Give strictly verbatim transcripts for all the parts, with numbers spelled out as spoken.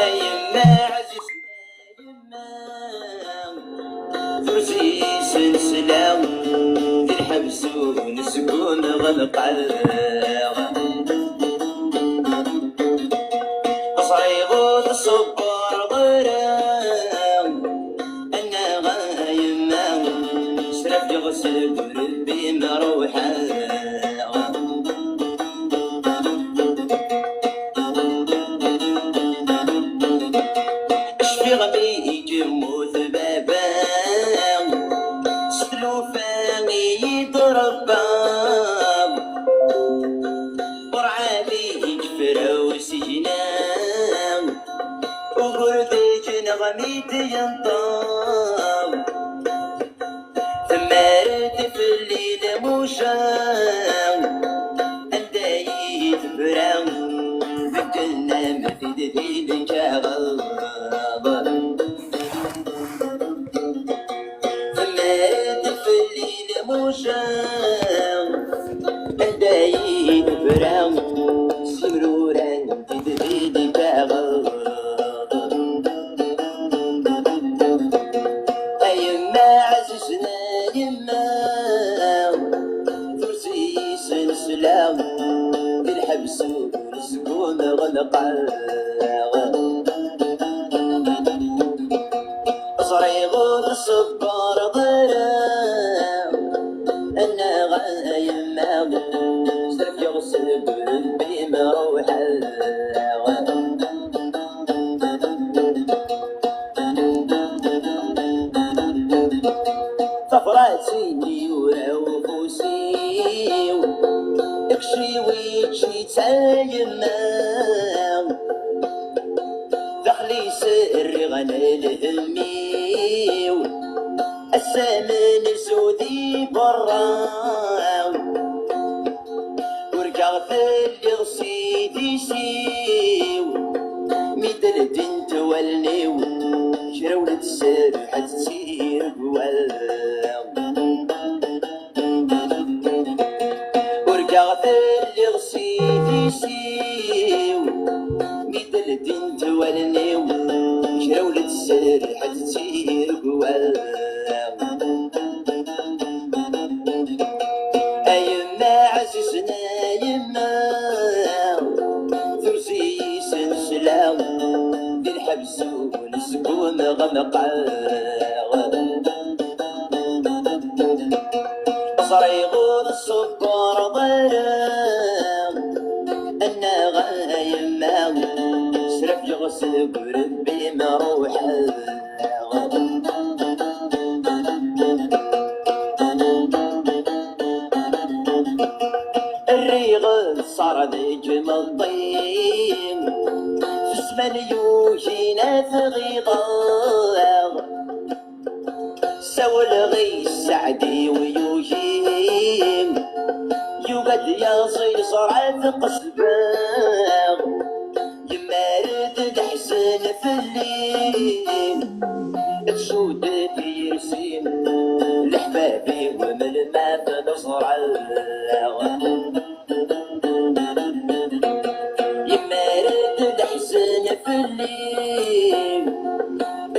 A yemma ɛzizen, a yemma, tursi-s nesla, di lḥebs ur nesgum ɣelqeɣ. Ẓriɣ ur tṣebbreḍ ara, annaɣ a yemma, srafgeɣ seg urebbi-m ruḥeɣ. Cfiɣ mi i yemmut baba, s tlufa i yi-d-rebba. Ur ɛad i yefra usigna, ugur d ijenɣ mi d-yenṭeḍ. Temmar-d fell-i lmuca, anda i tebra, bedden-am-t-id di lkaɣeḍ. Temmar-d fell-i lmuca, anda i tebra, simruran-t-id di lkaɣeḍ. A yemma ɛzizen, a yemma, tursi-s nesla, di lḥebs ur nesgum ɣelqeɣ. Ẓriɣ ur tṣebbreḍ ara, annaɣ a yemma, srafgeɣ seg urebbi-m ruḥeɣ. Tabrat-nni yura ufus-iw, ikciw ičči-tt a yemma. Daxel-is rriɣ lhemm-iw, ass-a amenzu di berra. Urgaɣ telliɣ s idis-iw, mi d-ldint wallen-iw, kra ur tserreḥ d tiregwa. Urgaɣ telliɣ s idis-iw, mi d-ldint wallen-iw, kra ur tserreḥ d tiregwa. A yemma ɛzizen, a yemma, tursi-s nesla, di lḥebs ur nesgum ɣelqeɣ. Ẓriɣ ur tṣebbreḍ ara, annaɣ a yemma, srafgeɣ seg urebbi-m ruḥeɣ. Rriɣ ṣṣar deg imeṭṭi, f ssman yugin ad t-ɣiḍeɣ. Sawleɣ i sseɛd-iw yugi, yugi ad yaẓ yeẓra tqesbeɣ. Yemma-d teḥzen fell-i, tcudd tiyersi, leḥbab-iw melmi ad ten-ẓreɣ. Yemma-d teḥzen fell-i,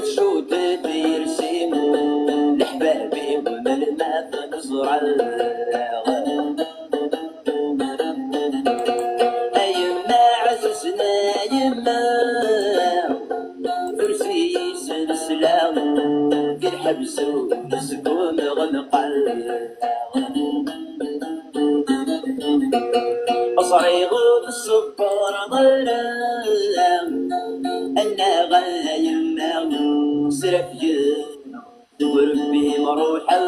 tcudd tiyersi, leḥbab-iw melmi ad ten-ẓreɣ. A yemma ɛzizen, a yemma, tursi-s nesla, di lḥebs ur nesgum ɣelqeɣ. Ẓriɣ ur tṣebbreḍ ara, annaɣ a yemma, srafgeɣ seg urebbi-m ruḥeɣ.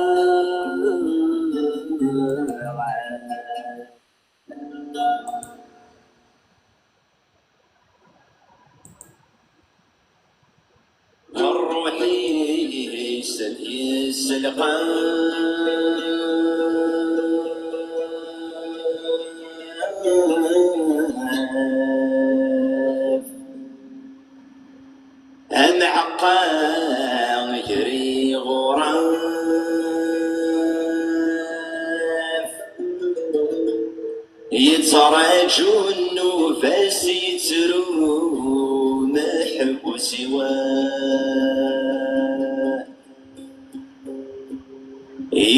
s lqaf. Ameɛqqa gar iɣuraf, yettraǧu nnuba-s, yettru meḥbus-iw.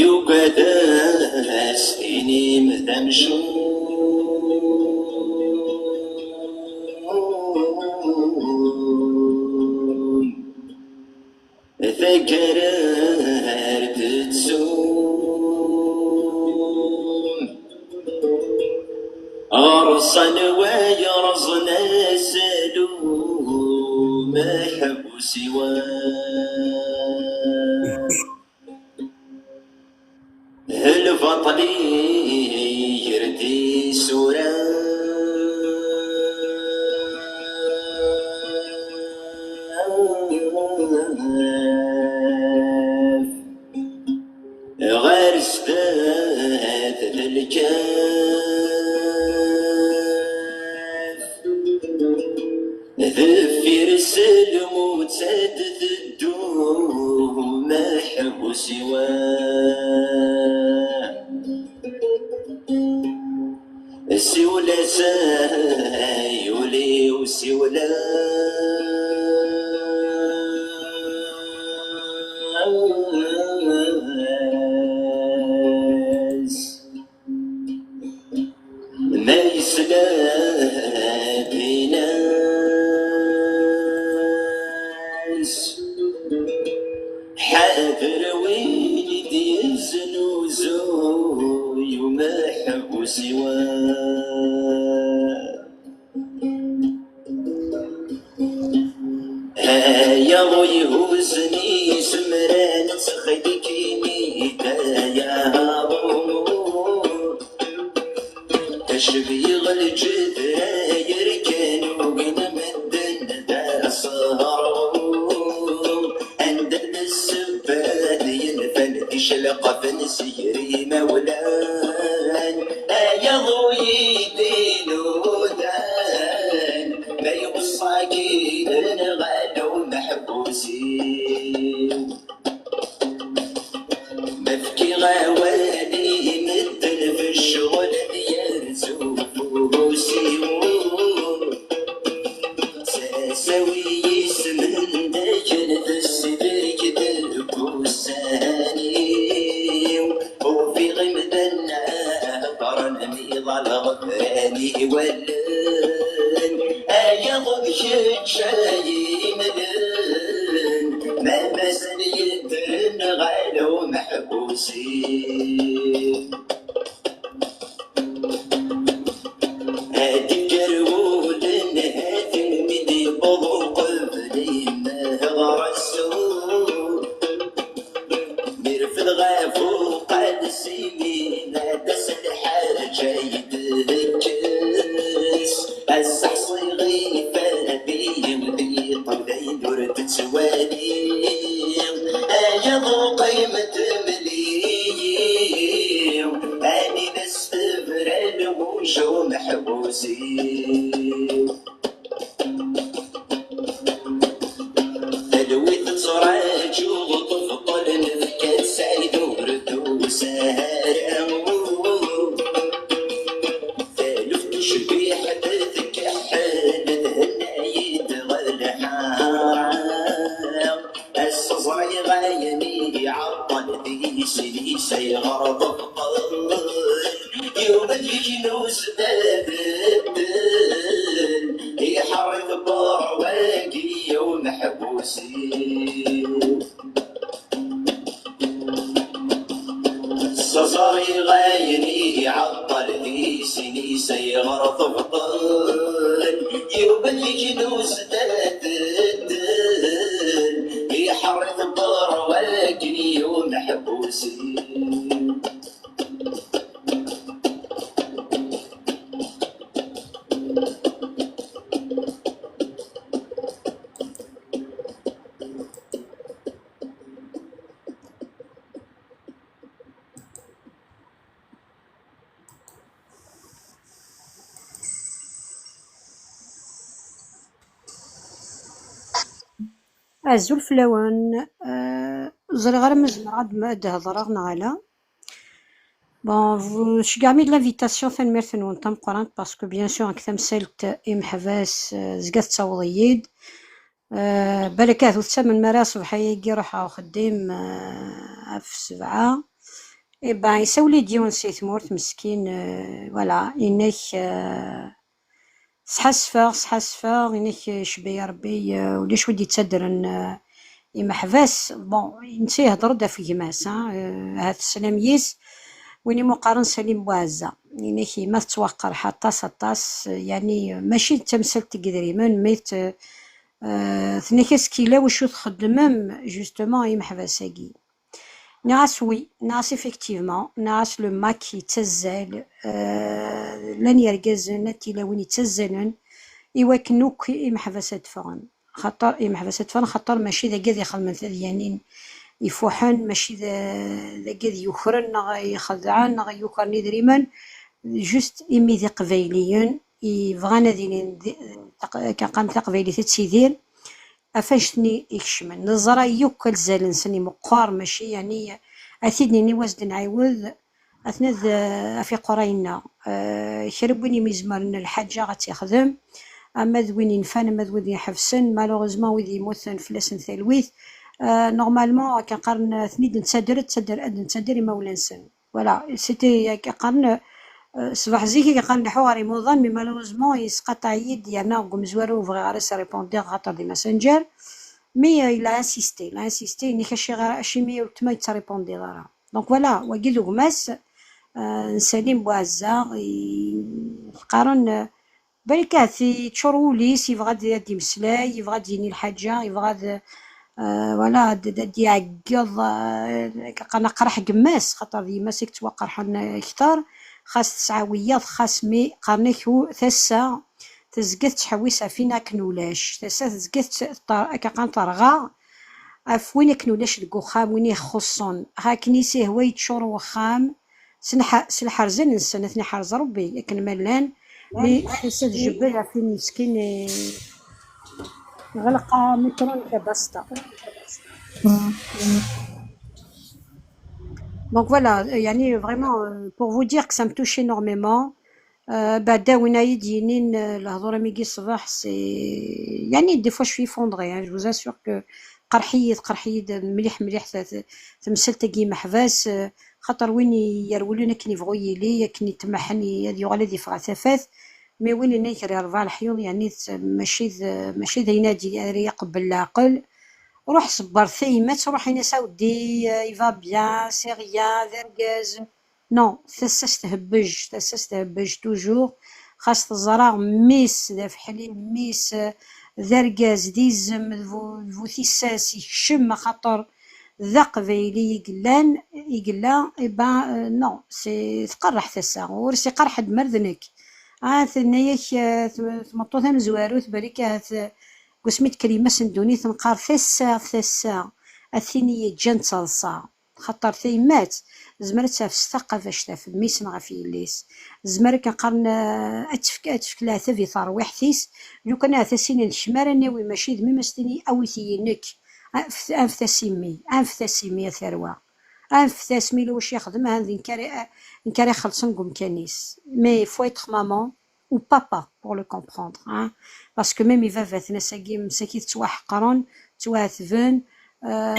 Yugad ad as-tinim d amcum. Taggara ar d-tessum. Ɣer-s anwa yerẓen asalu, meḥbus-iw. Lbaṭel iger-d isura. Ɣer sdat d lkaf, deffir-s lmut ad teddu, meḥbus-iw. Siwel-as ay ul-iw, siwel-as. Ma yesla dinna-s, ḥader win i d-yeznuzuy umeḥbus-iw. Ayaḍ uyhuzen izemran, ttxil-k, ini-d ayaḍ. Acbiɣ lǧedra yerkan, ugin medden d asehru. Anda d ssebba d yenfan, ticlaqafen s ger imawlan. Ayaḍ uydi nudan, ma yeqqes-akin nɣal umeḥbus-iw. Ma fkiɣ awal i medden f ccɣel ad yerzu ufus-iw. Sasawi yisem n dakken tessibrik deg ussan-iw. Ufiɣ imdanen heddren mi ḍalleɣ fran i wallen. Ayaḍ d kečč ay imlen, ma mazal yeddren ɣer umeḥbus-iw. Ad d-ikker wulen, haten mi d-yewweḍ uqbel-im ɣer ssuq. Mi refdeɣ ɣef uqads-im, yenna-d-as lḥaǧa i d-tekkes. Ass-a ḥṣiɣ ifad-i yeṭṭel d ayen ur d-ttwaliɣ. Ayaḍ uqim temlili, anida s tebra lmuj umeḥbus-iw. Talwit ttraǧuɣ tebṭel, nefka-tt Saɛid ur d-tusa ara. Taluft tucbiḥt tkeḥḥel, thenna-yi-d ɣer lḥara. Ass ẓriɣ ayen i iɛeṭṭel di sin-is ayɣer tebṭel. Yuba yeknus d abeddel, iḥerr-it berra wagi umeḥbus-iw. Ẓriɣ ayen i iɛeṭṭel di sin-is ayɣer tebṭel. Yuba yeknus d abeddel, iḥerr-it berra wagi umeḥbus-iw. Azul fell-awen. Euh, ẓriɣ ara ma zemreɣ ad d-hedreɣ neɣ ala. Bon, vous, je garde de l'invitation, tanemmirt-nwen tameqqrant, parce que bien sûr, nekk tamsalt imeḥbas, euh, zga tettaweḍ-iyi-d. Euh, balak ahat ur tettamnem ara, ṣṣbeḥ-agi ruḥeɣ uxeddim, euh, ɣef sebɛa. Eh ben, isawel-iyi-d yiwen si tmurt meskin, euh, voilà, inek, euh, sḥassfeɣ, sḥassfeɣ, inek, euh, cebbi ya Rebbi, euh, ulac wi d-yettadren, euh, imeḥbas. Bon, netta ihder-d ɣef gma-s, hein, euh, ahat teslam yis, win i mu-qqaren Salim Bouazza. Inek yemma tettwaqerḥ aṭas, aṭas, euh, yani, euh, mačči d tamsalt n yedrimen, mais t-, euh, tenna-k-as kila wacu txeddmem, justement, imeḥbas-agi. Nniɣ-as oui, nniɣ-as effectivement, nniɣ-as le MAK yettazzal, euh, llan yergazen, ad tilawin yettazzalen i wakken akk imeḥbas ad ffɣen. Xaṭer imeḥbas ad ffɣen, xaṭer mačči d agad ixedmen tadyanin ifuḥen, mačči d, d agad yukren neɣ ixedɛen neɣ yukren idrimen, juste imi d iqbayliyen i bɣan ad ilin di, taq-, akken qqaren taqbaylit ad tidir, ɣef annect-nni ikecmen. Neẓra yakk alzal-nsen imeqqer, mačči, yani, ad t-id-nini wa s-d-nɛiwed, atna d, af iqura yenna, euh, kra n win imi izemren lḥaǧa ad tt-ixdem, ama d win infan, ama d win iḥebsen, malheureusement wid yemmuten fell-asen talwit, euh, normalement, akken qqaren, ad ten-id-nettader, ad ttader, ad nettader imawlan-nsen. Voilà, c'était, akken qqaren, euh, ṣṣbeḥ zik i qqaren leḥḥu ɣer imuḍan, mais malheureusement yesqaṭeɛ-iyi-d, yerna deg umezwaru ur bɣiɣ ara s-répondiɣ xaṭer di Messenger, mais, euh, il a insisté, il a insisté, yenna-k aciɣer, acimi weltma ur yettrépondiḍ ara. Donc voilà, wagi d gma-s, euh, n Salim Bouazza, i, qqaren, euh, Balak ahat yeččur wul-is, yebɣa ad, ad d-imeslay, yebɣa ad d-yini lḥaǧa, yebɣa ad, euh, voilà, ad, ad, ad d-iɛeggeḍ, euh, qqaren aqraḥ n yemma-s, xaṭer d yemma-s i yettwaqerḥen kter, xas tesɛa wiyaḍ, xas mi qqaren-ak u-, tasa tezga tettḥewwis ɣef win akken ulac, tasa tezga tett-, ter-, akka qqaren terɣa ɣef win akken ulac deg uxxam, win ixuṣṣen, akken i s-ihwa yeččur wexxam, s lḥ-, s lḥerza-nsen, ad ten-iḥrez Rebbi, akken ma llan, mi tasa tjebbed ɣef win meskin, eh, ɣleq amikru-nnek a Basta. Donc voilà, yani vraiment, euh, pour vous dire que ça me touche énormément. Euh, beɛda win ay d-yinin, euh, lehdur am igi ṣṣbeḥ, c'est, yani, des fois je suis effondrée, hein, je vous assure que qerḥ-iyi-d, qerḥ-iyi-d mliḥ, mliḥ ta-, ta-, temsalt-agi imeḥbas, euh, xaṭer win yerwlen akken yebɣu yili, akken itmaḥen i-, ad yuɣal ad yeffeɣ ɣer tafat, mais win yenna ger rebɛa leḥyuḍ, yani, t-, mačči d, mačči d ayen ad y-, ara iqebbel leɛqel. Ruḥ ṣebber tayemmat, ruḥ ini-as a weddi, euh, il va bien, c'est rien, d argaz. Non, tasa-s thebbeǧ, tasa-s thebbeǧ toujours. Xas teẓra mmi-s d afeḥli, mmi-s, euh, d argaz, d izem, d bu, d bu tissas, ikcem, axaṭer d aqbayli i yellan, i yella, eh ben, euh, non, c'est, tqerreḥ tasa, ur s-iqerreḥ ḥedd mer d nekk. Ah, tenna-yak, euh, tm-, tmeṭṭut tamezwarut, balak ahat, euh, deg wasmi d-tekker yemma-s n ddunit, tenqer tasa, tasa, a tin i yeǧǧan d taḍsa. Xaṭer tayemmat, tezmer ad tafes taqabact ɣef mmi-s neɣ ɣef yelli-s. Tezmer akken qqaren, eh, ad tefk, ad tefk leɛtab i terwiḥt-is. Lukan ahat as-inin kemm ara nawi, mačči d mmi-m, as-tini awit-iyi nekk. Anf-, anfet-as i mmi, anfet-as i mmi a tarwa. Anfet-as mi yella wacu yexdem, ahat d nekk ara, nekk ara ixellṣen deg umkan-is. Mais il faut être maman ou papa pour le comprendre, hein. Parce que même ibabaten ass-agi msakit ttwaḥeqren, ttwaɛetben, euh,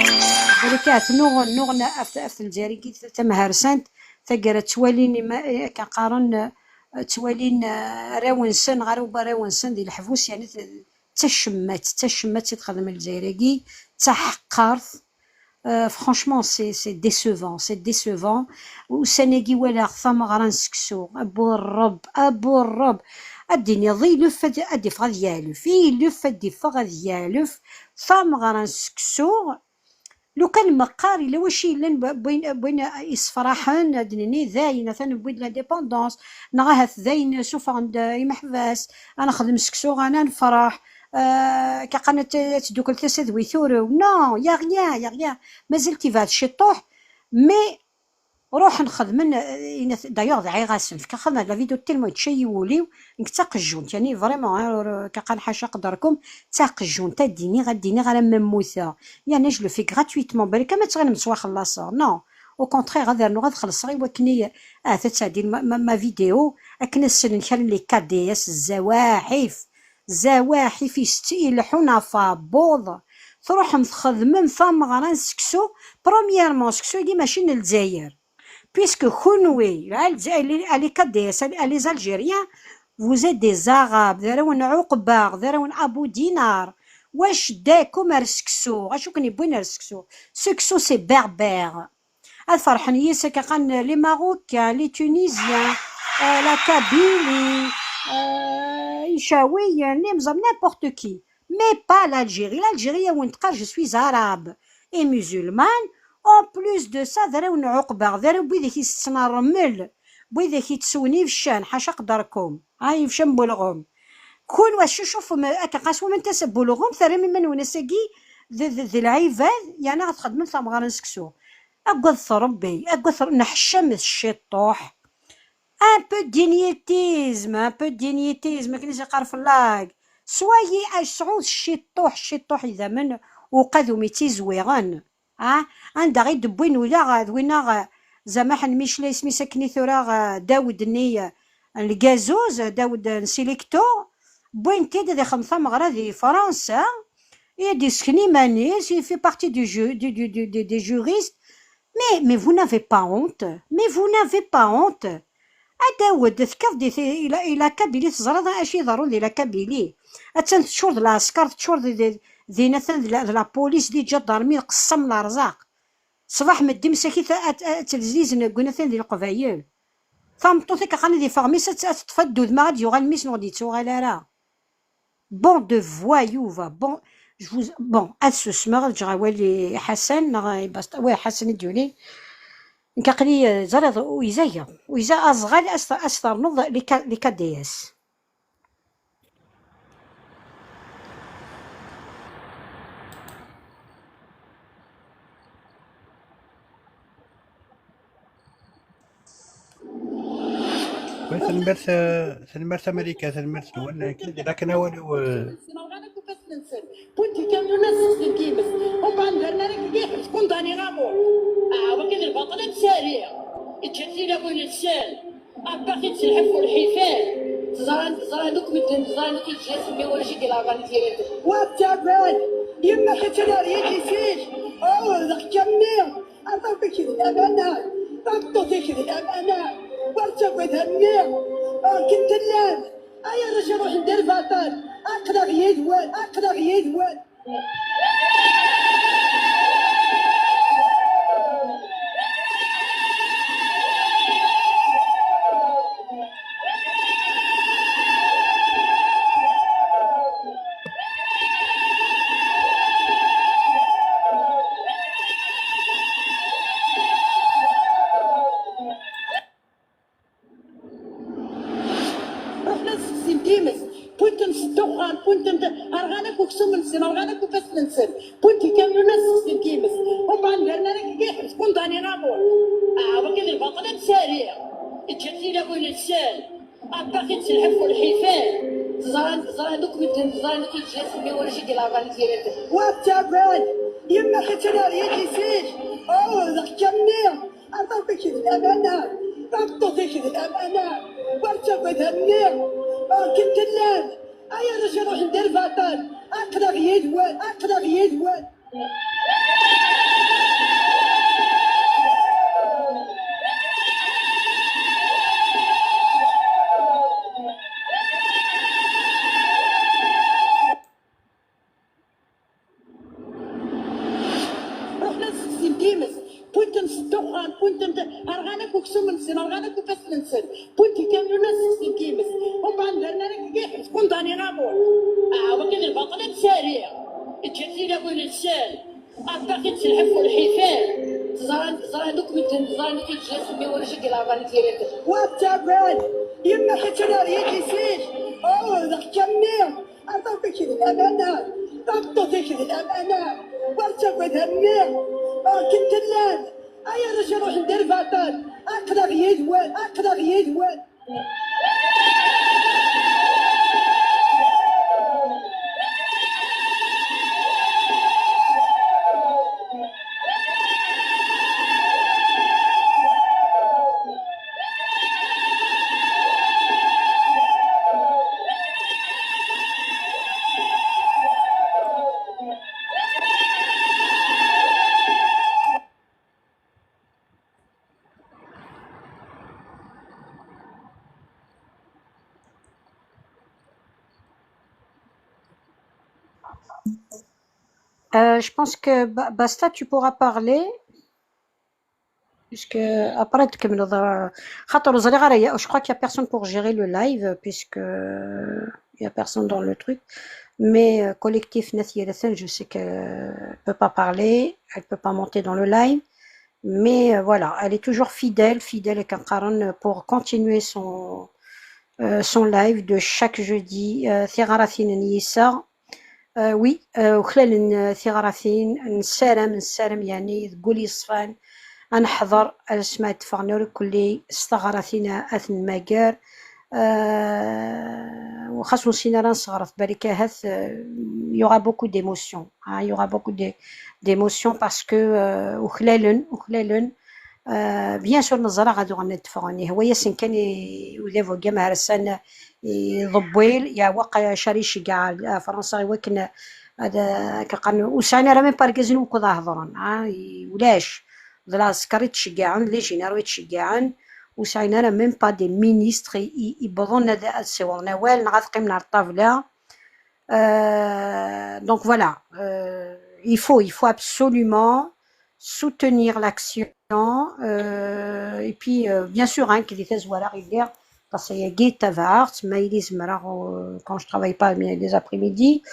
balak ahat nuɣen, nuɣen af, af Lezzayer-agi tamharsant, taggara ttwalin ima-, akken qqaren, euh, ttwalin, euh, arraw-nsen, ɣer ubarraw-nsen di leḥbus, yani, t-, d tacemmat, d tacemmat i texdem Lezzayer-agi, d taḥeqqart. Euh, franchement, c'est, c'est décevant, c'est décevant. Ussan-agi walaɣ tameɣra n seksu, abbu Rreb, abbu Rreb. Ad d-tiniḍ, ilef ad, ad d-iffeɣ ad yeɛlef, ilef ad d-iffeɣ ad yeɛlef, tameɣra n seksu. Lukan meqqar yella wacu yellan b-, win, win yessefraḥen, ad d-nini dayen, atan wwin-d l'indépendance, neɣ ahat dayen suffɣen-d imeḥbas, ad nexdem seksu, ad nefreḥ, euh, akka qqaren ad t-, ad teddukel tasa d wi turew. Non, y a rien, y a rien. Mazal tibɛed ciṭuḥ, mais Ruḥen xedmen, eh, inat-, d'ailleurs dɛiɣ-asen, fkiɣ xedmen la vidéo tellement yečča-yi wul-iw, nekk d taqejjunt, yani vraiment, eh, ur, ur, kaqan ḥaca qederkum, d taqejjunt, ad d-iniɣ, ad d-iniɣ alamma mmuteɣ, yani je le fais gratuitement, balak ma ttɣilem ttwaxellaṣeɣ, non, au contraire, ad rnuɣ ad xellṣeɣ i wakken i, ahat ad tɛeddi ma, ma, ma vidéo, akken ad slen kra n les K D S, zzawaḥif, zzawaḥif, ileḥḥun ɣef uɛebbuḍ, truḥem txedmem tameɣra n seksu, premièrement, seksu-agi mačči n Lezzayer. Puisque kunwi, les, les K D S, les Algériens, vous êtes des Arabes, d arraw n Ɛuqba, d arraw n Abu Dinar. Wac ddakum ar seksu? Acu ken-yewwin ar seksu? Seksu, c'est berbère. Ad ferḥen yis-k, aqan les Marocains, les Tunisiens, euh, la Kabylie, euh, Icawiyen, les Mzab, n'importe qui. Mais pas l'Algérie. L'Algérie, awen-d-teqqar, je suis arabe et musulmane. En plus de ça, d arraw n Ɛuqba, d arraw n widak itetten ṛṛmel, n widak itessen ibeccan, ḥaca qederkum. Ha, ibeccan n ulɣem. Kunwi tcucufem akka, ɣas wamma tasa n ulɣem, terram iman-nwen ass-agi d, d, d lɛibad, yerna ad txedmem tameɣra n seksu. Aggadet Ṛebbi, aggadet Ṛebbi, neḥcamet ciṭṭuḥ. Un peu de dignitisme, un peu de dignitisme, akken i s-yeqqar Fellag. Swayez, sɛut ciṭṭuḥ, ciṭṭuḥ idammen uqadum yettizwiɣen. Ah, anda i d-wwin ula d winna, zama ḥen Micla isem-is akken i tura, eh, Dawed-nni, eh, n Lgazuz, eh, Dawed n Silikto, wwin-t-id ad ixdem tameɣra di Fransa, i ad d-isken iman-is, il fait partie du ju-, du, du, du, du, des juristes. Mais, mais vous n'avez pas honte? Mais vous n'avez pas honte? A Dawed, tekkiḍ-d i, i la, i la Kabylie, teẓriḍ acu iḍerrun di la Kabylie? Attan teččur d lɛesker, teččur d, d, din atan d la, d la police, d iǧadarmi, lqessam, lerzaq. Ṣṣbeḥ meddi msakit ad, ad, ad telzizen deg unatan di Leqbayel. Tameṭṭut akka qqaren ad iffeɣ mmi-s, ad, ad teṭṭef addud, ma ad d-yuɣal mmi-s neɣ ur d-yettuɣal ara. Bon de voyous, va. Bon, je vous, bon, ad susmeɣ, ad ǧǧeɣ awal i Ḥasan, neɣ i Bast-, wa Ḥasan i d-yulin. Nekk aql-i, eh, ẓriɣ, uyza-ya. Uyza azɣal, as-, as-ternuḍ les K-, les K D S. Tanemmirt, eh, tanemmirt a Marika, tanemmirt-nwen. Akken d akken awal-iw, eh, Wwin-d ikamyunen sexsin times, umbeɛd nerna ara deg yiḥbes, kundani amour. Ah, wagi d lbaṭel amsari. Iǧǧa-t tilawin nsel. Abaxi d-telḥef ur lḥifal. Ẓran, ẓran akk medden, ẓran akk leǧnas-nni ur ǧid ileɛban tiret. Wa ttagad, yemma-k attan ar yidis-ik. Oh, d aḥkammi. Aṭṭuf-ik d lamana, tameṭṭut-ik d lamana, ur ttagad a mmi, ɣur-k i tellam, ay arrac iruḥen di lbaṭel, aql-aɣ yid-wen, aql-aɣ yid-wen. Ruḥen ad sexsin times, wwin-ten s ddexxan, wwin-ten, rɣan akk uksum-nsen, rɣan akk ifassen-nsen, wwin-t ikamyun ad sexsin times, umbeɛd nerna ara deg yiḥbes, kundani amour. Ah, wagi d lbaṭel amsari, iǧǧa-t tilawin nsel. Abaxi d-telḥef ur lḥifal. Ẓran, ẓran akk medden, ẓran akk leǧnas-nni ur ǧid ileɛban tiret. Wa ttagad, yemma-k attan ar yidis-ik. Oh, d aḥkammi. Aṭṭuf-ik d lamana, tameṭṭut-ik d lamana, ur ttagad a mmi, ɣur-k i tellam, ay arrac iruḥen di lbaṭel, aql-aɣ yid-wen, aql-aɣ yid-wen. Ruḥen ad sexsin times, wwin-ten s ddexxan, wwin-ten, rɣan akk uksum-nsen, rɣan akk ifassen-nsen, wwin-t ikamyun ad sexsin times, umbeɛd nerna ara deg yiḥbes, kundani amour. Ah, wagi d lbaṭel amsari, iǧǧa-t tilawin nsel. Abaxi d-telḥef ur lḥifal. Ẓran, ẓran akk medden, ẓran akk leǧnas-nni ur ǧid ileɛban tiret. Wa ttagad, yemma-k attan ar yidis-ik. Oh, d aḥkammi. Aṭṭuf-ik d lamana, tameṭṭut-ik d lamana, ur ttagad a mmi, ɣur-k i tellam, Ay arrac iruḥen d arbaɛṭan, aql-aɣ yid-wen, aql-aɣ yid-wen. Euh, je pense que Ba- Basta, tu pourras parler. Puisque après, tkemmleḍ, euh, خاطر ur ẓriɣ ara, y a- je crois qu'il y a personne pour gérer le live, puisque, euh, il y a personne dans le truc. Mais, euh, collectif Nat Yiraten, je sais qu'elle peut pas parler, elle peut pas monter dans le live. Mais, euh, voilà, elle est toujours fidèle, fidèle et Kankaran pour continuer son, euh, son live de chaque jeudi. Euh, Thérara Thinen Yissa. Euh, oui, euh, uklalen, euh, tiɣratin, nessaram, nessaram, yani, deg wul yeṣfan, ad neḥḍer, ad nesmeɛtef nekkni, s teɣratin ad ten-nmager. Euh, xas ur nessin ara ad nesɣer, balak ahat, euh, il y aura beaucoup d'émotions, hein, il y aura beaucoup de, d'émotions parce que, euh, uklalen, uklalen, Euh, bien sûr, neẓra ad uɣalen ad d-ffɣen. Ihwa-yasen kan i udabu-agi amharsan iḍewwil, yeɛweq acu ara iceggeɛ ar Fransa i wakken ad, akka qqaren, ur sɛin ara même pas argazen wukud ad hedren, ha, i, ulac. D lɛesker i ttceggiɛen, d les généraux i ttceggiɛen, ur sɛin ara même pas des ministres i, i, iwwḍen ad, ad ssiwḍen awal, neɣ ad qqimen ar ṭṭabla. Euh, donc voilà, euh, il faut, il faut absolument soutenir l'action. Euh, et puis, euh, bien sûr, hein, que des thèses, voilà, parce qu'il y a Guy Tavart, mais il est, euh, quand je travaille pas, mais les après-midi.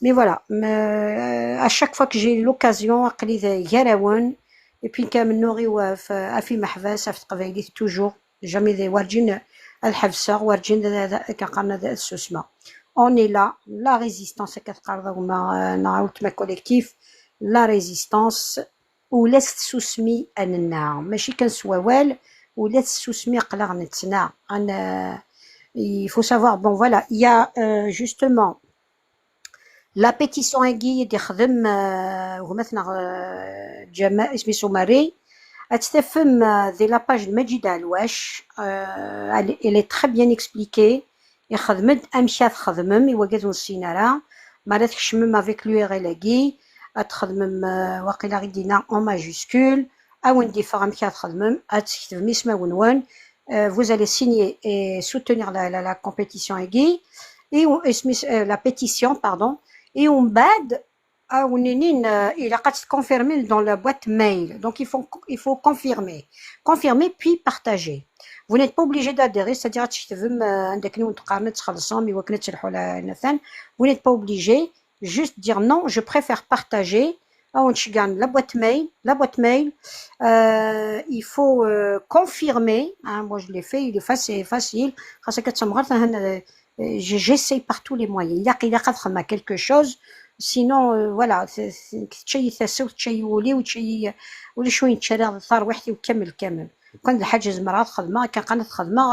Mais voilà, mais, euh, à chaque fois que j'ai l'occasion, aql-i d gar-awen, et puis كامل نوري وف-، في محبس، في تقبايليت toujours. Jamais des, werǧin ad ḥebseɣ, werǧin ad, ad, ad, ad susmeɣ. On est là, la résistance, akka teqqareḍ a gma, euh, neɣ a weltma collectif, la résistance, ula s tsusmi ad nenna, mačči kan s wawal, ula s tsusmi aql-aɣ nettnaɣ. Ad n-, il faut savoir, bon, voilà, il y a, euh, justement, la pétition-agi i d-ixdem, euh, gma-tneɣ, euh, Ǧama-, isem-is Umari, ad tt-tafem, euh, di la page de Maǧid Ɛelwac, euh, elle, elle est très bien expliquée. Ixdem-d amek ad txedmem i wagad ur nessin ara. Mi ara tkecmem avec l'U R L-agi, ad txedmem, euh, waqila i d-yenna en majuscule, ad wen-d-iffeɣ amek ad txedmem, ad tketbem ismawen-nwen, euh, vous allez signer et soutenir la, la, la compétition-agi, et, euh, la pétition, pardon, et umbeɛd, ad wen-inin, euh, ilaq ad tconfirmem dans la boîte mail. Donc, il faut, il faut confirmer. Confirmer, puis partager. Vous n'êtes pas obligé d'adhérer, c'est-à-dire, euh, vous n'êtes pas obligé, juste dire non, je préfère partager. Ah, on gagne la boîte mail, la boîte mail. Euh, il faut, euh, confirmer, hein, moi, je l'ai fait, il est facile, facile. Xas akka d tamɣart, hein, euh, euh, j-, j'essaye par tous les moyens. Il y a, il y a quatre, quelque chose. Sinon, euh, voilà, c'est, c'est, tečča-yi tasa-w, tečča-yi wul-iw, tečča-yi, ulac win yečča tarwiḥt-iw kamel, kamel. Kan d lḥaǧa zemreɣ ad xedmeɣ, kan qan ad xedmeɣ,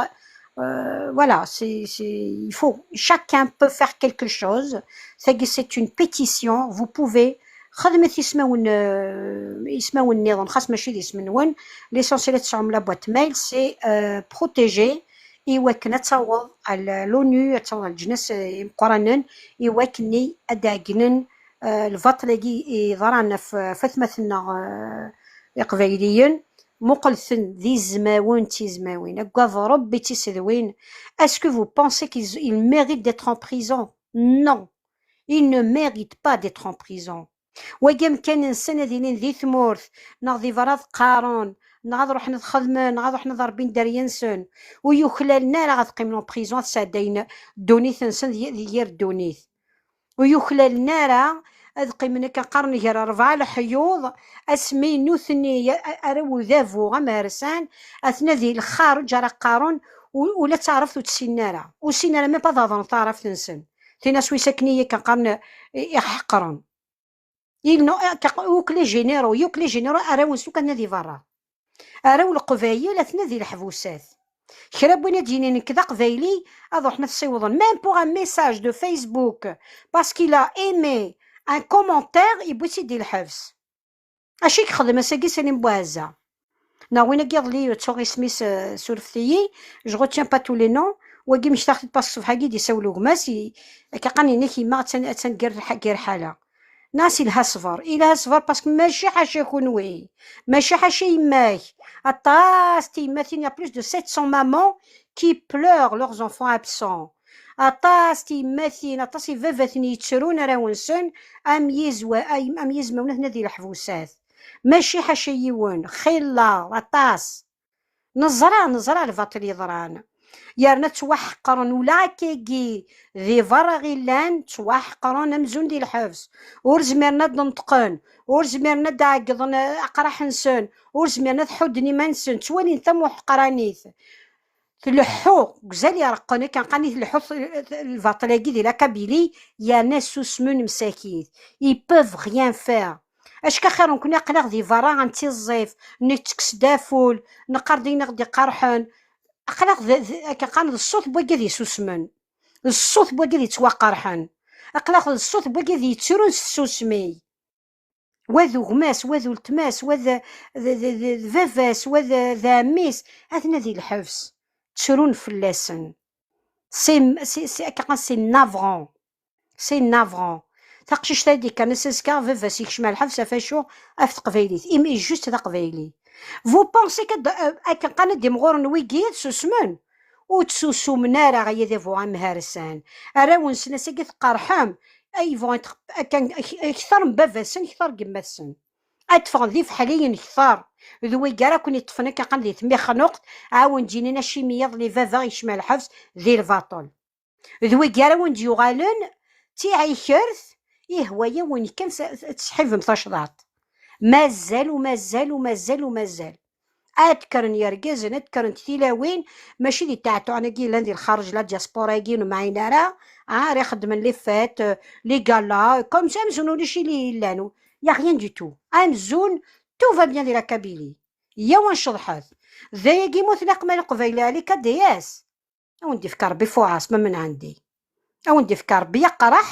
euh, voilà, c'est, c'est, il faut, chacun peut faire quelque chose. Tagi, c'est une pétition. Vous pouvez, xedmet ismawen, euh, ismawen nniḍen, xas mačči d isem-nwen. L'essentiel ad tesɛum la boîte mail, c'est, euh, protéger, i wakken ad taweḍ ɣer l'ONU, ad taweḍ ɣer leǧnas, eh, imeqqranen, i wakken ad d-ɛeggnen, eh, lbaṭel-agi yeḍran ɣef, ɣef atmaten-nneɣ, eh, iqbayliyen. Muqlet-ten d izmawen d tizmawin, agad Rebbi d tisedwin. Est-ce que vous pensez qu'ils, ils méritent d'être en prison? Non, ils ne méritent pas d'être en prison. Wagi amkan-nsen ad ilin di tmurt, neɣ di berra ad qqaren, neɣ ad ruḥen ad xedmen, neɣ ad ruḥen ad ṛebbin dderya-nsen. Ur yuklalen ara ad qqimen en prison, ad sɛeddayen ddunit-nsen di, di yir ddunit. Ur yuklalen ara ad qqimen akka qqaren gar rebɛa leḥyuḍ, asmi nutni, a-, arraw udabu amhersan, atna di lxareǧ ara qqaren, u-, ula d taɛrabt ur tt-ssinen ara. Ur ssinen ara même pas ad hedren taɛrabt-nsen. Tin aswi sakken i akka qqaren i, i ḥeqren. Ils n'ont, eh, kaq-, yakk les généraux, yakk les généraux, arraw-nsen kan di berra. Arraw n Leqbayel atna di leḥbusat. Kra n win ad d-yinin nekk d aqbayli, ad ruḥen ad ssiwḍen même pour un message de Facebook, parce qu'il a aimé un commentaire, yewwi-tt-id di lḥebs. Acu i yexdem ass-agi Salim Bouazza? Neɣ win-agi iḍelli, ttuɣ isem-is, euh, surfet-iyi, je retiens pas tous les noms. Wagi mmektaɣ-t-id parce que ṣṣbeḥ-agi d-isawel gma-s, i-, akka qqaren yenna-k yemma attan, attan gar, gar ḥala. Nas ilha ṣṣber, ilha ṣṣber parce que mačči ḥaca kunwi, mačči ḥaca yemma-k. Aṭas tiyemmatin, il y a plus de sept cents mamans qui pleurent leurs enfants absents. Aṭas tiyemmatin, aṭas ibabaten yettrun arraw-nsen, am yizwa-, am, am yizmawen atna di leḥbusat. Mačči ḥaca yiwen, xilla, aṭas. Neẓra, neẓra lbaṭel yeḍran. Yerna ttwaḥeqren ula akkagi di berra i llan, ttwaḥeqren amzun di lḥebs. Ur zmiren ad d-neṭqen, ur zmiren ad d-ɛeggḍen, eh, aqraḥ-nsen, ur zmiren ad ḥudden iman-nsen, ttwalin tamuḥeqranit tleḥḥu deg uzal ireqqen, akken qqaren i tleḥḥu t-, t-, lbaṭel-agi di la Kabylie, yerna susmen msakit. Ils peuvent rien faire. Acka xir nekkni aql-aɣ di berra, nettiẓẓif, nettekkes-d aful, neqqar-d ayen i ɣ-d-iqerḥen. Aql-aɣ d, d, akken qqaren d ṣṣut n wagi d isusmen. D ṣṣut n wagi d ittwaqerḥen. Aql-aɣ d ṣṣut n wagi d yettrun s tsusmi. Wa d gma-s, wa d weltma-s, wa d, d, d, d, d baba-s, wa d, d ɛemmi-s, atna di lḥebs. Ttrun fell-asen. C'est, c'est, c'est, akken qqaren, c'est navrant. C'est navrant. Taqcict-a d-ikkan ass azekka, baba-s yekcem ar lḥebs ɣef acu? Ɣef teqbaylit. Imi juste d aqbayli. Vous pensez que d-, euh, akken qqaren ad d-imɣuren wigi ad susmen? Ur ttsusumen ara, ay adabu amharsan. Arraw-nsen ass-agi tqerḥem. Ay, ils vont être, akken, k-, kter n baba-sen, kter n yemma-tsen. Ad ffɣen d ifeḥliyen kter. D wigi ara ken-iṭṭfen akka qqaren di tmixnuqt, ɛawen d-yinin acimi iḍelli baba yekcem ar lḥebs di lbaṭel. D wigi ara wen-d-yuɣalen d tiɛikert, ihwa-yawen kan s-, s-, ad tesḥibem tacḍaṭ. Mazal u mazal u mazal u mazal. Ad kkren yergazen, ad kkrent tilawin, mačči di tɛeṭṭuɛen-agi yellan di lxareǧ, la diaspora-agi ur nemɛin ara, ah, ara ixeddmen les fêtes, euh, les galas, comme ça, amzun ulac ili yellan. Il y a rien du tout. Amzun, tout va bien di la Kabylie. Yya-w ad nceḍḥet. D ayagi mu tlaqem a Leqbayel, ɛli K D S. A wen-d-ifk Ṛebbi fuɛas, ma min ɛendi. A wen-d-ifk Ṛebbi aqraḥ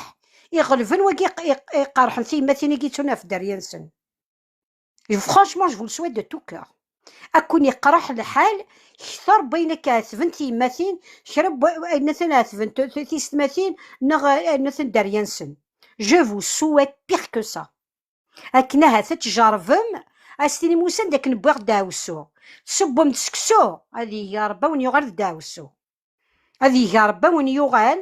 iɣelben wagi iq-, iq-, iqerḥen tiyemmatin-agi yettun ɣef dderya-nsen. Franchement, je vous le souhaite de tout cœur. Ad ken-iqraḥ lḥal kter n wayen akka ɛetben tiyemmatin, kra n wa-, ayen attan ɛetben t-, t-, tisetmatin neɣ, eh, ayen attan dderya-nsen. Je vous souhaite pire que ça. Akken ahat ad tjerrbem, ad s-tinim usan-d akken wwiɣ-d deɛwessu. Tessewwem-d seksu, ad yeg Ṛebbi a wen-yuɣal d deɛwessu. Ad yeg Ṛebbi a wen-yuɣal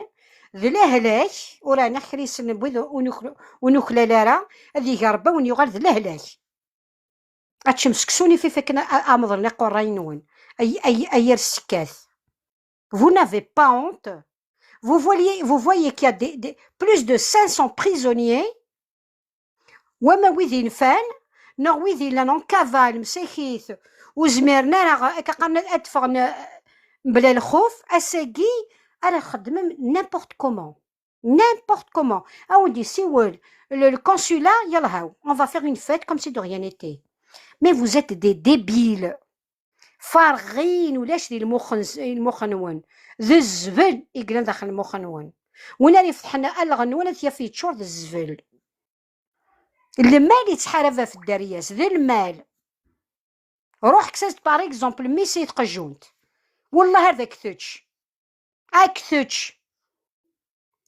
d lehlak, ur ɛniɣ kra yessnen n wid ur nuk-, ur nuklal ara, ad yeg Ṛebbi a wen-yuɣal d lehlak. Ad teččem seksu n ifif akken a, a, ad meḍlen iqerray-nwen. Ay, ay, ay yir ssekkat. Vous n'avez pas honte? Vous voyez, vous voyez qu'il y a des, des, plus de cinq cents prisonniers, wama wid inefan, neɣ wid yellan en cavale, msakit, ur zmiren ara, akka qqaren, ad ffɣen, eh, mebla lxuf, ass-agi ara xeddmen n'importe comment. N'importe comment. A wen-d-yessiwel le, le consulat, yelha, on va faire une fête comme si de rien n'était. Mais vous êtes des débiles. Ferɣin, ulac di lmux-, lmux-nwen. D zzbel i yellan daxel lmux-nwen. Win ara ifetḥen alɣen-nwen ad t-yaf yeččur d zzbel. Lmal yettḥarab ɣef dderya-s, d lmal. Ruḥ kkes-as-d, par exemple, mmi-s i tqejjunt. Wellah ar d ak-tečč. Ak-tečč.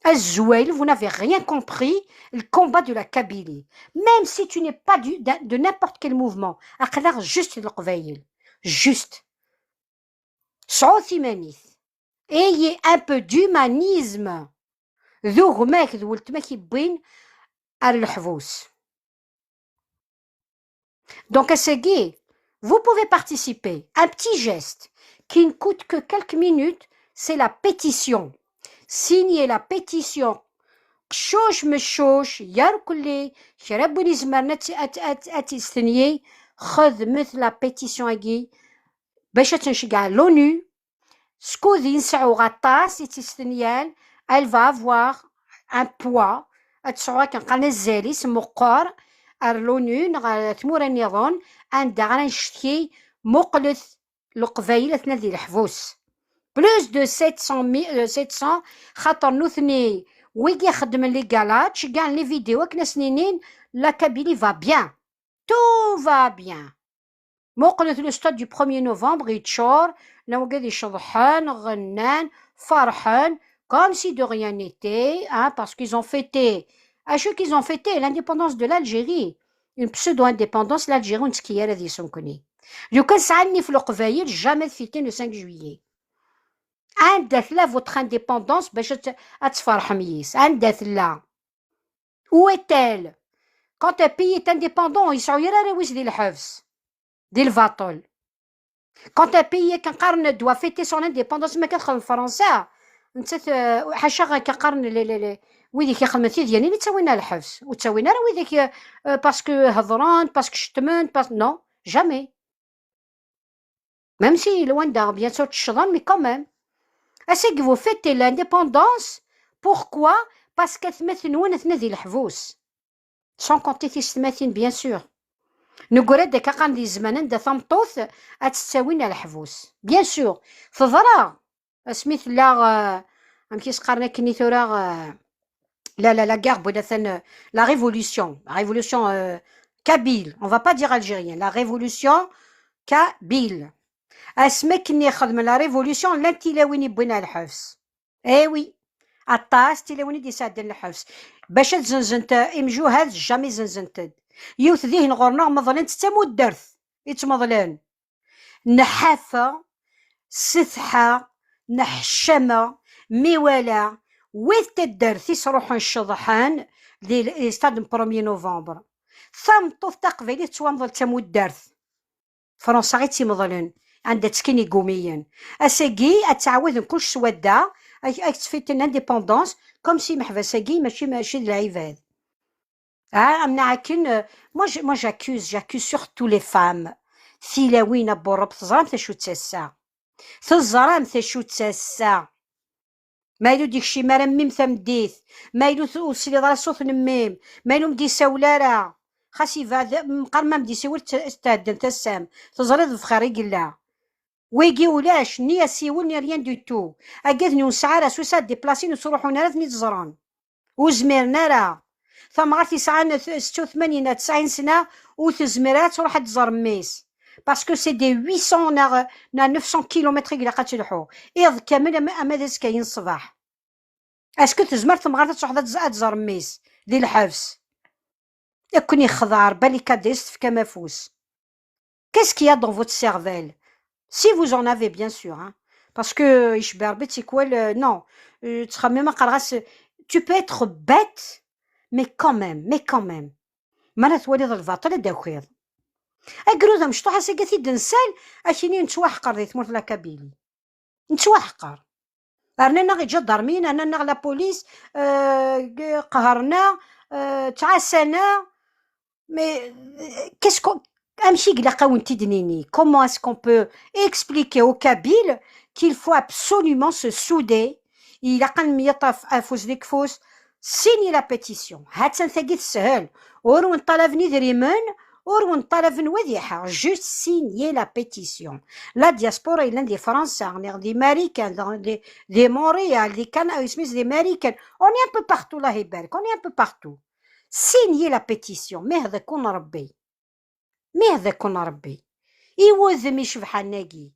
Azwel, vous n'avez rien compris, le combat de la Kabylie. Même si tu n'es pas du, de, de n'importe quel mouvement, aql-aɣ juste d Leqbayel. Juste. Sɛut iman-ik. Ayez un peu d'humanisme. D gma-k d weltma-k i yewwin ar leḥbus. Donc, ass-agi, vous pouvez participer. Un petit geste qui ne coûte que quelques minutes, c'est la pétition. Signez la pétition. Qeccuc meccuc, yarkelli, kra n win izemren ad t-, ad t-, ad t-, ad t-istenyi, xedmet la pétition-agi bac ad tt-nceggeɛ l'ONU. Skud i nesɛu aṭas i tt-istenyan, elle va avoir un poids, ad tesɛu akken qqaren azal-is meqqer ar l'ONU neɣ ar tmura nniḍen, anda ara ncetki Muqlet Leqbayel atnan di leḥbus. Plus de sept cent mille, euh, sept cents, xaṭer nutni, wigi ixeddmen les galas, ttceggɛen les vidéos akken ad s-ninin: la Kabylie va bien. Tout va bien. Muqlet le stade du premier novembre, yeččur, llan wigad iceḍḥen, ɣennan, ferḥen, comme si de rien n'était, hein, parce qu'ils ont fêté. Acu qu'ils ont fêté? L'indépendance de l'Algérie. Une pseudo-indépendance, l'Algérie ur nettekki ara deg-s nekkni. Lukan sɛan nnif Leqbayel, jamais ad fêten le cinq juillet. Anda tella votre indépendance bac ad t-, ad tferḥem yis? Anda tella? Où est-elle? Quand un pays est indépendant, ur yesɛu ara arraw-is di lḥebs, di lbaṭel. Quand un pays akken qqaren doit fêter son indépendance, ma kan xedmen Fransa, nettat, euh, ḥaca akken qqaren le, le, le, wid i ixedmen tidyanin i ttawin ar lḥebs. Ur ttawin ara wid i, euh, parce que hedren, parce que cetmen, parce, non, jamais. Même si loin d'art, bien sûr, tecḍen, mais quand même. Ass-agi vous fêtez l'indépendance, pourquoi? Parce qu'atmaten-nwen atnan di leḥbus. Sans compter tisetmatin, bien sûr. Negra-d akka qqaren di zzman anda tameṭṭut ad tt-ttawin ar leḥbus. Bien sûr, teḍra. Asmi tella, euh, amek i s-qqaren akken i tura, euh, la, la, la guerre, bon, atan, euh, la révolution, la révolution, euh, kabyle, on va pas dire algérienne, la révolution kabyle. Asmi akken i xedmen la révolution, llant tilawin i wwin ar lḥebs. Eh oui, aṭas tilawin i d-yesɛeddan lḥebs. Bac ad zenzent, euh, imjuhad, jamais zenzent-d. Yiwet dihin ɣur-neɣ meḍlen-tt d tamuddert i tt-meḍlen. Nḥafa, setḥa, neḥcama, mi wala wid taddart i sruḥen ceḍḥen di l-, di stade n premier novembre. Tameṭṭut taqbaylit tettwamḍel d tamuddert. Fransa i tt-imeḍlen, anda ttekkin igumiyen. Ass-agi ad ttɛawaden kullec s wadda, ad, ad ttfiten l'indépendance, comme si imeḥbas-agi mačči, mačči d lɛibad. Ah, amnaɛ akken, euh, moi, je, moi, j'accuse, j'accuse surtout les femmes. Tilawin, a Burreb, teẓramt acu d tassa. Teẓramt acu d tassa. Ma yella ur d-ikcim ara mmi-m tameddit, ma yella ur t-, ur tesliḍ ara ṣṣut n mmi-m, ma yella ur m-d-isawel ara, xas yebɛed, meqqar ma m-d-isiwel, t-, thedden tasa-m, teẓriḍ bxir i yella. Wigi ulac, ni asiwel, ni rien du tout. Agad-nni ur nesɛi ara, swis ad déplacer, ur ttruḥun ara, ad ten-id-ẓren. Ur zmiren ara. Tamɣart yesɛan t-, setta u tmanyin ar tesɛin sna, ur tezmir ara ad truḥ ad tẓer mmi-s. Parce que c'est des huit cents neɣ, neɣ neuf cents kilomètres i ilaq ad telḥu. Iḍ kamel ama, ama d azekka n ṣṣbeḥ. Est-ce que tezmer temɣart ad truḥ ad tẓ-, ad tẓer mmi-s di lḥebs? Ad ken-ixdeɛ Rebbi, les cadets, tefkam afus. Qu'est-ce qu'il y a dans votre cervelle? Si vous en avez, bien sûr, hein. Parce que, euh, icebbi Rebbi tikwal, euh, non. Euh, ttxemmim aqerɣas, tu peux être bête, mais quand même, mais quand même. Ma la twaliḍ lbaṭel, ad d-takiḍ. Agrud amecṭuḥ, ass-agi ad t-id-nsal, ad k-inin nettwaḥqer di tmurt n la Kabylie. Nettwaḥqer. Rnan-aɣ iǧadarmiyen, rnan-aɣ la police, euh, qehren-aɣ, euh, ttɛassan-aɣ. Mais, euh, qu'est-ce qu'on, amek i ilaq ad wen-t-id-nini? Comment est-ce qu'on peut expliquer aux Kabyles qu'il faut absolument se souder? Ilaq ad nemyeṭṭaf afus deg ufus, signer la pétition. Ha-tt-an tagi teshel. Ur wen-ṭalaben idrimen, ur wen-ṭalaben wadiḥa. Juste signer la pétition. La diaspora yellan di Fransa, neɣ di Marikan, di, di, di Montréal, di Kan-, isem-is di Marikan. On est un peu partout, Allah ibarek. On est un peu partout. Signer la pétition. Ma hda-ken Rebbi. Ma hda-ken Rebbi. I wudem icebḥen-agi.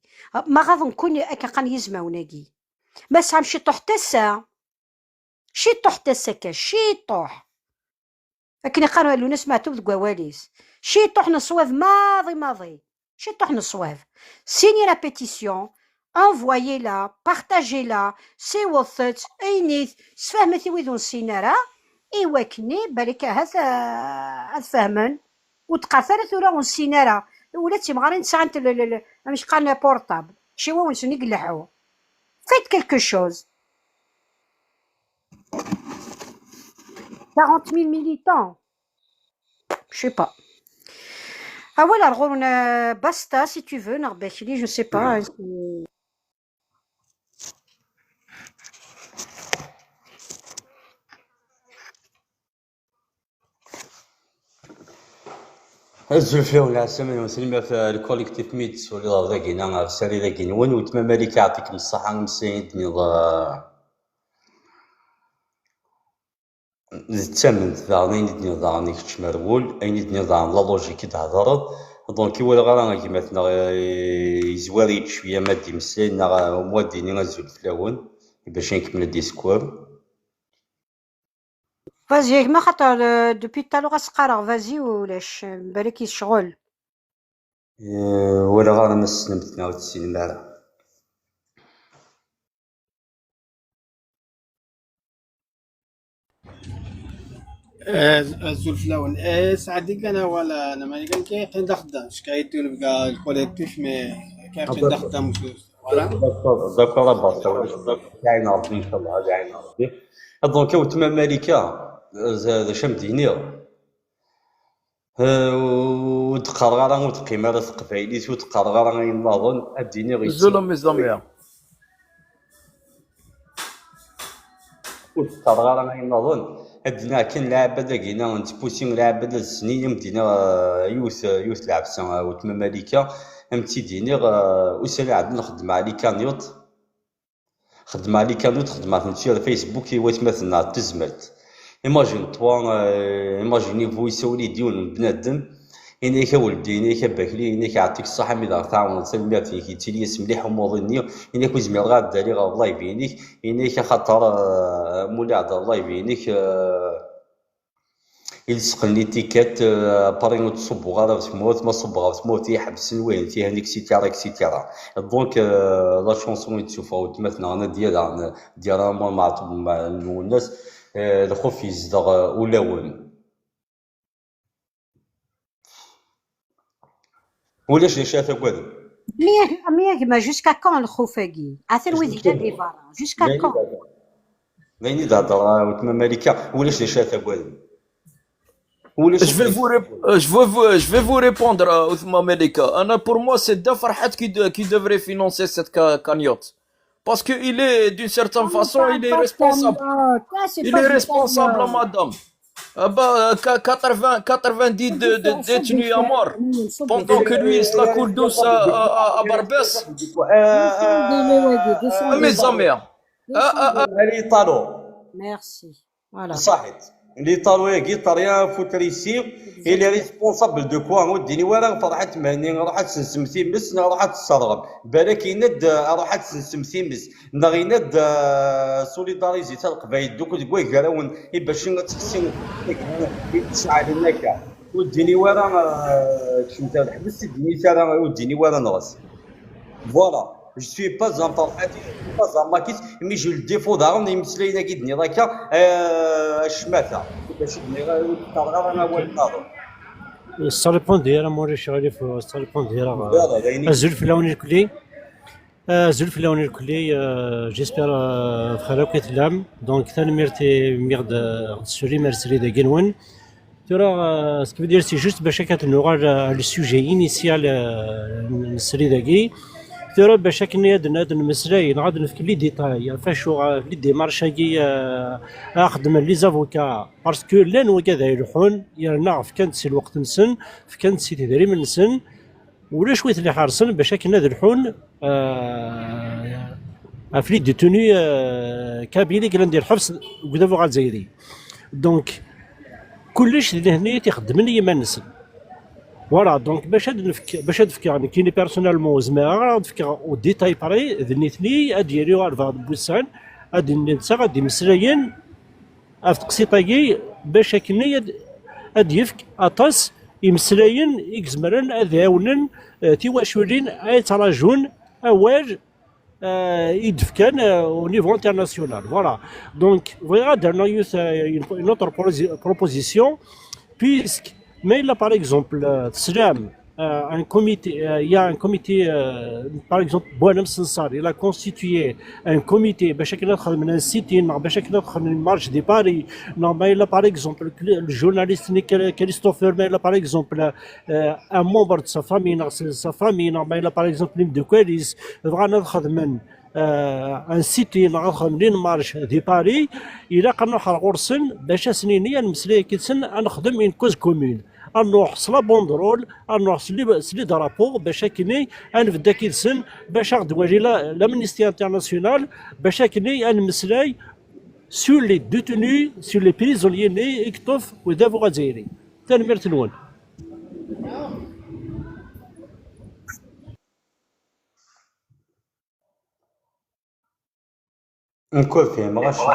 Ma ɣaḍen-ken akka qqan yizmawen-agi. Ma tesɛam ciṭuḥ n tasa. Ciṭuḥ n tasa kan, ciṭuḥ. Akken iqqar Lwennas Meɛtub deg wawal-is. Ciṭuḥ n ṣṣwab maḍi maḍi. Ciṭuḥ n ṣṣwab. Signez la pétition, envoyez-la, partagez-la, siwḍet-tt, init, sfehmet i wid ur nessin ara, i wakken balak ahat, ah, ad fehmen. Ur d-qqaret ara tura ur nessin ara. Ula d timɣarin sɛant le, le, le, amek qqaren, portable. Ciwawen-nsen i ileḥḥu. Faites quelque chose. Quarante mille militants. Je sais pas. Ah ouais, la, euh, Basta, si tu veux, Narbekli, je sais pas, hein, c'est Azul fell-awen, lɛeslama-nwen, tanemmirt, eh, le collectif mi d-tessuliḍ ɣer dagi-na, ɣer sari dagi-nwen, weltma Malika, yeɛṭikem ṣṣeḥḥa, imeslayen i d-tenniḍ, eh, d tamemt daɣen, ayen i d-tenniḍ daɣen i kečč merwul, ayen i d-tenniḍ daɣen la logique i d-thedreḍ. Donc, i walaɣ ara gma-tneɣ, eh, yezwar-iyi-d cwiya ma d-imeslay, neɣ, eh, umwa d-ini azul fell-awen, bac ad nkemmel discours. Vas-y a gma, xaṭer, euh, depuis tout à l'heure as-qqareɣ vas-y, ulac, balak yecɣel. Eh, walaɣ ara ma tessnemt neɣ ur tessinem ara. Eh, azul fell-awen. Eh, sɛeddi kan awal, eh, n Marikan, kan yeqqim d axeddam. Cka yettun bga lkolektif, mais kan yeqqim d axeddam. Voilà. D'accord, d'accord, a Berka, ulac, ad iɛin Rebbi, inchallah, ad iɛin Rebbi. Donc, a weltma Malika, d, d acu am d-iniɣ? Eh, ur d-qqareɣ ara, ur d-qqim ara s teqbaylit, ur d-qqareɣ ara ayen nniḍen, ad d-iniɣ Zul a mes amis. Ur d-qqareɣ ara ayen nniḍen. Ad d-iniɣ kan lɛabad-agi-na n tpusi, lɛabad ad snin, am d-iniɣ, eh, yiwet, yiwet lɛebsa, eh, weltma Malika, am tt-id-iniɣ, eh, ussan iɛeddan xeddmeɣ les cagnottes. Xeddmeɣ les cagnottes, xeddmeɣ-tent sur Facebook i watmaten-nneɣ n tezmert. Imagine-toi, eh, imagine-vous, isawel-iyi-d yiwen n bnadem, ini-ak a weldi, ini-ak a bakli, ini-ak ɛṭik ṣṣaḥa mi d-aɣ-tɛawneḍ, tanemmirt-inek, yettili-as mliḥ umuḍin-nni, ini-ak ur zmireɣ ad d-aliɣ ɣer live-inek, ini-ak axaṭer, eh, muli ɛedda live-inek, eh, ilseqen les tickets, eh, après ur ttṣubbuɣ ara ɣer tmurt, ma ṣubbeɣ ɣer tmurt i iḥebsen wihin, tihan, et cetera, et cetera. Donc, eh, la chanson i d-sufeɣ weltma-tneɣ Nadia daɣen, Nadia Ramon Meɛtub Lwennas, eh, lxuf yezdeɣ, eh, ulawen. Ulac d acu ara tagadem. Mi a gma, jusqu'à quand lxuf-agi? Atan wid yellan di berra. Jusqu'à quand? D ayen i d-hedreɣ, ah, weltma Malika, ulac d acu ara tagadem. Ulac. Je vais vous rép-, euh, je vais vous, je vais vous répondre, euh, Othma Malika. Ana, pour moi, c'est Da Farhat qui de-, qui devrait financer cette ca-, cagnotte. Parce que il est, d'une certaine façon, il est responsable. Il est responsable, madame. Ah bah, euh, qua-, quatre-vingts, quatre-vingt-dix de, de détenus à mort. Pendant que lui, il se la coule douce à, à, à, à Barbès. Ah, mes amis. Ah, ah, ah. Allez, Talo. Merci. Voilà. Ṣaḥit. L'Italo-agi, Ṭalyan, foutre ici, il est responsable de quoi? Ur d-ini wara Ferḥat Mhenni, ruḥ ad tensem times, neɣ ruḥ ad tesserɣem. Balak yenna-d, ah, ruḥ ad tensem times, neɣ yenna-d, ah, solidarisé-t a Leqbayel deg, deg wagrawen, i bac ad tḥessin i d-ceɛlen akka. Ur d-ini wara, ah, kecmet ar leḥbes, ur d-ini ara, ur d-ini wara nɣes. Voilà. Je suis pas un Ferḥat, je suis pas un Makis, mais je le défends daɣen imeslayen-agi d-nniḍ akka, eh, ccmata. Bac i d-nniɣ, ur d-qqareɣ ara awal nniḍen. Ça répond ara, ma ulac aɣilif, ça répond ara. Voilà, d ayen i. Azul fell-awen irkelli. Azul fell-awen irkelli, euh, j'espère, euh, bxir akk i tellam. Donc, tanemmirt imi ɣ-d-, ɣ-d-tessulim ar srid-agi-nwen. Tura, euh, ce qui veut dire, c'est juste bac akka ad nuɣal, euh, le sujet initial, euh, n srid-agi. Tura, bac akken ad n-, ad nemmeslay, neɣ ad nefk les détails, ɣef acu, euh, les démarches-agi, euh, ad xedmen les avocats, parce que llan wigad ay leḥḥun, yerna fkan-d si lweqt-nsen, fkan-d si tedrimen-nsen, ulac wi ten-iḥersen bac akken ad lḥun, euh, ɣef les détenus, euh, kabyles i yellan di lḥebs deg udabu azzayri. Donc, kullec d nitni i t-ixeddmen i yiman-nsen. Voilà, donc, bac ad nefk, bac ad fkeɣ nekkini personnellement, ur zmireɣ ara ad fkeɣ au détail pareil, d nitni ad d-yali ɣer beɛd n wussan, ad d-, netta ad d-imeslayen, ɣef teqsiṭ-agi, bac akken ad, ad yefk aṭas imeslayen i izemren ad ɛiwnen, eh, tiwaculin ay yettrajun awal, eh, i d-fkan, eh, au niveau international. Voilà. Donc, bɣiɣ ad d-rnuɣ yiwet, eh, une, une autre prosi-, proposition, puisque ma yella, par exemple, eh, teslam, euh, un comité, euh, il y a un comité, euh, par exemple, Boualem Sansar, il a constitué un comité, bac akken ad xedmen un sit-in, neɣ bac akken ad xedmen une marche de Paris, neɣ ma yella, par exemple, le journaliste Nick Christopher, ma yella, par exemple, euh, un membre de sa famille, neɣ sa famille, neɣ ma yella, par exemple, l'imdukkal-is, bɣan ad xedmen euh, un site neɣ ad xedmen une marche di Paris, ilaq ad nruḥ ar ɣur-sen bac ad sen-nini ad nemmeslay akked-sen, ad nexdem une cause commune. Ad nruḥ s la banderole, ad nruḥ s les, s les drapeaux, bac akkenni ad nbedd akked-sen, bac ad ɣ-d-wali la, l'Amnesty International, bac akkenni ad nemmeslay sur les détenus, sur les prisonniers-nni i yeṭṭef udabu azzayri. Tanemmirt-nwen. Nekk ur fhimeɣ acemma.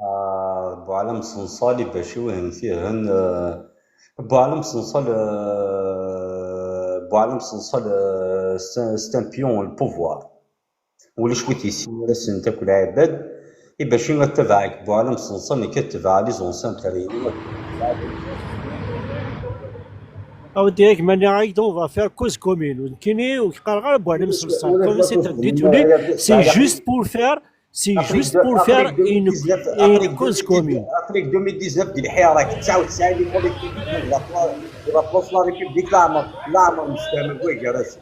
Ah, Buɛlam Ṣenṣal, ibac iwehhem tihen, ah, Buɛlam Ṣenṣal, ah, Buɛlam Ṣenṣal, ah, c'est un, c'est un pion, le pouvoir. Ulac wi t-yessinen, ur asen-t akk lɛibad. Ibac i ad tabaɛek Buɛlam Ṣenṣal, nekk ad tabaɛeɣ les anciens terriens. Ah, on dirait que maintenant, on va faire cause commune. Nekkini ur qqareɣ ara Buɛlam Ṣenṣal. Comme c'est un détenu, c'est juste pour faire, c'est juste pour faire une, une cause commune. Aql-ik deux mille dix-neuf di lḥirak, tesɛa u tesɛin les collectivités de la pla-, de la place la République, leɛmer, leɛmer msefhamen gar-asen.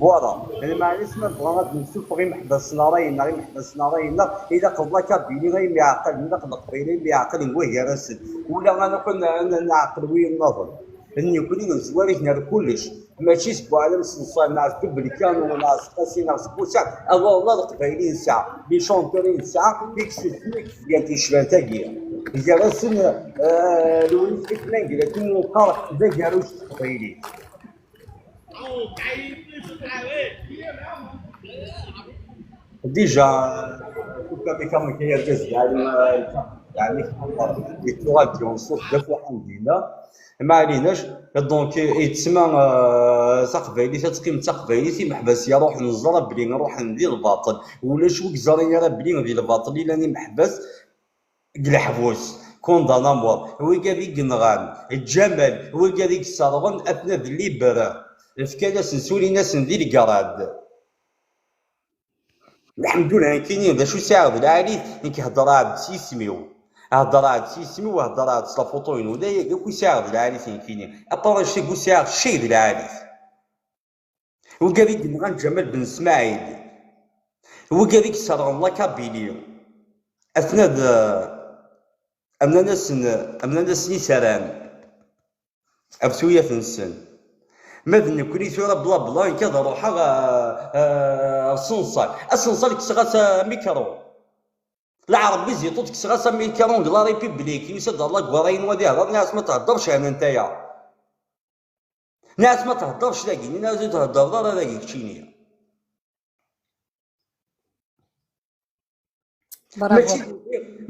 Voilà. Lmeɛna-s ma nebɣa ad d-nessufeɣ imeḥbas n ṛṛay-nneɣ, imeḥbas n ṛṛay-nneɣ, ilaq d la Kabylie ay myeɛqalen, ilaq d Leqbayel ay myeɛqalen gar-asen. Ula ad akk n-, n-, neɛqel wiyaḍ nniḍen. Nekkni nezwar-iten ar kullec. Mačči s Buɛlam Ṣenṣal, neɣ s Dubelkanu, neɣ s Qasi, neɣ s Busaɛ, ala, ala Leqbayel i nesɛa, les chanteurs i nesɛa, i yessusmen gar tecbant-agi. Gar-asen, eh, Lewnis Ayt Mengellat, umi neqqar d agerruj s teqbaylit. Déjà, Costa Rica, ma kay argaz yeɛni, yeɛni, yettuɣal d unṣuf d afuḥan dinna. Ma ɛlinac, donc, yettma, euh, taqbaylit ad teqqim d taqbaylit, imeḥbas-ya ruḥen ẓra belli ruḥen di lbaṭel. Ulac wi yeẓran ara belli di lbaṭel i llan imeḥbas deg leḥbus, condamnés à mort. Wigad i yenɣan Ǧamal, wigad i yesserɣen, atna d libres. Fkan-asen, sulin-asen di lgrad. Lḥemdullah, nekkini d acu sɛiɣ d lɛali, nekk heddreɣ-d s yisem-iw. Heddreɣ-d s yisem-iw, heddreɣ-d s la photo-inu. D ayagi akk i sɛiɣ d lɛali nekkini. Apart annect-agi ur sɛiɣ cci d lɛali. Wigad i yenɣan Ǧamal Ben Smaɛil, wigad i yesserɣen la Kabylie, atna d, amnan-asen, amnan-asen isaran ɣef tuyat-nsen. Ma d nekkni tura, bla bla, nekk ad ruḥeɣ, ah, ah, ɣer Ṣenṣal. Aṣenṣal kkseɣ-as amikru. Lɛerbi Ziṭut kkseɣ-as amikru deg la République. Yusa-d ɣer la guerre-inu ad ihder, nniɣ-as ma thedder cehna n taya. Nniɣ-as ma thedder cdagi, nniɣ-as ur theddreḍ ara dagi keččini. Mačči,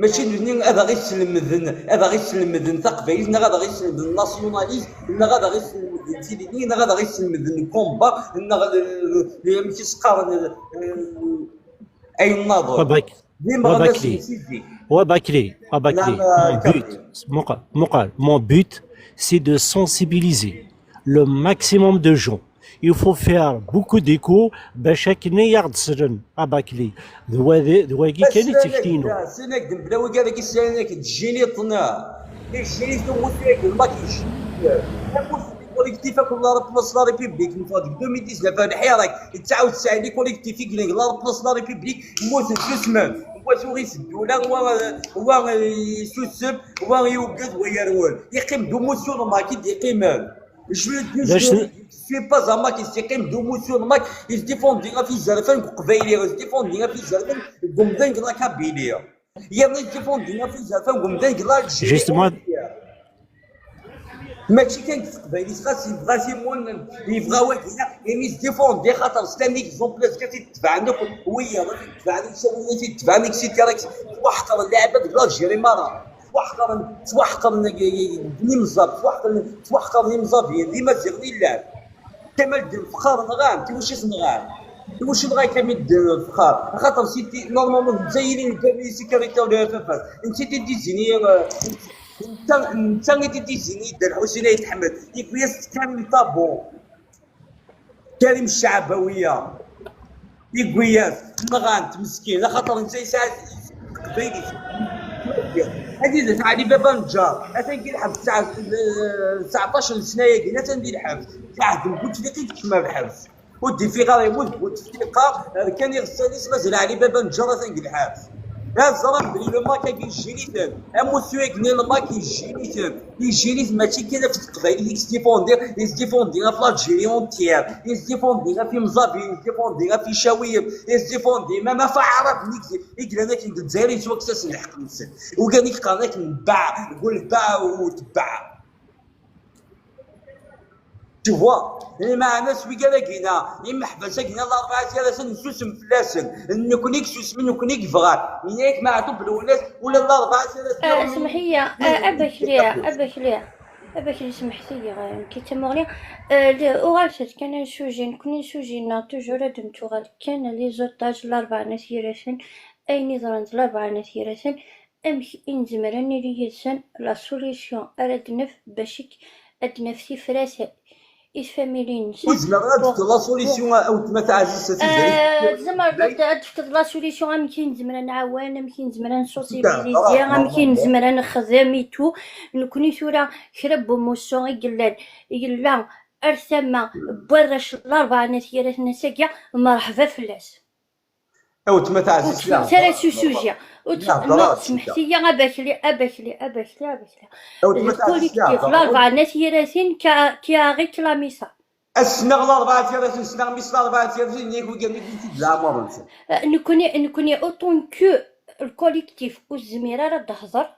mačči d nutni ad aɣ-islemden, ad aɣ-islemden taqbaylit, neɣ ad aɣ-islemden nasyunalizm, neɣ ad aɣ-islemden tilili, neɣ ad aɣ-islemden combat, neɣ, eh, amek i s-qqaren, eh, ayen nniḍen. D imeɣnasen n Sidi. Wa Bakli, wa Bakli, mon but, muqal, muqal, mon but, c'est de sensibiliser le maximum de gens. Il faut faire beaucoup d'écho bac akken i aɣ-d-slen a Bakli. D wagi kan i d tikti-inu. Slan-ak-d mebla wigad-agi, slan-ak-d jiniṭna. Ijini-t umutu-agi, lmak ijini-t. Amutu di collectif akk la place la République, neffeɣ deg deux mille dix-neuf ar lḥirak, tesɛa u tesɛin les collectifs i yellan deg la place la République, mmuten susmen. Wa tuɣ-it ddula, wa, wa yessusem, wa yugad, wa yerwel. Yeqqim d umutu n Maki i d-yeqqimen. Je ne suis pas un Makiste, yeqqim d umutu n Maki, yettdifandi ɣef yizerfan n Uqbayli, yettdifandi ɣef yizerfan n umdan deg la Kabylie. Yerna yettdifandi ɣef yizerfan n umdan deg l'Algérie. Justement. Mačči kan deg teqbaylit, ɣas yebɣa timunent, yebɣa wagi, imi yettdifandi, xaṭer c'est un exemple, azekka ad t-id-tebɛen akk wiyaḍ, ad t-id-tebɛen imsawnen, ad t-id-tebɛen, et cetera. Ttwaḥqren lɛibad deg l'Algérie merra. Ttwaḥqren, ttwaḥqren imẓab, ttwaḥqren, ttwaḥqren imẓabiyen, d imaziɣen i llan. Kamal Ddin Fexxar nɣan-t, iwacu i t-nɣan? Iwacu nɣan Kamal Ddin Fexxar? Axaṭer c'était, normalement, d netta i yellan d sécurité n le F F S. Netta i d-izini, euh, netta, netta i d-izini Dda Lḥusin Ayt Ḥmed. Yewwi-as-d Karim Ṭabu. Karim Ccaɛbawiya. Yewwi-as, nɣan-t meskin, axaṭer netta yesɛa teqbaylit. Anida teɛli baba n Ǧar, atan deg lḥebs tesɛa-, tseɛṭac n ssna-yagi, atan di lḥebs. Ɛhed n Butefliqi yekcem ar lḥebs. Ur d-ifiq ara, yemmut bu teftiqa, rkan iɣsan-is, mazal Ɛli Baba Neǧǧar atan deg lḥebs. Ad ẓran belli le Mac-agi yejjir-iten, amussu-agi-nni le Mac yejjir-iten, yejjir-iten mačči kan ɣef teqbaylit i yesdifundi, yesdifundi ɣef l'Algérie entière, yesdifundi ɣef imẓabiyen, yesdifundi ɣef icawiyen, yesdifundi même ɣef aɛraben i yellan akken deg Lezzayer, yettwakkes-asen lḥeqq-nsen. Ugan i yeqqaren akken mbaɛ, deg ulbaɛ u tebbaɛ. Tu vois, lmeɛna s wigad-agi-nni, imeḥbas-agi-nni, larebɛa gar-asen, nsusem fell-asen. Nekni i yessusmen, nekni i yebɣan. Yenna-yak Meɛtub Lwennas, ula d larebɛa gar-asen. Ah, smeḥ-iyi, ah, abakli, abakli, abakli, smeḥt-iyi, ah, nekki d tamuɣli. Ah, le-, uɣalet-d kan ar sujet, nekni sujet-nneɣ, toujours ad d-nettuɣal kan les otages, larebɛa n At Yiraten, ayen yeḍran d larebɛa n At Yiraten, amek i nezmer ad nili yid-sen, la solution ara d-naf bac ik-, ad d-naf tifrat i tfamilin-nsen. Ur zemreɣ ad d-fkeɣ la solution, a weltma taɛzizt, a tizri. Ah, tzemreḍ ad, ad d-tefkeḍ la solution, amek i nezmer ad nɛawen, amek i nezmer ad nsensibiliser, amek i nezmer ad nexdem et tout. Nekni tura kra n umussu i yellan, yella ar tama n warrac n larebɛa n At Yiraten ass-agi, merḥba fell-as. A weltma taɛzizt, ur ttfeɣ ara s usujet. Ur ttfeɣ, non, smeḥt-iyi, abakli, abakli, abakli, abakli. Le collectif, larebɛa n At Yiraten qui a, qui a réclamé ça. Ssneɣ larebɛa n At Yiraten, ssneɣ mmi-s larebɛa n At Yiraten, nnig wigad-nni i d-leɛmer-nsen. Eh, nekni, nekni, autant que le collectif, ur tezmir ara ad d-tehder.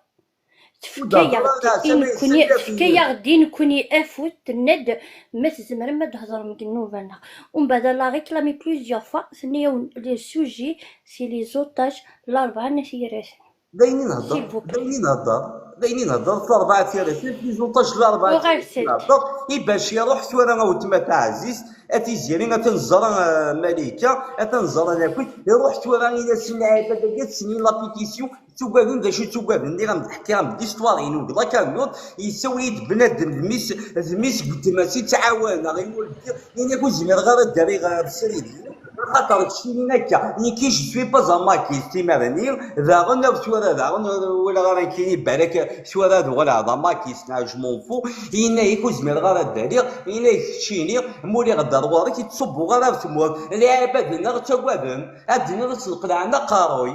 Tefka-yaɣ-d i nekni, tefka-yaɣ-d i nekni afud, tenna-d ma tzemrem ad d-hedrem deg nnuba-nneɣ. Umbeɛd, elle a réclamé plusieurs fois, tenna-yawen le sujet, c'est les otages, larebɛa n At Yiraten. D ayen i nhedder, d ayen i nhedder, d ayen i nhedder, larebɛa n At Yiraten, les otages, larebɛa n At Yiraten. Uɣalet-d. I bac iruḥ tura a weltma taɛzizt, a tiziri, a ten-ẓer, eh, Malika, a ten-ẓer akkit, iruḥ tura, ini-asen lɛibad-agi, ad snin la pétition, ttuggaden. D acu ttuggaden? Nniɣ-am-d, ḥkiɣ-am-d l'histoire-inu deg la cagnotte, yessawel-iyi-d bnadem d mmi-s, d mmi-s n weltma-s i ttɛawaneɣ, i wuldi, ini-ak ur zmireɣ ara ad d-rriɣ ɣer srid-inu, axaṭer keččini akka, nekki je suis pas un maquis, timara-nni, daɣen ar tura, daɣen ur walaɣ ara nekkini, balak tura ad uɣaleɣ d amaquis, neɣ je m'en fous, yenna-ak ur zmireɣ ara ad d-rriɣ, yenna-ak keččini, ma uliɣ-d ar ɣur-k, i ttṣubbuɣ ara ar tmurt, lɛibad-nneɣ ttaggaden, ad d-nniɣ ad s-d-qelɛen aqerruy.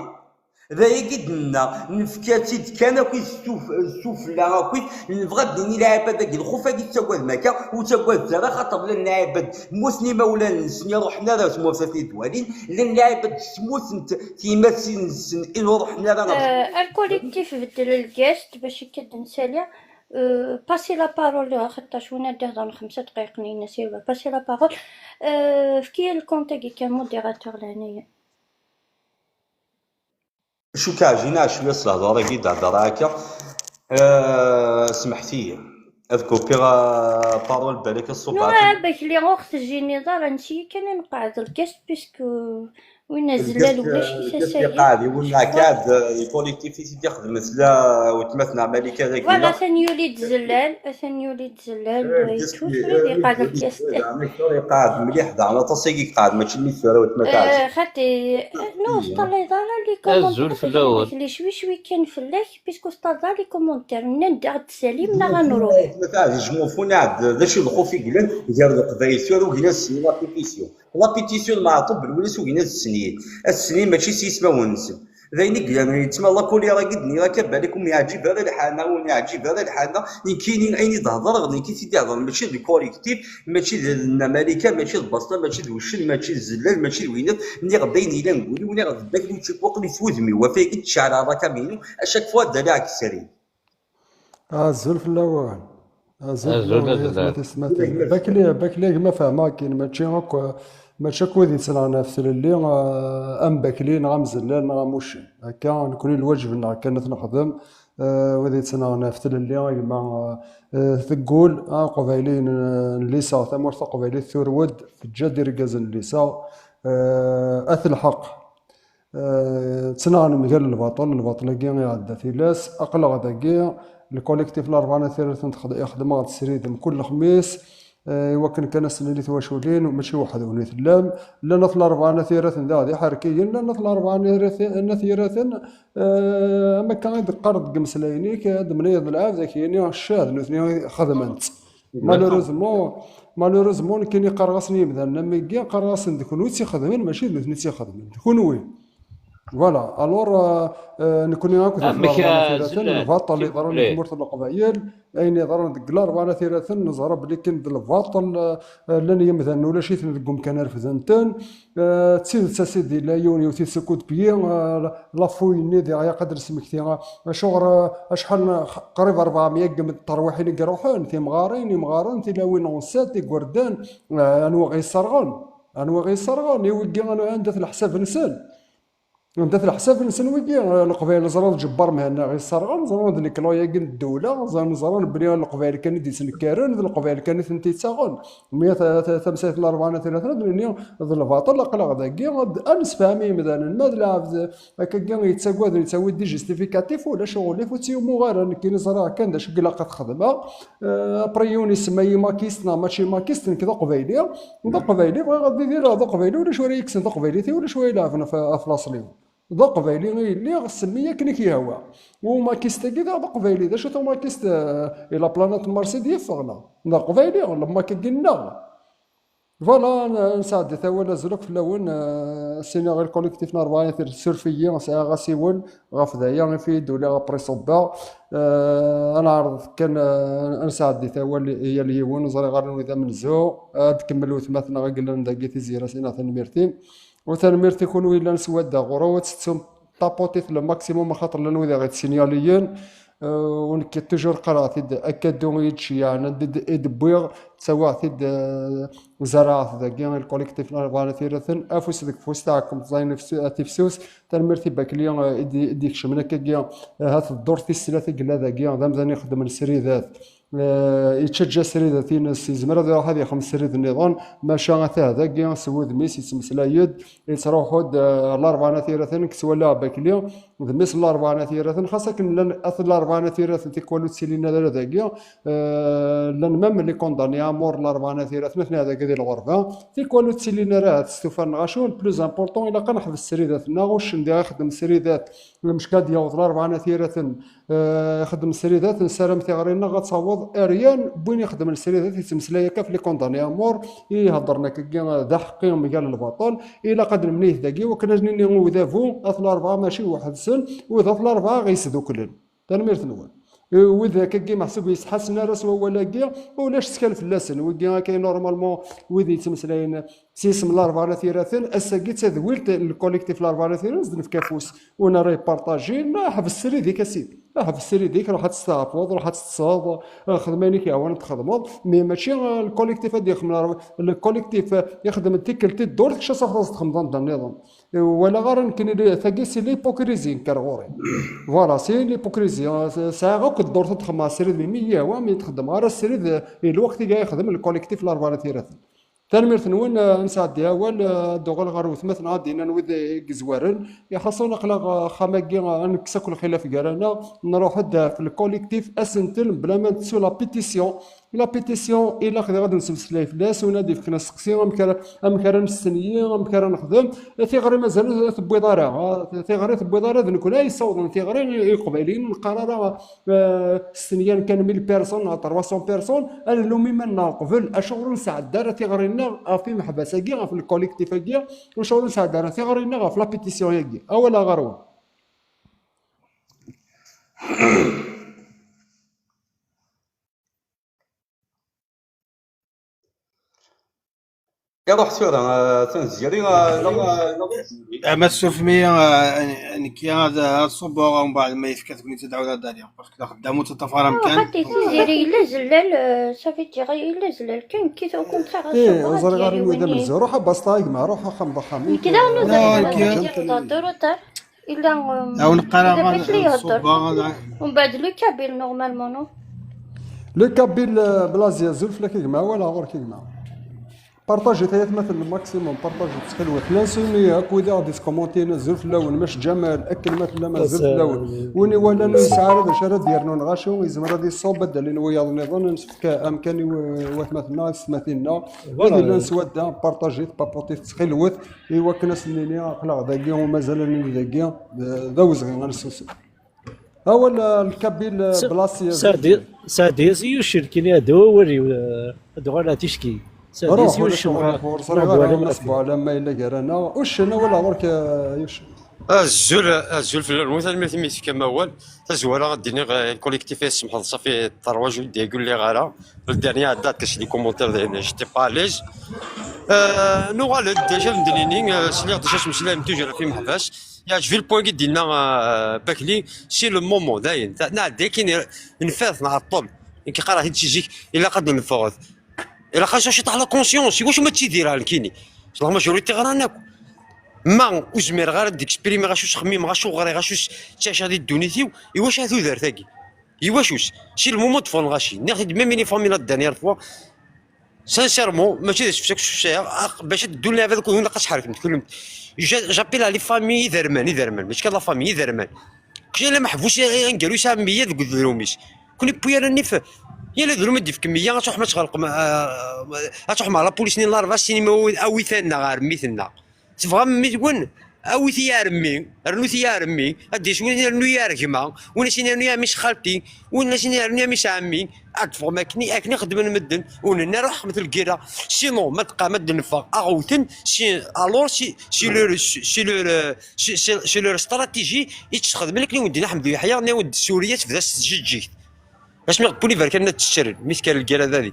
D ayagi i d-nenna, nefka-tt-id kan akkit s tuf-, s tufella akkit, nebɣa ad d-nini lɛibad-agi, lxuf-agi tettaggadem akka, ur ttaggadet ara, xaṭer llan lɛibad mmuten imawlan-nsen, iruḥen ara ar tmurt ad ten-id-walin, llan lɛibad temmut n t-, tyemmatin-nsen, i ruḥen ara ar... Euh, ar collectif beddel lgast, bac akka d-nsali, euh, passer la parole, xaṭer win ad d-ihdren xemsa dqayeq-nni, il va passer la parole. Euh, efk-iyi lkunt-agi kan, modérateur, leɛnaya. Acu k-ɛjin a cwiya s lehdur-agi d-hedreɣ akka? Eh, smeḥt-iyi. Ad kupiɣ, eh, parole, balak ad ṣubbeɣ. Non, ah, bakli ur ɣ-tejjiniḍ ara, nesyi kan ad nqeɛɛed lkast, puisque win azlal ulac-it ass-agi. Iqeɛɛed i win iqeɛɛed, eh, i collectif i t-id-ixedmet la weltma-tneɣ Malika dagi. Voilà, atan yuli-d zellal, atan yuli-d zellal, eh, yettwafri, eh, iqeɛɛed lkast. Iqeɛɛed mliḥ daɣen, aṭas-agi iqeɛɛed, mačči mi tura weltma taɛzizt. Eh, xaṭi, eh, non, ur teṭṭalayeḍ ara les commentaires. Azul fell-awen. Cwi cwi kan fell-ak, puisque ur teṭṭalayeḍ ara les commentaires. Nnan-d ad d-tsalim neɣ ad nruḥ. Weltma taɛzizt, je m'en fous, nɛed, d acu d lxuf i yellan gar Leqbayel tura ugin ad snin la pétition. La pétition n Meɛtub Lwennas ugin ad snin. Ad snin mačči s yismawen-nsen. D ayen i yellan, yettma la colère-agi d-nniɣ akka, balak ur m-yeɛǧib ara lḥal, neɣ ur m-yeɛǧib ara lḥal, nekkini ayen i d-hedreɣ, nekk i t-id-ihedren, mačči d le collectif, mačči d Nna Malika, mačči d Basṭa, mačči d Uccen, mačči d Zellal, mačči d winat, nniɣ-d ayen yellan deg wul-iw, nniɣ-d bakli ur tt-iwaqil s wudem-iw, ɣef ayagi ttceɛraɣ la caméra, à chaque fois ad d-aliɣ deg srid. Azul fell-awen. Azul fell-awen, ay atmaten, atmaten. Bakli, bakli a gma fehmeɣ akken mačči akk, mačči akk wid yettnaɣen ɣef tlelli, eh, am bakli neɣ am zellal neɣ am uccen. Akka, nekni lwaǧeb-nneɣ kan ad t-nexdem. Eh, wid yettnaɣen ɣef tlelli, a gma, eh, teggul, ah, aqbayli n, n lisaɣ, tamurt taqbaylit turew-d, teǧǧa-d irgazen n lisaɣ, eh, at lḥeqq. Eh, ttnaɣen mgal lbaṭel, lbaṭel-agi iɛedda tilas. Aql-aɣ dagi, lkolektif Larebɛa n At Yiraten texd-, ixdem-aɣ-d srid mkul lexmis, eh, i wakken kan ad s-nini twaculin, mačči weḥd-wen i tellam. Llan At Larebɛa n At Yiraten daɣ d iḥerkiyen, llan At Larebɛa n Yiraten, n At Yiraten, eh, am akka i d-teqqareḍ deg imeslayen-ik, ad d-mliyeḍ lɛebd, ad k-yini ccah, d nutni i xedmen-tt. Malheureusement, malheureusement, nekkini qqareɣ-asen i yimdanen am wigi, qqareɣ-asen d kunwi i tt-ixedmen, mačči d nutni i tt-ixedmen, d kunwi. Voilà, alors, euh, euh, nekkni akk d lbaṭel yeḍran deg tmurt n Leqbayel, ayen yeḍran deg larbɛa n At Iraten, neẓra belli kan d lbaṭel, euh, llan yimdanen ulac-iten deg umkan refden-ten. Euh, d tidet, a sidi, la yiwen yiwet-it ce coup de pied, euh, la fouille-nni diɣ ilaq ad d-nesmekti, euh, acuɣer, euh, acḥal n, qrib rebɛemya n terwiḥin i iruḥen, timɣarin, imɣaren, tilawin n set, igerdan, euh, anwa ɣ-yesserɣen? Anwa ɣ-yesserɣen? I wigi, anwa, anda-t leḥsab-nsen? Anda-t leḥsab-nsen wigi? Leqbayel ẓran d Ǧebbar Mhenni ɣ-yesserɣen, ẓran d nekla-agi n ddewla, ẓran, ẓran belli Leqbayel kan i d-yettnekkaren, d Leqbayel kan i tent-yettaɣen. Mi ta-, ta-, tamsayt n larbɛa n At Iraten, ad nini d lbaṭel, aql-aɣ dagi, ad, ad nessefham i yimdanen. Ma d lɛebd akkagi yettaggaden, yettawi-d des justificatifs, ulac uɣilif, ur tt-yumuɣ ara. Nekkini ẓriɣ kan d acu i ilaq ad xedmeɣ. Euh, après, yiwen isemma-yi makist neɣ mačči makist, nekk d aqbayli. D aqbayli, bɣiɣ ad idireɣ d aqbayli, ulac wara yekksen taqbaylit-iw, ulac wara ilɛeben ɣef, ɣef laṣel-iw. D aqbayli i lliɣ, semmi akken i k-yehwa. Umakist-agi daɣ d aqbayli. D acu-t umakist, euh, i la planète Mars i d-yeffeɣ, neɣ? D aqbayli, lemmak-agi nneɣ. Voilà, n-, nesɛeddi-t awal, azul akk fell-awen, euh, siniɣ i lkolektif n rebɛa, suref-iyi, sɛiɣ asiwel, ɣef daya i fi d-uliɣ après ṣubbeɣ. Euh, ad neɛreḍ kan, euh, ad nesɛeddi-t awal i yal yiwen, ur ẓriɣ ara anwa d amenzu, ad tkemmel wetma-tneɣ i yellan dagi, Tiziri, siniɣ tanemmirt-im. U tanemmirt i kunwi yellan s wadda ɣur-ew, ad tettum taputit le maximum, axaṭer llan wid i ɣ-ittsinyaliyen. Euh, u nekk toujours qqareɣ-t-id, akadu i yi-d-ceyyɛen, anda d-, i d-wwiɣ, ttawiɣ-t-id, euh, zerɛeɣ-t dagi, i lkolektif n Larbɛa n At Iraten, afus deg ufus, taɛkemt ẓayen ifsu-, a tifsus. Tanemmirt i Bakli, euh, i d-, i d-ikecmen akkagi, euh, hat ddurt tis snat i yella dagi, d amdan ixeddmen sridat. Eh, yettaǧǧa sridat-ines, yezmer ad iruḥ ad yexdem srid nniḍen, maca atah dagi s wudem-is yettmeslay-d, yettruḥu-d, eh, Larbɛa n At Iraten, nekk ttwaliɣ Bakli d mmi-s n Larbɛa n At Iraten, xas akken llan at Larbɛa n At Iraten tikwal ur ttilin ara dagi, eh, llan même les condamnés à mort n Larbɛa n At Iraten atni dagi di lɣerba, tikwal ur ttilin ara, ahat stufan neɣ acu. Le plus important, ilaq ad neḥbes sridat-nneɣ, uccen diɣ ixeddem sridat, mecka ad yaweḍ Larbɛa n At Iraten, Eh, ixeddem sridat, nessaram tiɣri-nneɣ ad taweḍ ar yan n win ixeddmen sridat, yettmeslay akka ɣef les condamnés à mort, i iheddren akkagi d aḥeqqi mgal lbaṭel. Ilaq ad nemniyet dagi, wakken ad nini i udabu, at Larbɛa mačči weḥd-sen, u d at Larbɛa ɣ-yesduklen. Tanemmirt-nwen. Eh, wid akkagi meḥsub yesḥassen ara s wawal-agi, ulac ttkal fell-asen. Wigi akka, normalement, wid yettmeslayen s yisem n Larbɛa n At Iraten, ass-agi d tadwilt n lkolektif Larbɛa n At Iraten, ad s-d-nefk afus. Win ara yepartajin, ḥbes srid-ik a sidi. Ḥbes srid-ik, ruḥ ad testeɛfuḍ, ruḥ ad teṭṭseḍ, xdem ayen i k-yehwan ad txedmeḍ, mais mačči, eh, lkolektif ad yexdem lar-, lkolektif, eh, ixdem tikkelt i ddurt, kečč ad truḥeḍ ad txedmeḍ anda nniḍen. Eh, walaɣ ara nekkini li-, tagi c'est l'hypocrisie, nker ɣur-i. Voilà, c'est l'hypocrisie. Eh, s-, sɛiɣ akk ddurt ad xedmeɣ srid, mais mi yi-yehwa, mi txeddmeɣ ara srid, eh, i lweqt i yexdem lkolektif Larbɛa n At Iraten. Tanemmirt-nwen, eh, ad nesɛeddi awal, eh, ad d-uɣal ɣer wetma-tneɣ ad d-inan wid i yezwaren. Iḥaṣun aql-aɣ, eh, axxam-agi, eh, ad nekkes akk lxilaf gar-aneɣ, nruḥ-d, eh, ɣef lkolektif asentel bla ma nettu la pétition. La pétition, ilaq diɣ ad nsemmeslay fell-as, win ad d-ifken asteqsi, amek ara, amek ara nestenyi, amek ara nexdem. Tiɣri mazal ur tewwiḍ ara, eh, tiɣri tewwiḍ ara, d nekkni ay yessawḍen tiɣri i Iqbayliyen, ur neqqar ara, eh, stenyan kan mille personnes neɣ trois cents personnes, ad nlum iman-nneɣ qbel, acuɣer ur nesɛedda ara tiɣri-nneɣ ɣef imeḥbas-agi, ɣef lkolektif-agi, acuɣer ur nesɛedda ara tiɣri-nneɣ ɣef la pétition-agi? Awal ɣer-wen. Iruḥ tura, eh, atan Ziri, eh, la, la, la. Ama tsurfem-iyi, eh, nekki ad, ad ṣubbeɣ, umbeɛd ma yefka taguni ad ɛawdeɣ ad d-aliɣ, parce que d axeddam ur teṭṭaf ara amkan. Xaṭi, Tiziri yella zellal, eh, ça veut dire yella zellal kan, nekki au contraire ad Eh, ṣubbeɣ, ur ẓriɣ ara anwa d amenzu. Ruḥ a Basta, a gma, ruḥ axxam d axxam. Nekki daɣen ur ẓriɣ ara, nekki ad d-ihedder, ur ṭar. Illa, um, awen qqareɣ ad ṣubbeɣ. Umbeɛd le kabyle, normalement, non? Le kabyle, euh, Blazia, azul fell-ak a gma, wala ɣur-k a gma. Partajit ay atmaten le maximum, partajit ttxil-wet. Llan suni akk wid i ɣ-d-ittkomontin, azul fell-awen. Mac Ǧamal, akken ma tellam, azul fell-awen. Win iwalan ur yesɛi ara d acu ara d-yernu neɣ acu, yezmer ad iṣubb, ad d-alin wiyaḍ nniḍen, ad nesfek amkan i w-, watmaten-nneɣ, i tsetmatin-nneɣ. Wid yellan s wadda, partajit, paputit, ttxil-wet. I wakken ad sen-nini aql-aɣ dagi, u mazal ad nili dagi, d, d awezɣi ad nessusem. Awal, euh, le Kabyle, euh, Blasi, euh, Saɛdi, Saɛdi, Yucel, kini ad awal-iw, euh, ad uɣaleɣ ticki. Saɛdi, Ruḥ, ulac Yucel, ur ɣ-, ur ẓriɣ ara, Anas Buɛlam ma yella gar-aneɣ. Uccen, awal ɣur-k, euh, Yucel. Azul, azul fell-awen, tanemmirt imi tefkam awal. Tazwara ad d-iniɣ, euh, le collectif, ad tsemḥeḍ, ça fait trois jours ur d-yeggulliɣ ara. Le dernier ad d-attaché des commentaires, j'étais pas à l'aise. Euh, nuɣal-d, d acu ad m-d-nini, euh, sliɣ-d acu ad tmeslayem toujours ɣef imeḥbas. Yeɛjeb-iyi le point i d-yenna, euh, Bakli, c'est le moment, dayen. Ta-, nɛedda akin, nfat, nɛeṭṭel. Nekk qqareɣ-t-id si zik, ilaq ad d-neffɣet. Ilaq ad nsew ciṭ la conscience, iwacu ma ttidireɣ nekkini? La majorité ɣran akk. Ma ur zmireɣ ara ad d-exprimiɣ acu s-xemmimeɣ, acu ɣriɣ, acu s-, ttacaɣ di ddunit-iw, iwacu ar tudert-agi? Iwacu-s? Si le moment d-ffɣen lɣaci. Nniɣ-t-id même i les familles la dernière fois. Sincèrement, mačči d asefk akk sɛiɣ, aq-, bac ad ddun lɛibad akk, ilaq ad tḥerkem, tkullemt. Je-, j'appelle à les familles iderman, iderman, mačči kan la famille, iderman. Kečč ala meḥbus, aneggaru yesɛa meyya deg udrum-is. Kuni wwi ara nnif, yal adrum i d-yefk meyya, ad truḥem ad tɣelqem, ah, ad truḥem ɣer la police-nni n Larba, sinima awi-, awit-aneɣ ɣer mmi-tneɣ. Tebɣam mmi-twen? Awit-iyi ar mmi, rnut-iyi ar mmi, ad d-yas win yernu-yi ar gma, win as-yernu-yi ar mmi-s xalti, win as-yernu-yi ar mmi-s ɛemmi, ad d-teffɣem akken, akken i xeddmen medden, ur nenni ara ḥekmet lgirra, sinon ma tebqam ad d-neffeɣ aɣ-wten, si, alors si, si leur, si leur, si, si, si leur stratégie i tt-sxedmen akken i wen-d-yenna Ḥmed Yeḥya, nna wen-d Surya tebda s tjeǧǧigt. Asmi ɣ-wwin iberkanen ad tt-ttren, mi tekker lgirra dadi.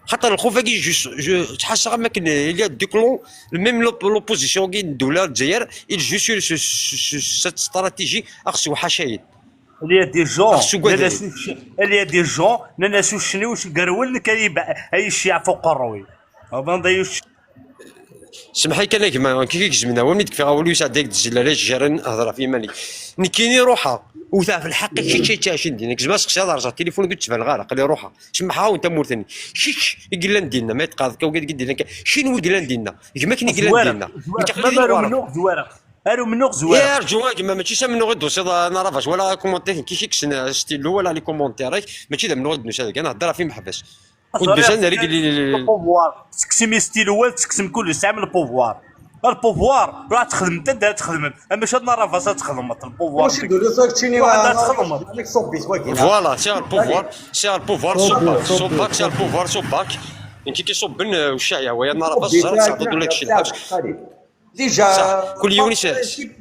Xaṭer lxuf-agi, je, je, ttḥassaɣ am akken il y a deux clans, le même l'op-, l'opposition-agi n ddula n Lezzayer, il joue sur ce, ce, ce, cette stratégie, aɣ sewḥacayen. Il y a des gens, aɣ ssuggaden. Nnan-as uc-, il y a des gens, nnan-as uccen-iw, uccen gar wallen kan yebɛed, ay icci ɣef uqerruy. Aban da yuc-. Semḥ-iyi kan a gma, nekk i k-igezmen awal, mi d-kfiɣ awal-iw sɛeddaɣ-d zzellal, ay jjaren, hder ɣef yiman-ik. Nekkini ruḥeɣ, wteɣ ɣef lḥeqq-ik, kečč ay yettɛicin dinna. Nekk zemreɣ ad sseqsiɣ ad rẓeɣ tilifun ur d-ttbaneɣ ara, aql-i ruḥeɣ. Semmeḥ-awen tamurt-nni. Kečč i yellan dinna, ma yeṭṭqeḍ akka, wigad i yellan kan. Kečč i yellan dinna. Gma-k i yellan dinna. Nekk aql-i di lɣerba. Ar umennuɣ zwareɣ. Ar umennuɣ zwareɣ. Eh, rǧu a gma, mačči s amennuɣ i d-tusiḍ, a Narabac, wala commentaire-ik, kik-, ksen, eh, stylo, wala les commentaires-ik, mačči d amennuɣ i d-nusa deg-a, nehder ɣef imeḥbas. Ur d-usan ar igli. Le pouvoir. Teksem stylo, wa teksem kullec, tesɛam le pouvoir. Le pouvoir, ruḥ txedmem, anda ara txedmem. Amac ad Narabac ad txedmeḍ, le pouvoir. Mačči d ul-is ad teččini. Ruḥ anda ara txedmeḍ. Voilà, c'est le pouvoir, c'est le pouvoir, Ṣubbak, Ṣubbak, c'est le pouvoir, Ṣubbak. Nekk i k-iṣubben, eh, ucaya, wa ya Narabac, ẓer, tesɛeddaḍ ula kečč lḥebs. Déjà, kul yiwen is-,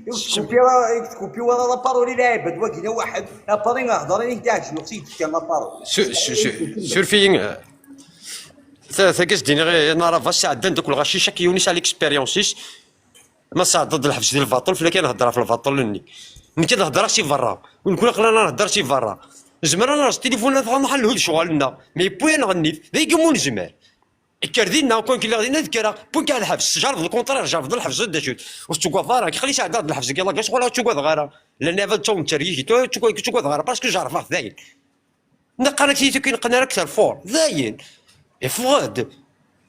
ur tekkupi ara, ur tekkupi ara la parole i lɛibad, wagi d awaḥed, la parole i hder, i d-iɛejben, ur s-yefkan la parole. Su-, su-, su-, suref-iyi, eh, ta-, tagi s-d-iniɣ, eh, Narabac sɛeddan-d akk lɣaci, chaque yiwen yesɛa l'expérience-is. Ma sɛeddaḍ lḥebs di lbaṭel, fell-ak ad nehder ɣef lbaṭel-nni. Nekk ad hedreɣ si berra, u nekni aql-aneɣ nehder si berra. Nezmer ad nerẓ tilifun, ad nruḥ ad nelhu d ccɣel-nneɣ, mais yewwi-aneɣ nnif, d ayagi umi nezmer. Kker dinna, kan lliɣ dinna ad kkreɣ, wwin-k ar lḥebs, tjerrbeḍ le contraire, tjerrbeḍ lḥebs, d acu-t? Ur tettuggadeḍ ara, aql-i sɛeddaɣ-d lḥebs deg Lagos, wala ur ttuggadeɣ ara. Llan iɛbad ttawḍen ttergigit, ur ttuggadeɣ, ur ttuggadeɣ ara, parce que jerrbeɣ-t dayen. Neqqar-ak tiyita ur k-neqqen ara akter fort, dayen. Iffeɣ-d.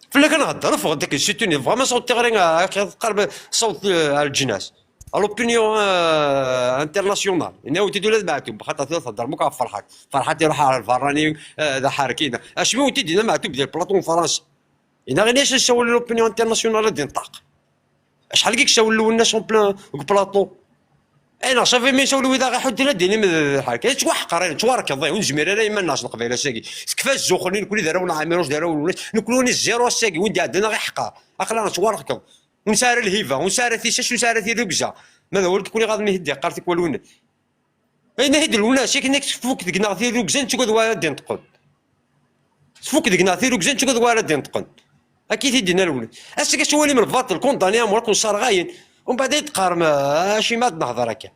Fell-ak ad nhedder, ffeɣ-d akken, surtout, nebɣa ma ṣṣut tiɣri, ah, teqqar ṣṣut, eh, ar leǧnas. À l'opinion, euh, internationale. Yenna-wen-t-id ula d Meɛtub, xaṭer tura theddrem akk ɣef Ferḥat. Ferḥat iruḥ ɣer lberrani, euh, d aḥerki. Acimi wen-t-id-yenna Meɛtub di lplaṭu n Fransa? Yenna ɣin-as ad ssawal l'opinion internationale ad d-inṭaq. Acḥal i yessawel Lwennas en plein deg plaṭu? Ay neɣ safi mi nsawel wid aɣ-iḥudden ad d-inim d lḥerka. Yettwaḥqer, yettwarkeḍ, ur nezmir ara iman-nneɣ s Leqbayel ass-agi. Tekfa zzux-nni, nekkni d arraw n Ɛmiruc, d arraw n Lwennas, nekkni zéro ass-agi, win d-iɛeddan aɣ-iḥqer. Aql-aɣ nettwarkeḍ. Ur nesɛi ara lhiba, ur nesɛi ara tissas, ur nesɛi ara tirrugza. Ma d awal nekkni ɣaḍen mi t-id-iqqar tikwal win. Ayen ahi d Lwennas, akken ak tfuk deg-neɣ tirrugza, nettagad wa ara d-inṭqen. Tfuk deg-neɣ tirrugza, nettagad wa ara d-inṭqen. Akka i t-id-yenna Lwennas. Ass-agi s walim lbaṭel, kundani amur akk nṣerɣayen. Umbeɛd ay d-teqqarem, ah, acimi ad nehder akka?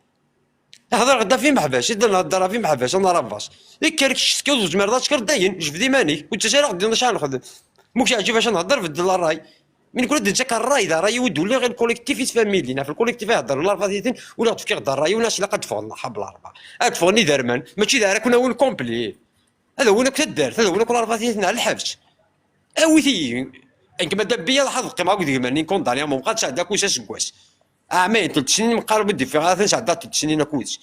Hder ɣef imeḥbas, i d-nhedder ɣef imeḥbas, a Narabac. Ikker kečč tekkiḍ ur tezmireḍ ad tekkreḍ dayen, jbed iman-ik, ur d-ttass ara ɣer din acu ara nexdem. Ma ur k-yeɛǧib acu nhedder, beddel ṛṛay. Mi nekkni ad d-nettak ṛṛay, d ṛṛay-iw i d-uliɣ i lkolektif i tfamilin. Ɣef lkolektif i heddren larbaṭ-iten, ula ɣ-d-fkiɣ-d ṛṛay-iw, nas ilaq ad d-ffɣen ḥab larbaɛ. Ad d-ffɣen iderman, mačči d ara kun-awin complet. Ad awin akk taddart, ad awin akk larbaṭ-iten ar lḥebs. Awit-iyi. Nekk ma d abbi ad ḥaḍ qqimeɣ akked gma-nni kundani, am umqad sɛeddaɣ akk aseggas. Ɛamayen, telt snin meqqar ur d-ifiɣ ara, ten sɛeddaɣ telt snin akked-s.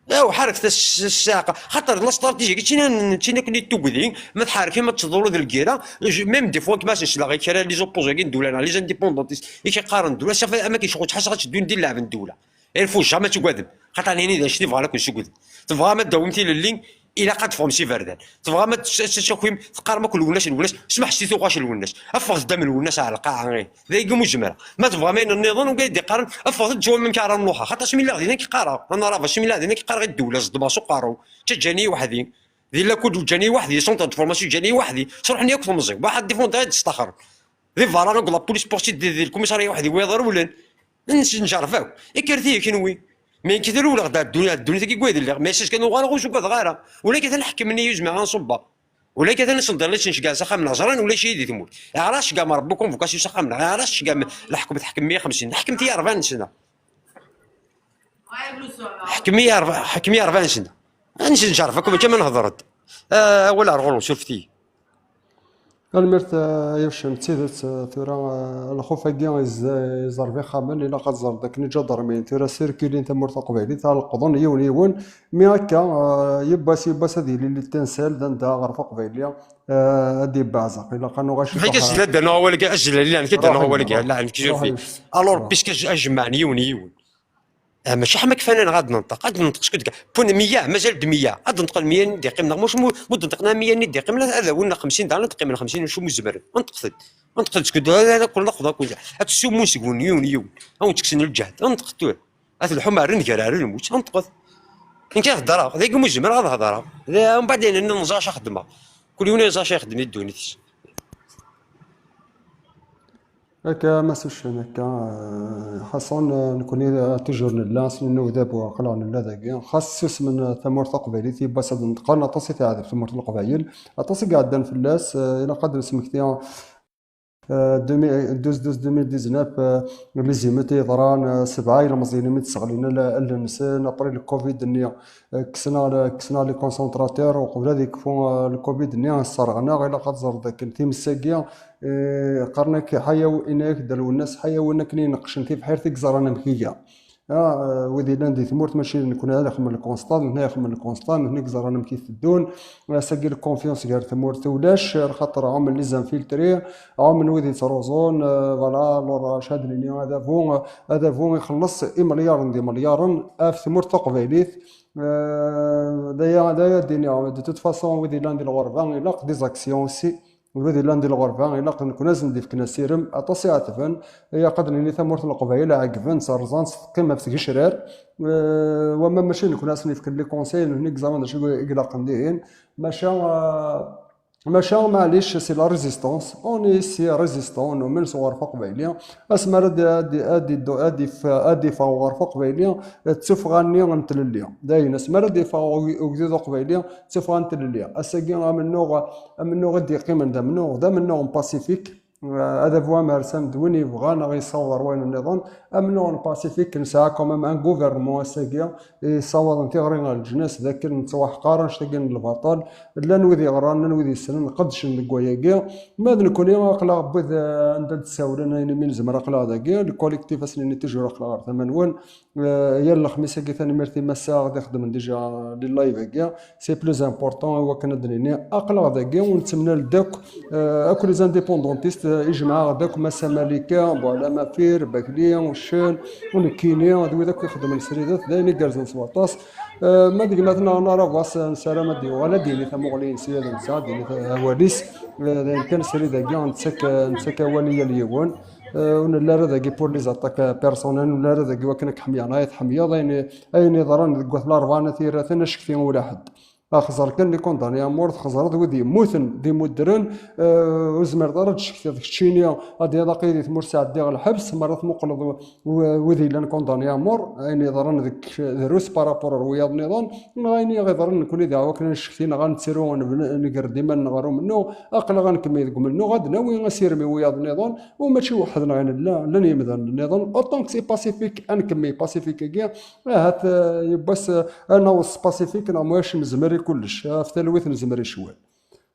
Aw, ḥerket as-, ssɛaqa. Xaṭer la stratégie, ččini, ččini akken i tugdi, ma tḥerkem ad teḍruḍ lgira, même des fois, kma s-, sleɣ i kra les opposants-agi n ddula, neɣ les indépendantistes, i k-iqqaren ddula, safi, am akken ccɣel ttḥasaɣ ad teddun di lɛeb n ddula. Il faut jamais ad tugadem. Xaṭer nini d anect i bɣan akk nsuged. Tebɣam ad d-tawim tilelli, ilaq ad teffɣem s iberdan. Tebɣam ad tcakim, teqqarem akk lwennas, lwennas, smaḥ s tuɣac lwennas. Ffɣet-d am lwennas ar lqaɛa, ih. D ayagi umi zemreɣ. Ma tebɣam ayen nniḍen, ugayen d-iqqaren, ffɣet-d, ttwamem ara nruḥ. Xaṭer asmi lliɣ din ad k-qqareɣ. Anaṛav, asmi lliɣ din ad k-qqareɣ i ddewla, zedmeɣ s uqerru. Ttaǧǧan-iyi weḥd-i. Di lakul ǧǧan-iyi weḥd-i, centre de formation ǧǧan-iyi weḥd-i. Ttruḥen akk temẓi. Waḥed défendre ad d-staxren. Di berra, akked la police, poursuite di, di lkumisarya weḥd-i, wiyaḍ rewlen. Nsenǧerf akk. Ikker-iyi kenwi. Mi nekk rewleɣ-d ar ddunit, ar ddunit-agi deg wayd lliɣ. Mais ass-a kan uɣaleɣ ur s-ugadeɣ ara. Ula kan ḥekmen-iyi, ur zmireɣ ad nṣubbeɣ. Ula kan asenḍil-nsen ceggeɣ s axxam-nneɣ, ẓran ulac-iyi di tmurt. Ɛrac ceggeɣ merbukum vocation s axxam-nneɣ. Ɛrac ceggeɣ leḥkem tḥekkem-iyi xemsin. Ḥekmet-iyi rebɛa n sna. Ḥkem-iyi rebɛa, ḥkem-iyi rebɛa n sna. Ad nsenǧerf akk, mačči ma nehder-d. Ah, awal ar ɣur-m, surfet-iyi. Tanemmirt, eh, ay uccen, d tidet, eh, tura, eh, lxuf-agi yezza-, yeẓerb ixxamen, ilaq ad ẓren dakken iǧadarmiyen tura sirkulin tamurt taqbaylit, ad leqḍen yiwen yiwen, mi akka, eh, yiwwas yiwwas ad yili l'étincelle d anda aɣref aqbayli, eh, ad d-yebbeɛzeq. Ilaq ad nuɣal cwiṭ. Azzel, ad d-anuɣ awal-agi, azzel, ad d-anuɣ awal-agi, ruḥ, ruḥ. Alors, puisque aj-, ajemɛen yiwen yiwen. Ah, mačči ḥma kfan-aneɣ ad nenṭeq, ad nenṭeq skud ka-, pun meyya, mazal-d meyya, ad d-neṭqen meyya-nni d-yeqqimen, neɣ mačči mu, mu d-neṭqen am meyya-nni d-yeqqimen, ad awen-neɣ xemsin daɣen ad d-qqimen xemsin, acu mu zemren. Neṭqet-d. Neṭqet-d skud, ad, ad kul leqḍa, kul, ad tessumun seg-wen yiwen yiwen, ad wen-ttekksen lǧehd, neṭqet tura. Ad telḥum ar nnger ar lmut, neṭqet. Nekk ad hedreɣ, d ayagi mu zemreɣ ad hedreɣ. D, mbeɛd ayen-nni neẓra acu xeddmeɣ. Kul yiwen yeẓra acu ixeddem di ddunit-is. Akka, ma s uccen akka, eh, ḥaṣun, eh, nekni, eh, toujours nella, s nenna udabu aql-aɣ nella dagi. Xas susmen, eh, tamurt taqbaylit, yiwwas ad neṭqen, aṭas i teɛdeb tmurt n Leqbayel, aṭas i iɛeddan fell-as, eh, ilaq ad d-nesmekti, eh, deux mille, douze douze deux mille dix-neuf, eh, les émeutes i yeḍran, eh, sebɛa ilmeẓyen imi d-sseɣlin al-, allen-nsen, après le covid-nni, eh, kksen-aɣ le-, kksen-aɣ les concentrateurs, uqbel ad yekfu, eh, le covid-nni, sserɣen-aɣ, ilaq ad teẓreḍ akken times-agi, eh, qqaren-ak ḥayaw-, yenna-yak-d Lwennas, ḥayawen akken i ineqqcen tibḥirt i yeẓran amek iga. Ah, eh, wid yellan di tmurt, mačči d nekni ara ixemmen le constat, d nekni ara ixemmen le constat, d nekni i yeẓran amek i teddun. Ass-agi le confiance gar tmurt ulac, axaṭer ɛumen les infiltrés, ɛumen wid yettruẓun, eh, voilà, alors, acu ad nini, adabu, adabu ixelleṣ imelyaṛen d imelyaṛen ɣef tmurt taqbaylit. Eh, d aya, d aya d-iniɣ, de toute façon, wid yellan di lɣerba, ilaq des actions aussi. Wid yellan di lɣerba, ilaq nekni ad sen-d-ifken asirem, aṭas i ɛetben, ilaq ad nini tamurt n Leqbayel ɛeggben-tt, rẓan-tt, teqqim ɣef tgecrar, eh, wama mačči d nekni ad sen-ifken les conseils, nekni i yeẓran d acu i ilaqen dihin, maca, eh, maca, maɛlic, c'est la résistance, on est ici résistant, numen s uɣref aqbayli, asmi ara d, ad d, ad d, ad d-iff-, ad d-iffeɣ uɣref aqbayli, d tuffɣa-nni n tlelli. Dayen, asmi ara d-iffeɣ ug-, ugdud aqbayli, d tuffɣa n tlelli. Ass-agi amennuɣ, amennuɣ i d-yeqqimen d amennuɣ, d amennuɣ n pacifique. Eh, adabu amersam d win yebɣan ad ɣ-yessaweḍ ar wayen nniḍen. Amennuɣ n pacifique, nesɛa quand même un gouvernement ass-agi yessawaḍen tiɣri ɣer leǧnas, d akken nettwaḥqar annect-agi n lbaṭel. Llan wid yeɣran, llan wid yessnen, qedcen deg wayagi. Ma d nekni, aql-aɣ wid, eh, anda d-ssawlen, ayen imi nezmer aql-aɣ dagi. Le collectif, ad s-nini toujours, aql-aɣ ɣer tama-nwen. Eh, yal lexmis-agi, tanemmirt i Massa i ɣ-d-ixedmen déjà les live-agi. C'est plus important, i wakken ad d-nini, aql-aɣ dagi, ur nettemlal-d akk, eh, akk les indépendantistes, eh, ijmeɛ-aɣ-d akk Massa Malika, Buɛlam Afir, Bakli, Uccen, u nekkini, d wid akk ixeddmen sridat, d ayen igerrzen s waṭas. Eh, ma d gma-tneɣ Nara Bas, nessaram ad d-yuɣal, ad d-yini tamuɣli-ines yal netta, ad d-yini ta-, awal-is. Eh, d ayen kan srid-agi, nettak, nettak awal i yal yiwen. Eh, ur nelli ara dagi pour les attaques personnelles, ur nelli ara dagi wakken ad k-ḥemyeɣ neɣ ad tḥemyeḍ, ayen, ayen yeḍran deg wat Larebɛa n At Yiraten, acekti ula ḥedd. Axẓer kan les condamnés à mort, txeẓreḍ wid yemmuten d imuddren, eh, ur tezmireḍ ara ad d-tcektiḍ keččini, ad d-yaḍ aqi di tmurt sɛeddiɣ lḥebs, mi ara tmuqleḍ w-, w-, wid yellan condamnés à mort, ayen yeḍran deg drus par rapport ar wiyaḍ nniḍen, neɣ ayen i ɣ-iḍran nekni daɣ wakken ad ncekti neɣ ad nettru, nebna-, negger-d iman-nneɣ ɣer umennuɣ, aql-aɣ ad nkemmel deg umennuɣ, ad d-nawi asirem i wiyaḍ nniḍen, u mačči weḥd-neɣ i nella, llan yimdanen nniḍen, autant que c'est pacifique, ad nkemmel pacifique-agi, ahat, eh, yiwwas, eh, ad naweḍ s pacifique, neɣ ma ulac nezmer i kullec, ɣef talwit nezmer i ccwal.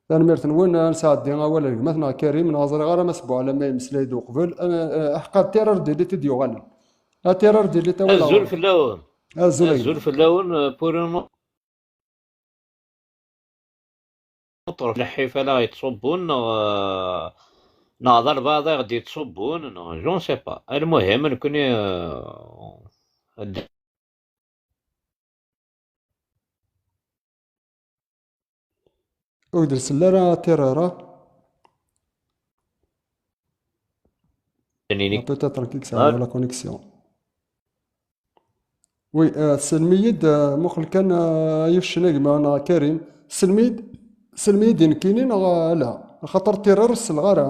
Tanemmirt-nwen, ad nesɛeddi awal ar gma-tneɣ Karim, neɣ ẓriɣ ara Mass Buɛlam ma yemmeslay-d uqbel, eh, eh, aḥeqqa d Terreur d'élite i d-yuɣalen. A Terreur d'élite, awal. Azul fell-awen. Azul. Azul fell-awen, eh, pour une autre, lḥif ala yettṣubbun, neɣ, eh, neɣ d albaɛḍ i ɣ-d-yettṣubbun, neɣ je ne sais pas. Almuhim, nekni, eh, Ur d-nsell ara tirara. Ah, peut-être nekk i yesɛa la connexion. Oui, euh, tsellem-iyi-d, euh, muqel kan, euh, ay uccen a gma neɣ Karim. Tsellem-iyi-d, tsellem-iyi-d i nekkini neɣ, euh, ala? Axaṭer tirara ur selleɣ ara.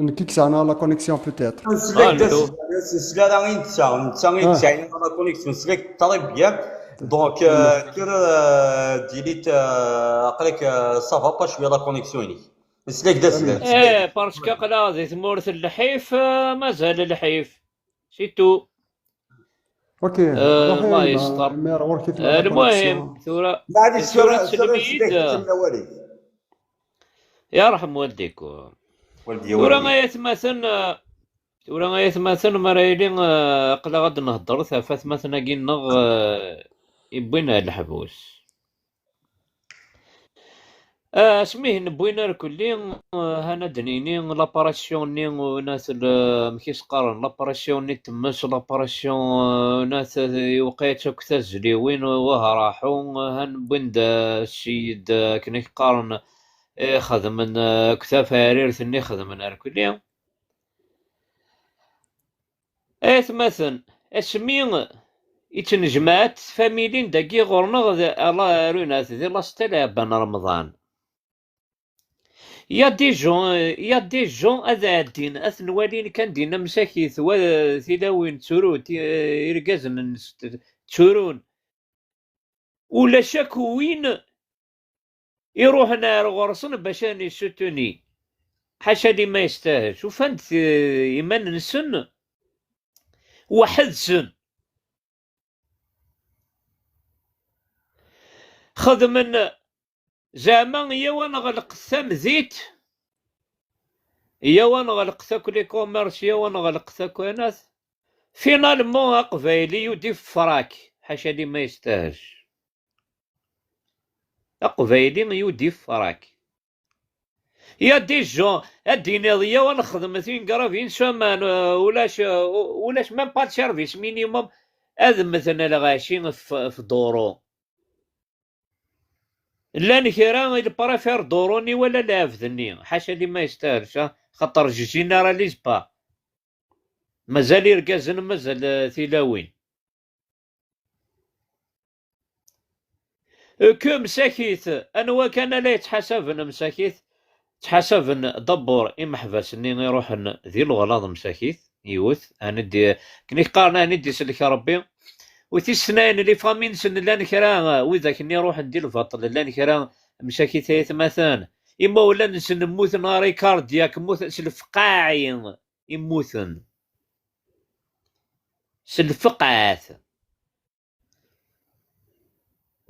Nekk i yesɛan la connexion peut-être. Nesla-k d aseggas, nesla ara i netta, netta i yesɛan la connexion, nesla-k très bien. Donc, euh, kker, euh, delete, euh, aql-ak, euh, ça va pas cwiya la connexion-inek. Nesla-k d aseggas. Eh, parce que aql-aɣ di tmurt n lḥif, euh, mazal lḥif. C'est tout. Ok, euh, ruḥ, Allah yesṭer. Tura, maɛlic, tura, tura tura tselmid. Yarḥem waldikum. Tura ay atmaten, tura ay atmaten, mi ara yili, eh, aql-aɣ ad d-nehder ɣef atmaten-agi-nneɣ, eh, iwwin ar leḥbus. Eh, asmi i ten-wwin irkelli, eh, han ad d-nini l'apparition-nni, eh, n at l-, amek i s-qqaren, l'apparition-nni n tmes, l'apparition, eh, n at, eh, iwqeɛ-itt akk tazliwin, eh, wah raḥu, eh, han wwin-d, eh, ssiyed, eh, akken i k-qqaren, eh, xedmen, eh, akk tafarirt-nni xedmen irkelli. Ay atmaten, asmi i ttnejmaɛent tfamilin dagi ɣur-neɣ, d, ala, arunat, di l'hôtel Ɛebban Remḍan. Il y a des gens, il y a des gens ad ɛeddin, ad ten-walin kan dinna msakit, wa, tilawin tturun, ti-, irgazen-nnes tturun. Ulac akk win iruḥen ar ɣur-sen bac ad ten-yessutuni. Ḥaca liman yestahel. Ufan-d, eh, iman-nsen weḥd-sen. Xedmen zeɛma, yyaw ad nɣelqet tamdint, yyaw ad nɣelqet akk les commerces, yyaw ad nɣelqet akk anat. Finalement, aqbayli yudif frak, ḥaca liman yestahel. Aqbayli yudif frak. Il y a des gens, ad d-tiniḍ, yyaw ad nexdem une grève une semaine, euh, ulac, euh, ulac même pas le service minimum, ad mmten lɣaci f, f duru. Llan kra, ils préfèrent duru-nni wala lɛebd-nni, ḥaca liman yestahel, xaṭer je généralise pas. Mazal irgazen, mazal, eh, tilawin. Que msakit, anwa kan ala yettḥasaben msakit? Ttḥasaben d'abord imeḥbas-nni iruḥen di leɣlaḍ msakit, yiwet, ɛni d-, akken i qqaren, ɛni d-isellek Rebbi. U tis tnayen, les familles-nsen llan kra, eh, widak-nni iruḥen di lbaṭel, llan kra msakit ay atmaten. Imawlan-nsen mmuten arrêt cardiaque, mmuten s lefqaɛi. I mmuten s lfeqɛat.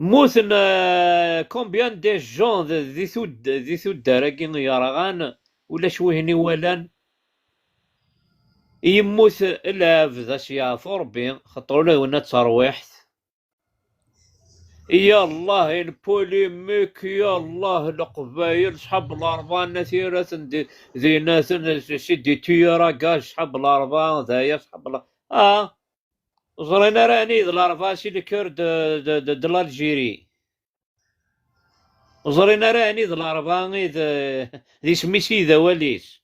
Mmuten, euh, combien de gens d-, di tud-, di tuddar-agi yerɣan, ulac wihin iwalan. Yemmut lɛebd, ad s-yeɛfu Rebbi, xaṭer ula d winna d tarwiḥt. Yallah, une polémique, yallah, Leqbayel, ṣṣḥab Larebɛa, nna tira-ten di, di, nna-ten, c'est des tueurs à gages, ṣṣḥab Larebɛa, d aya, ṣṣḥab Larebɛa. Ah, ur ẓrin ara ɛni d Larebɛa, c'est le cœur de, de, de, de l'Algérie. Ur ẓrin ara ɛni d Larebɛa i d, d isem-is i d awal-is.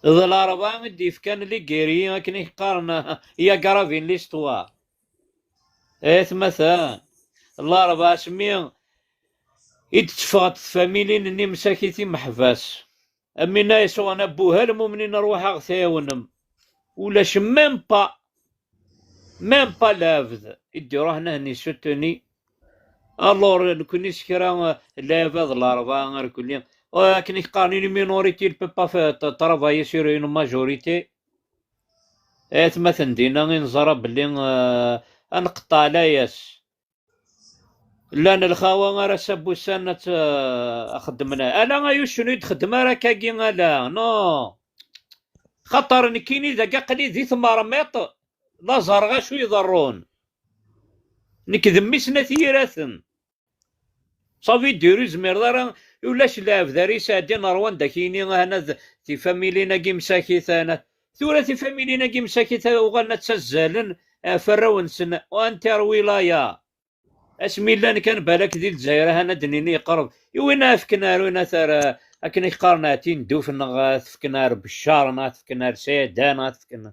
D Larebɛa i d-yefkan les guerriers, akken i qqaren, i agrave l'histoire. Ay atmaten, Larebɛa asmi i d-teffɣent tfamilin-nni msakit imeḥbas. Amina yesɛan abuhal, mumnin, rwaḥ ad ɣ-tɛiwnem. Ulac même pas, même pas lɛebd i d-iruḥen ad ten-yessutuni. Alors, nekkni s kra, eh, lɛibad Larebɛa irkelli. Eh, akken i k-qqaren, une minorité ne peut pas faire, t-, travailler sur une majorité. Ay atmaten, dinna i neẓra belli, eh, ad nqeṭṭeɛ layas. Llan lxawa ara s-, wussan ad tt-, ad xeddmen. Ala ay uccen ur d-xeddem ara akkagi, ala, non. Xaṭer nekkini dagi aql-i di tmermiṭ, la ẓerreɣ acu iḍerrun. Nekk d mmi-s n At Yiraten. Ça veut dire ur zmireḍ ara, ulac lɛebd ara yesɛeddin ar wanda k-yini ahna d tifamilin-agi msakit, ahna. Tura tifamilin-agi msakit uɣalen ad ttazzalen ɣef warraw-nsen, anti ar wilaya. Asmi llan kan balak di Lezzayer, ahan ad d-nini yeqreb. I win ad fken ar win ad t-, ar, akken i qqaren, ar Tinduf, neɣ ad t-fken ar Beccar, neɣ ad t-fken ar Saɛida, neɣ ad t-fken.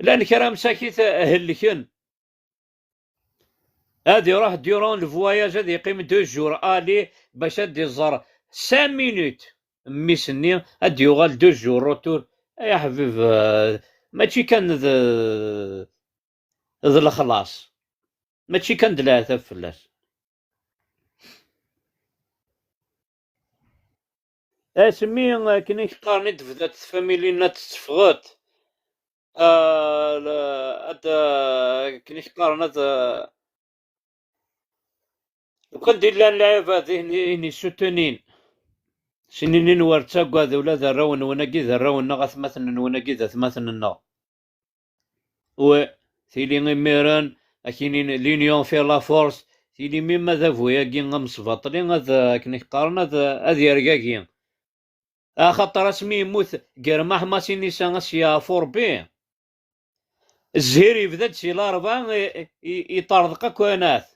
Llan kra msakit, eh, helken. Ad iruḥ durant le voyage, ad yeqqim deux jours aller bac ad d-iẓer cinq minutes mmi-s-nni, ad d-yuɣal deux jours retour. Ay aḥbib, eh, mačči kan d, d lexlaṣ. Mačči kan d leɛtab fell-as. Asmi akken i k-qqaren i d-tebda tfamili-nni ad tetteffɣeḍ, ah, la-, ad, ah, akken i k-qqaren ad, ah, lukan d-illan lɛibad i, i, i n-issutunin, s-ninin wer ttagad, ula d arraw-nwen-agi d arraw-nneɣ, atmaten-nwen-agi d atmaten-nneɣ. Wi, tili imiren, akinin, l'union fait la force, tili mima d abu-agi amesbaṭli, ad, akken i k-qqaren, ad, ad yergagi. Axaṭer asmi yemmut Germaḥ Masinisa, ad s-yeɛfu Ṛebbi, zzhir yebda-d si Laṛebɛa, i, i, iṭerḍeq akk anat.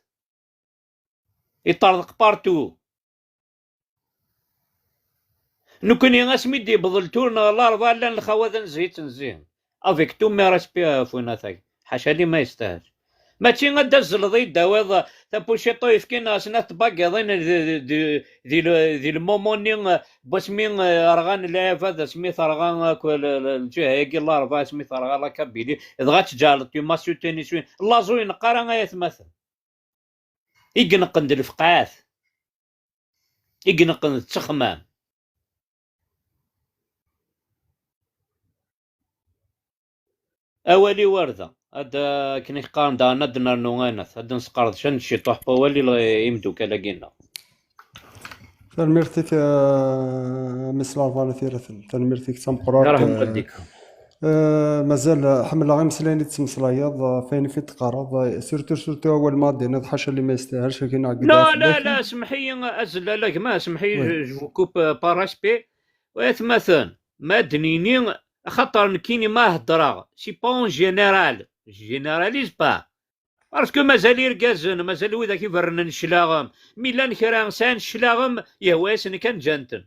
Iṭerḍeq partout. Nekkni asmi d-yewweḍ ltur neɣ Laṛebɛa, llan lxawa d anzi i ttnezzihen. Avec tout mes respects ɣef winat-agi. Ḥaca li ma yestahel. Mačči ad d-azzleḍ i d-tawiḍ tapuciṭ uyefki neɣ snat tbagiḍin di, di, di, di, di lmumu-nni n wasmi, eh, rɣan lɛibad, asmi terɣa akk l-, l-, lǧiha-agi n Laṛebɛa, asmi terɣa la Kabylie, dɣa ad tǧeɛleḍ tu m'as soutenu s win. Laẓ ur ineqq ara ay atmaten. I ineqqen d lefqaɛat, i ineqqen d ttexmam. Awal-iw ar da, ad, akken i qqaren daɣen, ad d-nernu anat, ad d-nesqerdec, ad neciṭuḥ n wawal i l-, imdukal-agi-nneɣ. Tanemmirt-ik, eh, a Miss Laval Tiraten. Tanemmirt-ik d tameqqrant. Yarḥem, eh, waldik. Eh, mazal, eh, ḥemmleɣ imeslayen i d-tettmeslayeḍ, eh, ɣef wayen i d-teqqareḍ, eh, surtout, surtout awal ma d-tiniḍ, ḥaca li ma yestahel, akken i ɛeggeḍ. Non, la, la, semḥ-iyi, azellal a gma, semḥ-iyi, oui, je, je vous coupe, euh, par respect. Wa atmaten, ma d-nini, axaṭer nekkini ma heddreɣ, c'est pas en général, je généralise pas. Parce que mazal irgazen, mazal widak iberrnen cclaɣem. Mi llan kra sɛan cclaɣem, yehwa-yasen kan ǧǧan-ten.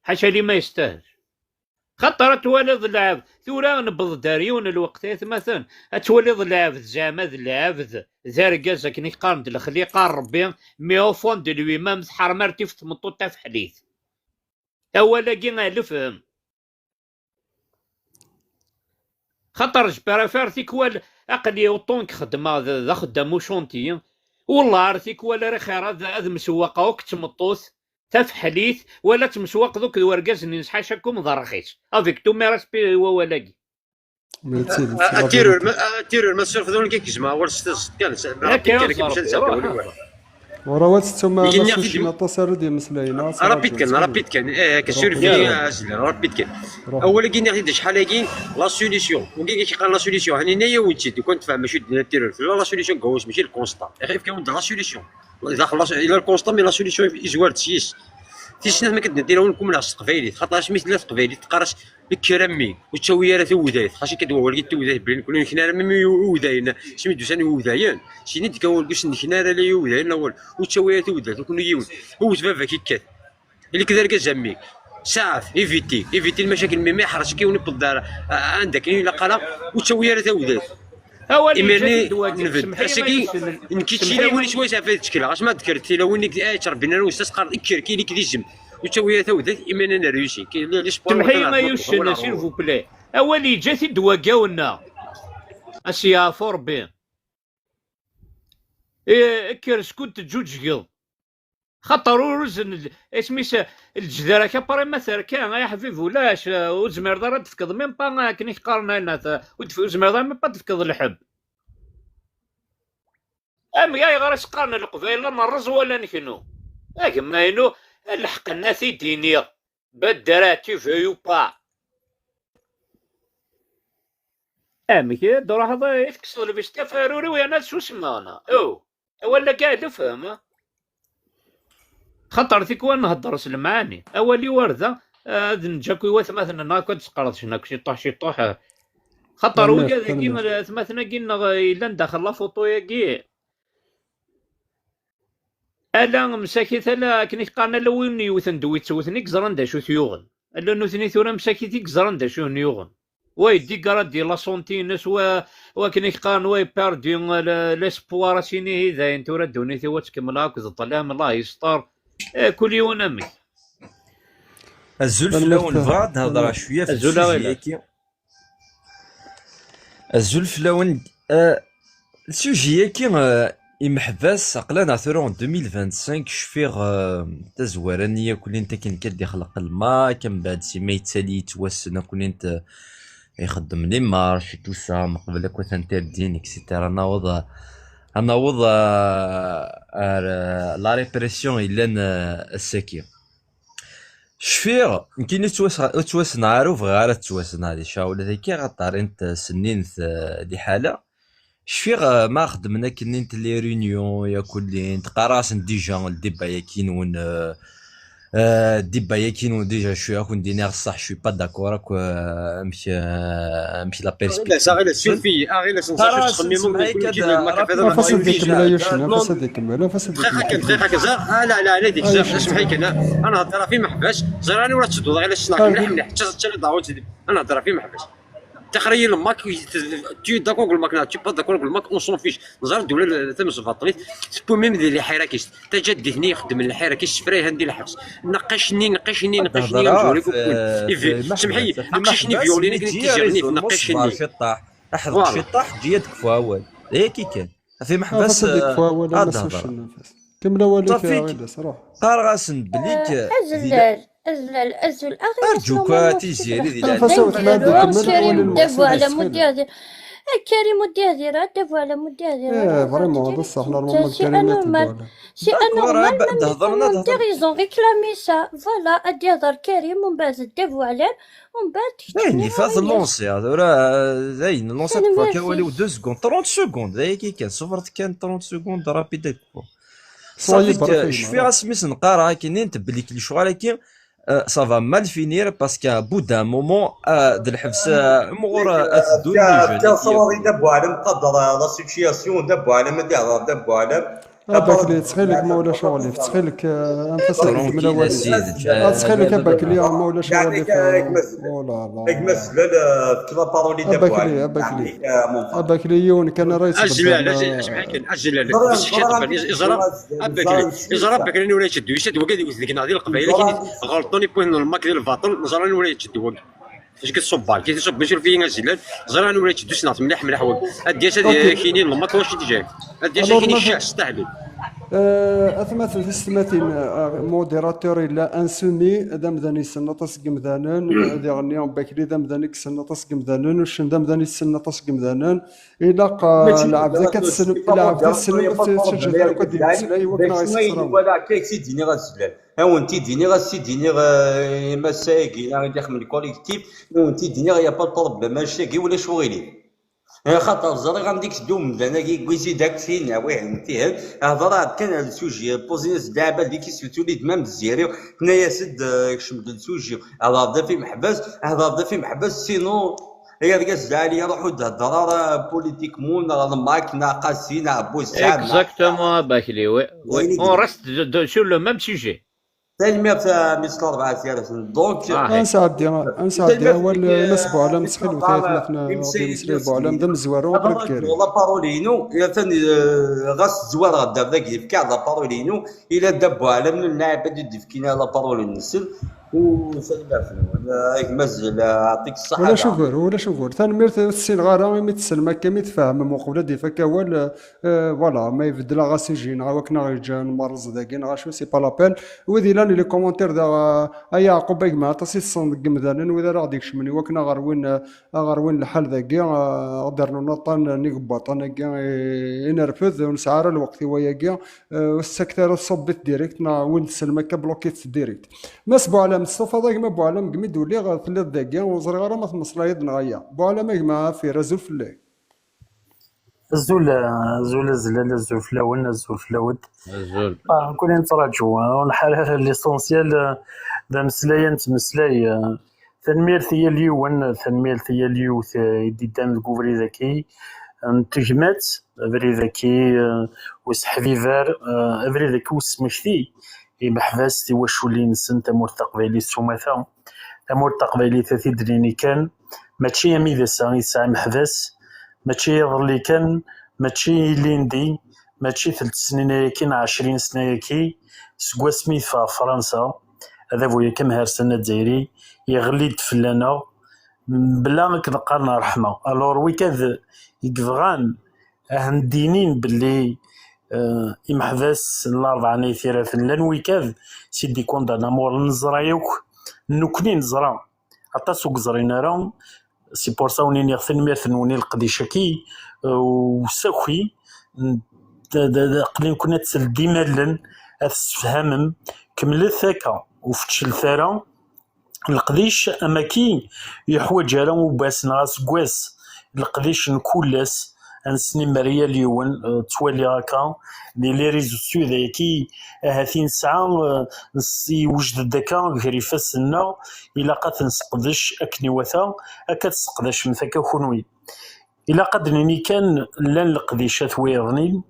Ḥaca li ma yestahel. Xaṭer ad twaliḍ lɛebd. Tura newweḍ-d ar yiwen n lweqt, ay atmaten, ad twaliḍ lɛebd, zeɛma d lɛebd, d argaz akken i qqaren d lexliqa n Ṛebbi, mais au fond de lui-même tḥermert-it tmeṭṭut tafeḥlit. Awal-agi a lefhem. Xaṭer je préfère tikwal, aql-i autant que xeddmeɣ d, d axeddam ucantier, wellah ar tikwal ara xir ad, ad msewwaqeɣ akk d tmeṭṭut tafeḥlit, wala ad tmsewwaqeḍ akk d wergaz-nni, nesḥacakum d rxis. Avec tout mes respects i wawal-agi. Ma d tidet, Atirur, ma, atirur, ma tsurfeḍ ur nekk gezmeɣ awal s tiẓeṭ kan, s-, akka, Rebbi kan, akken ur ẓerreɣ, s-, ruḥ. Ur awen-tettum la solution aṭas ara d-imeslayen, ah, rapid kan, rapid kan, eh, akka, survey, ah, azlen, rapid kan. Ruḥ. Awal-agi nniɣ-t-id acḥal-agi, la solution. Wagi i k-yeqqaren la solution, hani yenna-yawen-tt-id, lukan tfehmem acu d-yenna Tirrult. La, la solution n Gawes, mačči le constat. Ixef-, efk-awen-d la solution. Daxel la, ila le constat, mais la solution yezwar-d s-yes. Tis snat, ma k-d-nniɣ tilawin kumleɣ s teqbaylit, xaṭer asmi tella teqbaylit teqqar-as kker a mmi, ur ttawi ara tawdayt. Xas i d wawal-agi n tawdayt, belli nekkni ur nekni ara mimi i iwdayen, asmi d-usan iwdayen, syin i d-kkan wawal-agi ur s-nekni ara la i iwdayen, awal, ur ttawi ara tawdayt, ur kni yiwen, wwet baba-k ikkat. Ili-k d argaz a mmi, saɛef, éviter, éviter lmacakil, mimi ḥrec-ik yiwen iwweḍ-d ar, a-, anda akken ilaq ara, ur ttawi ara tawdayt. Awal imir-nni yeǧǧa-t-id wagi, nbedd. Semḥ-iyi, ass-agi, ma yessel-, nekk d semḥ-iyi, tilawin ma s wayes ɣef ay ttekleɣ. Asma d-kkert tilawin i, ay ttrebbin ara wis tasqart, kker, kili-k d izem. Ur ttawi ara tawdayt, imir-nni nerrewsi. Ki-, li-, l'espoir. Semḥ-iyi, ma yuccen, s'il vous plaît. Awal yeǧǧa-t-id wagi a wenna. A s-yeɛfu Rebbi. Eh, kker, skud teǧǧuǧgeḍ. Xaṭer ur uzen l-, isem-is, lejdar-ak après ma terka, ay aḥbib, ulac, eh, ur tezmireḍ ara ad d-tefkeḍ, même pas akken i k-qqaren, ay nat, ur d-, ur tezmireḍ ara même pas ad d-tefkeḍ lḥebb. Am, ayɣer i s-qqaren Leqbayel la nerreẓ wala neknu? A gma-inu, lḥeqq-nni ad t-id-iniɣ. Bedder, tu veux ou pas. Amek i d-ruḥeḍ i tekkseḍ lbista f aruriw yerna tsusmeḍ? Oh, awal-agi ad ifhem. Xaṭer tikwal nhedder s lemɛani. Awal-iw ar da, ad neǧǧ akk i watmaten-nneɣ akk ad sqerdcen akk ciṭuḥ ciṭuḥ. Xaṭer wigad-agi, atmaten-agi-nneɣ yellan daxel la photo-agi, Ala msakit, ala akken i k-qqaren, ala win yewten d wi ttewten i yeẓran d acu t-yuɣen. Ala nutni tura msakit i yeẓran d acu ten-yuɣen. Wa yeddigger ad d-yella la santé-ines, wa, wa akken i k-qqaren, wa yepperdi l-, l'espoir, as-ini hi dayen tura ddunit-iw ad tkemmel akked ṭṭlam, Allah yesṭer. Eh, kul yiwen amek. Azul fell-awen, bɣiɣ ad d-hedreɣ cwiya ɣef sujet-agi. Azul fell-awen. Eh, sujet-agi, eh, imeḥbas, aql-aneɣ tura en deux mille vingt-cinq, cfiɣ, eh, tazwara-nni akk lint akken kan d-ixleq lmak, mbeɛd sima yettali yettwassen akk lint, eh, ixeddem les marches et tout ça, meqbel akk ad tent-erdin, et cetera. Ad naweḍ, eh, ad naweḍ, eh, ar, eh, la répression yellan, eh, ass-agi. Cfiɣ, nekkini ur ttwassneɣ ara, ur bɣiɣ ara ad ttwassneɣ di ccɣel-agi, axaṭer int sennint, eh, liḥala. Cfiɣ, eh, ma xeddmen akken int les réunions, yakk lint, qqareɣ-asen déjà le débat-agi-nwen, eh, eh, le débat-agi-nwen déjà, cfiɣ ad ken-d-iniɣ ṣṣeḥ, je suis pas d'accord akk, eh, amek, eh, amek la perspective. Aɣilas, aɣilas, suref-iyi, aɣilas, nẓer acu tettxemmimeḍ, nekk ur nekk d lmak, afad ad nɣer. Afas ad ikemmel, ay uccen, afas ad ikemmel, afas ad ikemmel. Dqiqa kan, dqiqa kan, ẓer, ah, la, la, la, dik, ẓer, asmeḥ-iyi kan, ah, ad nehder ɣef imeḥbas, ẓer anwa ara tedduḍ, aɣilas ssneɣ mliḥ, mliḥ, ttaẓ, ttaẓ, ad nehder ɣef imeḥbas. Ttaxer-iyi lmak, tu es d'accord deg lmak, neɣ tu es pas d'accord deg lmak, on s'en fiche. Neẓra ddula tamesbaṭlit tewwi même di liḥirak-is. Tajaddit-nni ixeddmen lḥirak-is, sefrayen di lḥebs. Neqqac-nni, neqqac-nni, neqqac-nni, amzur i yewwin. Semḥ-iyi, aqcic-nni violin akken i k-iziɣen, neqqac-nni. Aḥeḍ ciṭṭaḥ, ǧǧi-yad kfu awal. D ayagi kan. Ɣef imeḥbas ad d-hedreɣ. Kemmel awal-ik, Ɣilas, ruḥ. Qqareɣ-asen belli. Azlal, azlal, azul, aɣilas. Arǧu kan a Tiziri, di leɛnaya-k. Karim Dda Buɛlam ur d-yehdir. Karim ur d-yehdir ara, Dda Buɛlam ur d-yehdir ara. Eh, vraiment, d ṣṣeḥ, normalement Karim ur d-yehdir ara. C'est anormal, même les commentaires, ils ont réclamé ça. Voilà, ad d-yehder Karim, umbeɛd Dda Buɛlam, umbeɛd kečč. Dayen, ifa tlansiḍ, tura, dayen, lansiḍ, kfa awal-iw deux secondes, trente secondes, d ayagi kan, ṣebret kan trente secondes, rapide. Ṣafi, cfiɣ asmi s-neqqareɣ akken, int belli lecɣal-agi, euh, ça va mal finir, parce qu'à bout d'un moment, euh, d lḥebs, euh, mɣur, euh, ad teddun les jeunes. Sawaḍ i Dda Buɛlam, qader, euh, la situation, Dda Buɛlam, ad d-ihder Dda Buɛlam. Abakli, ttxil-k, ma ulac aɣilif, ttxil-k, euh, anef-as ad ikemmel awal-is. Ah, ttxil-k, Abakli, ma ulac aɣilif, euh, oh là là. Abakli, Abakli. Abakli, yiwen kan ara yettbeddlen. Ajlal, ajlal, ajlal. Iẓra Abakli, iẓra Abakli anwa ara yetteddu, yusa-d wagi ad iwet deg-neɣ di Leqbayel, akken ɣelṭen, iwwin lmak di lbaṭel, neẓra anwa ara yetteddu wagi. Acu k-iṣubber, k-iṣubber, suref-iyi azlal, ẓriɣ anwa ara yetteddu, ssneɣ-t mliḥ, mliḥ wagi. Ad d-yas ad ak-yini lmak, wacu d-ijay. Ad d-yas ad ak-yini ccah s ttahbit. Eh, atmaten tisetmatin, eh, modérateur yella Ansumi, d amdan yessnen aṭas n yimdanen, diɣenni Bakli d amdan i yessnen aṭas n yimdanen, uccen d amdan i yessnen aṭas n yimdanen, ilaq, eh, lɛebd akka tessnem, lɛebd tessnem, ur tettaǧǧat ara akk ad d-yemmeslay, wakken ad yesseqser awal. Wala akka i k-t-id-iniɣ azlal. Ad wen-t-id-iniɣ, ad s-id-iniɣ, eh, i massa-agi, neɣ i d-ixdem le collectif, ad wen-t-id-iniɣ, y a pas de problème, annect-agi ulac uɣilif. Axaṭer ẓriɣ anda i iteddu umdan-agi, yewwi-d akk tin, wihin, tihin. Hḍeṛ-aɣ-d kan ar le sujet, pozi-as-d lɛibad di question, tuli-d même Tiziri, tenna-yas-d, eh, kcem-d le sujet. Hḍeṛ-d ɣef imeḥbas, hḍeṛ-d ɣef imeḥbas, sinon, ay argaz lɛali, ruḥ ur d-heddeṛ ara politiquement, neɣ Lmak, neɣ Qasi, neɣ Ɛebbuzzɛab, neɣ... Exactement, a Bakli, oui, oui. On reste de, de, sur le même sujet. Tanemmirt a Miss Larebɛa Gar-asen. Donc, ah, ad nesɛeddi, ad nesɛeddi awal i Mass Buɛlam, ttxil-wet, ay atmaten, ad ɣ-d-yemmeslay Buɛlam d amezwaru, après Karim. La parole-inu, atan, eh, ɣas tezwareɣ-d ar dagi, fkiɣ-d la parole-inu, ila Dda Buɛlam n lɛibad i d-yefkin la parole-nsen, u tanemmirt-nwen, eh, a gma Azlal, eh, ɛṭik ṣṣeḥḥa. Ulac ugur, ulac ugur. Tanemmirt, ur ssineɣ ara, imi tessnem akka, imi tfehmem, uqbel ad d-ifak awal, eh, Eh, voilà, ma ibeddel-aɣ asujet-nneɣ, akken aɣ-yeǧǧa nmerreẓ dagi, neɣ acu, c'est pas la peine. Wid yellan les commentaires da, eh, a Yeɛqub, a gma, aṭas i tessneḍ deg yimdanen, wid ara ɣ-d-ikecmen i wakken aɣ-rwin, eh, aɣ-rwin lḥal dagi, eh, ad d-rnun aṭṭan n yigbaṭen-agi, eh, i nerfed, ur nesɛi ara lweqt i wayagi, eh, ur ssakket ara, ṣubb-it direct, neɣ win tessnem akka, bloquit-t direct. Mass Buɛlam, testufaḍ a gma Buɛlam, deg mi d-uliɣ, eh, telliḍ dagi, ur ẓriɣ ara ma temmeslayeḍ neɣ aya. Buɛlam a gma Afir, azul fell-ak. Azul, azul azlal, azul fell-awen, azul fell-awen. Azul. Ah, nekkni nettraǧu, ah, ur nḥar ara, l'essentiel, ah, d ameslay ad nettmeslay, ah, tanemmirt i yal yiwen, tanemmirt i yal yiwet, ah, i d-iddan deg ubrid-agi. n tegmat, abrid-agi, eh, useḥbiber, eh, abrid-agi usmekti imeḥbas tiwaculin-nsen tamurt taqbaylit s umata. Tamurt taqbaylit, ad t-id-nini kan, mačči am idass-a i tesɛa imeḥbas, mačči iḍelli kan, mačči ilindi, mačči telt snin ayaki neɣ ɛecrin sna ayaki, seg wasmi i teffeɣ Fransa, adabu-yaki amhersan azzayri, yeɣli-d fell-aneɣ, bla akken qqaren ṛṛeḥma. Alors, wikad i yebɣan ad ahen-d-inin belli, eh, imeḥbas n Larebɛa n At Yiraten llan wikad s i d-ikundana, ma ur neẓra yakk, nekkni neẓra aṭas ur yeẓrin ara. C'est pour ça wen-iniɣ tanemmirt-nwen i leqdic-agi, eh, usaki, n-, d-, d-, d-, aql-iken ad teldim allen, ad tessefhamem, kemmlet akka, ur fettclet ara. Leqdic amaki yeḥwaǧ ara ubas neɣ aseggas, leqdic n kul ass, ad nesnimmer yal yiwen, eh, ttwaliɣ akka, di les réseaux sociaux dayaki, ahat i nesɛa, eh, nes-, yewjed-d akka gar ifassen-nneɣ, ilaq ad t-nesseqdec akken iwata, akka ad tesseqdacem akka kunwi. Ilaq ad d-nini kan, llan leqdicat wiyaḍnin,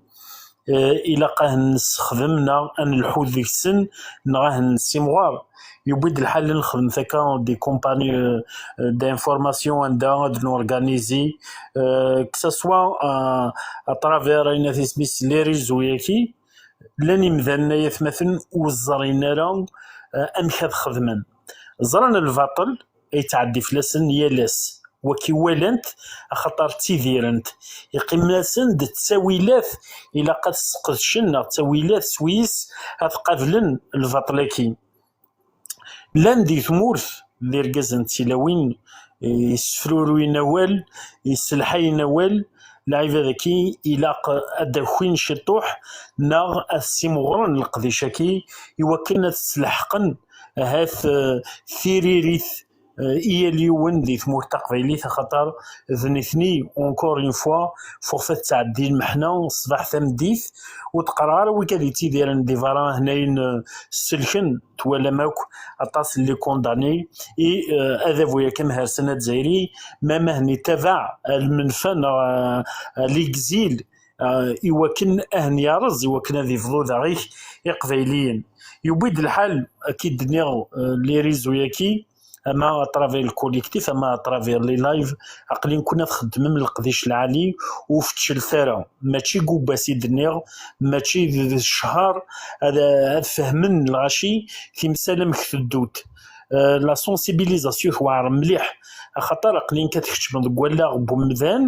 eh, ilaq ad nessexdem neɣ ad nelḥu deg-sen neɣ ad nessimɣer. Yewwi-d lḥal ad nexdem akka des compagnies, eh, d'information anda ad norganizi, eh, que ce soit, eh, à travers ayen at isem-is les réseaux-yaki, llan imdanen ay atmaten ur ẓrin ara, eh, amek ad xedmen. Ẓran lbaṭel, yettɛeddi fell-asen yal ass. Wagi walan-t, axaṭer ttidiren-t. Yeqqim-asen-d d ttawilat ilaq ad sqedcen, neɣ ttawilat swis ad qablen lbaṭel-agi. Llan di tmurt d irgazen d tilawin, eh, yessefruruyen awal, yesselḥayen awal, lɛibad-agi ilaq ad d-akin ciṭuḥ neɣ ad ssimɣren leqdic-agi iwakken ad sleḥqen ahat, eh, tiririt, eh, i yal yiwen di tmurt taqbaylit, axaṭer d nitni, encore une fois, fuɣef ad ttɛeddi lmeḥna ṣṣbeḥ tameddit, ur d-qqareɣ ara wigad yettidiren di berra, hnayen, eh, selken, twalam akk aṭas n les condamnés, i, eh, adabu-yagi amhersan azzayri, ma mahni tabaɛ lmenfa neɣ, eh, l'exil, eh, iwakken ad hen-yerreẓ, iwakken ad ibḍu daɣ-ik iqbayliyen. Yewwi-d lḥal, akka i d-nniɣ, eh, les réseaux-yagi, ama à travers le collectif, ama à travers les lives, aql-iken ad txeddmem leqdic lɛali, ur fettclet ara. Mačči deg ubas i d-nniɣ, mačči d, d ccher, ad, ad fehmen lɣaci timsal amek teddut. Eh, la sensibilisation tewɛer mliḥ, axaṭer aql-iken ad tkecmeḍ deg wallaɣ n umdan,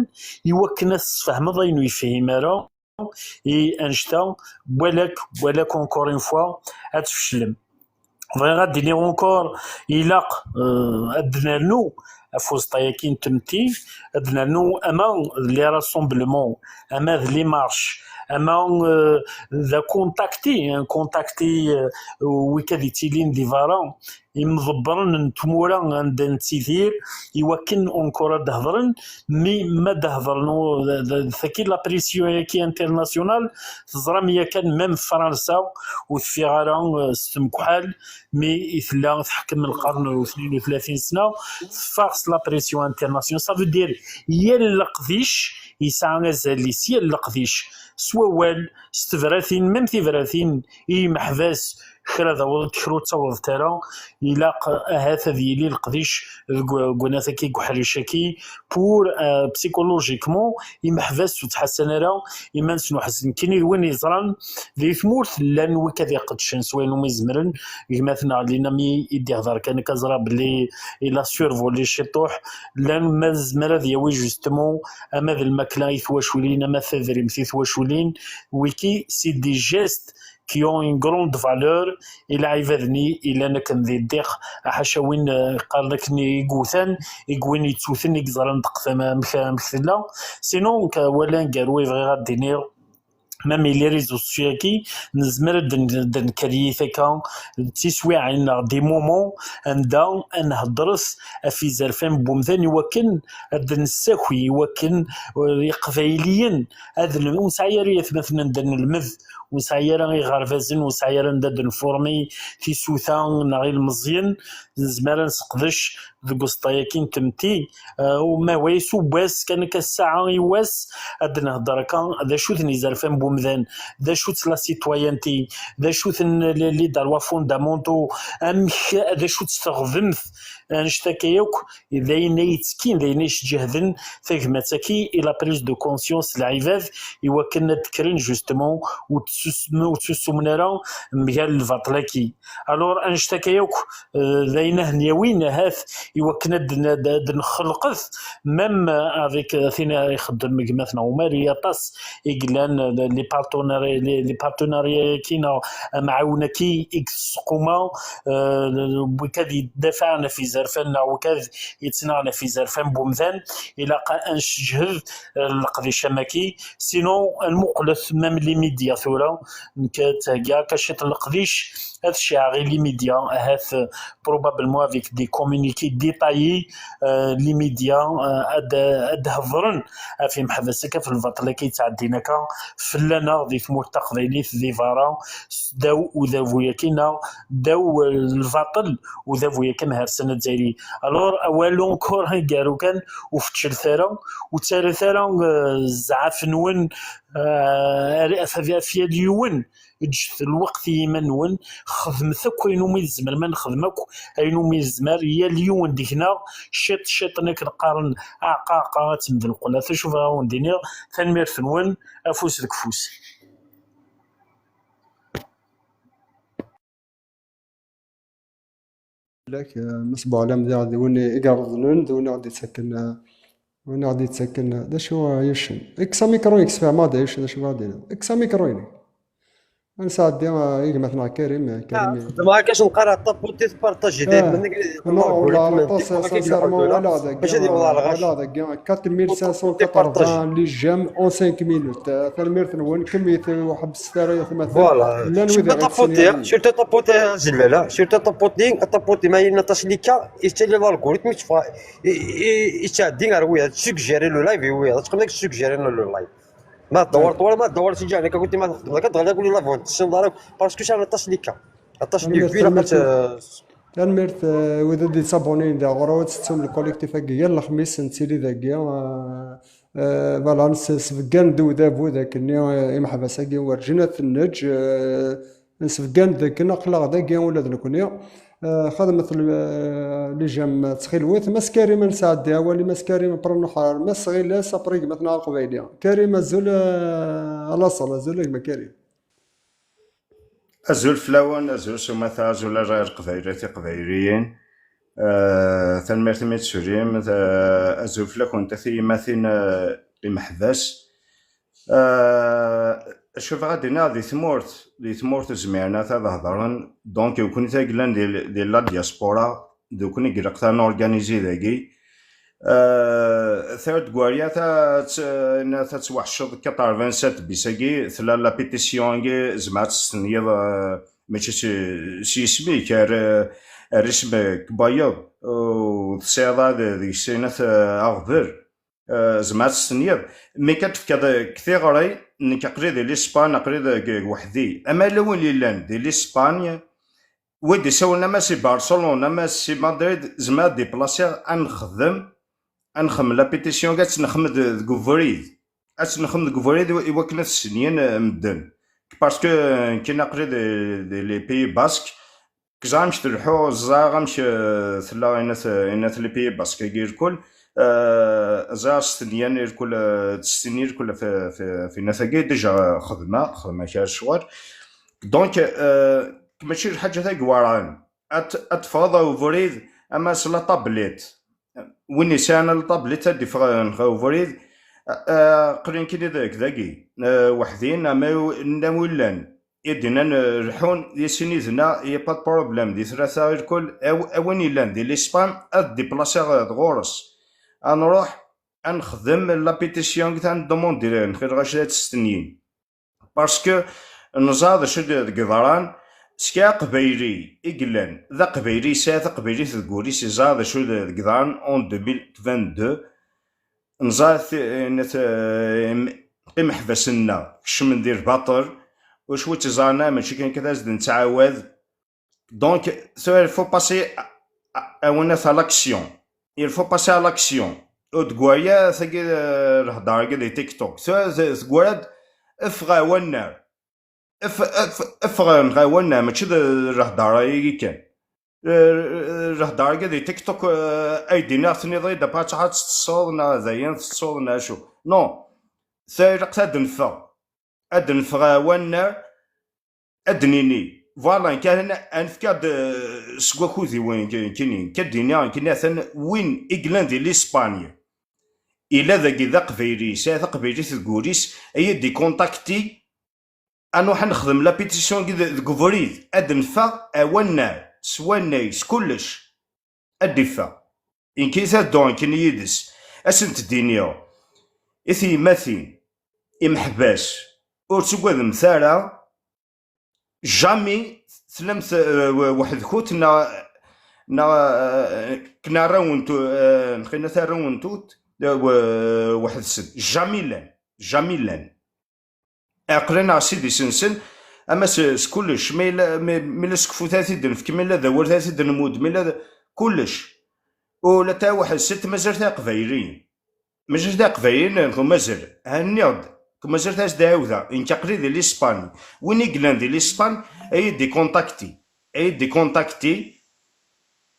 iwakken ad tesfehmeḍ ayen ur yefhim ara, i annect-a, balak, balak encore une fois, ad tfeclem. Bɣiɣ ad d-iniɣ encore, ilaq, eh, ad d-nernu ɣef uẓeṭṭa-yagi n tmetti, ad d-nernu ama d les rassemblements, ama d les marches, ama, eh, d akuntakti, un contacti, eh, wigad yettilin di berra, imḍebbren n tmura anda nettidir, iwakken encore ad d-hedren, mi ma d-hedren u-, d, d, d tagi la pression-yagi internationale, teẓram yakan même Fransa ur teffiɣ ara, eh, s temkeḥḥal, mi i tella tḥekkem lqern u tnin u tlatin sna, teffeɣ s la pression internationale. Ça veut dire, yal leqdic yesɛa azal-is, yal leqdic, s wawal, s tebratin, même tibratin i yimeḥbas, kra d aweḍ-d, kra ur ttaweḍ-d ara, ilaq ahat ad yili leqdic deg, deg unat-agi, deg uḥric-agi, pour, euh, psychologiquement, imeḥbas ur ttḥassan ara iman-nsen uḥzen. Kini d win yeẓran, di tmurt llan wigad iqeddcen s wayen umi zemren, gma-tneɣ Linami i d-ihder kan akka, ẓra belli il a survolé ciṭuḥ, llan ma nezmer ad yawi justement ama d lmakla i twaculin, ama d tadrimt i twaculin, wiki c'est des gestes qui ont une grande valeur, i lɛibad-nni ilan akken di ddiq, ḥaca win, eh, qqaren akken i yewtan, i win yettuten, i yeẓran ddeq tama amek, amek tella. Sinon, ka wala aneggaru i bɣiɣ ad d-iniɣ, même les réseaux sociaux-agi, nezmer ad n-, ad d-nkeryi taka d tiswiɛin neɣ des moments anda ad nheddret ɣef izerfan n wemdan iwakken ad d-nessaki, iwakken, eh, iqbayliyen ad n-, ur nesɛi ara yatmaten anda nelmed, ur nesɛi ara iɣerbazen, ur nesɛi ara anda d-nfurmi tisuta neɣ ilmeẓyen. nezmer ad nesseqdec deg uẓeṭṭa-agi n tmetti, eh, u ma wayes u wass kan akka ssaɛa i wass, ad d-nehder akka d acu-ten izerfan n wemdan, d acu-tt la citoyenneté, d acu-ten les, les droits fondamentaux, amek, d acu-tt teɣdemt, annect-akka yakk, d ayen ay yettekkin, d ayen ay yesǧehden tagmat-agi i la prise de conscience n lɛibad, i wakken ad d-kkren justement ur tsusm-, ur tsussumen ara mgal lbaṭel-agi. Alors, annect-akka yakk, eh, d ayen ad n-yawin ahat i wakken ad n-, ad, ad nxelqet, même, eh, avec, eh, tin ixeddem gma-tneɣ Umar, i aṭas i yellan, eh, les partenaires, les, les partenariats-agi neɣ amɛawen-agi i yesquma, eh, wikad yeddafaɛen ɣef izerfan neɣ wikad yettnaɣen ɣef izerfan n wemdan, ilaq ad nseǧhed, eh, leqdic am wagi. Sinon, ad nmuqlet même les médias tura, nekk ttheggiɣ akka ciṭ n leqdic, ad ceɛɛeɣ i les médias, ahat, eh, probablement avec des communiqués détaillés, eh, les médias, eh, ad, ad hedren ɣef imeḥbas akka f lbaṭel akka yettɛeddin akka fell-aneɣ di tmurt taqbaylit di berra, s ddaw udabu-agi neɣ ddaw, eh, lbaṭel, udabu-agi amhersan azzayri. Alors, awal encore i yaru kan, ur fecclet ara, ur ttarut ara, eh, zzɛaf-nwen, eh, ar, af, af yal yiwen, ǧǧet lweqt i yiman-nwen, xedmet akk ayen umi tzemrem ad nexdem akk ayen umi yezmer, yal yiwen deg-neɣ, ciṭ, ciṭ, akken qqaren, aɛeqqa, aɛeqqa, ad temdel lqella. D acu bɣiɣ ad wen-d-iniɣ, tanemmirt-nwen, afus deg ufus. Fell-ak, eh, Mass Buɛlam, diɣ d win i ireḍlen, d win i ɣ-d-yettaken, eh, win i ɣ-d-yettaken, eh, d acu, eh, yuccen? Kkes amikru-inek, sfehmeɣ-d, a yuccen, d acu bɣiɣ ad d-iniɣ. Kkes amikru-inek. Ad nesɛeddi, eh, i gma-tneɣ Karim, eh, Karim. Ah, xedmeɣ akka, cenqar, taputi, tpartaji, eh, daymen, non, wala aṭas, sincèrement, wala dagi, wala dagi, quatre mille cinq cent quatre-vingts les j'aime en cinq minutes. Eh, tanemmirt-nwen, kemmit, ur ḥebbset ara, ya tamathal. Voilà. Llan wid i ɣ-yettsenyaden. Surtout taputi, surtout taputi, azilbala, surtout taputi, taputi, ma yella aṭas lika, yettali l'algorithme, yettfa-, i, i, yettɛeddi ar wiyaḍ, suggérer le live i wiyaḍ, ad teqqim deg suggérer le live. Ma tdewreḍ tura, ma tdewreḍ si ǧaɛni, kakuti ma txedmeḍ, akka tɣelli akk le live, ur tessineḍ ara, parce que sɛan aṭas lika. Aṭas n vues, ilaq ad t-, tanemmirt, eh, wid i d-yettabunin da ɣur-i, ad tettum le collectif-agi yal lexmis, nettili dagi, eh, eh, voilà, nes-, sbeggan-d udabu d akken-nni, eh, imeḥbas-agi werǧin ad ten-neǧǧ, eh, nsbeggan-d akken aql-aɣ dagi ula d nekkni. Eh, xedmet le-, eh, les j'aime ttxil-wet. Mass Karim, ad nesɛeddi awal i Mass Karim, après nruḥ ar Mass Ɣilas, après gma-tneɣ aqbayli. Karim, azul, eh, a laṣel, azul a gma Karim. Azul fell-awen, azul s umata, azul a Leqbayel, a Tiqbayliyin. Eh, tanemmirt imi d-turim, ta-, azul fell-akent a tiyemmatin, eh, imeḥbas. Eh, acu bɣiɣ ad d-iniɣ, di tmurt, di tmurt zmiren ad hedren, donc, d nekkni i yellan di, di la diaspora, d nekkni i ilaq ad norganizi dagi. Eh, Third Guerrier, ta, ta, ta tettwaḥceḍ quatre-vingt-sept bis-agi, tella la pétition-agi, zemreḍ ad testenyiḍ, eh, mačči s, s yisem-ik, ar, ar isem n wayeḍ, ur tesɛiḍ ara deg-s ayen, eh, aɣbel. Eh, zemreḍ ad testenyiḍ. Mi kan tefkiḍ deg tiɣri, nekk aql-i di Lispan, aql-i deg, deg weḥdi. Ama yella win yellan di Lispan, wid d-isawlen ama si Barcelone, ama si Madrid, zemreɣ ad diplasiɣ, ad nexdem, ad nexdem la pétition, ad tt-nexdem d-, deg ubrid. Ad tt-nexdem deg ubrid i, i wakken ad stenyin, eh, medden. Parce que, eh, nekkini aql-i di, di les Pays Basques, ẓriɣ amek telḥu, ẓriɣ amek, eh, tella inat, inat les Pays Basques-agi irkul, eh, ẓriɣ stenyan irkul, eh, testenyi irkul f, f, f inat-agi, déjà xedmeɣ, xedmeɣ kra ccɣel. Donc, eh, mačči d lḥaǧa tagi iweɛren. Ad, ad teffɣeḍ ɣer ubrid, ama s la tablette. Win yesɛan la tablette ad d-iffeɣ ɣer ubrid. Eh, aql-i nekkini deg dagi, eh, weḥd-i, ama llan wid yellan i d-yennan, eh, leḥḥun, di sin yid-neɣ, y a pas de problème, di tlata irkul, a w-, a win yellan di Lispan, ad diplasiɣ, eh, ɣur-s. Ad nruḥ, ad nexdem la pétition, ad ndemundi, nxil ɣac ad testenyin. Parce que neẓra d acu d-, deg yeḍran, s kra aqbayli i yellan, d aqbayli yesɛa taqbaylit deg wul-is, yeẓra d acu d-, deg yeḍran en deux mille vingt-deux, neẓra t-, n-, t-, im-, imeḥbas-nneɣ kecmen di lbaṭel, ur cwi tt-iẓran ara, mačči kan kan ad s-d-nettɛawad. Donc, tura, il faut passer à, A- awenat à l'action. Il faut passer à l'action. Ur d-gwari ara tagi, eh, lehḍer-agi di TikTok. Tura t- tegwara-d, ffeɣ ar wannar. Ff- ff- ffeɣ ar wannar, mačči d lehḍer-agi kan. Eh, lehḍer-agi di TikTok, eh, ay d-iniɣ tniḍ-id, après ad teṭṭseḍ neɣ d ayen teṭṭseḍ neɣ acu. Non, ta ilaq ad d-neffeɣ. Ad d-neffeɣ ar wannar, ad d-nini, voilà, nekk ad, ad nefk-d, eh, seg wakud-iw nekkini, nekk ad d-iniɣ nekkini atan win i yellan di l'Espagne, ila dagi d aqbayli, yesɛa taqbaylit deg wul-is, ad yi-d-ikontakti, ad nruḥ ad nexdem la pétition deg, deg ubrid, ad d-neffeɣ ar wannar, s wannay, s kullec, ad d-iffeɣ. Nekk i tadduɣ nekkini yid-s, ad sent-d-iniɣ i tyemmatin, imeḥbas, ur ttagademt ara, jamais tellamt, eh, weḥd-kut neɣ, neɣ, eh, kna arraw n tu-, eh, nxinat arraw n tut, eh, we-, weḥd-sen. Jamais llan. Jamais llan. Aql-aneɣ s idis-nsen, ama s, s kullec, ma yella, ma, ma yella s kfut ara t-id-nefk, ma yella d awal ara t-id-nmudd, ma yella d, kullec. Ula d tawaḥ-, s mazal taqbayliyin. Mazal taqbayliyin, neɣ mazal. Ha, nniɣ-d, mazal tas d-ɛiwdeɣ, nekk aql-i di l'Espagne. Win i yellan di l'Espagne, ad yi-d-ikontakti. Ad yi-d-ikontakti,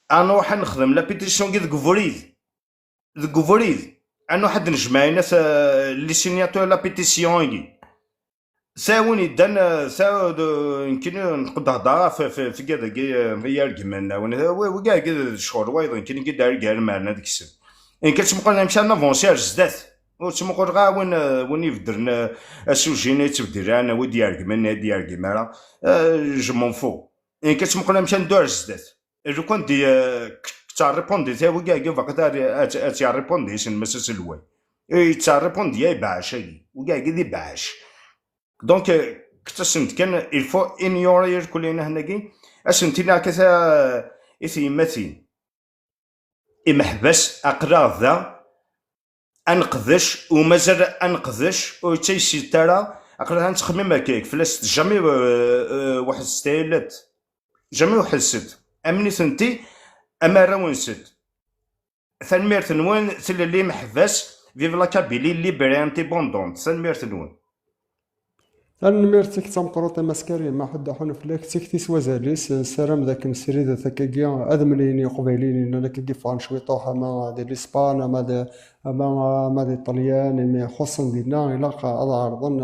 ad nruḥ ad nexdem la pétition-agi deg ubrid. Deg ubrid, ad nruḥ ad d-nejmeɛ inat, eh, les signatures la pétition-agi. Sa win yeddan, eh, sa d-, nekkini nqedder ɣef, f-, f-, tigad-agi, eh, i yargmen, win, wi-, wigi-agi d ccɣel wayeḍ, nekkini i d-argar meɛna deg-sen. Nekk ad tmuqel amek ad navansi ar zdat. Ur ttmuquleɣ ara win, eh, win ibeddren, eh, asuji-nni yettbeddil ara, wi d-yergmen, wi d-yergim ara. Eh, je m'en fous. Nekk ad tmuqel amek ad neddu ar zdat. Lukan di, eh, k-, k-, ttɛerripundi, ta wigi-agi baqi ad, ad, ad ttɛerripundi, issen Mass Aselway. Eh, yettɛerripundi, ya ibeɛɛec-agi. Wigi-agi d ibeɛɛec. Donc, eh, ktasen-d kan, il faut ignorer irkelli-nni-agi, ad sen-tiniɣ akka ta, i tyemmatin. Imeḥbas, aql-aɣ da, ad neqdec, u mazal ad neqdec, ur yettaysit ara, aql-aɣ ad nettxemmim akka, fell-as jamais, eh, eh, weḥd-s tayellat. Jamais weḥd-sent. Am nitenti, am arraw-nsent. Tanemmirt-nwen, tilelli imeḥbas, vive la Kabylie libre et indépendante. Tanemmirt-nwen. Tanemmirt-ik d tameqqrant a Mass Karim, aḥuddu aḥunn fell-ak, d tikti s wazal-is, nessaram d akken srid akkagi ad mlilen Iqbayliyen yellan akkagi ffɣen cwiṭuḥ ama di Lispan, ama di, ama, ama di Ṭelyan, imi xuṣṣen dinna, ilaq ad ɛerḍen,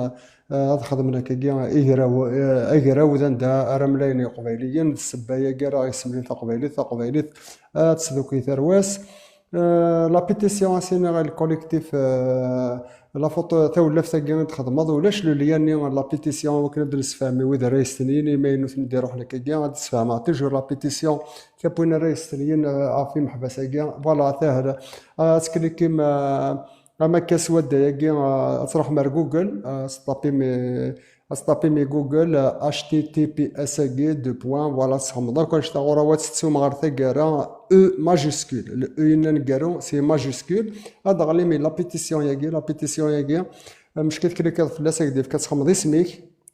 eh, ad xedmen akkagi igraw, eh, agraw d anda ara mlayen Iqbayliyen, d ssebba-yagi ara isemlin taqbaylit, taqbaylit, eh, ad tesdukel tarwa-s. Eh, la pétition, a s-iniɣ i le collectif, eh, la photo, tawlaft-agi i d-txedmeḍ, ulac le lien-nni n la pétition, akken ad d-nessefhem i wid ara yestenyin, imi nutni d-iruḥen akkagi, ad d-sfehmeɣ toujours la pétition, kap win ara yestenyin, eh, ɣef imeḥbas-agi, voilà, tahel. Ah, ad tklikim, eh, am akka s wadda-agi, eh, ad truḥem ar Google, eh, ad tṭapim, eh, Ad tṭapim i Google, eh, H T T P S agi, deux points, voilà, tesxemḍ akk annect-a ɣur-a, ad tettum ɣer taggara E majuscule. Le E yenna aneggaru, c'est majuscule. Ad d-ɣlim i la pétition-yagi, la pétition-yagi, eh, mec ad tklikiḍ fell-as, ad k-d-yefk ad txedmeḍ isem-ik,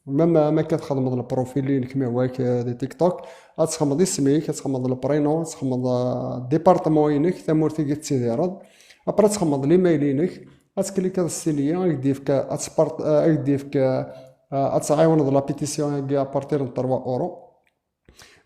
même, eh, ma akka txedmeḍ le profil-inek, mi hwa-k, eh, di TikTok, ad txedmeḍ isem-ik, ad txedmeḍ le prénom, ad txedmeḍ, eh, département-inek, tamurt i tettidireḍ. Après ad txedmeḍ l'email-inek, ad tklikiḍ s tili, ad k-d-yefk, ad tpart-, eh, ad k-d-yefk, eh, ad tɛiwneḍ la pétition-agi à partir n trois euros.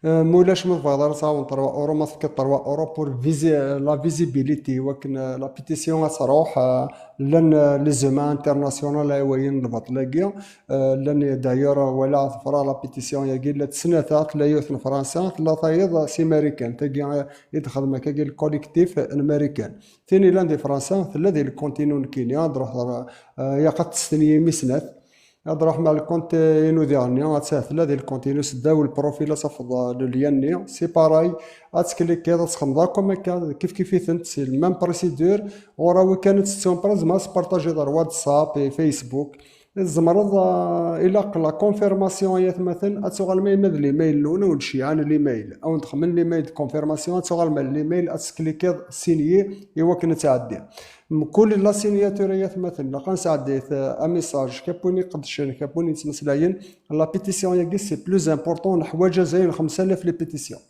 Eh, ma ulac, ma tebɣiḍ ara tɛawen trois euros, ma tefkiḍ trois euros pour visi-, la visibilité, wakken, eh, la pétition ad truḥ, eh, llan, eh, les humains international ay wayen lbaṭel-agi, eh, llan d'ailleurs, eh, wala tefra la pétition-agi, la tesnata, tella yiwet n Fransa, tella tayeḍ si Marikan, tagi, eh, i d-xedmen akkagi le collectif n Marikan. Tin yellan di Fransa, tella di le continent nekkini, ad ruḥ, eh, yaq ad testenyi mi snat. Ad ruḥ ma le compte inu diɣenni, ad tt-, tella di le continent seddaw le profil, ad tafeḍ, eh, le lien-nni. C'est pareil, ad tklikiḍ, ad txedmeḍ akk am akka, kif kif itent, c'est le même procédure. Ɣur-a wi kan ad tettum, par exemple, ad tpartajiḍ ar WhatsApp, eh, Facebook. Tzemreḍ, eh, ilaq la confirmation ay atmaten, ad tuɣalem ayma d l'email-nwen, ur d-ceyɛan l'email. Ad wen-d-xedmen l'email de confirmation, ad tuɣalem ar l'email, ad tklikiḍ signer i wakken ad tɛeddi. Mkul la signature ay atmaten, ilaq ad nesɛeddi, eh, un message, kap win iqeddcen, kap win yettmeslayen, la pétition-yagi, c'est plus important, neḥwaǧ azal n xemsa alaf les pétitions.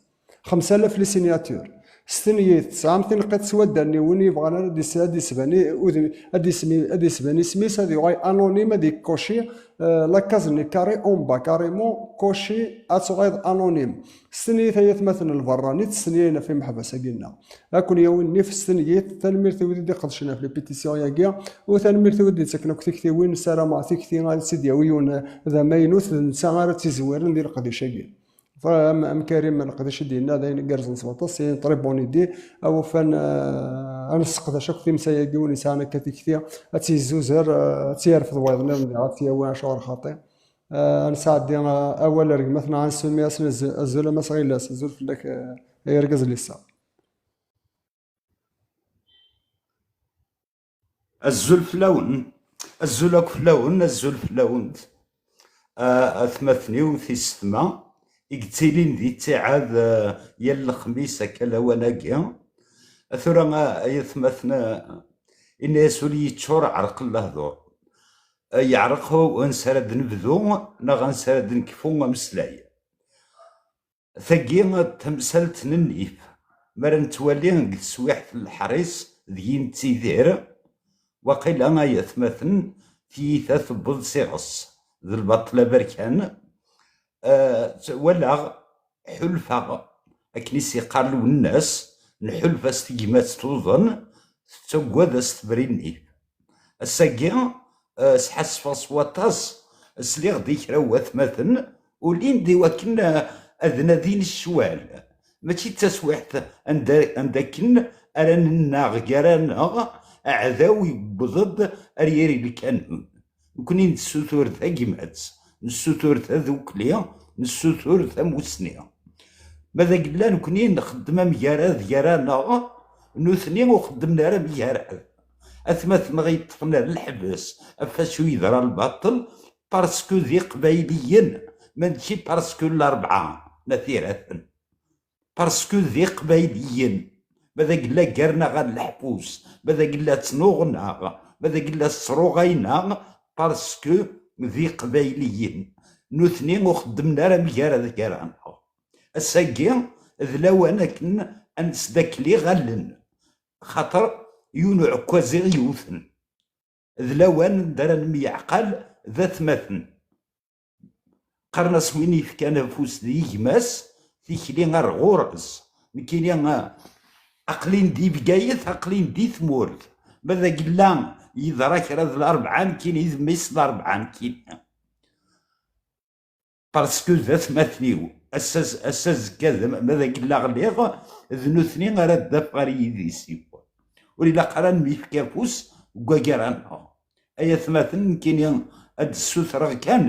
Xemsa alaf les signatures. S tenyit, tesɛam tineqqiṭ s waddal-nni, win yebɣan ara d-is-, ad d-isban i-, udem-, ad d-ismi-, ad d-isban isem-is, ad yuɣal anonyme, ad yekkuci, euh, la case-nni carré en bas, carrément coché, ad tuɣaleḍ anonyme. S tenyit ay atmaten lberranit, s tenyit ɣef imeḥbas-agi-nneɣ. Ad ken-yawi nnif s tenyit, tanemmirt i wid i d-iqedcen ɣef les pétitions-agi, u tanemmirt i wid d-yettaken akk tiktiwin, ssarameɣ tikti ad tt-id-yawi yiwen d amaynut, d netta ara tt-izwiren di leqdic-agi. Fa-, am, am Karim Leqdic i d-yenna, d ayen igerrzen s waṭas, c'est une très bonne idée. Awufan, euh, ad nesseqdac akk timsa-agi, win yesɛan akka tikti, ad tt-yezzuzer, euh, ad tt-yerfed wayeḍ nniḍen, diɣ ad tt-yawi acuɣer xaṭi. Euh, ad nesɛeddi, euh, awal ar gma-tneɣ, ad nsemmi-asen azul, azul a Mass Ɣilas, azul fell-ak, euh, ay argaz n listeṛ. Azul fell-awen, azul akk fell-awen, azul fell-awent. A, atmaten-iw, tisetma, i yettilin di ttiɛad, a, yal lexmis akka lawan-agi. A tura, a, ay atmaten, a, ini-as ul yeččur ɛerq n lehdur. A, yeɛreq u-, ansi ara d-nebdu neɣ ansi ara d-nekfu ameslay. Tagi d tamsalt n nnif, mi ara nettwali deg teswiḥt n leḥris deg i nettidir, waqila ay atmaten, tiyita tewweḍ s iɣes, d lbaṭel aberkan. Eh, walaɣ, ḥulfaɣ, akken i s-yeqqar Lwennas, nḥulfa s tegmat tuḍen, tettaggad a s-tebri nnif. Ass-agi, eh, sḥassfeɣ s waṭas, sliɣ-d i kra n watmaten, ulin-d i wakken, eh, ad nadin ccwal. Mačči d taswiḥt anda, anda akken ara nennaɣ gar-aneɣ, aɛdaw yewweḍ-d ar yiri lkanun. Nekni nessutur tagmat, nessutur tadukli, nessutur tamusni. Ma d agella nekni nxeddem amgarad gar-aneɣ, nutni ur xeddmen ara amgarad. Atmaten-nneɣ yeṭṭfen ar lḥebs ɣef wacu yeḍra lbaṭel, parce que d iqbayliyen, mačči parce que n Larebɛa n At Yiraten. Parce que d iqbayliyen. Ma d agella ggar-aneɣ ar leḥbus, ma d agella ttnuɣen-aɣ, ma d agella sruɣayen-aɣ, parce que d iqbayliyen. Nutni ur xeddmen ara amgarad gar-aneɣ. Ass-agi d lawan akken ad nesdakel iɣallen, xaṭer yiwen uɛekkaz i ɣ-yewten. D lawan anda ara nemyeɛqal d atmaten. Qqaren-as win yefkan afus d gma-s, tikli ar ɣur-s. Nekkini, ah, aql-in di Bgayet, aql-in di tmurt. Ma d agella yeḍra kra d Larebɛa, nekkini d mmi-s n Larebɛa, nekkini. Parce que d atmaten-iw. Ass-a, ass-a azekka, d, ma d agella ɣliɣ, d nutni ara d-afeɣ ar yidis-iw. Ur ilaq ara ad nemyefk afus deg wagar-aneɣ. Ay atmaten, nekkini ad d-ssutreɣ kan,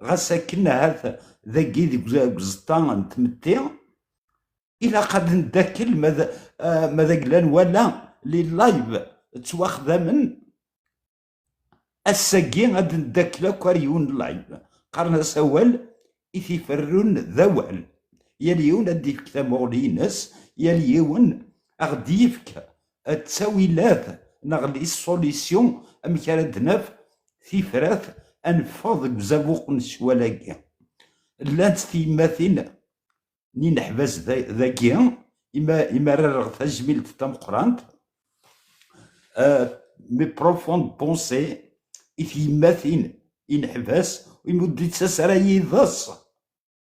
ɣas akken ahat dagi deg uze-, deg uẓeṭṭa n tmetti, ilaq ad neddakel ma d, ah, ma d agella nwala les lives ttwaxdamen. Ass-agi ad neddakel akk ar yiwen n live. Qqaren-as awal i t-iferrun d awal. Yal yiwen ad d-ifk tamuɣli-ines, yal yiwen a ɣ-d-yefk ttawilat neɣ les solutions amek ara d-naf tifrat ad neffeɣ deg uzabuq n ccwal-agi. Llant tyemmatin n ineḥbas da-, dagi, ima, ima ara rreɣ tajmilt tameqqrant, euh, mes profondes pensées i tyemmatin ineḥbas, imi ur d-ittas ara yiḍes.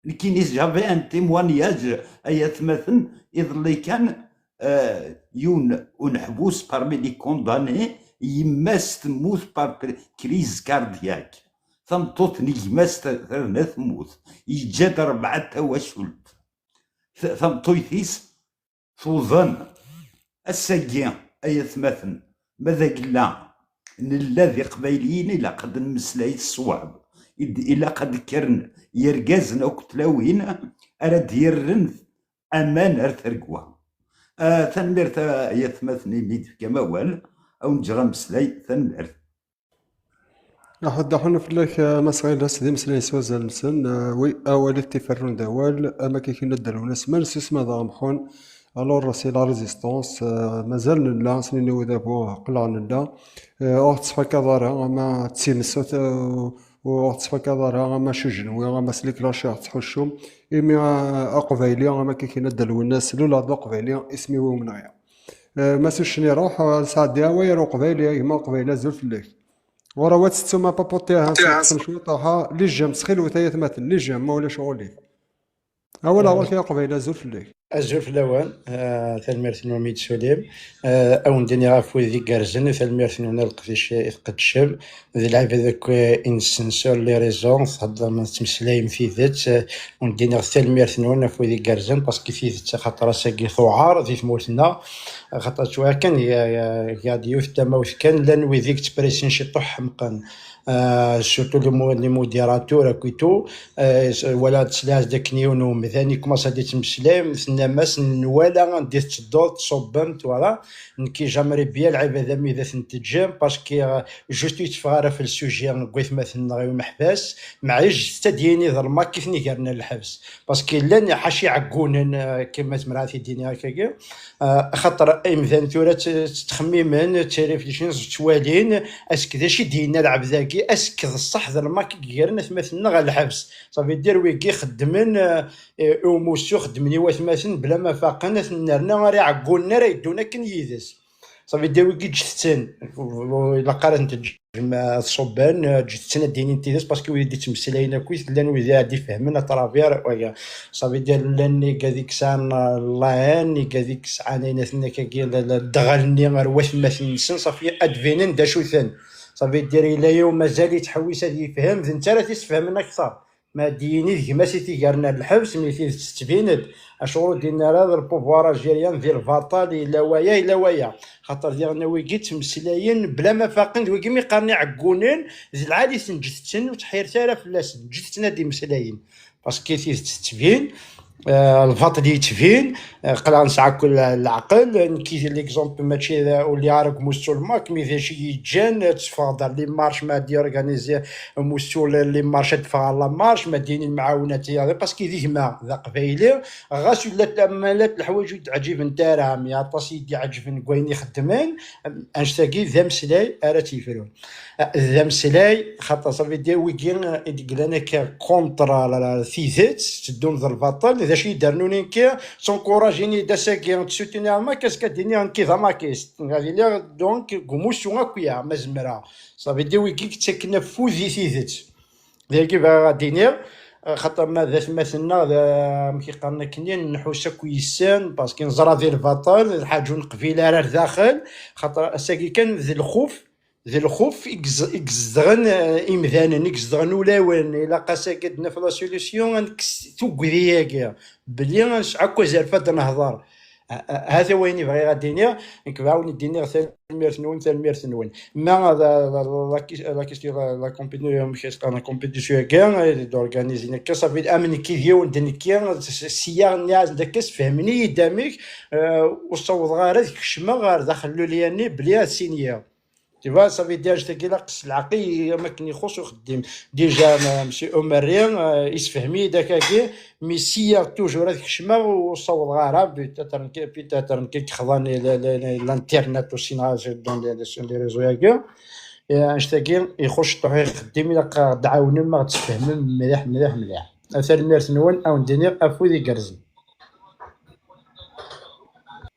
Nekkini j'avais un témoignage, ay atmaten, iḍelli kan, euh, yiwen uneḥbus parmi les condamnés, yemma-s temmut par cri-, crise cardiaque. Tameṭṭut n gma-s t-, terna temmut. Yeǧǧa-d rebɛa n tawacult. T-, tameṭṭuyt-is tuḍen. Ass-agi, ay atmaten, ma d agella nella d iqbayliyen, ilaq ad nemmeslay s ṣṣwab. I d-, ilaq ad d-kkren yergazen akked tlawin ara d-yerren aman ar tergwa. Ah, tanemmirt, ah, ay atmaten, imi d-tefkam awal, a wen-ǧǧeɣ ameslay, tanemmirt. Aḥuddu aḥunnu fell-ak, a Mass Ɣilas, d imeslayen s wazal-nsen. Euh, oui, awal i t-iferrun d awal, am akka i k-yenna Dda Lwennas, ma nessusem ad aɣ-mḥun. Alors, c'est la résistance, euh, mazal nella, s nini udabu, aql-aɣ nella. Euh, ur tettfakaḍ ara, ama d times, ur t-, ur ɣ-tettfakaḍ ara, ama s ujenwi, ama s liklaci ɣ-tettḥuccum, imi, ah, aqbayli, ama akken ad d-alwen-as, lula d aqbayli, isem-iw i umenɣi. Eh, ma s uccen iruḥ, ah, sɛeddi awal ar uqbayli, a gma uqbayli, azul fell-ak. Ɣur-a wa tettettum apapuṭi, ha, sexsem cwiṭ, aha, les j'aime, ttxil-wet ay atmaten, les j'aime, ma ulac ɣulif. Awal ɣur-k ay aqbayli, azul fell-ak. Azul fell-awen, ah, tanemmirt-nwen mi d-tulim. Ah, a wen-d-iniɣ afud igerrzen, tanemmirt-nwen a leqdic i tqeddcem. D lɛibad akk i nessen sur les réseaux, theddrem, tettmeslayem tidet. Ah, a wen-d-iniɣ tanemmirt-nwen, afud igerrzen, parce que tidet axaṭer ass-agi tuɛer di tmurt-nneɣ. Axaṭer ttwaliɣ kan, ya, ya, ya, yiwet tamawt kan, llan wid i yettpresin ciṭuḥ ḥemqen. Ah, surtout les mo-, les modérateurs, akk et tout. Ah, s-, wala tesliḍ-d akken yiwen umdan ikkumaṣ ad yettmeslay, tennam-as, nwala anda i tettedduḍ, tṣubbem, twala. Nekki, j'aimerais bien lɛibad-am ad ten-teǧǧem, parce que, ah, juste ur yetteffeɣ ara f le sujet n waytmaten-nneɣ i umeḥbas, maɛlic, ad d-yini d lmak i ten-igren ar lḥebs. Parce que llan ḥaca iɛeggunen, ah, kama zemreɣ ad t-id-iniɣ akkagi. Ah, axaṭer imdanen tura tt-, ttxemmimen, ttiriflicin, ttwalin, est-ce que d acu i d-yenna lɛebd-agi, est-ce que d ṣṣeḥ d lmak i yegren atmaten-nneɣ ɣer lḥebs? Ça veut dire wigi xeddmen, ah, i umussu, xeddmen i watmaten bla ma faqen, ad ten-nerna ar iɛeggunen ara yeddun akken yid-s. Ça veut dire wigi ǧǧet-ten, ilaq ara ten-teǧǧem ad ṣubben, ǧǧet-ten ad d-inin tidet, parce que wid i d-ittmeslayen akkit, llan wid i ad ifehmen à travers waya. Ça veut dire llan igad i yesɛan, euh, llaɛin, igad i yesɛan ayen aten akkagi, la, la, dɣel-nni ar watmaten-nsen, ṣafi ad d-binen d acu-ten. Ça veut dire yella yiwen mazal yettḥewwis ad yefhem, d netta ara t-isfehmen akteṛ. Ma ad d-yini d gma-s i t-igren ar lḥebs, mi tidet tettbin-d. Acuɣer ur d-yenni ara d le pouvoir algérien di lbaṭel, yella waya, yella waya? Xaṭer diɣen wigi ttmeslayen bla ma faqen, d wigi mi qqaren iɛeggunen, d lɛali ten-ǧǧet-ten, ur ttḥiret ara fell-asen, ǧǧet-ten ad d-imeslayen. Parce que tidet tettbin, euh, lbaṭel yettbin, euh, aql-aɣ nesɛa kull leɛqel. Nekki, l'exemple, mačči d, ur lliɣ ara deg umussu n lmak, mi d acu i yi-ǧǧan, ad teffɣeḍ ar les marches, ma ad d-yorganizi umussu n les marches, ad d-ffɣeɣ ar la marche, ma ad d-yini lemɛawna ad t-yaɣ, parce que d gma, d aqbayli, ɣas ula d lamalat leḥwayeǧ ur d-ɛǧibent ara, mais aṭas i d-iɛeǧben deg wayen i xeddmen, annect-agi d ameslay ara tt-yefrun. D ameslay, xaṭer ça veut dire wigi i d-yellan akka contre la, la, tidet, teddun d lbaṭel, d acu i d-rnun nekki, ttsenkurajin-iyi-d ass-agi, tsutinir makis, ad d-iniɣ nekki d amakis. Ad iliɣ, donc, deg umussu akk-ya, ma zemreɣ. Ça veut dire wigi yettakken afud i tidet. D ayagi bɣiɣ ad d-iniɣ, xaṭer ma d atmaten-nneɣ, d, amek i qqaren akken, nḥus akk yes-sen, parce que neẓra di lbaṭel, d lḥaǧa ur neqbil ara ar daxel, xaṭer ass-agi kan d lxuf, d lxuf i yez-, i izedɣen, eh, imdanen, i izedɣen ulawen. Ilaq ass-agi ad d-naf la solution, ad nekkes tuggdi-agi, belli ad nesɛu akk azref ad nehḍer. Ha-, ha-, hata wayen i bɣiɣ ad d-iniɣ. Nekk bɣiɣ ad d-iniɣ tanemmirt-nwen, tanemmirt-nwen. Ma la, la, la, la, la question, la, la compétition, amek i s-qqaren, la compétition-agi, eh, d-organizin akka, ça fait am nekki d yiwen d nekki, s-, sya nniɣ-asen-d akka, sfehmen-iyi-d amek, eh, ur ssawḍeɣ ara ad kecmeɣ ɣer daxel lulya-nni, belli ad siniyeɣ. Tu vois, ça veut dire, tagi ilaq s lɛaqel, am akken ixuṣ uxeddim. Déjà, ma, monsieur Omerri, euh, isefhem-iyi-d akkagi, mais sya toujours ad kecmeɣ ur ssawḍeɣ ara, peut-être nekk, peut-être nekk i yexḍan i la, la, la, l'internet aussi, dans les, les, les réseaux-agi. Eh, annect-agi ixuṣ ṭuḥ ixeddim, ilaq ad d-tɛawnem, ad ɣ-d-tfehmem mliḥ, mliḥ, mliḥ. Tanemmirt-nwen, a wen-d-iniɣ afud igerrzen.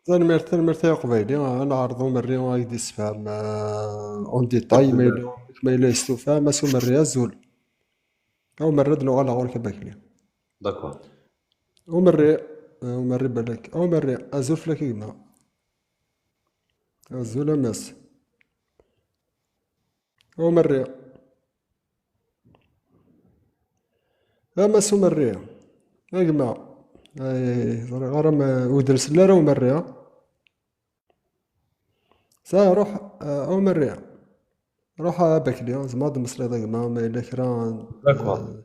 Tanemmirt, tanemmirt ay Aqbayli. Ad neɛreḍ Umerri ad k-d-issefhem, euh, en détail, ma yella, ma yella yestufa. Mass Umerri, azul. A Umerri, ad nuɣal ɣur-k a Bakli. D'accord. Umerri, euh, Umerri balak. A Umerri, azul fell-ak a gma. Azul a mass. A Umerri. A Mass Umerri, a gma, ay, ẓriɣ ara ma ur d-nsell ara Umerri. Sa ruḥ, a Umerri, ruḥ a Bakli, tzemreḍ ad d-tmeslayeḍ a gma, ma yella kra n, d'accord, eh,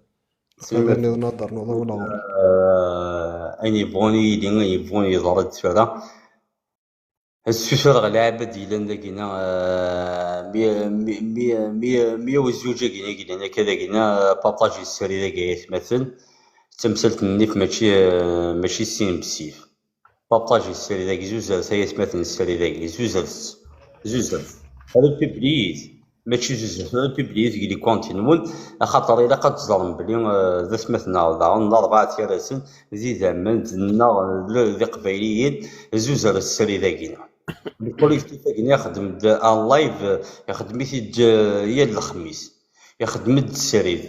ttqadar nniḍen ad d-ternuḍ, wala ɣur-k. Eh, ayen yebɣun yili, ayen yebɣun yeḍra-d tura. Ad ssutreɣ lɛibad yellan dagina, ah, mi, mi, mi, mi, meyya u zuǧ agina i yellan akka dagina, ah, partage yessari dagi ay atmaten. D tamsalt n nnif, mačči, ah, mačči sin bessif. Partage yessari dagi, zuzret ay atmaten, ssari dagi, zuzret, zuzret. Répétez, please. Mačči zuzret ara publier deg les comptes-nwen, axaṭer ilaq ad teẓrem belli, eh, d atmaten-nneɣ daɣen, d arbaɛa gar-asen d idammen, d, neɣ d, d iqbayliyen, zuzret srid-agi. Le collectif-agi ixeddem-d en live, eh, ixeddem-it-id, eh, yal lexmis. Ixeddem-d srid.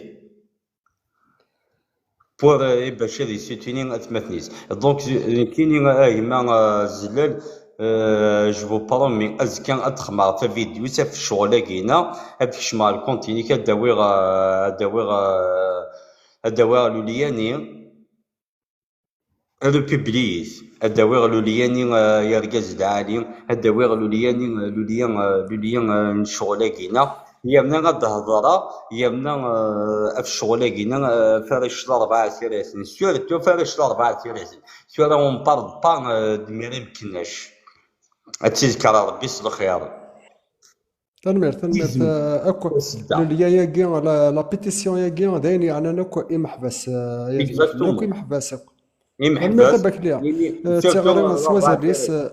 Pour, euh, bac ad yessutini atmaten-is. Donc, nekkini, a gma, euh, Zellal, euh, je vous promets, azekka ad d-xemmeɣ tavidyut ɣef ccɣel-agi-nneɣ, ad d-kecmeɣ lkunt-inek, ad d-awiɣ, euh, ad d-awiɣ, euh, ad d-awiɣ lulya-nni, ad d-publiyit, ad d-awiɣ lulya-nni, euh, i urgaz lɛali, ad d-awiɣ lulya-nni, euh, lulya, euh, lulya, euh, n ccɣel-agi-nneɣ. Yerna ad d-hedreɣ, yerna, eh, ɣef ccɣel-agi-nni, eh, ɣef arrac n Larebɛa gar-asen, surtout ɣef arrac n Larebɛa gar-asen. Tura on parle pas, eh, de Mireille Beknac. Ad tt-izker Rebbi s lxir. Tanemmirt, tanemmirt, eh, akk. Lulya-agi, la, la pétition-agi, d ayen yeɛnan akk imeḥbas, eh, ay at Exactement. Akk imeḥbas akk. Tanemmirt a Bakli. Eh, d tiɣri s wazal-is, eh,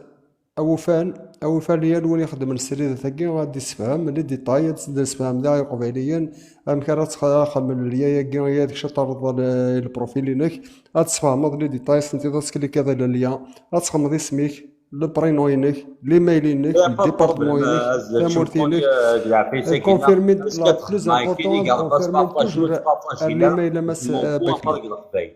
awufan, awufan yal win ixeddmen sridet-agi ad d-issefhem les détails, ad d-issefhem daɣ i Iqbayliyen amek ara ttxaxem lya-agi, ad kecc ad terreḍ le, le profil-inek, ad tesfehmeḍ les détails, senti ad teklikiḍ le lien, ad txedmeḍ isem-ik, le prénom-inek, l'email-inek, le département-inek, tamurt-inek, confirmer la plus importante, confirmer toujours l'email a Mass, eh, Bakli.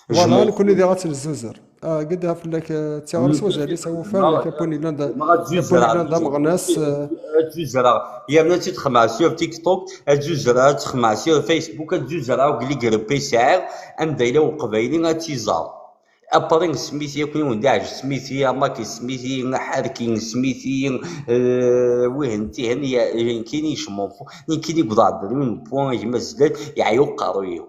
Voilà, nekkni diɣ ad tt-nezzuzer. Ah, ged ha fell-ak, eh, d tiɣri s wazal-is awufan, nekk a win yellan d, a win yellan d ameɣnas, eh. Ad zuzreɣ, yerna ad tt-xemmeɣ sur TikTok, ad zuzreɣ, ad xemmeɣ sur Facebook, ad zuzreɣ deg les groupes i sɛiɣ, anda yella uqbayli ad tt-iẓer. Après, smiti, akk yiwen d aɛjeb, smiti, amaki, smiti, ḥerki, smiti, eh, wihen, tihen, ya, nekkini yecmufu, nekkini yewweḍ-d yiwen n point, gma Zellal, yeɛya uqerruy-iw.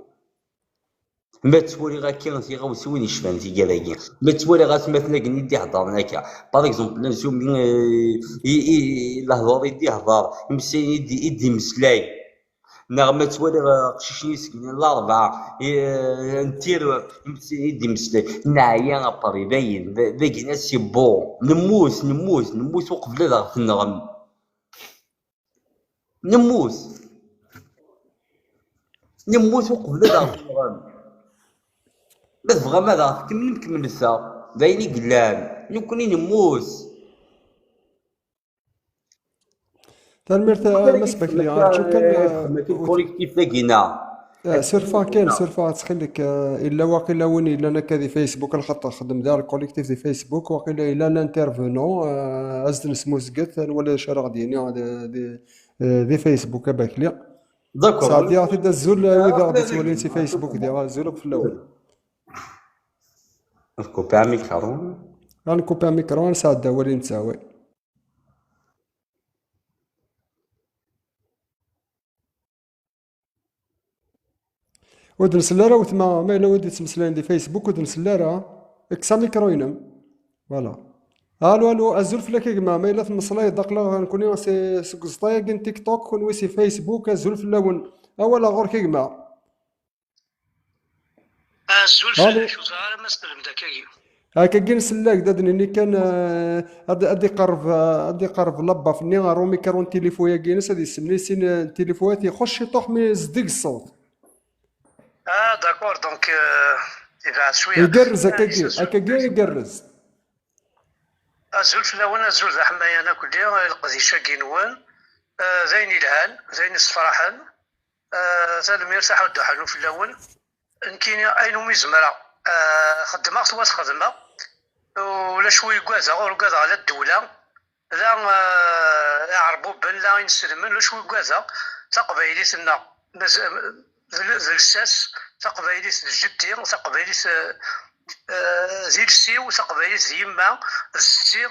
Ma ttwaliɣ akka tiɣawsiwin yecban tigad-agi, ma ttwaliɣ atmaten-agi i d-iheddren akka, par exemple, anzumi, eh, i, i, lehdur i d-ihder, imsayen i d-, i d-imeslay, neɣ ma ttwaliɣ, eh, aqcic-nni seg Larebɛa, eh, n Tirrurt, imsayen i d-imeslay, neɛya, après, dayen, d, d agina, c'est bon, nemmut, nemmut, nemmut uqbel ad aɣ-tenɣem. Nemmut. Nemmut uqbel ad aɣ-tenɣem. Ma tebɣam ad aɣ-tkemmlem, kemmlet-aɣ. D ayen i yellan. Nekkni nemmut. Tanemmirt a Mass Bakli. Rǧu kan, eh, le collectif dagi-nneɣ. Eh, surfeɣ kan, surfeɣ, ttxil-k, eh, illa waqila win yellan akka di Facebook, lxaṭer xeddem daɣ le collectif di Facebook, waqila yella l'intervenant, eh, ad s-d-nesmuzget, ad nwali d acu ara ɣ-d-yini di, di, eh, di Facebook, a Bakli. D'accord. Sɛeddiɣ-t-id azul, eh, wid aɣ-d-yettwalin si Facebook, diɣ azul akk fell-awen. Nkupi amikru. Ad nkupi amikru, ad nesɛeddi awal i nettɛaway. Ur d-nsell ara wetma, ma yella wid yettmeslayen di Facebook, ur d-nsell ara. Kkes amikru-inem. Voilà. Allo, allo, azul fell-ak a gma, ma yella temmeslayeḍ aql-aɣ nekkni si, seg uẓeṭṭa-agi n TikTok, kunwi si Facebook, azul fell-awen. Awal ɣur-k a gma. Azul fell-ak, ur ẓriɣ ara ma s-telmed akkagi. Akkagi nsell-ak-d, ad nini kan, eh, ad, ad iqerreb, eh, ad iqerreb labaf-nni ɣer umikru n tilifu-agi-ines, ad yessemli sin, eh, n tilifuyat, ixuṣ ciṭuḥ mi zeddig ṣṣut. Ah, d'accord, donc, euh, yebɛed cwiya. Igerrez akkagi, akkagi igerrez. Azul fell-awen, azul d aḥmayan akk-nni, leqdic-agi-nwen, eh, d ayen yelhan, d ayen yessefraḥen. Eh, tanemmirt a Ḥuddu Ḥanun fell-awen. Nekkini ayen umi zemreɣ, eh, xeddmeɣ-t wa t-xedmeɣ. Ulac wi ugadeɣ, ur ugadeɣ la ddewla, la, eh, iɛerbuben, la inselmen, ulac wi ugadeɣ. Taqbaylit-nneɣ, maz-, d l-, d lsas, taqbaylit d jeddi, taqbaylit, eh, eh, d iles-iw, taqbaylit d yemma, d setti,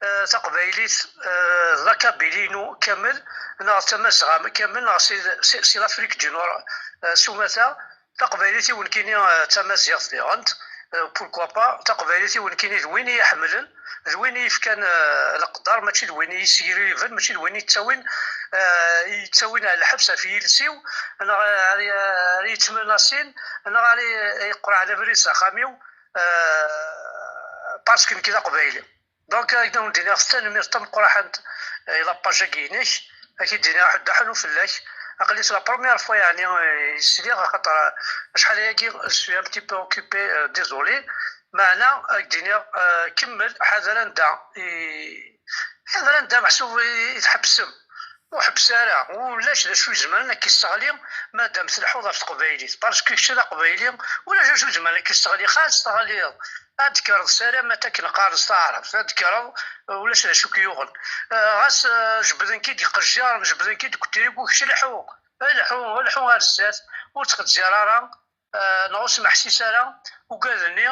eh, taqbaylit, eh, d la Kabylie-inu kamel, neɣ d Tamazɣa kamel, neɣ si, si, si l'Afrique du Nord, eh, s umata, taqbaylit-iw nekkini, eh, d tamaziɣt diɣen, eh, pourquoi pas, taqbaylit-iw nekkini d win i yi-ḥemmlen, d win i yefkan, eh, leqder, mačči d win i yi-ssegriben, mačči d win i yettawin, eh, i yettawin ar lḥebs ɣef yiles-iw, neɣ ar, ar yettmenasin, neɣ ar yeqreɛ abrid s axxam-iw, eh, parce que nekk d aqbayli. Donc, ad awen-d-iniɣ tanemmirt tameqqrant, eh, i la page-agi-inek. Ad k-id-iniɣ ḥedd aḥnu fell-ak. Aql-i c'est la première fois, yeɛni, eh, i sliɣ, axaṭer, eh, acḥal ayagi je suis un petit peu occupé, eh, désolé. Meɛna, ad k-d-iniɣ, eh, kemmel, ḥader anda i, ḥader anda meḥsub i, i tḥebsem. Ur ḥebbes ara, ulac d acu izemren ad k-isseɣli madam tleḥḥuḍ ɣef teqbaylit, parce que kečč d aqbayli, ulac d acu izemren ad k-isseɣli, xas teɣliḍ, ad d-tekkreḍ, salam ad k-qqaren s taɛrabt, ad d-tekkreḍ, ulac d acu k-yuɣen. Eh, ɣas, eh, jebden-k-id iqejjiren, jebden-k-id deg utriku, kečč lḥu, lḥu, lḥu ar zdat, ur ttqejjir ara, eh, neɣ ur smeḥsis ara ugad-nni,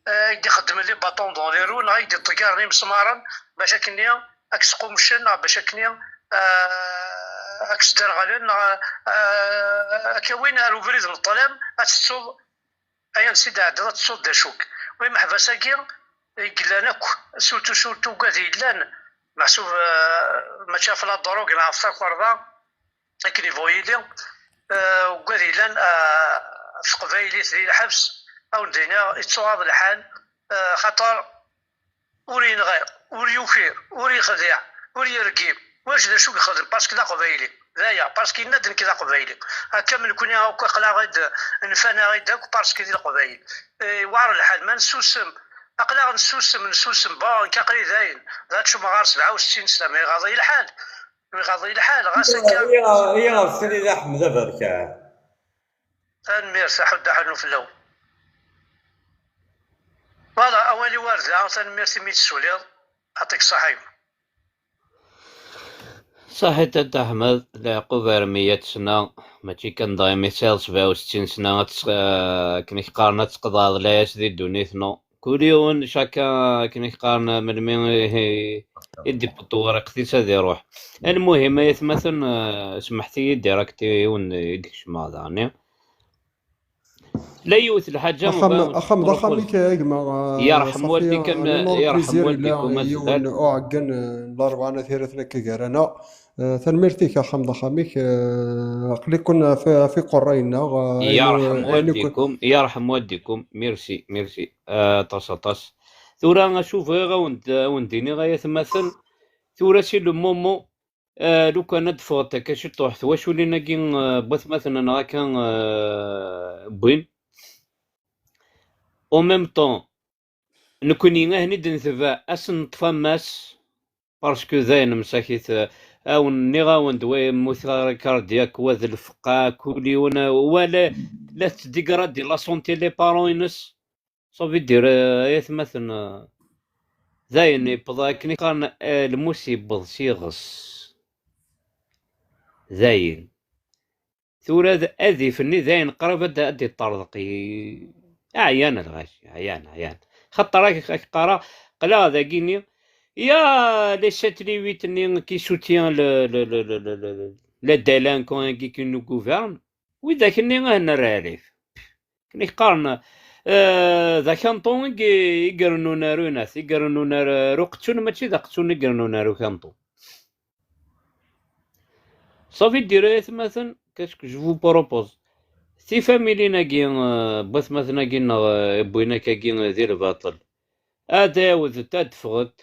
eh, i d-ixeddmen les bâtons dans les roues, neɣ i d-iṭeggaren imesmaren bac akken-nni ad k-squmcen, neɣ bac akken-nni, eh, ad k-sderɣlen, neɣ, eh, ad k-awin ar ubrid n ṭṭlam, ad tettuḍ ayen s i d-ɛeddiḍ, ad tettuḍ d acu-k. Wi imeḥbas-agi i yellan akk, surtout, surtout ugad yellan, meḥsub, eh, mačči ɣef la drogue neɣ ɣef takerḍa, akken yebɣu yili, eh, ugad yellan, eh, ɣef teqbaylit di lḥebs, ad wen-d-iniɣ, ittuɣaḍ lḥal, eh, xaṭer ur yenɣi, ur yukir, ur yexdiɛ, ur yergim, ulac d acu yexdem, parce que d aqbayli. D aya, parce que yenna-d nekk d aqbayli. Akka am nekni akk aql-aɣ-id, nfan-aɣ-id akk parce que d leqbayel. Eh, yewɛer lḥal, ma nessusem, aql-aɣ nessusem, nessusem, bon, nekk aql-i dayen, d acu ma ɣer sebɛa u settin sna, ma iɣaḍ-iyi lḥal, ma iɣaḍ-iyi lḥal, ɣas akka. Iɣ-, iɣ-, iɣ-, Sidi Ḥmed aberkan. Tanemmirt, aḥuddu aḥunnu fell-awen. Voilà, awal-iw ar da, tanemmirt imi d-tessuliḍ, yɛṭik ṣṣeḥḥa. Ṣaḥit a Dda Ḥmed, leɛqub ar meyya sna, mačči kan dɣa imi tesɛiḍ sebɛa u settin sna ad tes-, akken i k-qqaren ad tqeḍɛeḍ layas di ddunit, non. Kul yiwen, chacun, akken i k-qqaren, melmi i, i d-iwweḍ tewriqt-is ad iruḥ. Almuhim, ay atmaten, eh, semmḥet-iyi direct i yiwen i d-kecmeɣ daɣen. La yiwet lḥaǧa. Axxam, axxam d axxam-ik, a gma, eh, yerḥem waldik-m, yerḥem waldik-m, yiwen uɛeggen, eh, n Larebɛa n At Yiraten akka gar-aneɣ. Eh, tanemmirt-ik, axxam d axxam-ik, eh, aql-iken ɣef, ɣef iqerray-nneɣ, eh, yerḥem waldik-m, yerḥem waldik-m, merci, merci, eh, aṭas, aṭas. Tura acu bɣiɣ a wen-d-, a wen-d-iniɣ ay atmaten, tura si le moment, eh, lukan ad d-ffɣent akka ciṭuḥ twaculin-agi, eh, n watmaten neɣ akka, eh, wwin. En même temps, nekkni ahen i d-netbeɛ, ad sen-neṭṭef ammas, parce que dayen msakit, eh, a wen-nniɣ a wen-d wa yemmut cardiaque, wa d lfeqqa, kul yiwen, eh, wa la, la tettdegradé la santé les parents-ines. Ça veut dire, eh, ay atmaten, eh, dayen yewweḍ akken i qqaren, eh, lmus yewweḍ s iɣes. Dayen. Tura d adif-nni dayen qrib ad, ad d-iṭṭerḍeq. I-, ɛyan lɣaci, ɛyan, ɛyan. Xaṭer ak-, ak-qqareɣ, qleɣ dagini, ya les sept les huit-nni qui soutient le, le, le, le, le, le, le délinquant-agi qui nous gouverne, widak-nni ah nerrarif. Akken i k-qqaren, eh, d akanṭu i, i irennun ar unat, i irennun ar, ar uqettun, mačči d aqettun i irennun ar ukanṭu. Ça veut dire, ay atmaten, qu'est-ce que je vous propose? Tifamilin-agi, eh, n watmaten-agi neɣ, eh, wwin akkagi, eh, di lbaṭel, ad ɛawdent ad d-ffɣent,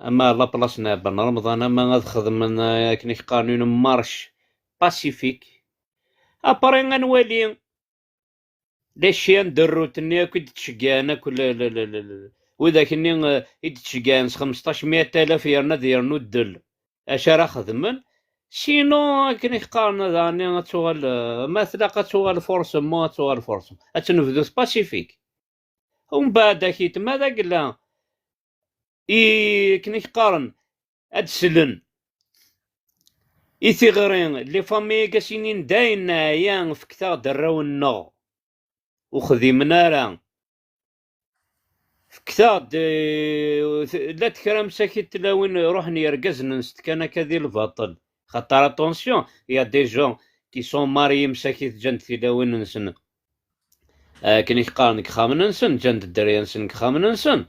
ama à la place n Ben Remḍan, ama ad xedmen, eh, akken i k-qqaren, une marche pacifique. Après, ad nwali les chiens de route-nni akk i d-ttceggɛen akk le, le, le, le, le, widak-nni, eh, i d-ttceggɛen s xmesṭac meyya alaf yerna ad yernu ddel. Acu ara xedmen? Sinon, akken i k-qqaren daɣen, ad tuɣal, eh, ma tlaq ad tuɣal forcément, ad tuɣal forcément. Ad tt-nebdu pacifique. Umbeɛd akit, ma d agella i, akken i k-qqaren, ad d-slen i tiɣri, les familles-agi ad s-inin dayen neɛya, fket-aɣ-d arraw-nneɣ, ur xdimen ara. Fket-aɣ-d, eh, llant kra msakit tlawin ruḥen yergazen-nsent kan akka di lbaṭel. Xaṭer, attention, il y a des gens qui sont mariés msakit ǧǧan-d tilawin-nsen, eh, akken i k-qqaren, deg yexxamen-nsen, ǧǧan-d dderya-nsen deg yexxamen-nsen.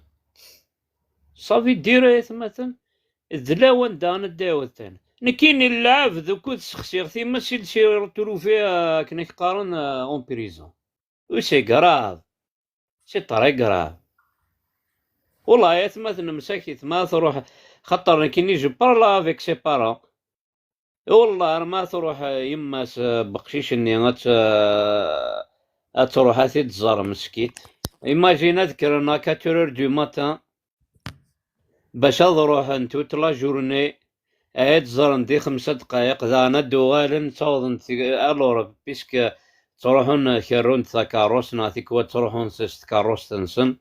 Ça veut dire, ay atmaten, d lawan daɣen ad d-iɛawed tani. Nekkini lɛebd ukud sexsiɣ times, il s'est retrouvé, eh, akken i k-qqaren, eh, en prison. Oui, c'est grave. C'est très grave. Wallah, ay atmaten, msakit, ma truḥ, xaṭer nekkini, je parle avec ses parents. Wallah, ar ma truḥ, eh, yemma-s, eh, beqcic-nni, ad t-, eh, ad truḥ ad t-id-tẓer meskit. Imagine ad kkren à quatre heures du matin, bac ad ruḥen toute la journée, ad ẓren di xemsa dqayeq, daɣen ad d-uɣalen, ttawḍen ti-, alors, puisque ttruḥun kerrun-d takeṛṛust, neɣ tikwal ttruḥun s, s tkeṛṛust-nsen.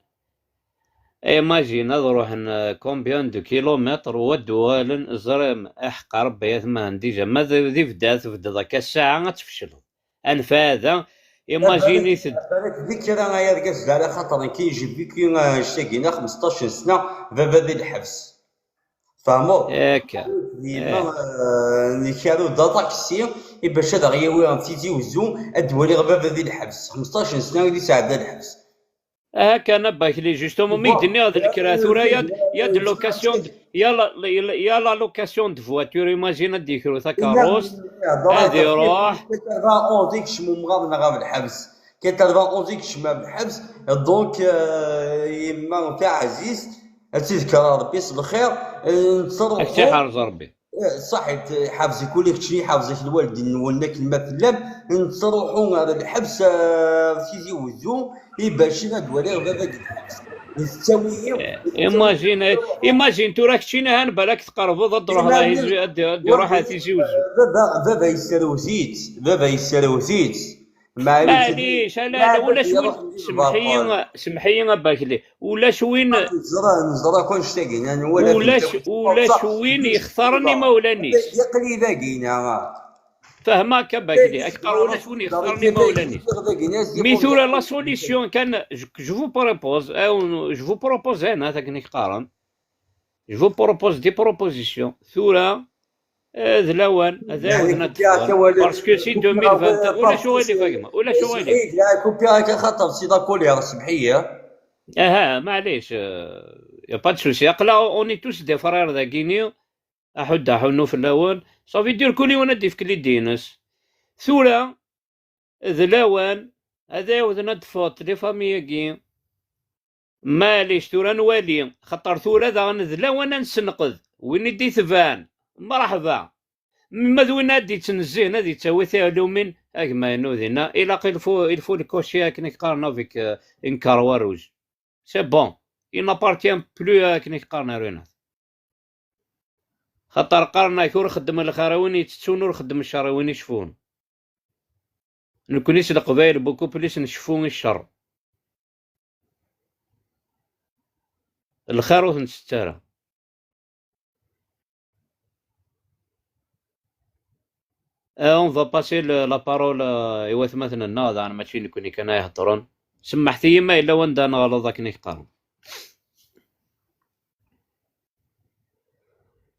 Imagine ad ruḥen, euh, combien de kilomètres u ad d-uɣalen, ẓrim, aḥeqq Rebbi, aytma n déjà, ma d, di bda tebded akka ssaɛa ad tfecleḍ. Anef hada, imagine-it-d. Balak di kra ay argaz d ara xaṭer nekk j'ai vécu, euh, annect-agi-nni xmesṭac n sna, baba di lḥebs. Tfehmeḍ? Akka. Yemma, eh, nkaru d aṭaksi, i bac ad aɣ-yawi ɣer Tizi Wezzu, ad d-waliɣ baba di lḥebs. Xmesṭac n sna i d-isɛedda lḥebs. Aha kan a Bakli, justement, mi k-d-nniɣ d lekra tura, ya d, ya d location d, ya la, ya la, ya la location de voiture, imagine ad d-yekru takeṛṛust, ad iruḥ. Quatre-vingt-onze i yekcem umɣar-nneɣ ɣer lḥebs. Quatre-vingt-onze i yekcem ɣer lḥebs. Donc, euh, yemma taɛzizt, ad tt-idker Rebbi s lxir, eh, nettruḥu. Ad k-iḥrez Rebbi. Eh, ṣaḥit, eh, ḥafzek ula keččini, ḥafzek lwaldin-nwen akken ma tellam, nettruḥu ɣer lḥebs, eh, Tizi Wezzu, i bac ad waliɣ baba deg lḥebs. Nettawi-yi. Eh, imagine, eh, imagine tura keččini han balak tqerbeḍ ad truḥeḍ ar Tizi, ad, ad iruḥ ar Tizi Wezzu. Baba, baba yesserwet-itt, baba yesserwet-itt. Maɛlic, ala, ala, ulac win, semḥ-iyi, semḥ-iyi a Bakli, ulac win, neẓra, neẓra kan ulac, ulac win yextaren imawlan-is. Yaqli dagi, neɣ? Fehmeɣ-k a Bakli, ak qqar ulac win yextaren imawlan-is. Mi tura la solution kan, je, je vous propose, euh, je vous propose, hein, akken i k-qqaren. Je vous propose des propositions. Tura, eh, d lawan, ad ɛawden ad d-ffɣen. Parce que si deux mille vingt, ulac uɣilif a gma, ulac uɣilif. Kupiɣ akka xaṭer si la colère, semḥ-iyi. Aha, maɛlic, euh, y a pas de souci. Aql-aɣ, on est tous des frères dagini. Aḥuddu aḥunnu fell-awen. Ça veut dire kul yiwen ad d-ifk l'idée-ines. Tura, d lawan ad ɛawden ad d-ffɣent les familles-agi. Maɛlic, tura nwali, xaṭer tura daɣen d lawan ad nessenqed win i d-itebɛen. Mreḥba. Ma d win ad d-ittnezzihen, ad ittawi tiɛlumin, a gma-inu dinna, ilaq, il faut, il faut le cocher akken i k-qqaren avec, euh, une croix rouge. C'est bon. Il n'appartient plus akken i k-qqaren ar winat. Xaṭer qqaren-ak ur xeddem lxir i win yettettun, ur xeddem ccer i win icefun. Nekni s Leqbayel beaucoup plus nceffu i ccer. Lxir ur t-ntett ara. Euh, on va passer le, la parole, euh, i watmaten-nneɣ, daɣen mačči nekni kan ay iheddren. Semmeḥt-iyi ma yella wanda neɣleḍ akken i k-qqaren.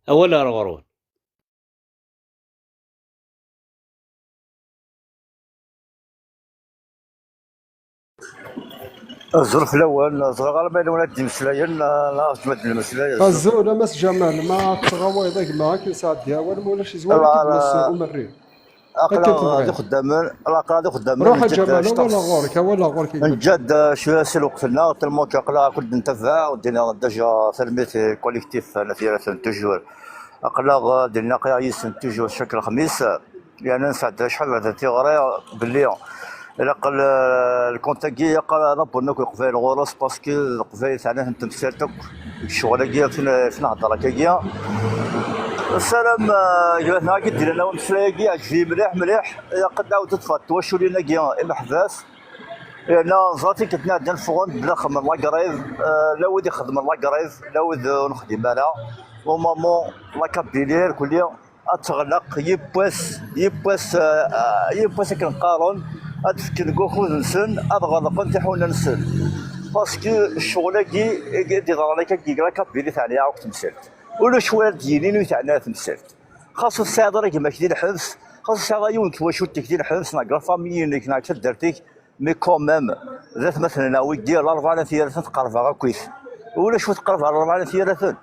Awal ar ɣur-wen. Azul fell-awen, ẓriɣ ara ma yella win ad d-imeslayen, neɣ ad d-imeslay. Azul, a Mass Jamal, ma tettɣawayeḍ a gma, akken sɛeddi awal, ma ulac izwar ad d-tmes umerri. Aql-aɣ d ixeddamen, aql-aɣ d ixeddamen. Ruḥ a Jamal, awal ɣur-k, awal ɣur-k. Nǧa-d, eh, cwiya si lweqt-nneɣ, tellement que aql-aɣ akk-d ntabaɛ, ur d-iniɣ déjà tanemmirt i collectif n At Yiraten toujours. Aql-aɣ, eh, d-nlaqi yis-sen toujours chaque lexmis. Yerna nesɛedda acḥal bɛed tiɣri belli ilaq l-, lkunt-agi ilaq ad abbunen akk Leqbayel ɣur-s, parce que d Leqbayel teɛna-ten temsalt akk deg ccɣel-agi, akken, akken heddreɣ akkagi. Nessaram, eh, gma-tneɣ-agi d-yennan ameslay-agi, yeɛǧeb-iyi mliḥ, mliḥ. Ilaq ad d-ɛawdent ffɣent twaculin-agi imeḥbas. Yerna ẓer tikkelt-nni iɛeddan ffɣen-d la xedmen la grève, eh, la wid ixedmen la grève, la wid ur nexdim ara. Au moment la Kabylie, irkelli ad teɣleq yiwwas, yiwwas, eh, yiwwas akken qqaren, ad d-fken deg wakud-nsen, ad ɣelqen tiḥuna-nsen. Parce que ccɣel-agi i d-iḍran akka deg la Kabylie teɛna akk temsalt. Ulac win ara d-yinin ur teɛni ara temsalt. Xas ur tesɛiḍ ara gma-k di lḥebs, xas ur tesɛiḍ ara yiwen n twacult-ik di lḥebs, neɣ deg la famille-inek, neɣ deg taddart-ik, mais quand même, d atmaten-nneɣ wigi, Larebɛa n At Yiraten tqerreb-aɣ akkit. Ulac wi tqerreb ɣer Larebɛa n At Yiraten.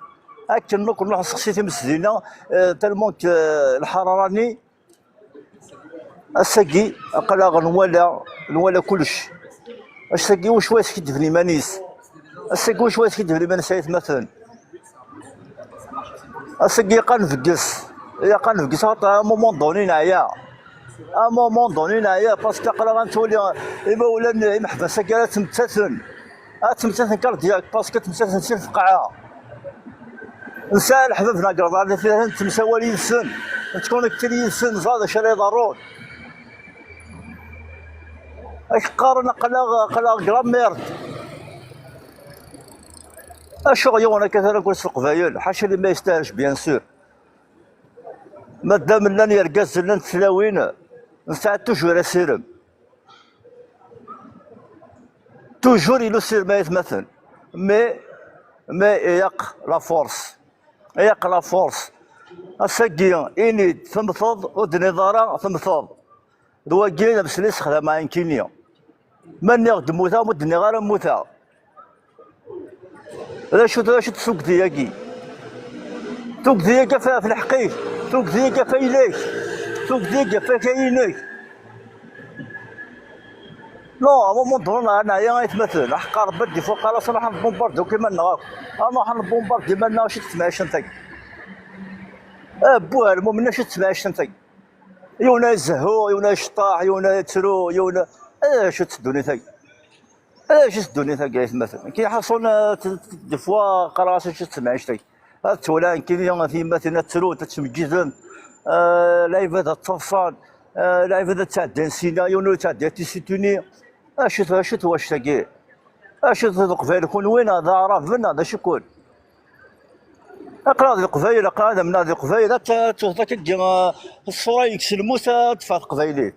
Akken nekk nruḥ nseqsi times dinna, eh, tellement que, eh, lḥarara-nni, ass-agi aql-aɣ nwala, nwala kullec. Ass-agi wacu ara yeskiddben iman-is? Ass-agi wacu ara yeskiddben iman-is ay atmaten? Ass-agi qqaren bges. Ilaq ad nebges xaṭer à un moment donné neɛya. À un moment donné neɛya, parce que aql-aɣ ad nettwali imawlan imeḥbas-agi ara ttmettaten. Ad ttmettaten cardiaque, parce que ttmettaten si lfeqɛa. Nesɛa leḥbab n agerḍan, nettemsawal yid-sen, nettconnecté yid-sen, neẓra d acu ara iḍerrun. Ad k-qqaren aql-aɣ, aql-aɣ grand merde. Acuɣ yiwen akka ara gul s Leqbayel, ḥaca lima yestahec, bien sûr. Madam llan yergazen, llant tlawin, nesɛa toujours asirem. Toujours il usirem ay atmaten. Mais, mais ilaq la force. Ilaq la force. Ass-agi, ini-d temmteḍ, ur d-tenniḍ ara temmteḍ. D wagi d amsel i ssexdameɣ nekkini. Ma nniɣ-d mmuteɣ, ma ur d-nniɣ ara mmuteɣ. D acu, d acu-tt tugdi-agi? Tugdi-agi ɣef, ɣef lḥeqq-ik, tugdi-agi ɣef ayla-k, tugdi-agi ɣef akal-inek. Non, à un moment donné, neɛya aytmaten, aḥeqqar Rebbi ad d-ifuq, xalas, nruḥ ad nbumbardi akk iman-nneɣ akk. Ad nruḥ ad nbumbardi iman-nneɣ, acu-tt temɛict-agi? Ah, buh, lmumen, acu-tt temɛict-agi? Yiwen ad izehhu, yiwen ad iceṭṭeḥ, yiwen ad yettru, yiwen a-, eh, acu-tt ddunit-agi? Eh, acu-tt ddunit-agi, aytmaten? Ki ḥaṣun, eh, t-, t-, des fois, qqareɣ-as acu-tt temɛict-agi? Ad ttwaliɣ nekkini tiyemmatin ad ttrunt, ad ttmeǧǧident, eh, lɛibad ad ttaḍsan, eh, lɛibad ad ttɛeddayen sina, yiwen ur yettɛeddi tisituni. Acu-t, acu-t wact-agi? Acu-t Leqbayel kunwi neɣ d Aɛraben neɣ d acu-ken? Aql-aɣ d Leqbayel, aql-aɣ d amnaɣ d Leqbayel, ad t-, ad tewteḍ akka deg, eh, ṣṣura yekkes lmus, ad teffeɣ teqbaylit.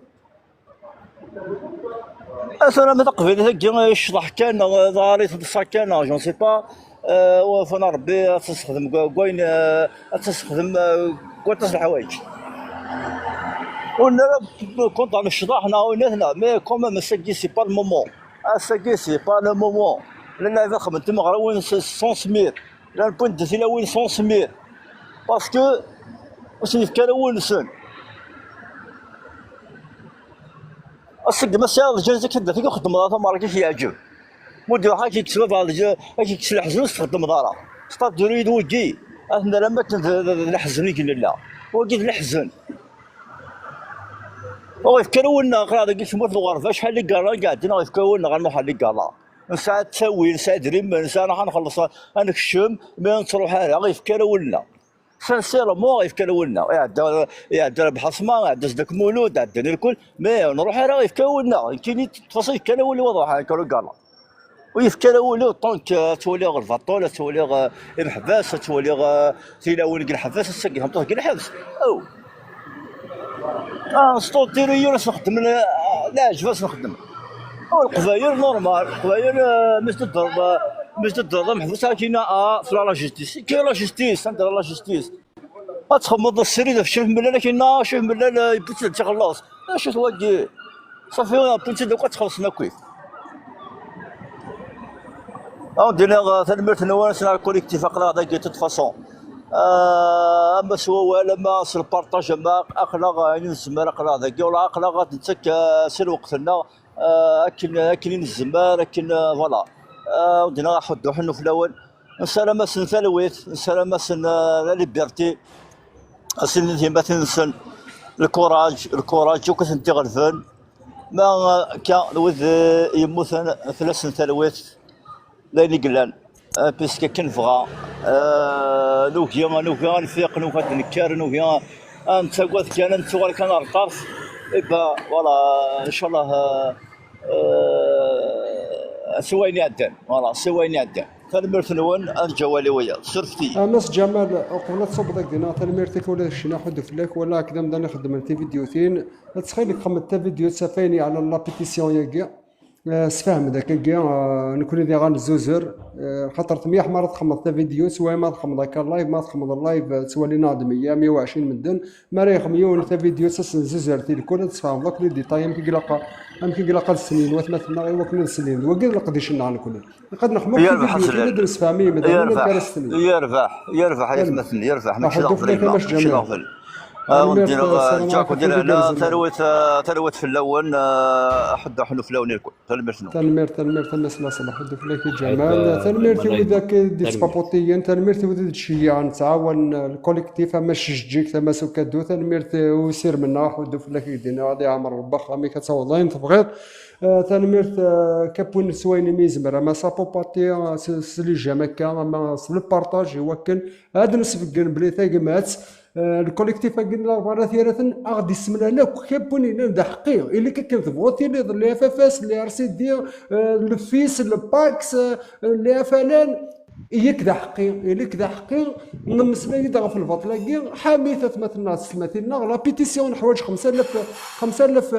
A tura ma taqbaylit-agi, eh, ccḍeḥ kan, neɣ d aɣar i teḍsa kan, neɣ je ne sais pas, eh, wafan Rebbi ad tt-nessexdem deg wa-, deg wayen, eh, ad tt-nessexdem, eh, deg waṭas n leḥwayeǧ. Ur nara contre ccḍeḥ neɣ winat neɣ, mais quand même, ass-agi, c'est pas le moment. Ass-agi, c'est pas le moment. Llan lɛibad xedmen timeɣriwin s, sans mire. Llan wwin-d tilawin sans mire. Parce que ur sen-yefki ara wul-nsen. Ass-agi ma tesɛiḍ lǧayza kan, d akken xeddmeḍ ara tameɣra i k-yeɛǧeb. Ma ur d-iruḥ ad k-yekkes baba, ad k-yekkes leḥzen, ur s-txeddmeḍ ara. C'est-à-dire d wigi, ad t-nerr am akken d, d, d leḥzen i nella. Wagi d leḥzen. Ur ɣ-yefki ara wul-nneɣ, aql-aɣ dagi deg tmurt n lɣerba, acḥal n ligaṛa i iɛeddan, ur ɣ-yefki ara wul-nneɣ ad nruḥ ɣer ligaṛa. Nesɛa ttawil, nesɛa idrimen, nesɛa nruḥ ad nxelleṣ, ad nekcem, mi ur nettruḥ ara, ur ɣ-yefki ara wul-nneɣ. Sincèrement, ur ɣ-yefki ara wul-nneɣ. Iɛedda, iɛedda Rabaḥ Asma, iɛedda Zedek Mulud, ɛeddan irkul, mais ur nruḥ ara, ur ɣ-yefki ara wul-nneɣ. Nekkini, de toute façon, yefka ara wul-iw ad ruḥeɣ, nekk ur galeɣ. Ur yefki ara wul-iw, tant que, eh, ad ttwaliɣ lbaṭel, ad ttwaliɣ, eh, imeḥbas, ad ttwaliɣ, eh, tilawin deg lḥebs, ass-agi tameṭṭut deg lḥebs. Aw! Ah, s ṭuṭiriyu ad s-nexdem, eh, leɛǧeb ad s-nexdem. Aw, Leqbayel normal, Leqbayel, eh, mi s-d-teddreḍ, eh, mi s-d-teddreḍ ameḥbus akkin, ah, tella la justice. Quelle la justice? Anda la justice? Ad txedmeḍ srid ɣef Ccix Mellal akkin, ah, Ccix Mellal, eh, yewwi-tt-id ad tt-ixelleṣ. Acu-t wagi? Ṣafi, wwin-tt-id akk ad tt-xellṣen akkit. Ad wen-d-iniɣ, eh, tanemmirt-nwen, s la collectif, aql-aɣ dagi, de toute façon. Eh, ama s wawal, ama s lparṭaj, ama aql-aɣ ayen i nezmer, aql-aɣ dagi, wala aql-aɣ ad nettak, eh, si lweqt-nneɣ, eh, akken, akken i nezmer, akken, eh, voilà. Eh, ad wen-d-iniɣ aḥuddu ḥennu fell-awen. Nessaram-asen talwit, nessaram-asen, eh, la liberté. Ad s-inin tiyemmatin-nsen, lkuraj, lkuraj, akk ad tent-iɣelben. Ma akka, d wid, eh, yemmuten, fell-asen talwit, d ayen i yellan. Eh, puisque akken nebɣa, eh, nugi, nugi ad nfiq, nugi ad d-nekker, nugi ad nettagad kan, ad nettuɣal kan ar ṭṭerf. Eh ben, voilà, ncallah, eh, eh, siwa ayen iɛeddan. Voilà, siwa ayen iɛeddan. Tanemmirt-nwen, ad neǧǧ awal i wiyaḍ. Surfet-iyi. Ah, Mass Ǧamal, uqbel ad tṣubbeḍ akk dinna, tanemmirt-ik ula d kečč, ḥuddu fell-ak, wala akk d amdan ixeddmen tividyutin. Ttxil-k, xemmed tavidyut, safayni ɛla la pétition-yagi. Eh, sefhem-d akkagi, eh, nekni diɣ ad nezzuzer, eh, xaṭer temyeḥmaṛ ad txemmeḍ tavidyut, swayem ad txemmeḍ akka live, ma txemmeḍ live, eh, ttwalin-aɣ-d meyya, meyya u ɛecrin medden, mi ara yexdem yiwen tavidyut, ad s-nezzuzer tilkul, ad tessefhmeḍ akk les détails, amek i ilaq, amek i ilaq ad snin watmaten-nneɣ i wakken ad slin. D wagi d leqdic-nneɣ nekni. Ilaq ad nexdem akk tividyutin ad d-nessefhem i yimdanen amek ara slin. Yerbeḥ, yerbeḥ, ay atmaten, yerbeḥ, mačči d aɣbel, mačči d aɣbel. Tanemmirt, sslam ɛlikum, talwit, talwit fell-awen, aḥuddu ḥellu fell-awen irkul. Tanemmirt-nwen. Tanemmirt, tanemmirt a Mass Laṣel, ḥuddu fell-ak a Ǧamal. Tanemmirt i widak i d-yettpaputiyen, tanemmirt i wid i d-tceyyiɛen, ttɛawanen lkolektif, ama Cejǧig, tama s ukaddu, tanemmirt i usirem-nneɣ, ḥuddu fell-ak i d-yenna, ad iɛmer Rebbi axxam-ik, ad tawḍeḍ ayen tebɣiḍ. Tanemmirt, kapwin s wayen imi yezmer, ama s apopati, s les j'aime akka, ama s le partage, i wakken ad nesbeggen belli tagmat, lkolektif-agi n Larebɛa n At Yiraten a ɣ-d-issemlal akk, kapwin yellan d aḥeqqi, ili-k akken tebɣuḍ tiliḍ, les F F S, les R C D, le fils, le Pax, les F L N, ili-k d aḥeqqi, ili-k d aḥeqqi, nemmeslay-d ɣef lbaṭel-agi, ḥamit atmaten-nneɣ s tmatin-nneɣ, la pétition neḥwaǧ xemsa alaf, xemsa alaf,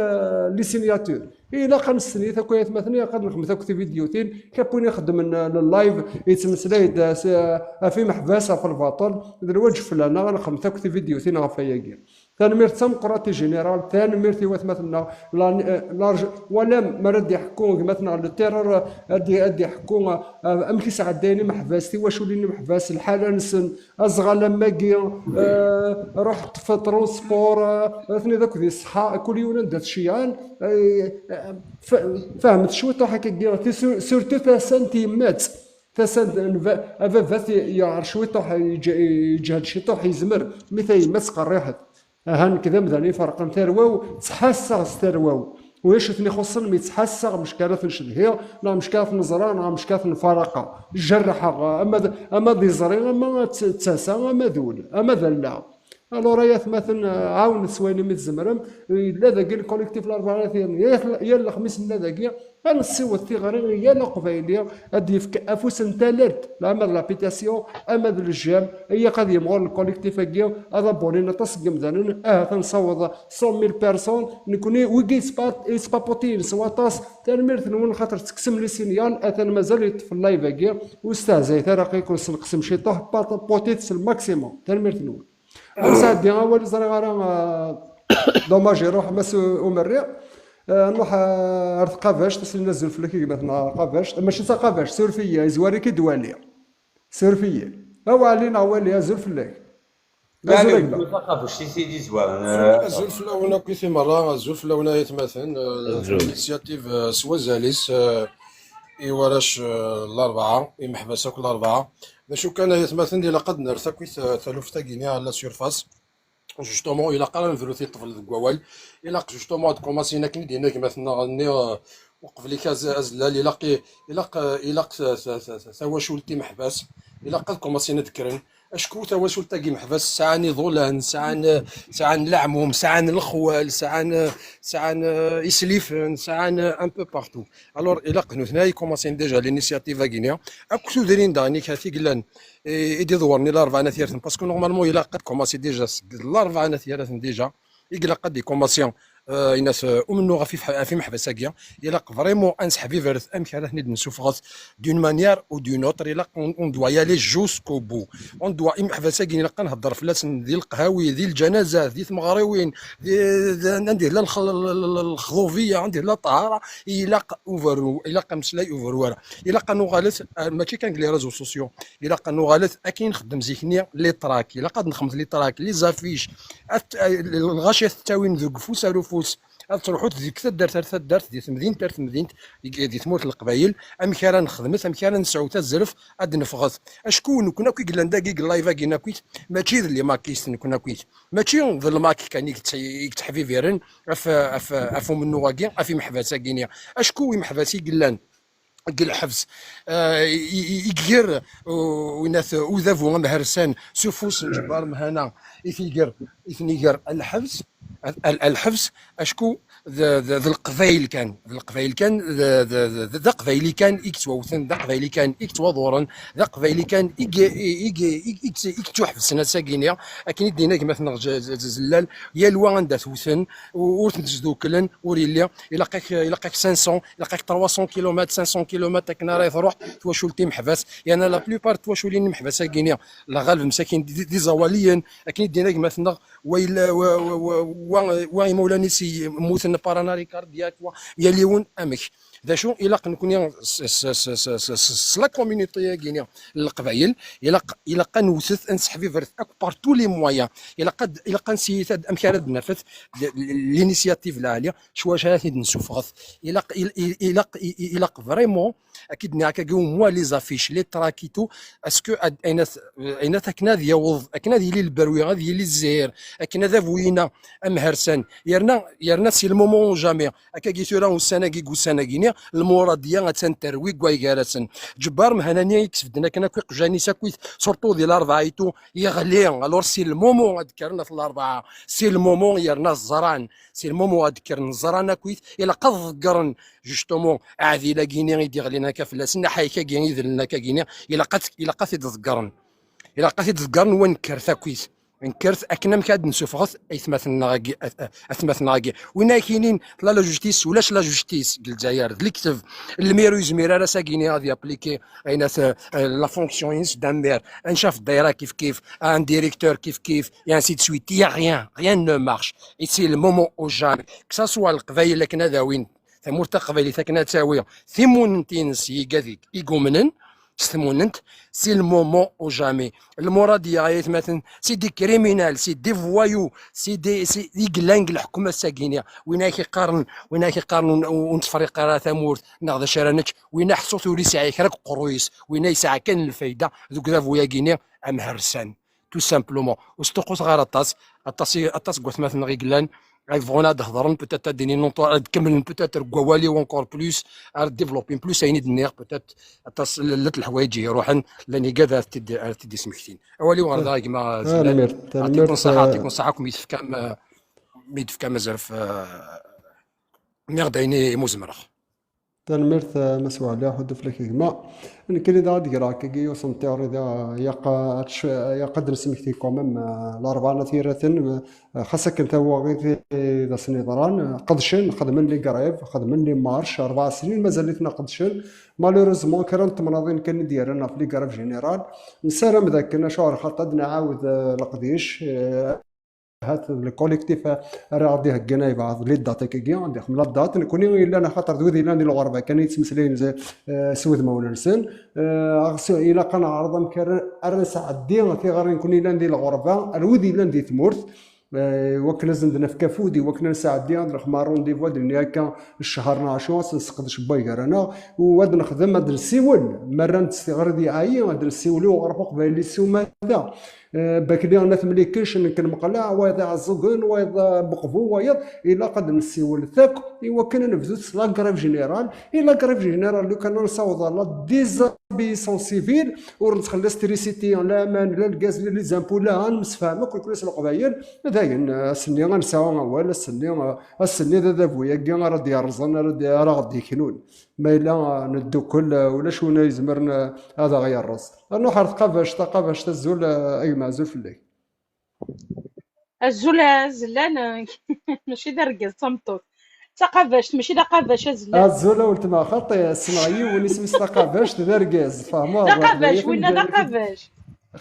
les signatures. Ilaq ad nestenyi takk ay atmaten, ilaq ad nexmet akk tividyutin, kap win ixeddmen, eh, le live, yettmeslay-d, eh, s, eh, ɣef imeḥbas, ɣef lbaṭel, d lwaǧeb fell-aneɣ ad nexmet akk tividyutin ɣef wayagi. Tanemmirt d tameqqrant i général, tanemmirt i watmaten-nneɣ, la, eh, large, walam mi ara d-iḥekku gma-tneɣ le terror, eh, ad d-, ad d-iḥekku, eh, amek i sɛeddayen imeḥbas, tiwaculin n imeḥbas, lḥala-nsen, azɣal am wagi, eh, ruḥ ṭṭef transport, eh, atni d akk di ṣṣeḥḥa, kul yiwen anda t-ceyɛen, eh, eh, fa-, fehmet cwiṭ akkagi, ti-, sur-, surtout tasa n tyemmat, tasa n, n ba-, ababat yeɛreq cwiṭ, yeǧ-, yeǧhed ciṭuḥ, yezmer, mi tayemmat tqerriḥet. Aha, nekk d amdan iferqen tarwa-w, ttḥassaɣ s tarwa-w. Ulac i ten-ixuṣṣen, mi ttḥassaɣ mecka ara ten-cedhiɣ, neɣ mecka ara ten-ẓreɣ, neɣ mecka ara ten-faraqqeɣ. Jerrḥeɣ, ama d, ama d iẓri, ama d t-, d tasa, ama d ul, ama d allaɣ. Alors, ay atmaten, ɛawnet s wayen imi tzemrem. Yella dagi le collectif Larebɛa n At Yiraten, yal, yal lexmis nella dagi, ad nessiweḍ tiɣri i yal aqbayli, ad d-yefk afus n tallalt, ama d la pétition, ama d le j'aime, ilaq ad yimɣur le collectif-agi, ad abonnin aṭas n yemdanen, ahat ad nessaweḍ cent mille personnes, nekni wigi yettpa-, yettpaputiyen s waṭas, tanemmirt-nwen xaṭer tekksem les signal, atan mazal yeṭṭef live-agi, ur stehzayet ara, aql-iken tesneqsem ciṭuḥ, papotit s le maximum, tanemmirt-nwen. Ad nesɛeddi awal, ur ẓriɣ ara, ah, dommage iruḥ Mass Umerri. Ah, nruḥ, ah, ar tqabact, as-nini azul fell-ak a gma-tneɣ Qabact, mačči d taqabact, suref-iyi, yezwar-ik-id wali. Suref-iyi. A Waɛli neɣ Wali, azul fell-ak. Azul a gma. Azul a gma. Taqabact i t-id-izwaren. Azul fell-awen akk i timerra, azul fell-awen ay atmaten, ah, azul. L'initiative, ah, s wazal-is, ah, i warrac, ah, Larebɛa, imeḥbas akk Larebɛa. D acu kan, ay atmaten, ilaq ad nerr takkit, ah, taluft-agi-nni à la surface. Justement, ilaq ara nebru tiṭṭbel deg wawal. Ilaq, justement, ad commencin akken i d-yenna gma-tneɣ-nni, ah, uqbel-ik az-, azellal, ilaq i, ilaq, ah, ilaq ta-, ta-, ta-, ta-, tawacult imeḥbas. Ilaq ad commencin ad kkren. Acku tawacult-agi imeḥbas sɛan iḍulan, sɛan, sɛan leɛmum, sɛan lexwal, sɛan, sɛan, ah, islifen, sɛan, ah, un peu partout. Alors, ilaq nutni ay commencin déjà l'initiative-agi-nni. Akk tudrin daɣen i kat i yellan, i, i d-iḍewren i Larebɛa n At Yiraten, parce que normalement ilaq ad commencin déjà seg Larebɛa n At Yiraten déjà, i ilaq ad ikumasi, euh, inat, euh, umennuɣ ɣef ifeḥ-, ɣef imeḥbas-agi, ilaq vraiment ad nesseḥbibret amek ara ten-id-nessufɣet d'une manière ou d'une autre, ilaq on, on doit y aller jusqu'au bout. On doit, imeḥbas-agi ilaq ad nhedder fell-asen di leqhawi, di lǧanazat, di tmeɣriwin, di, di, anda yella lx-, l-, l-, l-, lexḍubiya, anda yella ṭṭhara, ilaq uberru, ilaq ameslay uberru ara. Ilaq ad nuɣalet, eh, mačči kan deg les réseaux sociaux, ilaq ad nuɣalet akken i nxeddem zik-nni, les tracts, ilaq ad nexmet les tracts, les affiches, at-, eh, lɣaci ad t-ttawin deg ufus ar ufus, ad truḥut deg taddart ar taddart, di temdint ar temdint, deg, di tmurt n Leqbayel, amek ara nexdmet, amek ara nesɛu tazreft, ad d-neffɣet. Acku nekni akk i yellan dagi deg live-agi akk-it, mačči d les makistes nekni akk-it. Mačči d lmak kan i yett-, i yettḥebibiren ɣef, ɣef, ɣef umennuɣ-agi, ɣef imeḥbas-agi-nni. Acku imeḥbas i yellan deg lḥebs, eh, i, i, i ger, uh, winat udabu amhersan s ufus n Ǧebbar Mhana i t-iger, i ten-iger lḥebs, al-, al-, lḥebs, acku d, d, d Leqbayel kan, d Leqbayel kan, d, d, d, d, d Aqbayli kan i yettwawten, d Aqbayli kan i yettwaḍuren, d Aqbayli kan i ge-, i, i ge-, i, i, i yettuḥebsen ass-agi-nni, akken i d-yenna gma-tneɣ J-, J-, Zellal, yal wa anda t-wten, u-, ur ten-sduklen, ur yelli, ilaq-ak, ilaq-ak cinq cents, ilaq-ak trois cents kilomètres, cinq cents kilomètres akken ara truḥ twacult imeḥbas, yerna la plupart twaculin imeḥbas-agi-nni, lɣaleb msakin d, d, d iẓawaliyen, akken i d-yenna gma-tneɣ, wa yella, wa, wa, wa, wa, wa imawlan-is i-, mmuten par un arrêt cardiaque, wa, yal yiwen amek. d acu ilaq nekni s la communauté-agi-ni n Leqbayel, ilaq, ilaq ad newtet, ad nesseḥbibret akk par tous les moyens. Ilaq ad, ilaq ad nessiyit ad, amek ara d-nafet l-, l-, l'initiative lɛali, s wacu ara t-id-nessufɣet. Ilaq, il-, il-, ilaq, i-, i-, ilaq vraiment, ad k-id-nniɣ akkagi, au moins les affiches, les tracts et tout, est-ce que ad, ayen at-, ayen at-, akken ad yaweḍ, akken ad yili le bruit, ad yili zzhir, akken adabu-ina amhersan, yerna, yerna c'est le moment ou jamais. Akkagi tura ussan-agi deg ussan-agi-ni, lmuradiya attan terwi deg way gar-asen. Ǧebbar Mhanani i yesbedden akken akk iqjan-is akkit, surtout di Larebɛa et tout, yeɣli. Alors c'est le moment ad d-kkren at Larebɛa, c'est le moment yerna ẓran, c'est le moment ad d-kkren ẓran akkit, ilaq ad ḍeggren justement aɛdil-agi-ni i d-yeɣlin akka fell-asen, aḥayek-agi idlen akkagi-ni, ilaq ad, ilaq ad t-id-ḍeggren. Ilaq ad t-id-ḍeggren wa nekkert akkit. Nekkert akken amek ad d-nessufɣet aytmaten-nneɣ-agi, at-, atmaten-nneɣ-agi. Win ay k-yinin la, la justice, ulac la justice deg Lezzayer. D lekteb. Lmir ur yezmir ara s-agi-ni ad yappliquer ayen at, euh, la fonction-ines d'un maire. Ad ncaf ddaira kif kif, un directeur kif kif, et ainsi de suite. Il y a rien, rien ne marche. Et c'est le moment ou jamais. Que ça soit Leqbayel akken ad awin tamurt taqbaylit akken ad tawi timunent-ines yigad i gumnen s tmunent, c'est le moment ou jamais. Lmuradiya ay atmaten, c'est des criminels, c'est des voyous, c'est des, c'est des yellan deg leḥkem ass-agi-ni. Win ay k-iqqaren, win ay k-iqqaren ur, ur nettferriq ara tamurt, neɣ d acu ara nečč, win aḥṣut ur yesɛi kra deg uqerruy-is, win ay yesɛa kan lfayda deg udabu-agi-ni amhersan. Tout simplement. Ur sṭuqquteɣ ara aṭas, aṭas i, aṭas n watmaten-nneɣ i yellan, ay bɣun ad d-hedren, peut-être ad d-inin, ad d-kemmlen peut-être deg wawal-iw encore plus, ad d-développer plus ayen i d-nniɣ, peut-être aṭas, llant leḥwayeǧ i iruḥen, llan igad ara t-id-, ara t-id-ismektin. Awal-iw ɣer da, a gma Zlan. Tanemmirt, tanemmirt, yeɛṭikum ṣṣeḥḥa, eh, yeɛṭikum ṣṣeḥḥa, kum i tefkam, eh, mi d-tefkam azref, eh, nniɣ-d ayen i mu zemreɣ. Tanemmirt, eh, Mass Waɛli, ḥuddu fell-ak a gma. Nekkini daɣ ad d-greɣ akkagi yiwet n théorie da, yaq ad tc-, yaq ad d-nesmekti quand même, eh, Larebɛa n At Yiraten, eh, xas akken tawaɣit i d asen-yeḍran, eh, qedcen, xedmen les grèves, xedmen les marches, rebɛa snin mazal-iten qedcen. Malheureusement, kra n temnaḍin kan i d-yerran ɣef les grèves générales. Nessaram d akken, acuɣer xaṭer ad nɛawed, eh, leqdic, eh, Ahat d le collectif ara ɣ-d-iheggan aybeɛḍ les dates akkagi, ad ixdem la date. Nekni yellan axaṭer d wid yellan di lɣerba kan i yettmeslayen s, eh, s wudmawen-nsen. Eh, ɣas ilaq ad neɛreḍ amek ara, ara nesɛeddi tiɣri nekni yellan di lɣerba ar wid yellan di tmurt. Eh, iwakken ad sen-d-nefk afud, iwakken ad nesɛeddi, ad nexdem rendez-vous, ad d-nini akka ccher neɣ acu, ad s-nesseqdec n way gar-aneɣ, u ad nexdem, ad nsiwel, ma rran-d s tiɣri d iɛayi, ad nsiwel i uɣref uqbayli s umata. Eh, Bakli n At Mlikec, nekk n Meqleɛ, wayeḍ Iɛeẓẓugen, wayeḍ, eh, Beqbu, wayeḍ, ilaq ad nsiwel akk iwakken ad nebdu s la grève générale. Et la grève générale, lukan ad nessaweḍ ɣer la désobéissance civile, ur nettxelliṣ trisiti, la aman, la lgaz, la les impôts, la, ad nemsefham akk, nekni s Leqbayel, dayen, eh, ass-nni ad nesɛu awal, ass-nni, eh, ass-nni d adabu-agi ara d-yerrẓen, ara d-, ara ɣ-d-yeknun. Ma yella, eh, neddukel, eh, ulac win ay izemren, eh, ad aɣ-yerreẓ. Rnuḥ ɣer tqabact, taqabact, azul, eh, a gma, azul fell-ak. Azul a Zlan, eh, mačči d argaz, d tameṭṭut. D taqabact, mačči d aqabac, a Zlan. Azul a weltma, xaṭi, ssneɣ yiwen isem-is taqabact, d argaz, tfehmeḍ? D aqabac, winna d aqabac.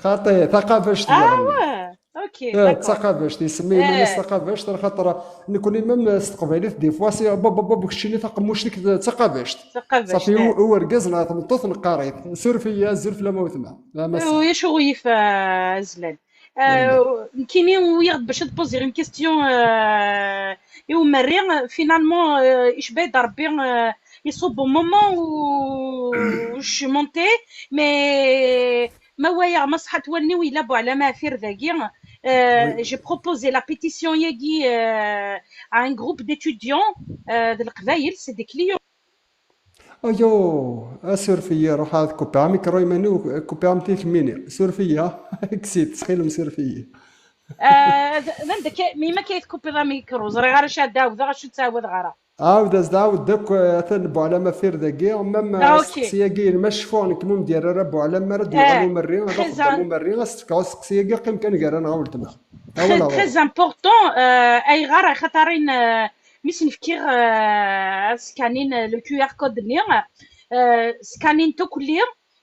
Xaṭi, taqabact. Ah, ouais, ok, eh, d'accord. D taqabact, isemmi iman-is, eh, taqabact, axaṭer nekni même s teqbaylit, des fois, si, bab, bab, bab, keččini taqemmuct-ik d taqabact. Taqabact, safi, eh. U, u urgaz neɣ tameṭṭut neqqar-it. Suref-iyi, azul fell-am a weltma. Ulac uɣilif, eh, a Zlan. Euh, nekkini uyiɣ-d bac ad poser une question, euh, i umerri, finalement, euh, icba-d Rebbi, euh, iṣubb au moment où je montais, mais ma wayeɣ ma ṣeḥḥant wallen-iw yella Buɛlam Ɛfir dagi, euh, j'ai proposé la pétition-agi, euh, à un groupe d'étudiants, euh, de Leqbayel, c'est des clients. Ayo, asuref-iyi, ruḥ ad kupiɣ amikru iman-iw, kupiɣ am tikemmini. Suref-iyi, kkes-it, ttxil-m, suref-iyi. Ah, d, d anda ka, melmi akka i tkupiḍ amikru? Ẓriɣ ara acu ad d-ɛawdeɣ, acu ur ttɛawadeɣ ara. Ɛawed as-d, ɛawed akk, eh, atan Buɛlam Ɛfir dagi, même, ah, eh, ok, asteqsi-agi, ma cfuɣ nekk ma ur m-d-yerri ara Buɛlam, mi ara d-yuɣal, eh, umerri, ad axeddam umerri, as-d-fkeɣ asteqsi-agi, qqim kan gar-aneɣ a weltma. Très, très important, euh, ayɣer, axaṭer in, euh, mi sen-fkiɣ, euh, ad skanin, euh, le Q R code-nni, euh, skanin-t akk-,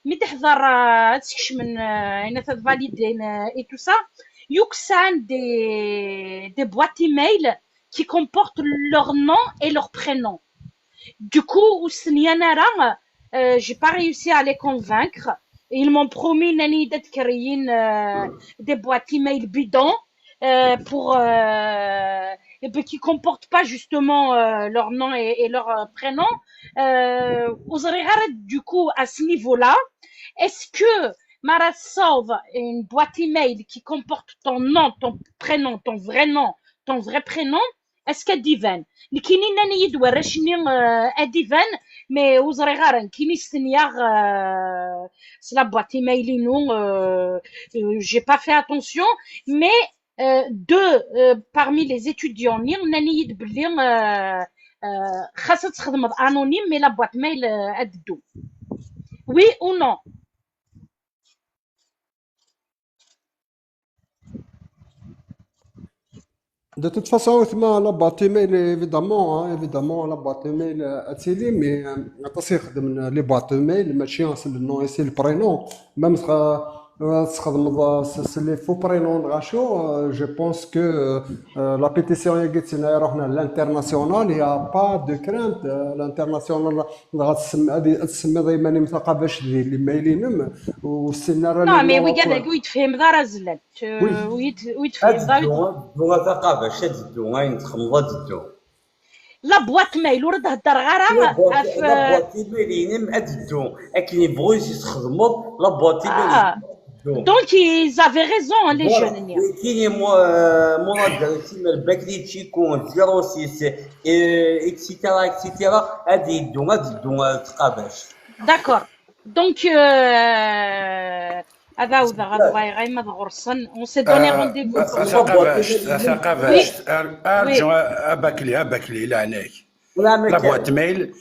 mi teḥḍer, euh, ad skecmen, euh, ayen ad validen, euh, et tout ça, yuksan des, des boîtes email qui comportent leur nom et leur prénom. Du coup, ur stenyan ara, euh, j'ai pas réussi à les convaincre. Ils m'ont promis nani ad créer euh, des boîtes email bidons euh, pour euh, et puis qui comportent pas justement euh, leur nom et, et leur euh, prénom. Euh, ur ẓriɣ ara, du coup, à ce niveau-là, est-ce que ma tessawḍeḍ une boîte email qui comporte ton nom, ton prénom, ton vrai nom, ton vrai prénom, est-ce que ad d-iban? Nekkini nnan-iyi-d warrac-nni euh, ad d-iban, mais ur ẓriɣ ara, nekkini stenyaɣ euh, s la boîte email-inu, euh, euh, j'ai pas fait attention, mais euh, deux euh, parmi les étudiants-nni nnan-iyi-d belli euh, euh, xas ad txedmeḍ anonyme, mais la boîte mail euh, ad d-ddun. Oui ou non? De toute façon, Othman, la boîte email, évidemment, hein, évidemment, la boîte email, euh, ad tili, mais euh, aṭas i xedmen les boîtes email, mačči c'est le nom et c'est le prénom. Même euh, euh, تخدم s, s les faux prénoms, euh, je pense que euh, euh, la pétition يروحنا l'international, il n'y a pas de crainte. Euh, l'international, ad tsemmiḍ iman-im taqabact di l'email-inem, ur ssinen ara. Non, mais wigad-agi ur yi-d-tefhimeḍ ara zlan. Oui. Ur yi-d-tefhimeḍ ara. Ad teddu, ad teddu a taqabact, ad teddu, ayen txedmeḍ ad teddu. La boîte mail, ur d-heddreɣ ara ɣef... La boîte email-inem ad teddu. Akken yebɣu i s-txedmeḍ, la boîte email-inem ad teddu. Donc, ils avaient raison, les jeunes-nni. Kini mon adresse email, Bakli Chico, zéro six, et cetera, et cetera, ad yeddu, ad yeddu, euh, tqabact. D'accord. Donc, euh, ad awdeɣ ad uɣaleɣ ma d ɣur-sen. On s'est donné rendez-vous. Taqabact, taqabact. Arǧu, a Bakli, a Bakli, leɛnak. La boîte mail,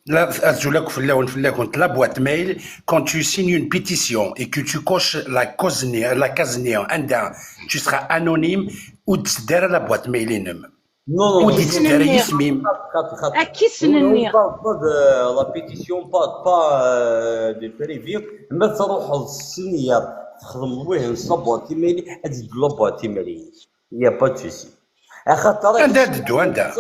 la, azul akk fell-awen, fell-akent. La boîte mail, quand tu signes une pétition et que tu coches la case-nni, la case-nni, anda tu seras anonyme, ur d-teddi ara la boîte mail-inem. Non, non, non. Ur d-yetteddu ara yisem-im. Akka i ssnen-nni. Pas, pas de la pétition, pas, pas euh, de prévu. Ma tṛuḥeḍ s ssniya, txedmeḍ wihin s la boîte email, ad d-teddu la boîte email-ik. Il n'y a pas de souci. Axaṭer anda ad teddu, anda?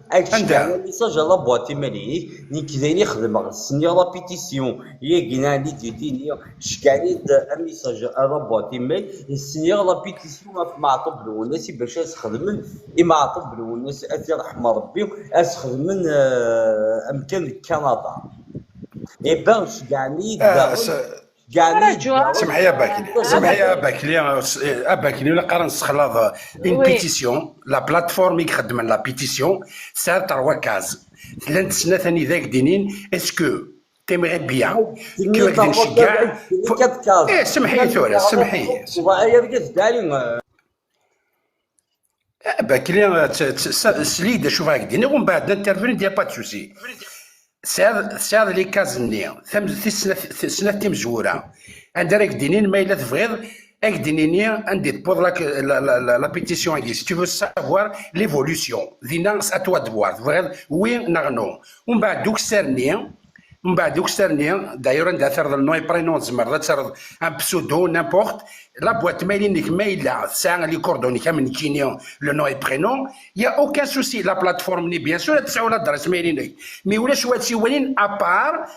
Anda? Message à la boîte email-ik, nekk d ayen i xedmeɣ, sniɣ la pétition, yagi nɛni d-tini, cegɛen-d un message à la boîte email, sniɣ la pétition ɣef Maɛṭub Lwennas i bac ad s-xedmen i Maɛṭub Lwennas, ad t-iṛḥem Ṛebbi, ad s-xedmen euh, amkan deg Kanada. Eh ben, cegɛen-iyi-d daɣen. Semḥ-iyi a Bakli, semḥ-iyi a Bakli, a Bakli, ula qqaren sexlaḍ une pétition, la plateforme i ixeddmen la pétition, tesɛa trois cases. Llant snat anida ak-d-inin, est-ce que t'aimerais bien que ak-d-nceggeɛ? Eh, semḥ-iyi tura, semḥ-iyi. Bakli, sli-d acu bɣiɣ ak-d-iniɣ, umbeɛd intervenir, y a pas de souci. Tesɛiḍ, tesɛiḍ les cases-nni, snat timezwura, anda ara ak-d-inin ma yella tebɣiḍ, ak-d-nini anda i tewweḍ la, la, la, la, la pétition-agi. Si tu veux savoir l'évolution, dinna c'est à toi de voir, tebɣiḍ oui neɣ non. Umbeɛd ukessar-nni, Mbeɛd ukessar-nni, d'ailleurs, anda terreḍ le nom et prénom, tzemreḍ ad terreḍ un pseudo, n'importe. La boîte mail-inek ma yella tesɛa les coordonnées-ik am nekkini, le nom et prénom, y a aucun souci. La plateforme-nni, bien sûr, ad tesɛu l'adresse mail-inek. Mais ulac wa tt-iwalin à part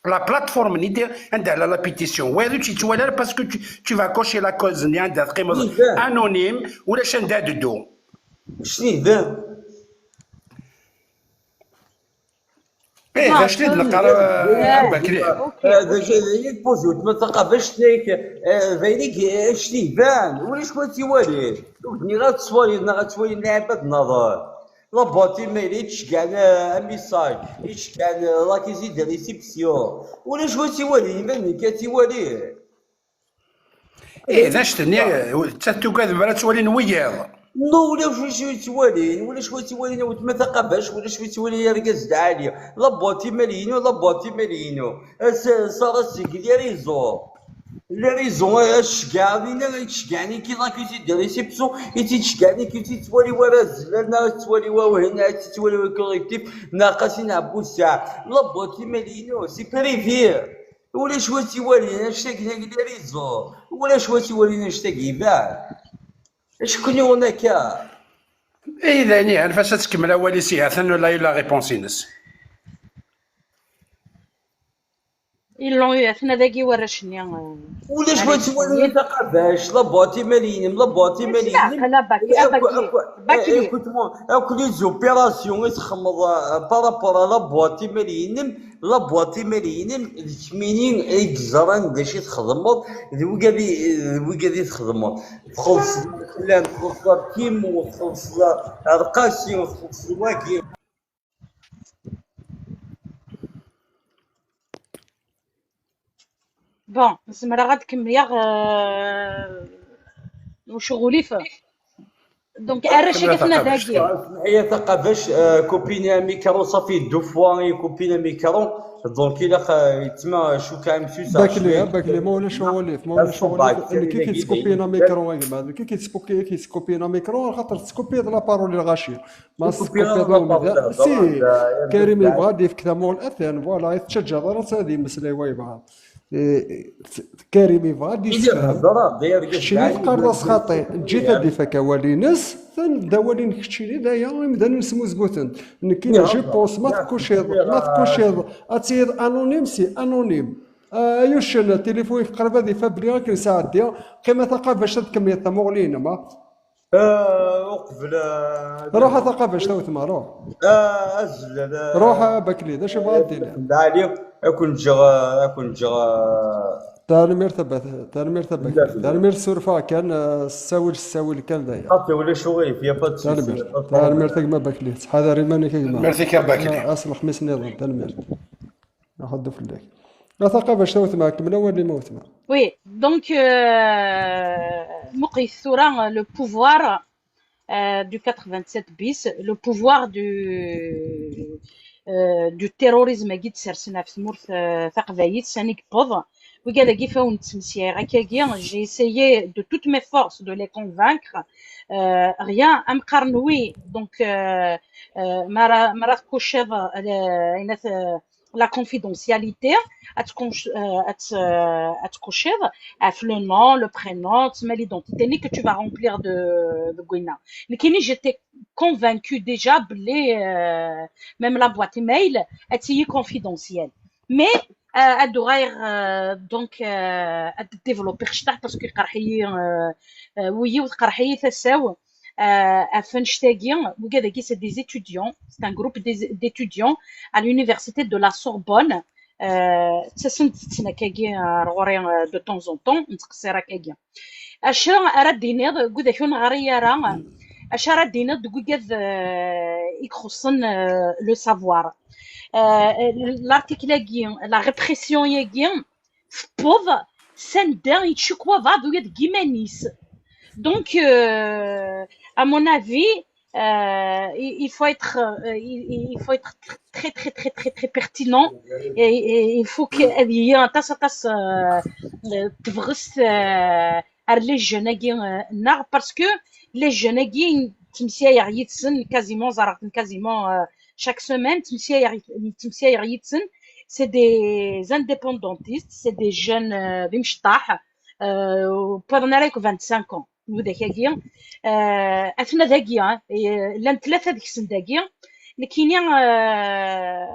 la plateforme-nni anda la, la pétition. Wayeḍ ur tt-yettwali ara parce que tu, tu vas cocher la case-nni anda teqqimeḍ anonyme, ulac anda ad ddu. Eh, d acu i d-neqqar, eh, a Bakli? D acu i d-pozi weltma taqabact-ik? Eh, d ayen i d-, acu i d-iban, ulac wa tt-iwalin. Ur d-nniɣ ad tettwaliḍ neɣ ad twalin lɛibad nniḍen. La boîte email i d-ceggɛen, eh, amisaj, i d-ceggɛen, eh, la caisse de réception. Ulac wa tt-iwalin, iman nekk ad tt-iwali. Eh, d acu tenniḍ, d ta tugad mi ara ttwalin wiyaḍ. Non, ulac wacu i ttwalin, ulac wa ttwalin a weltma taqabact, ulac wa ttwalin argaz d ɛali. La boîte email-inu, la boîte email-inu. Sara seg les réseaux. Les réseaux, a ceggɛeɣ dinna, i tt-ceggɛen i kid accusé de réception, i tt-ceggɛen i kid ur tt-yettwali wara zlal, neɣ ur tt-yettwali wa wihin, neɣ ur tt-yettwali wa correctif, neɣ Qasin Ɛebbusaɛ. La boîte email-inu, c'est privé. Ulac wa tt-iwalin, annect-agi les réseaux. Ulac wa tt-iwalin, annect-agi iban. Acu-ken yuɣen akka? Eh, d ayen, anef-as ad tkemmel awal-is, ihi atan la, la réponse-ines. Ils l'ont eu, atna dagi warrac-nni. Ulac ma tettwaliḍ a Taqabact, la boîte email-inem, la boîte email-inem. La Baclé, la Baclé. Écoute-moi, akk les opérations i txedmeḍ par rapport à la boîte email-inem, la boîte email-inem d kemmini i yeẓran d acu i txedmeḍ, d wigad i txedmeḍ. Txellṣeḍ llan, txellṣeḍ Kim, txellṣeḍ Arqasi, txellṣeḍ wagi. Bon, zemreɣ ad kemmleɣ ccɣel-iw. Donc arrac-agi atna dagi. Smeḥ-iyi a Taqabact, kupini amikru, ça fait deux fois i kupini amikru. Donc ilaq, yettma cukkeɣ imsusa. Baclé, Baclé, ma ulac aɣilif, ma ulac aɣilif. Nekk i k-yettkupin amikru, a gma, nekk i k-yettkupin amikru, axaṭer tettkupiḍ la parole i lɣaci. Ma tettkupiḍ la parole. Si Karim yebɣa ad yefk tamuɣli, atan, voilà, i tettaǧǧaḍ ara ad yemmeslay wa yebɣa. Karim yebɣa ad yesfhem. Keččini teqqareḍ-as xaṭi, eǧǧ-it ad ifak awal-ines, d awal-inek keččini, d aya imdanen smuzguten. Nekkini je pense, ma tkuciḍ, ma tkuciḍ ad tiliḍ anonyme, c'est anonyme. Ay uccen, tilifun-ik qrib ad ifabli, akken sɛeddi. Qqim a Taqabact ad tkemmleḍ tamuɣli-inem. Uqbel. Ruḥ a Taqabact a wetma, ruḥ. Azzel. Ruḥ a Baclé, d acu bɣa ad d-tiniḍ? Lɛali, ad ken-ǧǧeɣ, ad ken-ǧǧeɣ. Tanemmirt a Baclé, tanemmirt a Baclé. Tanemmirt, surfeɣ kan, ssawel, ssawel kan d aya. Xaṭi, ulac aɣilif, y a pas de souci. Tanemmirt a gma Baclé, ttḥadar iman-ik a gma. Merci a Baclé. Ass lexmis nniḍen, tanemmirt. Nxeddu fell-ak. A Taqabact a wetma, kemmel awal-im a wetma. Oui, donc, euh, muqlet tura le pouvoir euh, du quatre-vingt-sept bis, le pouvoir du, euh, du terrorisme agi d-sersen ɣef tmurt euh, taqbaylit, sani yewweḍ. Wigad-agi fawen ttmesyayeɣ akkagi, j'ai essayé de toutes mes forces de les convaincre. Euh, rien, am qqaren oui, donc, euh, euh, mara, mara tkuciḍ, euh, la confidentialité, ad tkuciḍ ɣef le nom, le prénom, tma l'identité-nni que tu vas remplir de, de Gwina. Nekkini, j'étais convaincue déjà belli, euh, même la boîte email, ad tili confidentielle. Mais, euh, ad uɣaleɣ, euh, donc, euh, ad développer kteṛ parce que iqerḥ-iyi, euh, euh, wuyi-w, teqreḥ-iyi tasa-w. Euh, ɣef annect-agi, wigad-agi, c'est des étudiants, c'est un groupe des- d'étudiants à l'université de la Sorbonne. Euh, ttasen-d akkagi ar ɣur-i, euh, de temps en temps, nettqeṣṣir akkagi. Acu ara d-tiniḍ deg widak ur neɣri ara, acu ara d-tiniḍ deg wigad, euh, i ixuṣṣen, euh, le savoir? Euh, l'article-agi, la répression-agi, tewweḍ s anda yettcukwa baɛḍ wiyaḍ deg yiman-is. Donc, euh, à mon avis, euh, il, il faut être, euh, il, il faut être très, très, très, très, très pertinent. Et, et il faut que ad yili aṭas, aṭas, euh, euh, tebɣest, euh, ar les jeunes-agi, euh, nneɣ, parce que les jeunes-agi, ttmesyayeɣ yid-sen quasiment, ẓerreɣ-ten quasiment, euh, chaque semaine, ttmesyayeɣ, ttmesyayeɣ yid-sen. C'est des indépendantistes, c'est des jeunes, euh, d imecṭaḥ, euh, ur wwiḍen ara akk vingt-cinq ans. Widak-agi, euh, atna dagi, hein, et, euh, llan tlata deg-sen dagi. Nekkini, euh,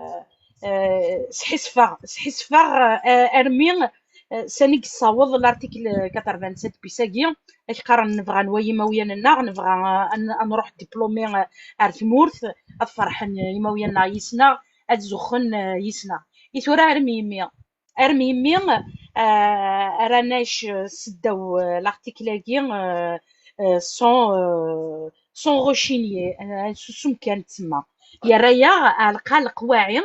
euh, sḥissfeɣ, sḥissfeɣ, euh, armi, euh, sani yessaweḍ l'article quatre-vingt-sept bis-agi, ak qqaren nebɣa nwali imawlan-nneɣ, nebɣa, euh, ad, ad nruḥ diplômés, euh, ar tmurt, ad ferḥen, euh, imawlan-nneɣ yis-neɣ, ad zuxxen, euh, yis-neɣ. I tura armi yemmi, armi yemmi, euh, ara nac, euh, seddaw, euh, l'article-agi, euh, euh, sans, euh, sans rechigner, euh, susem kan tsemma. Yerra-yaɣ ɛelqa leqwaɛi,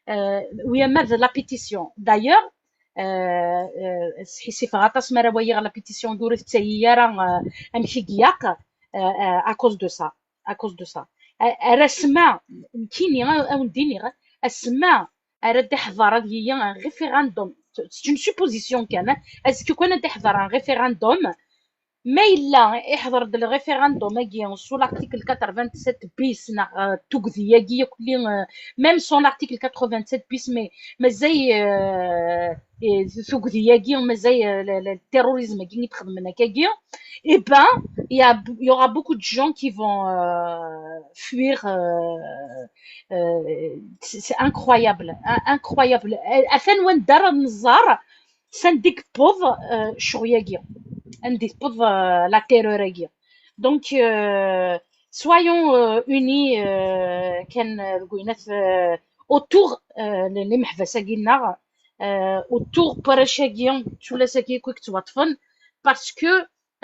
euh, wiyama d la pétition. D'ailleurs, euh, euh, sḥissifeɣ aṭas mi ara waliɣ la pétition-agi ur tettayi ara, euh, amek i ilaq, euh, euh, à cause de ça, à cause de ça. Euh, ar asma, nekkini, a, a wen-d-iniɣ, asma ara d-iḥḍer ad yili un référendum, c'est une supposition kan, hein, azekka kan ad d-iḥḍer un référendum, ma yella iḥḍer-d le référendum-agi sous l'article quatre-vingt-sept bis neɣ, euh, tugdi-agi akk-, euh, même sans l'article quatre-vingt-sept bis, mais mazal, euh, Et tugdi-agi, mazal, euh, le, le terrorisme-agi i d-xedmen akkagi, eh ben, il y a, il y aura beaucoup de gens qui vont, euh, fuir, euh, euh, c'est c'est incroyable, in- incroyable. Atan wanda ara nẓer sanda i yewweḍ, euh, ccɣel-agi, anda i tewweḍ, euh, la terreur-agi. Donc, euh, soyons, euh, unis, euh, kan, euh, deg wayen at, euh, autour, euh, n, n imeḥbas-agi-nneɣ, euh, autour n warrac-agi, tullas-agi akk i yettwaṭṭfen, parce que,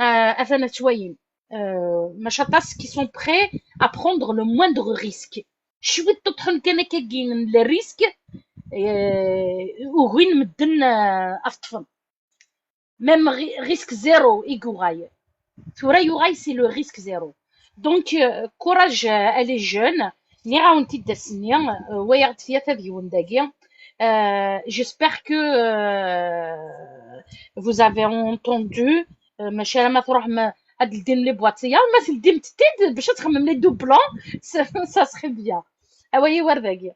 euh, atan ad twalim, euh, maca aṭas qui sont prêts à prendre le moindre risque. Cwiṭ ṭṭuṭḥen kan akkagi n le risque, euh, ugin medden, euh, ad t-ṭṭfen. Même ri- risque zéro i yuɣal. Tura yuɣal c'est le risque zéro. Donc, euh, courage, euh, à les jeunes. Nniɣ-awen-t-id ass-nni, euh, wayeɣ-d tiyat ad yiwen dagi. Euh, j'espère que, euh, vous avez entendu. Euh, maca ma tṛuḥem ad tledim les boîtiers, ma teldim-t-id bac ad txemmem les doublons, ça, ça serait bien. Away i war dagi.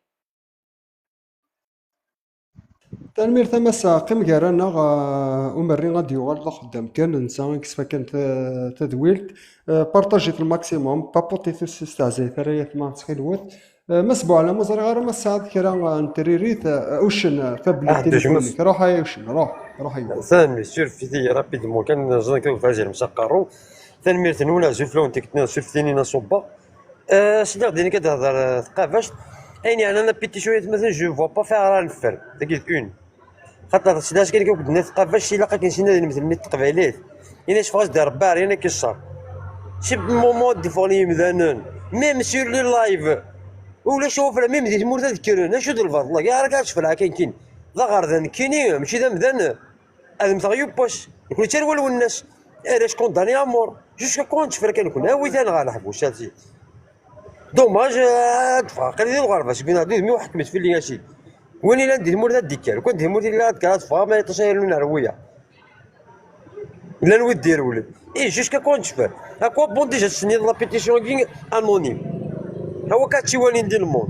Tanemmirt a Massa, qqim gar-aneɣ, ah, umerri ad d-yuɣal d axeddam kan, netta i yesfakan ta- tadwilt. Ah, partajit le maximum, paputit-t s teɛzayt ara yatma ttxil-wet. Ah, Mass Buɛlam, ur ẓriɣ ara ma tesɛiḍ kra, ah, n tririt, ah, uccen, ah, tabellidt telefon-ik. Ruḥ ay uccen, ruḥ, ruḥ ay. Tanemmirt, surfet-iyi rapidement kan, ẓriɣ kan fazil msaqarru. Tanemmirt-nwen, azul fell-awen tikkelt-nni, surfet-iyi-n aṣubba. Euh, sliɣ din kan d-tehder, euh, tqabact. Ayen yeɛnan la pétition yatmaten, je vois pas faire ara neffer. Tagi d une. Xaṭer sliɣ kan kan d-tenna tqabact, ilaq akken sin ad inmetlen i teqbaylit. Ini-as ffeɣ-as-d ar Rebbi, rien ad k-iṣṣer. Si moment ad d-ffɣen yimdanen, même sur les lives, ulac awafra, même di tmurt ad kkren, acu d lbaṭel-agi ara k-, ad tefleɛ kan kin. D aɣerda nekkini, mačči d amdan. Ad mmteɣ yiwwas. Nekkni d tarwa Lwennas. Arrac condamnés à mort. Jusqu'à quand tefra kan nekkni? Awit-aneɣ ɣer leḥbus, a ti. Dommage, ad ffɣeɣ. Aql-i di lɣerba, seg win d udem-iw ḥekmet fell-i, a sidi. Win ilan di tmurt ad d-ikker. Kan di tmurt yella ad d-kker, ad ffɣeɣ, ma iṭṭes ay rnu nerwiya. Llan wid d-irewlen. Et jusqu'à quand tefra? À quoi bon déjà tesniḍ la pétition-agi anonyme? Hawa ka tt-iwalin di lmond.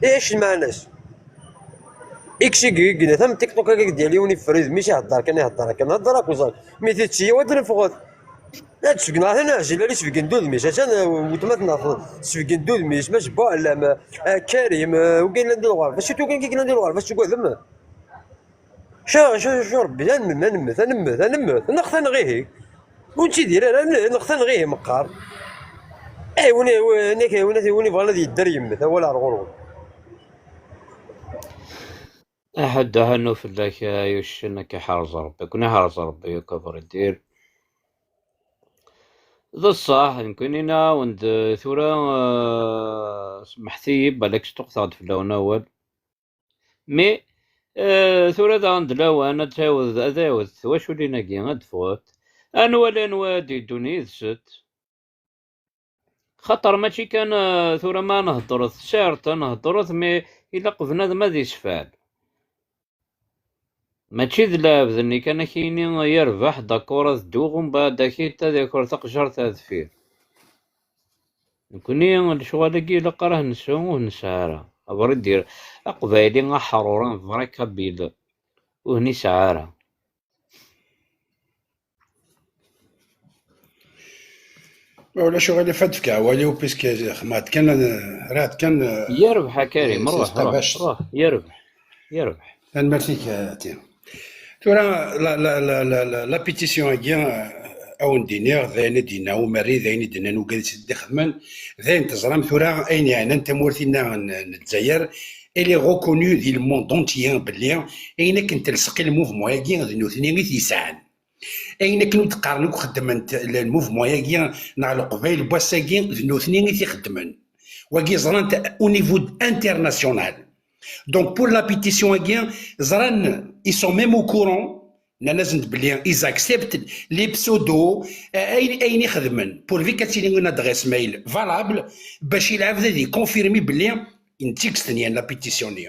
Et acu lmeɛna-s? X i yegnet am TikTok akka, deg yal yiwen iffer udem-is, ihedder kan, ihedder kan, hedder akk ẓer. Mi tidet yiwa ad neffɣet. Ad sbeggen atan aɛjil, ad isbeggen d udem-is. Atan, uh, weltma-tneɣ tesbeggen d udem-is, Mass Buɛlam, uh, Karim, uh, wigi yellan di lɣerba. Surtout wigi yellan di lɣerba, tettaggadem? Ca, ca, ca, Rebbi, ad nemmet, ad nemmet, ad nemmet, ad nemmet. Neɣ tanɣihi. Ur nettidir ara, neɣ tanɣihi meqqar. Eh, win, win, win, win ibɣan ad yedder yemmet, awal ar ɣur-wen. Aḥuddu aḥannu fell-ak ay uccen, ad k-iḥrez Rebbi, ad ken-iḥrez Rebbi yakk, a vrai dire. D ṣṣeḥ, nekkini nniɣ-awen-d tura, eh, semḥet-iyi, balak sṭuqteɣ-d fell-awen awal. Mais, eh, tura daɣen d lawan ad tɛiwed, ad ɛiwed twaculin-agi, ad d-ffɣent. Ad nwali anwa ad d-yeddun yid-sent. Xaṭer mačči kan, eh, tura ma nehddret, certes, nehddret, mais ilaq bnadem ad isfal. Mačči d lɛebd-nni kan ad k-yini yerbeḥ, d'accord, ad dduɣ, umbeɛd ad k-, ad yaker taqejjart ar deffir. Nekkni lecɣal-agi ilaq ara nesɛu, ur nesɛi ara. À vrai dire, aqbayli aḥrur, un vrai kabyle, ur nesɛi ara. Ma ulac aɣilif ad d-fkeɣ awal-iw, puisque xedmeɣ-d kan, rriɣ-d kan, yerbeḥ a Karim, eh, ruḥ, ruḥ, ruḥ, yerbeḥ, yerbeḥ. Tanemmirt-ik, eh, a ti. Tura, la, la, la, la, la, la pétition-agi, eh, a wen-d-iniɣ, d ayen i d-yenna umerri, d ayen i d-nnan wigad i d-ixedmen, d ayen teẓram tura, ayen yeɛnan tamurt-inna n, n Lezzayer, elle est reconnue di le monde entier belli ayen akken telseq i le mouvement-agi d nutni i t-yesɛan. Ayen akken ur d-qqaren akk xeddmen le mouvement-agi neɣ Leqbayel n wass-agi, d nutni i t-ixeddmen. Wagi ẓran-t au niveau international. Donc, pour la pétition-agi, ẓran, ils sont même au courant, nnan-asen-d belli ils acceptent les pseudos, euh, ayen, ayen i xedmen, pourvu qu'ad tili une adresse mail valable, bac i lɛebd ad ikonfirmi belli n tikkest-nni n la pétition-nni.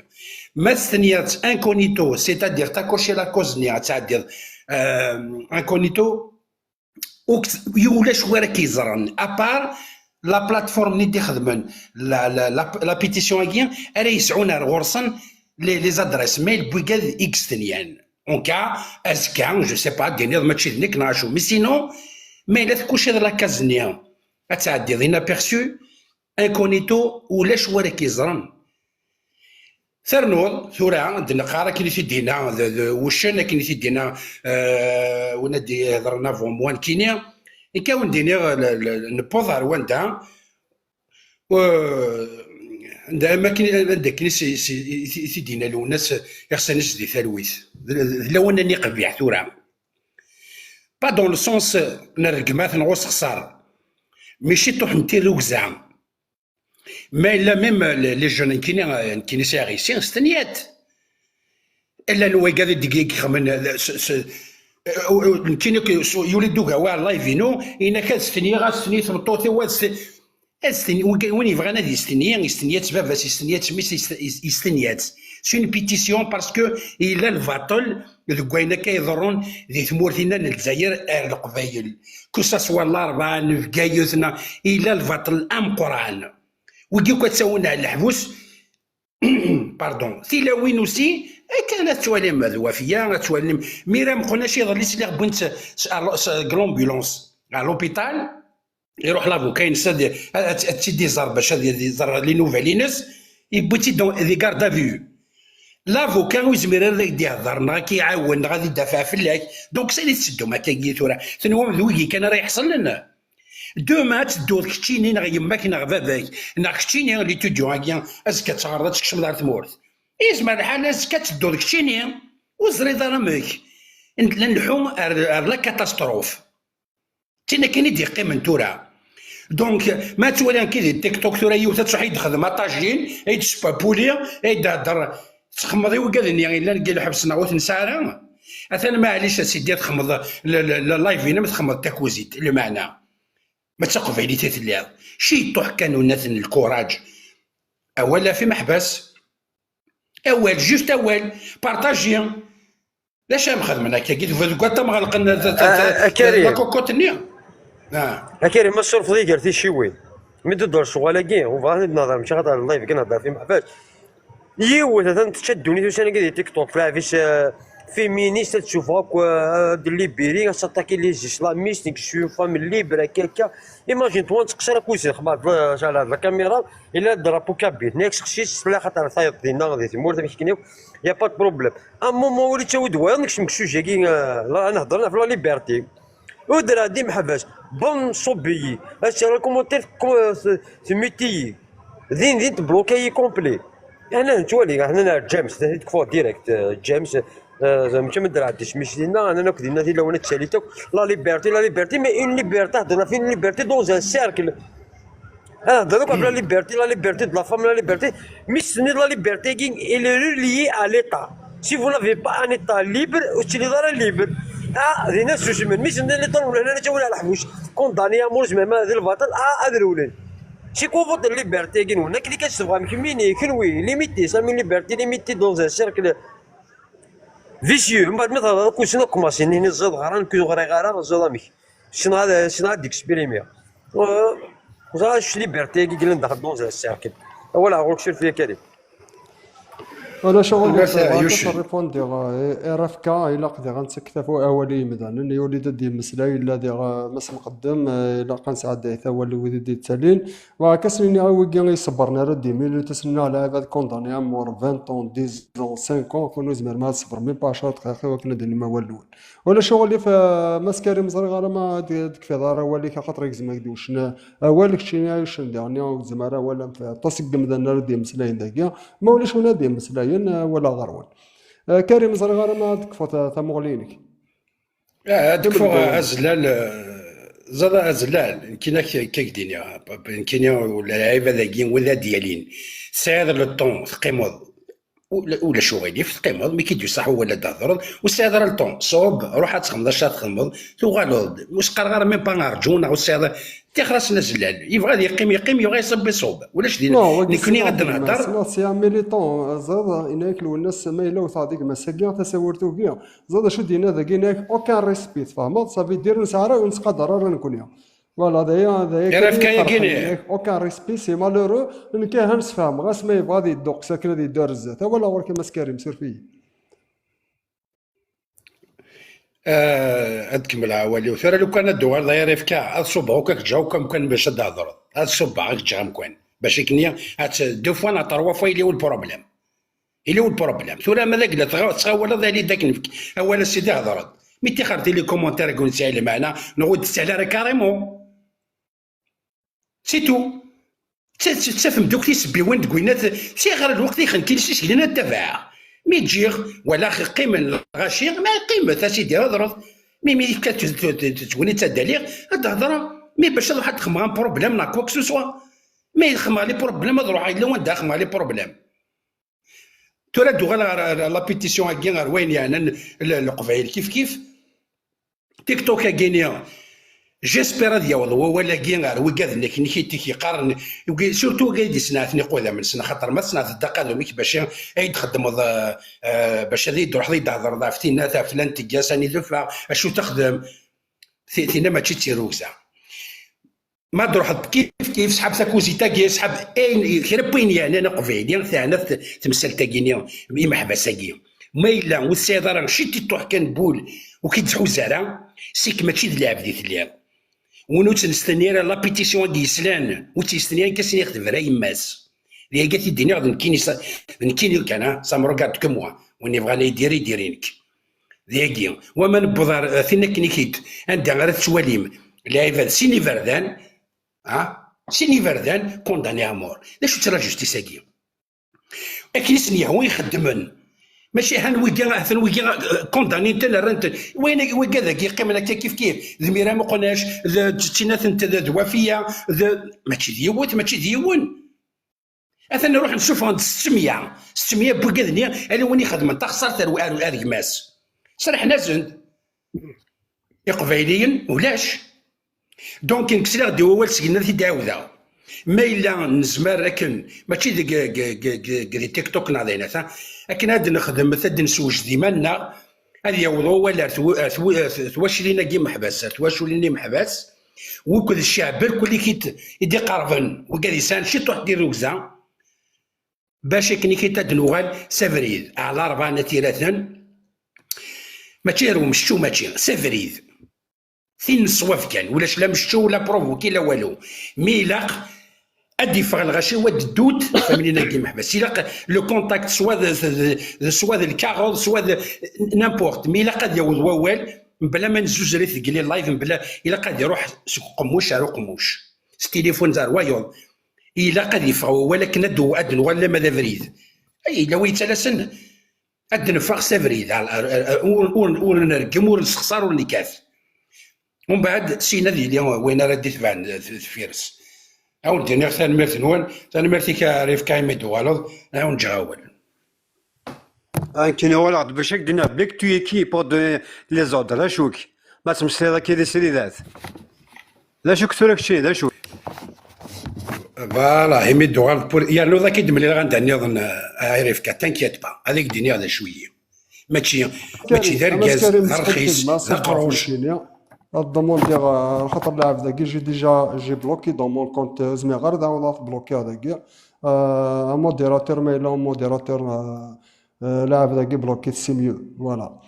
Ma testenyaḍ incognito, c'est-à-dire takuci la cause-nni ad tɛeddiḍ, euh, incognito, ur k-, ulac wara k-yeẓran, à part la plateforme-nni d-ixedmen la, la, la, la pétition-agi, ara yesɛun ar ɣur-sen les, les adresses mail n wigad i yestenyan. En cas, azekka, je sais pas, d-tiniḍ mačči d nekk neɣ acu. Mais sinon, ma yella tkuciḍ la case-nni, ad tɛeddiḍ inaperçu, incognito, ulac wara k-yeẓran. Ternuḍ tura, d-neqqar akken i t-id-yenna, d, d, uccen akken i t-id-yenna, euh, win ad d-ihedren avant moi nekkini, nekk ad wen-d-iniɣ, l-, l-, newweḍ ar wanda, euh, anda, am akken, anda akken i s-, i s-, i t-, i t-id-yenna Lwennas, iɣsan-is di talwit. D, d lawan-nni qbiḥ tura. Pas dans le sens n rregmat neɣ usexsar, mais ciṭuḥ n tirrugza. Ma yella même les, les jeunes nekkini, nekkini sɛiɣ yessi, stenyat. Llan wigad i d-ixemmen, s-, s-, nekkini k-, s-, yuli-d ugawa live-inu, inak ad stenyiɣ, ad stenyi tmeṭṭut-iw, ad sten-, ad sten-, win, win yebɣan ad yestenya, yestenya-tt baba-s, yestenya-tt mmi-s, yest-, yest-, yestenya-tt. C'est une pétition parce que yella lbaṭel deg wayen akka iḍerrun di tmurt-inna n Lezzayer ar Leqbayel. Que ça soit Larebɛa, n Bgayet, neɣ yella lbaṭel ameqqran. Wigi akk ad ttawin ar leḥbus, pardon, tilawin aussi, akken ad twalim d Wafiya, ad twalim Mira Meqnac iḍelli sliɣ wwin-tt s, s, s, deg l'ambulance, à l'hôpital, iruḥ l'avocat-ines ad, ad, ad tt-id-iẓer bac ad iẓer les nouvelles-ines, yewwi-tt-id dans, di garde à vue. L'avocat ur yezmir ara ad ak-d-ihedder, neɣ ad k-iɛawen, neɣ ad idafeɛ fell-ak. Donc, sani tetteddum akkagi tura? Tenwam d wigi kan ara iḥeṣlen? Demain, ad tedduḍ keččini, neɣ yemma-k, neɣ baba-k, neɣ keččini, l'étudiant-agi, azekka ad teɣreḍ, ad tkecmeḍ ar tmurt. Yezmer lḥal, azekka ad tedduḍ keččini, ur teẓriḍ ara amek. N-, la nleḥḥu ar, ar la catastrophe. D tin akken i d-yeqqimen tura. Donc, ma twali akka di TikTok tura, yiwet ad truḥ ad d-texdem aṭajin, ad d-tespapuli, ad d-thedder, txemmeḍ i wigad-nni yellan deg lḥebs neɣ ur t-nesɛi ara. Atan maɛlic a sidi, ad txemmeḍ l-, l-, l-, live-inem, txemmeḍ takuzit, lmeɛna ma d taqbaylit i telliḍ. Ciṭuḥ kan, unat n lkuraǧ. Awal af imeḥbas. Awal, juste awal. Partager. D acu am xedmen akkagi? Tebɣiḍ deg waṭam ɣelqen ta-, ta-, ta-, Ah, ah, Karim. La cocotte-nni? Ah. A Karim, ma tsurfeḍ iger ticiwin. Mi d-ddor ccɣel-agi, ur bɣiɣ ad nehder, mačči xaṭer live kan, nehder f imeḥbas. Yiwet, atan tečča ddunit ussan-agi di TikTok, tleɛb-is, eh, féministe, ad tsuffeɣ akk, eh, ad libérer, ad tattaquer les islamistes, nekk je suis une femme libre, akka, akka. Imagine-toi, netteqsir akk si lexbar, la, la, la caméra, ila drapeau kabyle. Nekk sexsi-s, tella xaṭer tayeḍ dinna, di tmurt, amek kan, y a pas de problème. À un moment, ur yettawi-d wayeḍ, nekcem deg sujet-agi, eh, la, ad nehder ɣef la liberté. Ur d-rɛeddi meḥbas. Bon, ṣubb-iyi. Ad s-rreɣ commentaire, tku-, t-, tmiti-yi. Din, din tbloquer-iyi complet. Aḥna nettwali, aḥna neɛǧ James, ad t-id-kfuɣ direct, eh, James, eh, mačči ma d-rɛeddi isem-is dinna, aḥna akk dinna tilawan ad ttali-t akk. La liberté, la liberté, mais une liberté, heddren ɣef une liberté dans un cercle. Ah, donc, la liberté, la liberté de la femme, la liberté. Mais ce n'est la liberté qui est reliée à l'État. Si vous n'avez pas un État libre, ur tettiliḍ ara libre. Ah, dinna susmen. Mais ce n'est l'État, ur ttawin ɣer leḥbus. Condamné à mort, même, d lbaṭel. Ah, ad rewlen. C'est quoi votre liberté, agi-nwen? Akken i kan tebɣam kemmini, kenwi, limité, sami liberté limitée dans un cercle vicieux. Mbaɛd mi teɣreḍ akk, wissen akk, commencé nini ẓid ɣran, nekk ur ɣriɣ ara, ẓid amek. Ssneɣ ad, ssneɣ ad d-exprimiɣ. Euh, ẓriɣ acu liberté-agi yellan daxel dans un cercle. Awal ɣur-k, suref-iyi a Karim. Ulac aɣilif, Merci, bɣiɣ Yuci. Ad rripundiɣ, eh, R F K, ilaq diɣ ad nettakf awal i yimdanen, yuli-d ad d-yemmeslay, yella diɣ, eh, Mass Mqeddem, eh, ilaq ad nesɛedday tawal i wid i d-yettalin. Bɣiɣ ad s-nini i wigi i iṣebbren ara d-imin, ur as-nini lɛib ad condamné à mort vingt ans, dix ans, cinq ans, kun ur tezmirem ad tṣebrem, même pas ɛecra dqayeq i wakken ad d-tinim awal-nwen. Ulac aɣilif, eh, Mass Karim, ẓriɣ ara ma d-, d-tekfiḍ ara awal-ik, axaṭer igzem-ak-d uccen awal, keččini ay uccen diɣenni ur gzem ara awal am aṭas n yimdanen ara d-yemmeslayen dagi, ma ulac win ad d-yemmeslayen, eh, wala ɣer-wen. Eh, Karim, ẓriɣ ara ma d-tekfuḍ ta-, tamuɣli-inek. Ah, ad kfuɣ azellal, eh, ẓad azellal, nekkini ak-, ak-, ak-d-iniɣ, nekkini ula lɛibad-agi, wid ad d-yalin. Tesɛiḍ le temps, teqqimeḍ. Ula-, ulac uɣilif, teqqimeḍ, mi k-id-yusa wawal ad d-thedreḍ, ur tesɛiḍ ara le temps, ṣub, ruḥ ad txedmeḍ acu ad txedmeḍ, tuɣaleḍ-d. Ur s-qqareɣ ara même pas rǧu neɣ ur tesɛiḍ, ṭṭixer-as azellal. Yebɣa ad yeqqim, yeqqim, yebɣa iṣub, iṣub. Ulac din, Non, wagi nekkni ad d-nehder. Sneɣ sya militant, ẓriɣ, yenna-yak Lwennas ma yella wteɣ deg massa-agi, tasawurt ugi. Ẓriɣ d acu d-yenna dagi, yenna-yak aucun respect, tfehmeḍ? Ça veut dire ur nesɛi ara, ur nettqadar ara nekkni. Voilà, d aya, d aya kan i Irefka-yagi iqerḥen, nih. Yak, aucun respect, c'est malheureux. Nekk ahan sfehmeɣ-as, ma yebɣa ad yeddu ɣer-s akken ad yeddu ar zdat. Awal ɣur-k a Mass Karim, suref-iyi. Ah, ad kemmleɣ awal-iw. Tura lukan ad d-tuɣaleḍ ay Rifka, ad ṣubbeɣ akk, ad k-ǧǧeɣ akk amkan bac ad d-thedreḍ. Ad ṣubbeɣ, ad k-ǧǧeɣ amkan. Bac akken ad tt-, deux fois neɣ trois fois, il est où le problème? Il est où le problème? Tura ma d agla tɣa-, tettɣawaleḍ, ali-d akken fk awal a sidi, hder-d. Mi ttixer-d les commentaires ur nesɛi lmeɛna, neɣ ur d-ttali ara carrément. C'est tout. Tt-, tt-, ttafem-d akk tisebbiwin deg winna, t-, ttixer lweqt ixen kil s iseglen ad tabaɛ. Mi ǧǧiɣ, walaɣ qqimen lɣaci, ma qqimet, a sidi, hḍret. Mi, mi yefka t-, t-, t-, tettwini ttadaliɣ, ad d-hedreɣ. Mi bac ad ruḥ ad xemmeɣ un problème neɣ quoi que ce soit. Ma xemmeɣ les problèmes, ad ruḥeɣ yella wanda xemmeɣ les problèmes. Tura ad d-uɣaleɣ ɣer, ɣer la pétition-agi, ɣer wayen yeɛnan l-, Leqbayel kif kif. TikTok-agi-ni, j'espère ad yaweḍ wawal-agi ɣer wigad-nnek, nnek i t-yeqqaren, wigi-, surtout wigad i d-yesneɛten iqudam-nsen, axaṭer ma tesneɛteḍ aqadum-ik bac ay d-txeddmeḍ, eh, eh, bac ad yi-d-truḥeḍ ad yi-d-thedreḍ ɣef tinna, ɣef flan tga, sani d-teffeɣ, acu texdem, ti-, tinna mačči d tirrugza. Ma d-truḥeḍ kif kif, sḥab takuzit-agi, sḥab ayen, kra n wayen yeɛnan aqbayli, teɛna t-, temsalt-agi-ni, imeḥbas-agi. Ma yella ur tesɛiḍ ara ciṭiṭuḥ kan n wul, ur k-id-tḥuz ara, c'est que mačči d lɛebd i telliḍ. Win ur tt-nestenni ara la pétition-agi yeslan, ur tt-yestenni ara, kan ad s-nini tebra yemma-s. D ayagi i t-id-iniɣ d nekkini sa-, d nekkini kan, ah, ça me regarde que moi. Win yebɣan ad yi-d-irr, ad yi-d-irr i nekk. D ayagi. Wama newweḍ ar, ar tin akken i k-id, anda ara tettwalim lɛibad sin iberdan, ah, sin iberdan, condamné à mort. D acu-tt la justice-agi? Akken i sen-yehwa i xeddmen. Mačči han wigi, atan wigi, eh, condamné-ten, rran-ten. Wayen, wigi dagi yeqqimen akka kif kif. D Mira Meqnac, d Ttinatent, d, d Wafiya, d, mačči d yiwet, mačči d yiwen. Atan ruḥen ssufɣen-d settemya, settemya n wigad-nni, ala win ixedmen taxeṣṣart ar, ar, ar gma-s. Serḥen-asen-d. Iqbayliyen, ulac. Donc, nekk sliɣ-d i wawal seg-nni ad t-id-ɛawdeɣ. Ma yella nezmer akken, mačči deg, deg, deg, deg, deg TikTok neɣ d ayen ata, akken ad nexdem, ad d-nessewjed iman-nneɣ, ad yaweḍ wawal ar tw-, ar tw-, ar t-, twaclin-agi imeḥbas, ar twaculin imeḥbas, wukud ccɛeb irkelli i t-, i d-iqerben, wigad yesɛan ciṭuḥ n tirrugza, bac akken i t-, ad d-nuɣal s abrid. Ɛla rebɛa n at iraten, mačči ar umecčew, mačči, s abrid. Tin n ṣṣwab kan, ulac la mecčew, la provoki, la walu. Mi ilaq ad d-iffeɣ lɣaci, wa d ddut, familin-agi imeḥbas. Ilaq le contact, soit d, d, d, soit d lkaɣeḍ, soit d n'importe. Mi ilaq ad yaweḍ wawal, mebla ma nezzuzer i tgelli live, mebla, ilaq ad iruḥ seg uqemmuc ar uqemmuc, s tilifun ar wayeḍ. Ilaq ad yeffeɣ wawal akken ad d-, ad d-nuɣal lama d abrid. Ay, yella wa yettalasen, ad d-neffeɣ s abrid, ar, ar, ar, ur, ur, ur nreggem, ur nessexṣar, ur nekkat. Umbeɛd, syin ad yili wayen ara d-itebɛen d-, deffir-s. Ad wen-d-iniɣ tanemmirt-nwen, tanemmirt-ik a Rifka imi d-tuɣaleḍ, ad wen-ǧǧeɣ awal. Akken uɣaleɣ-d bac ad k-d-iniɣ belli tu es qui pour donner les ordres, d acu-k? Ma tettmeslayeḍ akka di sridat. D acu-k tura keččini, d acu? Voilà, imi d-uɣaleḍ pour, yernu ad ak-id-mlileɣ anda nniḍen, a Rifka, t'inquiète pas, ad ak-d-iniɣ d acu-yi. Mačči, mačči d Karim, a Mass argaz, Karim, d arxis, ttxil-m, d aqruj. Ad demandiɣ, euh, xaṭer lɛebd-dagi, j'ai déjà, j'ai bloqué dans mon compte, euh, zmireɣ ara d-ɛawdeɣ ad t-blokiɣ dagi. Euh, un modérateur, ma yella un modérateur, euh, euh, lɛebd-agi bloqué, c'est mieux. Voilà.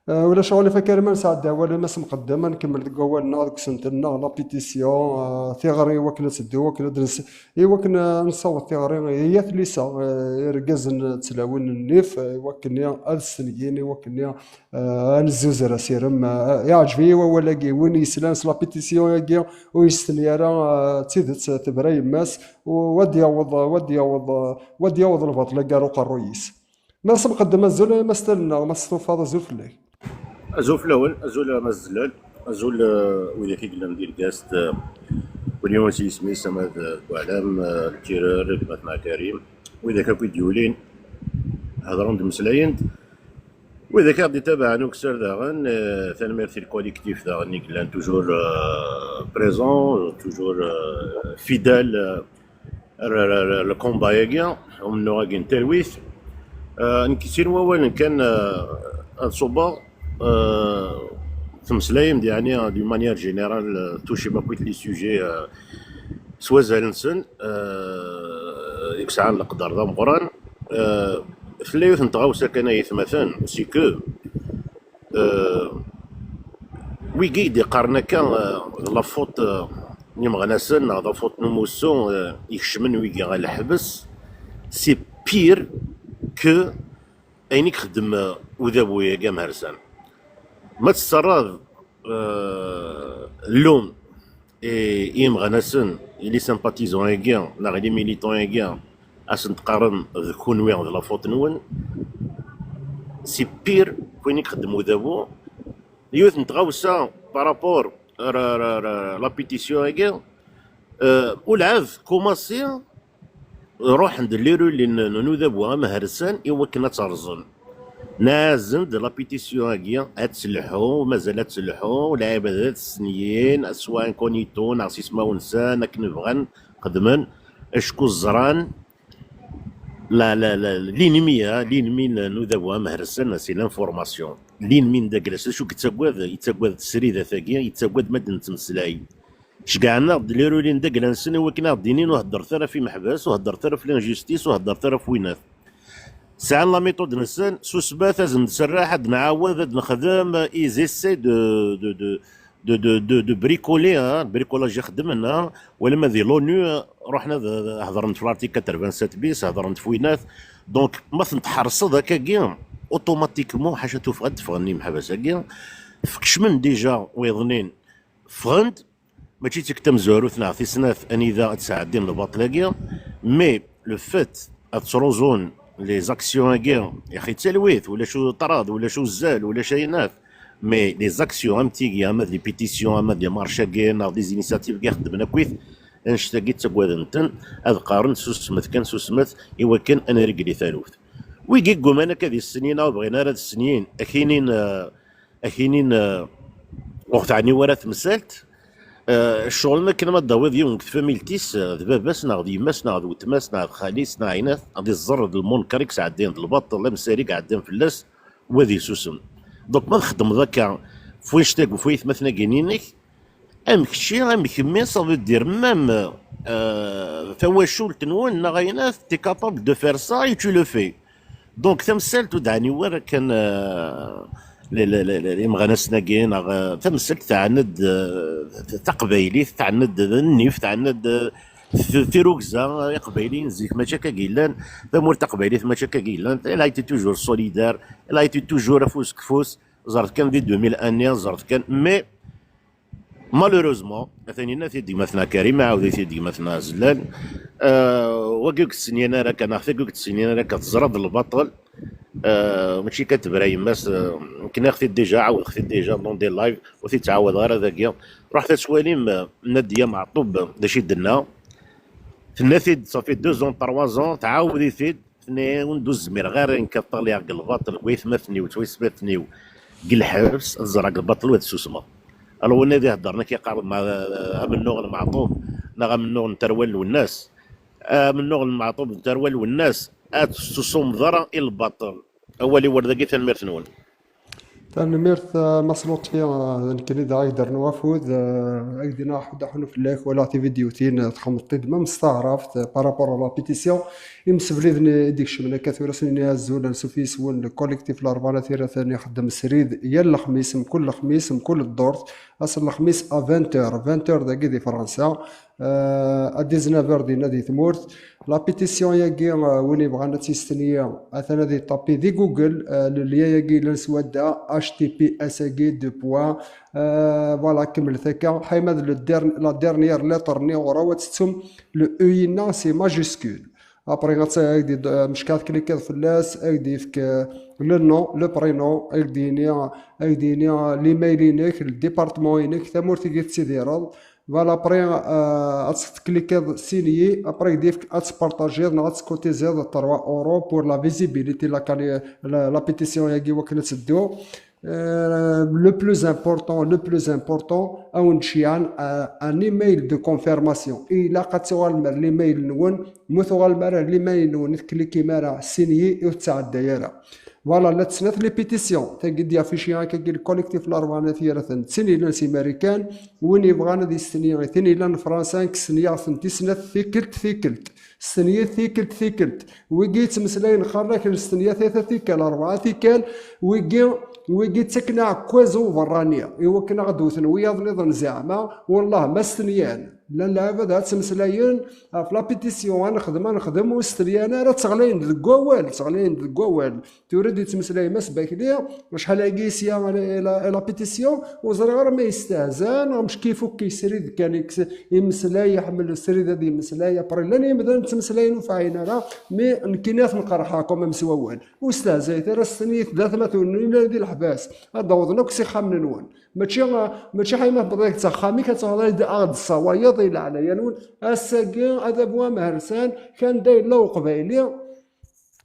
Euh, ulac aɣilif a Karim, ad nesɛeddi awal i Mass Mqeddem, ad nkemmel deg wawal-nneɣ, deg usentel-nneɣ, la pétition, euh, tiɣri, i wakken ad teddu, i wakken ad nes-, i wakken, euh, ad nessaweḍ tiɣri i At Lisa, euh, irgazen d tlawin n nnif, euh, i wakken ad stengin, i wakken Eh, ad nezzuzer asirem. Eh, iɛǧeb-iyi wawal-agi. Win yeslan s la pétition-agi ur yestenyi ara, eh, d tidet, eh, tebra yemma-s, u ad yaweḍ, u ad yaweḍ, eh, u ad yaweḍ lbaṭel-agi ar uqerruy-is. Mass Mqeddem, azul, eh, Mass Talleɣ, Mass Tufaḍ, azul fell-ak. Azul fell-awen, azul a Mass Zellal, azul, eh, widak i yellan di Lgast, eh, wali ur nesɛi isem-is, ama d, eh, Buɛlam, eh, Lkirer, gma-tneɣ Karim, widak akk i d-yulin, hedren-d, mmeslayen-d. Widak i ɣ-d-itabaɛen ukessar daɣen, eh, tanemmirt i le collectif daɣen i yellan toujours, eh, présent, toujours, eh, fidèle, eh, ar, ar, ar, ar le combat-agi, umennuɣ-agi n talwit. Eh, nekk sin wawalen kan, eh, ad ṣubbeɣ, eh, Tmeslayem-d, yeɛni, d'une manière générale, euh, touchem akk les sujets, euh, s wazal-nsen, euh, i yesɛan leqder d ameqqran. Euh, tella yiwet n tɣawsa kan, ay atmaten, c'est que, euh, wigi i d-iqqaren akka, euh, d la faute, euh, n yimeɣnasen, neɣ d la faute n umussu, euh, ikecmen wigi ɣer lḥebs, c'est pire que ayen i ixeddem, euh, udabu-agi amhersan. Ma tesserraḍ, euh, llum i, i yimeɣnasen, i les sympathisants-agi, neɣ i les militants-agi, ad sen-teqqarem d kunwi, d la faute-nwen, c'est pire que wayen i ixeddem udabu. Yiwet n tɣawsa par rapport ar, ar, ar, ar la pétition-agi, euh, ur lɛib kumaṣi ruḥen-d les relais n, n udabu amhersan i wakken ad tt-rẓen. Nɛazen-d la pétition-agi, ad telḥu, mazal ad telḥu, lɛibad ad ssenyen, soit incognito, neɣ s ismawen-nsen, akken bɣan, xedmen, acku ẓran la, la, la, l'ennemi, hein, l'ennemi n, n udabu amhersan, c'est l'information. L'ennemi n Daglas, acu yettagad? Yettagad sridat-agi, yettagad ma d-nettmeslay. Ceggɛen-aɣ-d les relais n Dagla-nsen i wakken ad aɣ-d-inin ur heddret ara ɣef imeḥbas, ur heddret ara ɣef l'injustice, ur heddret ara ɣef winat. Sɛan la méthode-nsen, susmet, ad nserreḥ, ad nɛawed, ad nexdem, ils essaient de, de, de, de, de, de, de bricoler, hein, bricolage i xeddmen, hein, wala ma di l'ONU, ruḥen ad hedren ɣef l'article quatre-vingt-sept bis, hedren ɣef winat. Donc, ma ten-tḥerseḍ akkagi, automatiquement, ḥaca tuffɣa ad d-ffɣen imeḥbas-agi, tkecmen déjà wiḍnin, ffɣen-d, mačči d tikkelt tamezwarut neɣ tis snat anida ad sɛeddin lbaṭel-agi, mais le fait ad ttruẓun les actions-agi, yaxi d talwit, ulac uṭraḍ, ulac uzzal, ulac ayennat, mais les actions am tigi, ama d les pétitions, ama d les marches-agi, neɣ des initiatives-agi xeddmen akkit, annect-agi ttagaden-ten, ad qqaren susmet kan, susmet, i wakken ad nrégli taluft. Wigi gguman akka ad issenyin, ur bɣin ara ad ssenyin, akinin, euh, akinin, euh, ur ɣ-teɛni wara temsalt. Euh, ccɣel-nni akken ma d-tawiḍ yiwen deg tfamilt-is, euh, d baba-s neɣ d yemma-s neɣ d weltma-s neɣ d xali-s neɣ ɛinat, ad iẓẓer d lmunker i yesɛeddayen d lbaṭel, amsari i iɛeddan fell-as, u ad isusem. Donc ma txeddmeḍ akka f wannect-agi, f waytmaten-agi-inek, am kečči, am kemmi, ça veut dire même, euh, tawacult-nwen neɣ ayennat, t'es capable de faire ça et tu le fais. Donc tamsalt ur d-ɛni wara kan, euh, le, le, le, le, imeɣnasen-agi, neɣ, euh, tamsalt teɛna-d, euh, taqbaylit, teɛna-d nnif, teɛna-d, euh, t-, tirugza. Iqbayliyen zik mačči akka i yellan, tamurt taqbaylit mačči akka i yellan. Elle a été toujours solidaire, elle a été toujours afus deg ufus. Ẓret kan di deux mille un, ẓret kan, mais malheureusement, atan yenna-t-id gma-tneɣ Karim, ɛawed-it-id gma-tneɣ Zellal. Euh, wagi ur yettsennyin ara akka, neɣ tagi ur yettsennyin ara akka, teẓra-d lbaṭel. Euh, mačči kan tebra yemma-s, euh, nekk nniɣ-t-id déjà, ɛawdeɣ-t-id déjà dans des lives, ur t-id-ttɛawadeɣ ara dagi. Ruḥet ad twalim, euh, Nadia Meɛṭub d acu i d-tenna. Tenna-t-id, ça fait deux ans, trois ans, tɛawed-it-id, tenna-yawen-d ur zmireɣ ara nekk ad ṭṭaliɣ deg lbaṭel deg waytmaten-iw d twaytmaten-iw deg lḥebs, ad ẓreɣ deg lbaṭel u ad susmeɣ. Alors win ad iheddren akka yeqqaren ma, amennuɣ n Meɛṭub neɣ amennuɣ n Terwal Lwennas, amennuɣ n Meɛṭub d Terwal Lwennas, ad tessusumeḍ ara i lbaṭel. Awal-iw ar dagi, tanemmirt-nwen. Tanemmirt, eh, Mass Lotfi, eh, d nekkni daɣ i iderren wafud, eh, ak-d-iniɣ ḥudd aḥunu fell-ak, walaɣ tividyutin, eh, txedmeḍ-t-id, même s taɛrabt, eh, par rapport à la pétition. Imsebliden i d-ikecmen akka tura, s-nini azul, ansuf yes-wen, le collectif Larebɛa n At Yiraten ixeddem srid yal lexmis, mkul lexmis, mkul ddurt, ass n lexmis à vingt heures, vingt heures dagi di Fransa, euh, à dix-neuf heures dinna di tmurt. La pétition-agi, euh, win yebɣan ad tt-yestenyi, atan ad yeṭṭapi di Google, euh, le lien-agi yellan s wadda, H T T P S agi, deux points, euh, voilà, kemmlet akka. Ḥayma d le der-, la dernière lettre-nni ɣur-a, ad tettum le E-inna, c'est majuscule. Après, ad tt-, ad d-, euh, mecka ad tklikiḍ fell-as, ad d-yefk, euh, le nom, le prénom, ad d-yini, ad d-yini, euh, l'email-inek, le département-inek, tamurt i tettidireḍ. Voilà, après, euh, ad tklikiḍ signer, après, ad d-yefk ad tpartajiḍ neɣ ad tskutiziḍ trois euros pour la visibilité, la quali-, la, la pétition-agi wakken ad teddu. Euh, le plus important, le plus important, ad wen-d-ceyɛen, euh, un email de confirmation. Ilaq ad tuɣalem ar l'email-nwen, ma ur tuɣalem ara ar l'email-nwen, ur tklikim ara signer, ur tettɛedday ara. Voilà, la snat les pétitions. Tagi d-yafici akka le collectif Larebɛa n At Yiraten. D tin yellan si Marikan, win yebɣan ad yestenya i tin yellan Fransa, kksen-yaɣ-tent i snat tikkelt, tikkelt. Stenyit tikkelt, tikkelt. Wigi yettmeslayen xerrak n stenya tata tikkal, rebɛa tikkal. Wigi, wigi ttaken aɛekkaz i uberrani, i wakken ad ɣ-d-wten wiyaḍ nniḍen zeɛma, wellah ma stenyan. Llan lɛibad ad ttmeslayen ɣef la pétition, ad nexdem, ad nexdem, ur stenyan ara, ttɣlayen deg wawal, ttɣlayen deg wawal. Tura d-yettmeslay Mass Bakli, acḥal-agi sya i la, i la pétition, ur ẓriɣ ara ma yestehza neɣ mec kif akk yesrid kan yeks-, yemmeslay, iḥemmel srid ad yemmeslay, après llan yimdanen ttmeslayen ur faɛin ara, mi nekkini ad ten-qerḥeɣ quand même s wawal. Ur stehzayet ara s tenit d atmaten-nwen di leḥbas, ad d-awḍen akk s ixxamen-nwen. Mačči, mačči ḥayma tewweḍ-ak-d s axxam-ik ad tɛuḍ ad aɣ-d-tessawayeḍ i leɛnaya-nwen. Ass-agi, adabu amehersan, kan da yella uqbayli,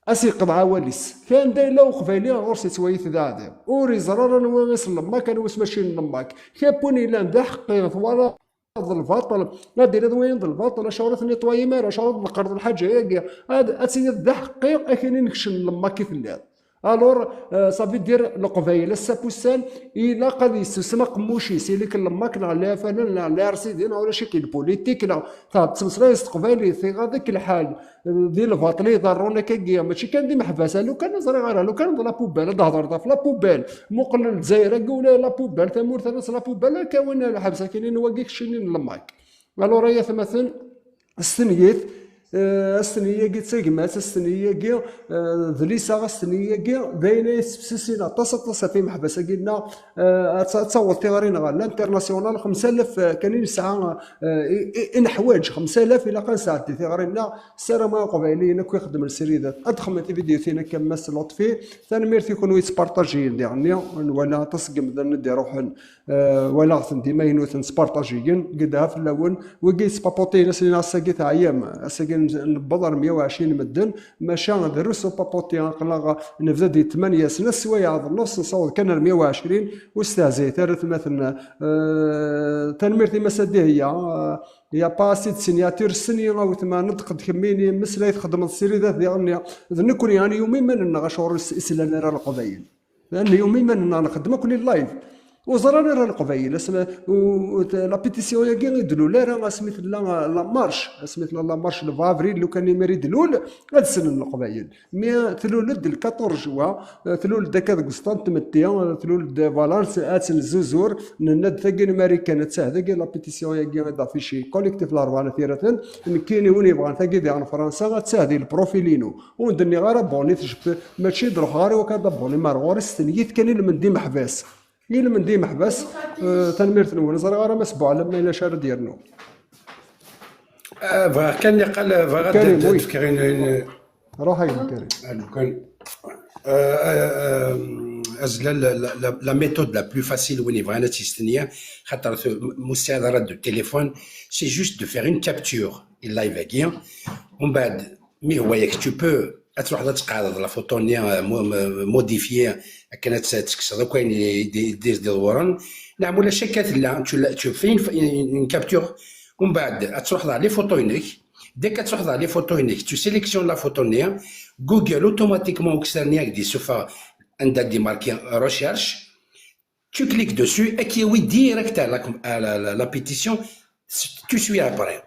ad s-yeqḍeɛ awal-is. Kan da yella uqbayli ɣur-s yettwayet d aɛdaw. Ur iẓri ara anwa i s-nlemmak, anwa s mačči nlemmak. Kap win yellan d aḥeqqi, twalaḍ d lbaṭel, ad d-tiniḍ wayen d lbaṭel, acuɣer ur ten-netwayem ara, acuɣer ur d-tḍeqqreḍ lḥaǧa-agi? Ad, ad tiniḍ d aḥeqqi, akken i nekcem nlemmak i telliḍ. Alors, euh, ça veut dire, Leqbayel ass-a n wussan, ilaq ad yessusem aqemmuc-is, ili-k nlemmak neɣ liɛfalan neɣ liɛrsiden, neɣ ulac-ik lpulitik, neɣ tettmeslayeḍ s teqbaylit, iɣaḍ-ik lḥal, euh, di lbaṭel i iḍerrun akkagi, mačči kan d imeḥbas, a lukan ur ẓriɣ ara, lukan d la poubelle, ad d-hedreḍ ɣef la poubelle, muqel Lezzayer-agi ula la poubelle, tamurt-a s la poubelle, ad k-awin lḥebs, akin wagi keččini nlemmak. Alors, ay atmaten, stenyit, eh, astenyi-agi d tagmat, astenyi-agi, eh, d lisaɣ, astenyi-agi d ayen ay yessefsisin aṭas, aṭas ɣef imeḥbas-agi-nneɣ, eh, ad ta-, ad taweḍ tiɣri-nneɣ ɣer l'international, xemsa alaf, eh, kan i nesɛa, eh, i, i, i neḥwaǧ, xemsa alaf ilaq ad nesɛeddi tiɣri-nneɣ, ssarameɣ Iqbayliyen akk ixeddmen srid ad xedmen tividyutin akka n Mass Lotfi. Tanemmirt i kunwi yettpartajiyen diɣenni, nwala aṭas n yemdanen i d-iruḥen, eh, walaɣ-ten d imaynuten ttpartajiyen, gedha fell-awen. Wigi yettpapuṭiyen ass-nni ass-agi teɛyam, ass-agi n-, newweḍ ar meyya u ɛecrin medden, maca drus upapuṭi, aql-aɣ nebda di tmanya, snat sswayeɛ d nnuṣ, nessaweḍ kan ar meyya u ɛecrin, ur stehzayet ara atmaten. Eh, tanemmirt i Mass Adihya, eh, il y a pas assez de signatures, sni a wetma, neṭq-d kemmini, mmeslay txedmeḍ srid ad diɣenni. D nekkni, ad newwi iman-nneɣ acuɣer is-, islan ara Leqbayel. Ad newwi iman-nneɣ nxeddem akk les live. Ur ẓran ara Leqbayel, asmi, u, u, t-, la pétition-agi i d-lul ara asmi tella, euh, la marche, asmi tella la marche le vingt avril, lukan imir i d-lul, ad ssnen Leqbayel. Mi tlul-d le quatorze juin, euh, tlul-d akka deg uẓeṭṭa n tmetti, euh, tlul-d, voilà, ad tt-nezzuzur, nenna-d tagi n Marikan, ad tah dagi la pétition-agi ad affichi collectif Larebɛa n At Yiraten, nekkini win yebɣan tagi diɣen Fransa, ad tah di le profil-inu. Ur d-nniɣ ara bon, i tejbed, mačči d-ruḥeɣ ara i wakka d abonné, mar ɣur-i s tenyit kan i lmend imeḥbas. I lmend imeḥbas, eh, tanemmirt-nwen. Ẓriɣ ara Mass Buɛlam ma yella ara d-yernu. Ah, bɣiɣ kan niqal, bɣiɣ ad Karim, d-, oui. Ad fkeɣ in, in, Ruḥ a gma Karim. Ah, lukan, euh, euh, euh, azla, la, la, la, la méthode la plus facile win yebɣan ad tt-yestenya, xaṭer tu-, mu tesɛiḍ ara de téléphone, c'est juste de faire une capture i live-agi. Umbeɛd, mi hwa yak, tu peux ad truḥeḍ ad tqeɛdeḍ la photo-nni, euh, mo-, mo-, modifier, akken ad tt-, ad tekkseḍ akk ayen i d-, i d-, i d-iḍewwren. Neɣ ma ulac akka tella, tu la, tu fais une, une, une capture. Umbeɛd, ad truḥeḍ ɣer les photos-inek. Dès que ad truḥeḍ ɣer les photos-inek, tu sélectionnes la photo-nni, Google automatiquement, ukessar-nni ad k-d-yessufeɣ anda d-imarki recherche. Tu cliques dessus, ad k-yawi direct à la, à la, la, la pétition. Tu suis après.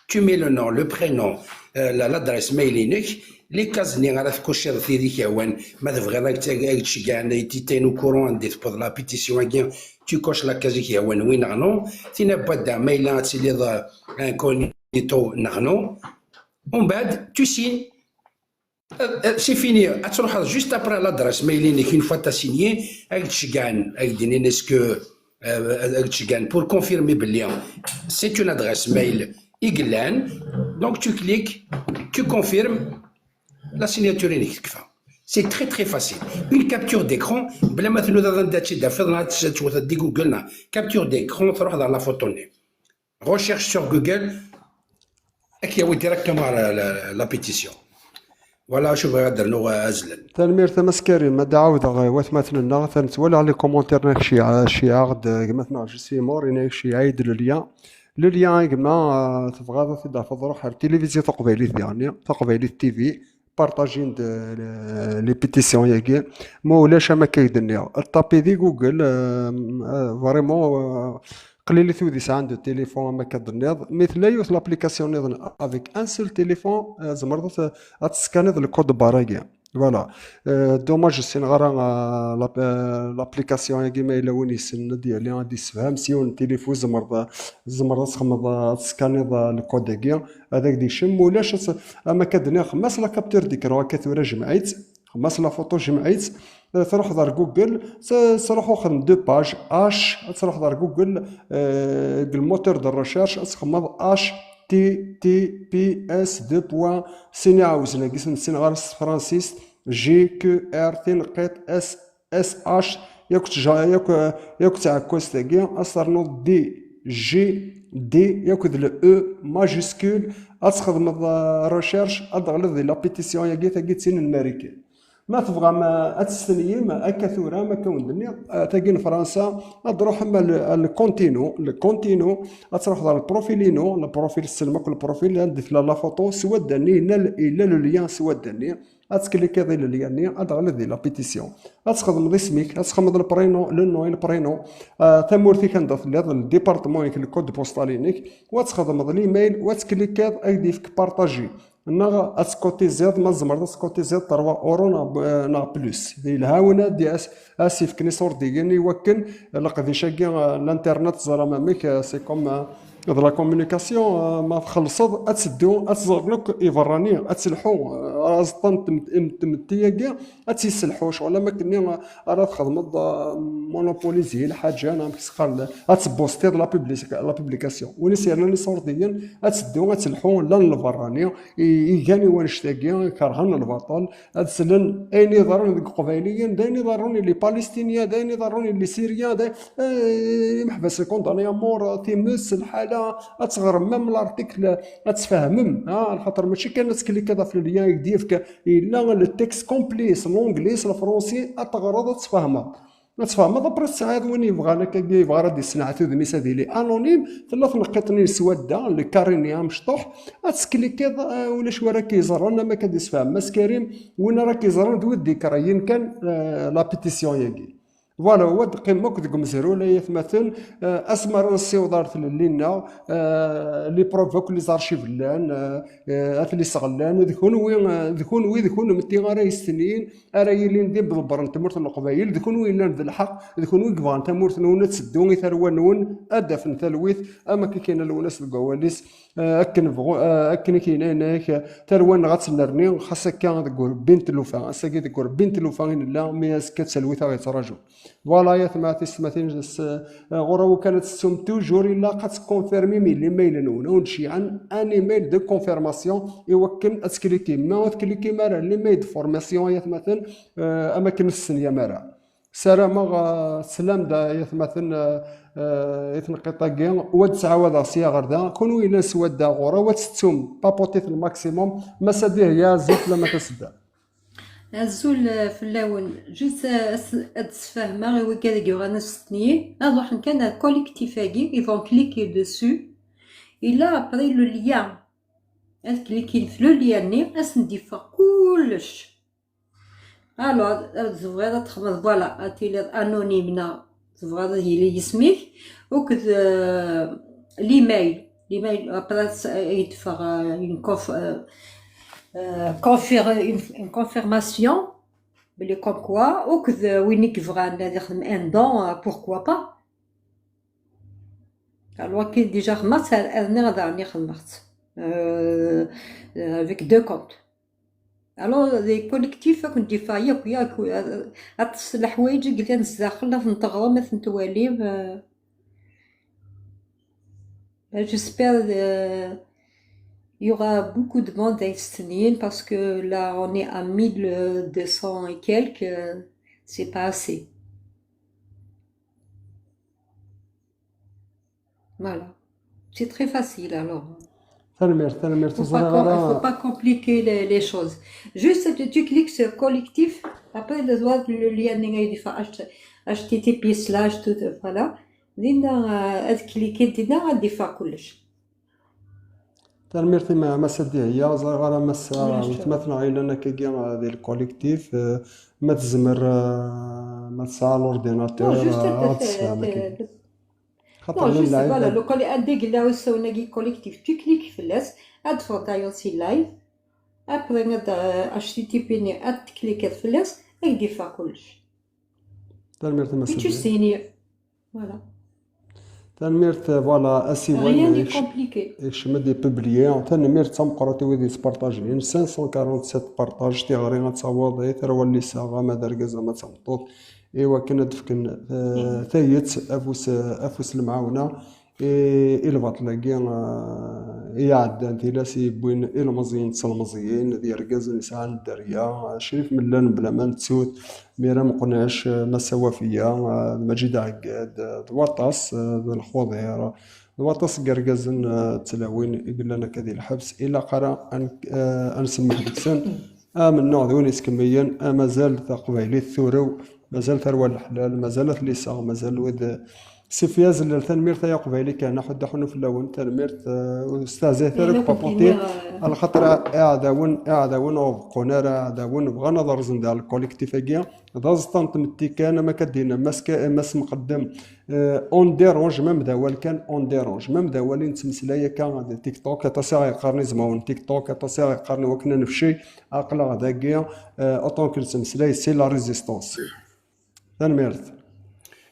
Tu mets le nom, le prénom, euh, la, l'adresse mail-inek, les cases-nni ara tkuciḍ tid i k-yehwan, ma tebɣiḍ ad k-, ad k-d-ceggɛen, ad k-d-tinin au courant anda i tewweḍ la pétition-agi, tu coches la case i k-yehwan, oui neɣ non. Tin n wadda, ma yella ad tiliḍ, euh, incognito neɣ non. Umbeɛd, tu signes. Euh, euh, c'est fini. Ad truḥeḍ juste après l'adresse mail-inek, une fois t'as signé, ad k-d-ceggɛen, ad k-d-inin est-ce que, euh, ad k-d-ceggɛen pour confirmer belli c'est une adresse mail i yellan. Donc tu cliques, tu confirmes, la signature-inek tekfa. C'est très très facile. Une capture d'écran, bla ma tnudaḍ anda ad tt-id-tafeḍ, neɣ ad tt-, ad tewteḍ di Google, neɣ capture d'écran, truḥeḍ ɣer la photo-nni. Recherche sur Google, ad k-yawi directement la, la, la pétition. Voilà, acu bɣiɣ ad d-rnuɣ, euh, azlen. Tanemmirt a Mass Karim, ad d-ɛawdeɣ, euh, watmaten-nneɣ, atan ttwaliɣ les commentaires-nnek cci-, cciɛeɣ-d, euh, gma-tneɣ Jesse Moore, yenna-yak cciɛeɣ-d le lien. Le lien, a gma, euh, tebɣiḍ ad t-id-tafeḍ, ruḥ ar tilivizyu taqbaylit diɣenni, Taqbaylit T V, Partager-d les pétitions-agi. Ma ulac, am akka i d-nniɣ, ṭṭapi di Google, euh, euh, vraiment, euh, qlilit wid yesɛan de téléphone, am akka d-nniḍ. Mi tella yiwet l'application niḍen avec un seul téléphone, euh, tzemreḍ ad t-, ad teskaniḍ le code barre-agi. Voilà. Euh, dommage, ur ssineɣ ara, euh, l'ap-, euh, l'application-agi, ma yella win yessnen ad d-yali, ad d-yessefhem s yiwen n tilifu, tzemreḍ, tzemreḍ ad txedmeḍ, ad teskaniḍ, euh, le code-agi, ad ak-d-yekcem. Ma ulac, ad t-, am akka d-nniɣ, xemmem-as la capture d'écran akka tura, jmeɛ-itt, xemmem-as la photo, jmeɛ-itt, euh, truḥeḍ ar Google, s-, truḥeḍ xdem deux pages, H, ad truḥeḍ ar Google, euh, deg le moteur de recherche, ad txedmeḍ H T T P S deux points, sin iɛawzen-agi, ur ssineɣ ara s tefransist, G Q R, tineqqiṭ, S, S H, yakk tja-, yakk, yakk tɛekkazt-agi, ad s-ternuḍ D G D, yakk d le E majuscule, ad txedmeḍ, euh, recherche, ad d-teɣliḍ di la pétition-agi, tagi d tin n Marikan. Ma tebɣam, euh, ad testenyim, akka tura, am akka wen-d-nniɣ, euh, tagi n Fransa, ad d-truḥem ar le, ar le continu, le continu, ad truḥeḍ ar le profil-inu, le profil, ssnem akk le profil, anda tella la photo, s wadda-nni, yella, yella le lien s wadda-nni, ad tklikiḍ i le lien-nni, ad d-teɣliḍ di la pétition. Ad txedmeḍ isem-ik, ad txedmeḍ le prénom, le nom et le prénom, euh, tamurt-ik anda telliḍ, le département-ik, le code postal-inek, u ad txedmeḍ l'email, u ad tklikiḍ, ad k-d-yefk partager. Neɣ ad tskutiziḍ, ma tzemreḍ ad tskutiziḍ trois euros neɣ, neɣ plus. Yelha win ad d-, as-, as-yefken iṣurdiyen i wakken leqdic-agi, euh, l'internet, teẓram amek, euh, c'est comme, euh, de la communication, euh, ma txellṣeḍ, ad teddu, ad tẓer akk iberrani, ad telḥu, euh, aẓeṭṭa n tm-, n tmetti-agi, ad tt-yesselḥu, ccɣel am akken ara txedmeḍ, euh, monopoliser lḥaǧa, neɣ amek s-qqaren, ad tbustiḍ la public-, la publication. Win i s-yernan iṣurdiyen, ad teddu, ad telḥu, llan lberrani, i, igan i wannect-agi, kerhen lbaṭel, ad slen ayen iḍerrun deg Iqbayliyen, d ayen iḍerrun i les Palestiniens, d ayen iḍerrun i les Syriens, d ayen, eh, imeḥbas, les condamnés à mort, times, lḥala, ad teɣrem même l'article, ad tfehmem, ha, lxaṭer mačči kan ad tklikiḍ ɣef le lien i k-d-yefk, yella le texte complet s l'anglais, s le français, ad teɣreḍ, ad tfehmeḍ. Ad tfehmeḍ, après tesɛiḍ win yebɣan akka, yebɣa ad d-yessenɛet udem-is ad yili anonyme, tella tneqqiṭ-nni s wadda, le carré-nni amecṭuḥ, ad teklikiḍ, eh, ulac wara k-yeẓran, am akka ad d-yessefhem Mass Karim, win ara k-yeẓran d wid d-ikerhen kan, eh, la pétition-agi. Voilà, wa d-qqim akk deg umezruy, ay atmaten, eh, asmi ara nessiweḍ ar tlelli-nneɣ, eh, les preuves akk, les archives llan, eh, eh, ad ten-isseɣllan, d kunwi, eh, d kunwi, d kunemti ara yestenyin, ara yilin d imḍebbren n tmurt n Leqbayel, d kunwi yellan d lḥeqq, d kunwi yebɣan tamurt-nwen ad teddu i tarwa-nwen, ad d-afen talwit, am akka i k-yenna Lwennas deg wawal-is, eh, akken bɣu-, eh, akken i k-yenna yenna-ak, tarwa-nneɣ ad tennerni, xas akka deg urebbi n tlufa, ass-agi deg urebbi n tlufa i nella, mi azekka d talwit a ɣ-yettraǧun. Voilà, ay atmaten, tisetmatin, s-, eh, ɣur-wen kan ad tettum, toujours ilaq ad tkonfirmim l'email-nwen, ad wen-d-ceyyɛen un email de confirmation i wakken ad tklikim. Ma ur tklikim ara l'email de formation, ay atmaten, eh, am akken ur testenyamt ara. Ssarameɣ, eh, teslam-d, ay atmaten, eh, eh, i tneqqiṭ-agi, u ad ttɛawadeɣ sya ɣer da. Kunwi yellan s wadda ɣur-i, u ad tettum, paputit le maximum. Massa Dihya, azul fell-am a tasedda. Azul, eh, fell-awen. Juste, eh, as-, ad d-sfehmeɣ i wigad i yuɣalen ad stenyin, ad ruḥen kan ar collectif-agi, ils vont cliquer dessus. Et là, après le lien, ad klikin f le lien-nni, ad sen-d-iffeɣ kullec. Alors, ad tebɣiḍ ad txedmeḍ, voilà, ad tiliḍ anonyme neɣ tebɣiḍ ad yili yisem-ik, akked, euh, l'email. L'email, après, ad s-, ad d-teffeɣ, euh, une conf-, euh, euh, confir-, une, une confirmation, belli comme quoi, akked, euh, win i yebɣan ad ixdem un don, euh, pourquoi pas. Alors, qui déjà remarqué, elle, elle, elle, elle, euh, euh, avec deux comptes. Alors, les collectifs, comme dit Faye, puis, euh, euh, aṭas n leḥwayeǧ i yellan sdaxel, ad ten-teɣrem, ad ten-twalim, euh, ben, j'espère, euh, il y aura beaucoup de monde à Estinien parce que là, on est à mille deux cents et quelques, euh, c'est pas assez. Voilà. C'est très facile, alors. Tanemmirt, tanemmirt, faut pas, faut pas compliquer les, les choses. Juste, tu, tu cliques sur collectif, après, tu vois le lien, H T T P slash, tout, voilà. Dinna, euh, ad cliquer, dinna, ad d-iffeɣ kullec. Tanemmirt i ma-, Massa Dihya, ẓriɣ ara Massa weltma-tneɣ yellan akkagi, eh, di le collectif, eh, ma tezmer, eh, ma tesɛa l'ordinateur, eh, ad tessefhem akkagi. Xaṭer non, llan juste, lɛibad. Voilà, lukan ad d-yella usawen-agi collectif, tu cliques fell-as, ad d-teffɣeḍ d'ailleurs si live, après ad, eh, H T T P-nni ad d-teklikiḍ fell-as, ad k-d-yeffeɣ kullec. Tanemmirt a Massa Dihya. Voilà. Tanemmirt, voilà, asiwel. Rien n'est compliqué. Ikcem-d ipubliye. Tanemmirt d tameqqrant i wid yespartajin. Cinq cent quarante-sept partages, tiɣri ad taweḍ i tarwa n liseɣ, ama d argaz ama d tameṭṭut, i wakken ad d-fken, eh, tayet, afus, afus lemɛawna i, i lbaṭel-agi, eh, i iɛeddan tilas i yewwin ilmeẓyen d telmeẓyin, d yergazen yesɛan dderya. Crif Mellal, mebla ma nettut, Mira Meqnac, eh, Massa Wafiya, eh, d Maǧid Ɛeggad, eh, d waṭas, eh, d Lxuḍir, d waṭas n yergazen, eh, d tlawin i yellan akka di lḥebs. Ilaq ara ad n-, eh, ad nsemmeḥ deg-sen. Amennuɣ d win yeskemmiyen, eh, mazal taqbaylit turew, mazal tarwa n leḥlal, mazal at liseɣ, mazal wid, eh, Sifya Zellal, tanemmirt ay aqbayli kan, aḥuddu aḥunnu fell-awen, tanemmirt, eh, ur steɛzayet ara deg paputi, eh, alaxaṭer iɛdawen, iɛdawen ur beqqun ara, iɛdawen bɣan ad rẓen daɣ le collectif-agi, d aẓeṭṭa n tmetti kan, am akka d-yenna Mass Ka-, Mass Mqeddem, eh, on dérange, même d awal kan, on dérange, même d awal i nettmeslay akka di TikTok, aṭas i ɣ-yeqqaren izmawen n TikTok, aṭas i ɣ-yeqqaren i wakken ad nefcel, aql-aɣ dagi, eh, autant que nettmeslay, c'est la résistance. Tanemmirt.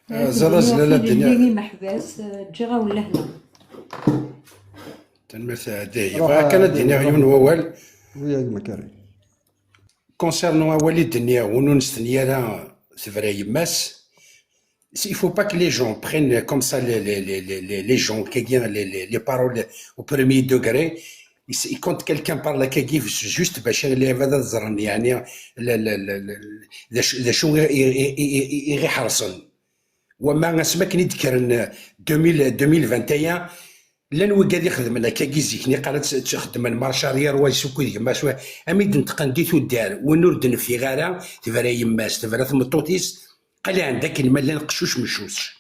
Eh, ẓer azlal a Dihya. Imeḥbas, eh, ǧǧiɣ-awen lehna. Tanemmirt a Dihya. Bɣiɣ kan ad d-iniɣ yiwen wawal. Oui, a gma Karim. Concernant awal i d-nniɣ, win ur nestenyi ara tebra yemma-s, il faut pas que les gens prennent comme ça les, les, les, les, les, les gens, que les, les, les, les paroles au premier degré. I s-, i quand quelqu'un parle akkagi, juste bac lɛibad ad ẓren, yeɛni, la, la, la, la, d acu, d acu i, i, i, i, i ɣ-iḥerṣen. Wama asmi akken i d-kkren deux mille, deux mille vingt et un, llan wigad ixedmen akkagi zik-nni, qqaren tt-, tt-, xeddmen marche arrière, wa yessukkud gma-s, wa, ami d-neṭqen di tuddar, win ur d-neffiɣ ara, tebra yemma-s, tebra tmeṭṭut-is, qliɛen-d akken ma llan qeccuc meccuc.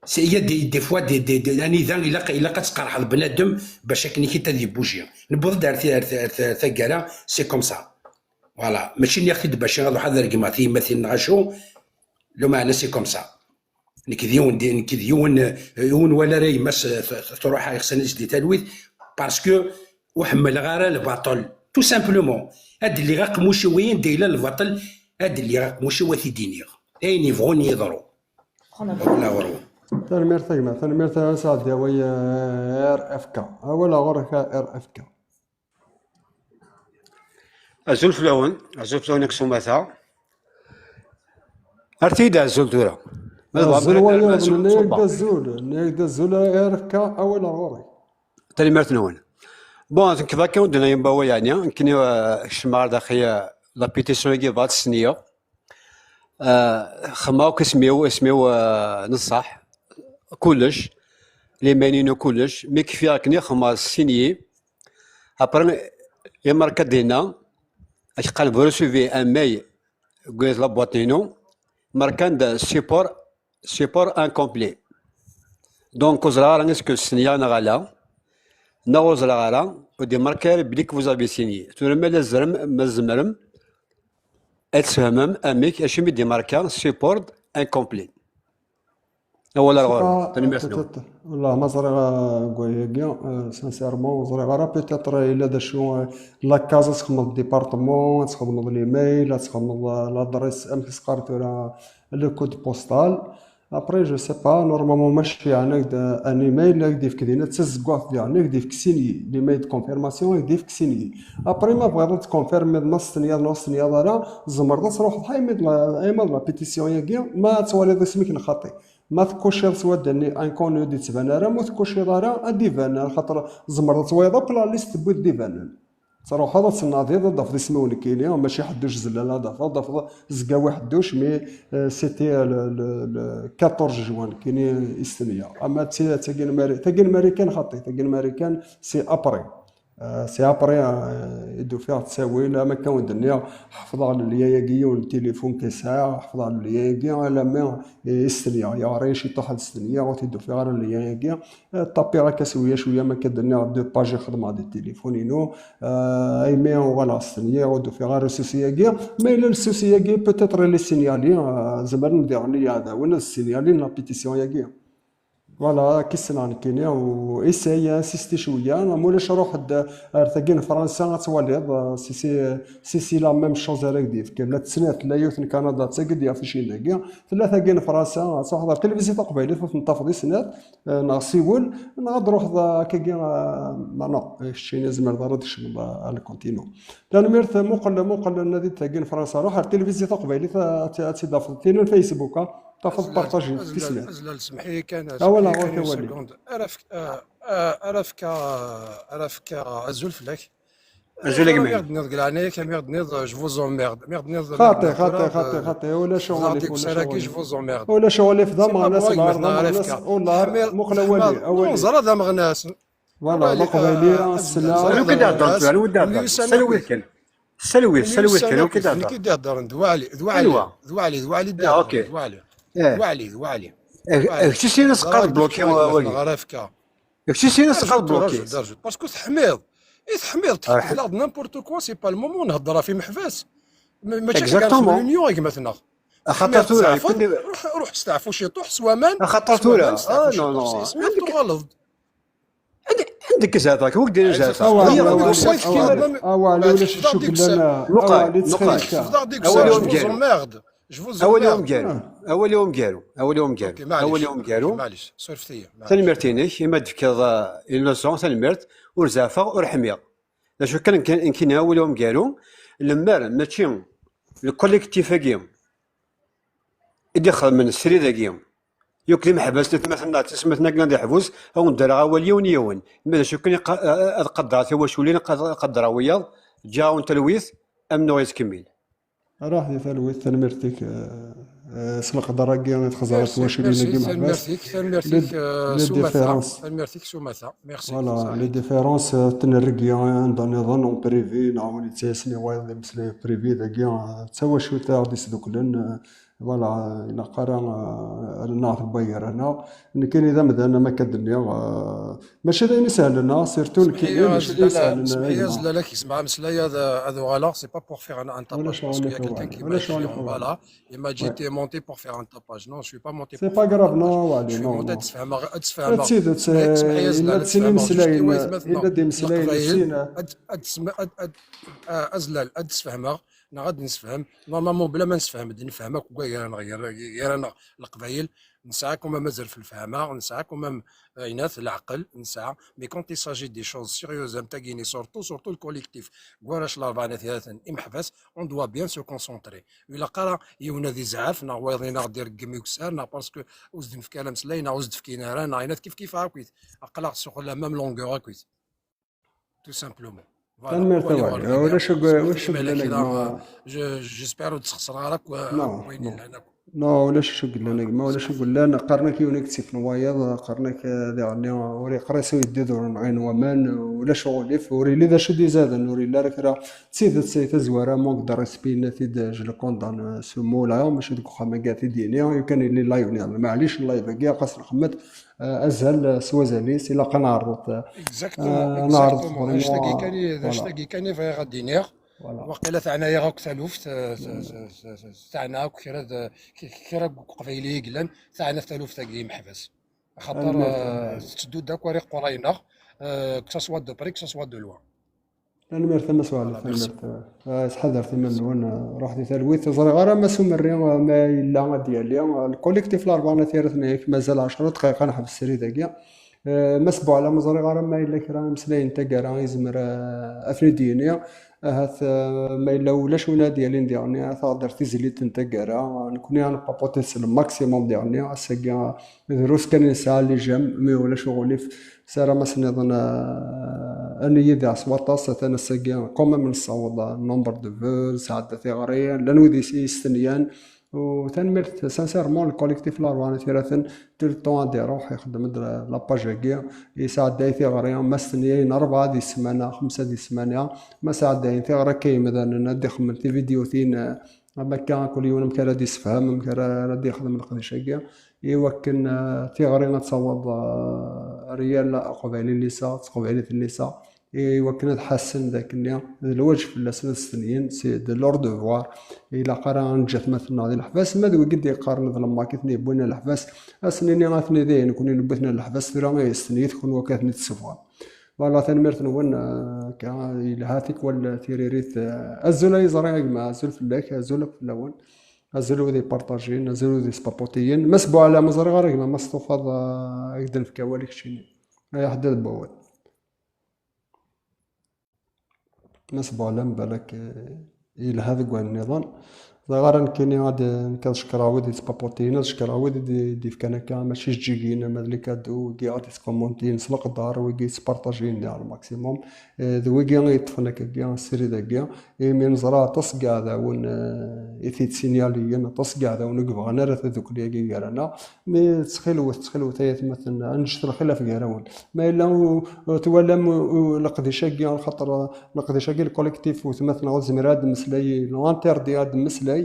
C'est, il y a des, des fois, des, des, des, anida ilaq, ilaq ad tqerḥeḍ bnadem bac akken ikit ad yebbuji. Newweḍ-d ar ti-, ar ti-, ar ti-, ar taggara, c'est comme ça. Voilà. Mačči nniɣ-t-id bac ad ruḥeɣ ad regmeɣ tiyemmatin neɣ acu. Lameɛna c'est comme ça. Nekk d yiwen, di-, nekk d yiwen, yiwen wala ara yemma-s, t-, t-, truḥ ixsan-is di talwit, parce que ur ḥemmleɣ ara lbaṭel. Tout simplement. Ad lliɣ aqmuc-iw, anda yella lbaṭel, ad lliɣ aqmuc-iw ad t-id-iniɣ. Ayen yebɣun yeḍru. Tanemmirt a gma, tanemmirt a Saɛdi, awal, eh, R F K. Awal ɣur-k a R F K. Azul fell-awen, azul fell-awen akk s umata. Ar tiyid azul tura. Ma tebɣam azul kra wayeḍ, azul, nniɣ-ak-d azul, nniɣ-ak-d azul a R F K, awal ɣur-k. Tanemmirt-nwen. Bon, nekk d akken ur d-nniɣ wawal, yeɛni, nekkni, eh, kecmeɣ ɣer daxel, eh, la pétition-agi, bɣiɣ ad tt-sniɣ. Ah, xemmeɣ akk isem-iw, isem-iw, ah, n ṣṣeḥ, kullec, limayn-inu kullec, mi kfiɣ akken i xemmeɣ sinyi. Après, imerka dinna, ak qqaren vous recevez un mail deg la boîte-inu, merkan d support, support incomplet. Donc, ur ẓriɣ ara est-ce que sniɣ neɣ ala, neɣ ur ẓriɣ ara, ur d-imerka ara belli que vous avez signé. Tura ma la tzerrem, ma tzemrem, ad tfehmem amek acimi d-imerka support incomplet. Awal ar ɣur-m. Tanemmirt-nwen. Wallah, ma ẓriɣ, euh, deg wayagi, euh, sincèrement, ur ẓriɣ ara, peut-être, euh, yella d acu, euh, la case, ad txedmeḍ département, ad txedmeḍ l'email, ad txedmeḍ, euh, l'adresse, amek i s-qqaren tura, le code postal. Après, je sais pas, normalement, mačči yeɛni ak-d, euh, un email, ak-d-yefk dinna d tazeggaɣt, yeɛni ak-d-yefk sinyi, l'email de confirmation, ak-d-yefk sinyi. Après, ma tebɣiḍ ad tkonfirmiḍ ma testenyaḍ neɣ ur testenyaḍ ara, tzemreḍ ad truḥeḍ ḥayma d la, ḥayma d la pétition-agi, ma ad twaliḍ isem-ik neɣ xaṭi. Ma tkuciḍ s wadda-nni inconnu ur d-yettban ara, ma ur tkuciḍ ara, ad d-iban, axaṭer tzemreḍ ad twaliḍ akk la liste tewwiḍ d ibanen. Truḥeḍ ad tnadiḍ, ad d-tafeḍ isem-iw nekkini, mačči ḥedduc zellal ad d-tafeḍ, ad d-tafeḍ Zgawi ḥedduc, mais, euh, c'était le, le, le quatorze juin nekkini i stenyaɣ. Ama d ti-, tagi n Mari-, tagi n Marikan xaṭi, tagi n Marikan c'est après. C'est après i d-ufiɣ ttawil, am akka wen-d-nniɣ, ḥefḍeɣ lelya-agi, yiwen n tilifun kan sɛiɣ, ḥefḍeɣ lelya-agi alammi i stenyaɣ, yeɣra-yi ciṭuḥ ad stenyaɣ, ur t-id-ufiɣ ara lelya-agi. Ṭapiɣ akka cwiya cwiya, am akka d-nniɣ, deux pages i xedmeɣ di tilifun-inu. Aymi uɣaleɣ stenyaɣ, ur d-ufiɣ ara le souci-agi. Ma yella le souci-agi, peut-être les signalés, zemren diɣen yiɛdawen ad signalin la pétition-agi. Voilà, akka i ssneɣ nekkini, u essaye, insisti cwiya, ma ulac ruḥ-d ar tagi n Fransa ad twaliḍ, si, si, si, si la même chose ara k-d-yefken. La tesnat, tella yiwet n Kanada, d tagi d-yaf icinagi, tella tagi n Fransa, ad truḥeḍ ar tilivizyu taqbaylit, ad ten-tafeḍ i snat, neɣ siwel, neɣ ad truḥeḍ akkagi, non, non, keččini tzemreḍ ara ad tkecmeḍ ar le continent. Tanemmirt, muqel, muqel, nadi-d tagi n Fransa, ruḥ ar tilivizyu taqbaylit, ad tt-, ad tt-id-tafeḍ. Tin n Facebook, ah, tafeḍ partager, tisnat. Azlal, semḥ-iyi kan, ah, voilà, semḥ-iyi kan une seconde. Ara fk-, ah, ah, ara fkeɣ, ara fkeɣ azul fell-ak. Azul a gma. Mi ɣ-d-tenniḍ deg leɛnaya-k, mi ɣ-d-tenniḍ, je vous emmerde. Mi ɣ-d-tenniḍ xaṭi, xaṭi, xaṭi, xaṭi, ulac uɣilif, ulac uɣilif. Je vous emmerde. Ulac uɣilif, d ameɣnas, muqel awali, awali. Neẓra d ameɣnas. Voilà, d aqbayli, ssneɣ. Anwa i d-iheddren tura? Anwa i d-iheddren? Salwit kan. Salwit, salwit kan, anwa i d-iheddren? D Waɛli, d Waɛli, d Waɛli, d Waɛli, d Waɛli. Kečč i s-yeqqaren bloqué wagi. Kečč i s-yeqqaren bloqué. Parce que teḥmiḍ. I teḥmiḍ, teḥmiḍ n'importe quoi, c'est pas le moment, nhedder ɣef imeḥbas. Mačči exactement. L'union, a gma-tneɣ. Axaṭer tura, ruḥ, ruḥ steɛfu ciṭuḥ s waman. Axaṭer tura, ah, non, non. Tuɣaleḍ. Anda-k zɛafak? Wi k-d-yennan zɛafak? Awali, ulac acu yellan. Muqel, muqel. Awali umgaru. Awali umgaru. Awali umgaru. Awali umgaru. Tanemmirt-inek imi d-tefkiḍ, euh, une leçon, tanemmirt. Ur zeɛfeɣ, ur ḥmiɣ. D acu kan, nekkini awali umgaru, lemmer mačči le collectif-agi i d-ixedmen srid-agi, yakk d imeḥbas n atmaten-nneɣ d tismatin-agi ad iḥbus, ad wen-d-rreɣ awal yiwen yiwen. Ma d acu kan, ad qadreɣ tiwaculin, ad qadreɣ wiyaḍ, ǧǧiɣ-awen talwit, amennuɣ yettkemmil. Ruḥ di talwit, tanemmirt-ik, eh, eh, s leqder-agi i txeẓẓreḍ tiwaculin-agi imeḥbas. Tanemmirt-ik, tanemmirt-ik, eh, s umata. Tanemmirt-ik s umata. Merci. Voilà, les différences, euh, tenreg-iyi anda nniḍen, en privé, neɣ win yettɛissen i wayeḍ d imeslayen privé dagi, euh, d tawacult ara ɣ-d-isduklen, euh, voilà, ilaq ara, euh, ad nnaɣ tewwa gar-aneɣ. Nekkini d amdan, am akka d-nniɣ, euh, mačči d ayen isehlen, ah, surtout nekkini, mačči d ayen isehlen, ah, semḥ-iyi, azlal-ak, yesmeɛ ameslay ad, ad uɣaleɣ, c'est pas pour faire un, un tapage, parce qu'il y a quelqu'un qui m'a écrit en bas là. Il m'a dit, t'es monté pour faire un tapage. Non, je suis pas monté pour faire un tapage. C'est pas grave, non, Waɛli, non, non. Je suis monté ad d-sfehmeɣ, ad d-sfehmeɣ. D tidet, eh, yella d sin imeslayen, yella d imeslayen d sin. Ad, ad, ad, ad, ah, azlal, ad d-sfehmeɣ, neɣ ad d-nesfhem. Normalement, bla ma nessefhem, ad nefhem akk gar-aneɣ, gar-, gar-aneɣ Leqbayel. Nesɛa quand même azref n lefhama, nesɛa quand même, euh, ayen at leɛqel, nesɛa. Mais quand il s'agit des choses sérieuses, am tagini, surtout, surtout le collectif, deg warrac n Larebɛa n At Yiraten, imeḥbas, on doit bien se concentrer. Ur ilaq ara yiwen ad izɛef, neɣ wayeḍ-in ad d-ireggem ukessar, neɣ parce que ur s-d-nefki ara ameslay, neɣ ur s-d-fkin ara, neɣ ayen at kif kif akkit. Aql-aɣ sur la même longueur akkit. Tout simplement. Voilà. Tanemmirt a Waɛli. Ulac acu yellan a gma. J'espère ur d-sxeṣreɣ ara akk, euh, wayen yellan akk. Non, ulac acu yellan a gma, ulac acu yellan. Qqaren-ak yiwen i yettifen wayeḍ, qqaren-ak, euh, diɣenni ur yeqris uyeddid ur nɣin waman, ulac uɣilif, ur yelli d acu d-izaden, ur yelli ara kra. D tidet, ay tazwara, manque de respect, yenna-t-id, je le condamne, ce mot-là, mačči deg uxxam-agi ara t-id-yini, yukan yelli live niḍen. Maɛlic, live-agi, ɣas nxemmet, euh, azal, euh, s wazal-is, ilaq ad neɛreḍ, euh, exactement, euh, neɛreḍ exactement. Vraiment, anect-agi kan i, voilà. Anect-agi kan i bɣiɣ ad d-iniɣ. Voilà. Waqila teɛna-yaɣ akk taluft, euh, teɛna akk kra d, k-, kra n uqbayli i yellan, teɛna taluft-agi imeḥbas. Axaṭer, euh, tetteddu-d akk ar iqerray-nneɣ, euh, que ça soit de près, que ça soit de loin. Tanemmirt a Mass Waɛli, tanemmirt. Ah, sḥadret iman-nwen, ah, ruḥ di talwit. Ur ẓriɣ ara Mass Umerri, ah, ma yella ad d-yali. Ah, le collectif Larebɛa n At Yiraten, yak mazal ɛecra dqayeq ad neḥbes srid-agi. Ah, Mass Buɛlam, ur ẓriɣ ara ma yella kra imeslayen n taggara yezmer, ah, ad ten-id-yini. Ahat, ah, ma yella ulac win ad d-yalin diɣenni, ad taɣ-d ar tizlit n taggara. Ah, nekkni ad npaputi s le maximum diɣenni. Ass-agi, ah, drus kan i nesɛa, les j'aime, mi ulac uɣilif. Sarameɣ ass nniḍen, ah, ad nili da s waṭas, atan ass-agi, quand même, nessaweḍ, ah, nombre de vues, nesɛedda tiɣri, llan wid i s-, i yestenyan, U tanemmirt sincèrement le collectif Larebɛa n At Yiraten, tout le temps ad iruḥ ixeddem-d la page-agi, yesɛedday tiɣri, ma s-tenyayin rebɛa di ssmana, xemsa di ssmana, ma sɛeddayen tiɣri akka yemdanen, ad d-ixemmen tividyotin, eh, am akka kul yiwen amek ara d-issefhem, amek ara, ara d-ixdem leqdic-agi, i wakken, eh, tiɣri ad taweḍ, eh, ar yal aqbayli n liseɣ, d teqbaylit n liseɣ, i wakken ad ḥassen d akken d lwaǧeb fell-asen ad stenyin, c'est de leur devoir. Ilaq ara neǧǧ atmaten-nneɣ di leḥbas, ma d wigi d-yeqqaren d lemmak i ten-yewwin ɣer leḥbas, ad sen-nini atni dihin, nekkni newwi-ten ɣer leḥbas, tura, eh, stenyit kunwi akka ad ten-id-tessufɣem. Voilà, tanemmirt-nwen, eh, akka, yelha tikwal tiririt, eh, azul ay ẓriɣ a gma, azul fell-ak, azul akk fell-awen. Azul wid ipartajin, azul wid ispapotiyen. Mass Buɛlam, ur ẓriɣ ara gma ma s-tufaḍ, eh, ad k-d-nefk awal i keččini. Ay aḥeddad n wawal. Mass Buɛlam, balak, eh, yelha deg wayen nniḍen. Ẓriɣ ara nekkini ad, nekk ad cekkreɣ wid yettpapotiyen, ad cekkreɣ wid i d-, d-yefkan akka, mačči s ǧǧigin, ama d les cadeaux, wigi ad yettkomontiyen s leqder, wigi yettpartajiyen di le maximum. Eh, d wigi i yeṭṭfen akkagi srid-agi, imi neẓra aṭas n yiɛdawen, eh, i t-yettsinyaliyen, aṭas n yiɛdawen ur yebɣan ara tadukli-agi gar-aneɣ. Mi ttxilwet, ttxilwet ay atmaten, ad neǧǧet lxilaf gar-awen. Ma yella u-, u-, twalam u-, u-, leqdic-agi, xaṭer, eh, leqdic-agi, le collectif n watmaten ur tezmir ad d-temmeslay, l'interdit ad d-temmeslay.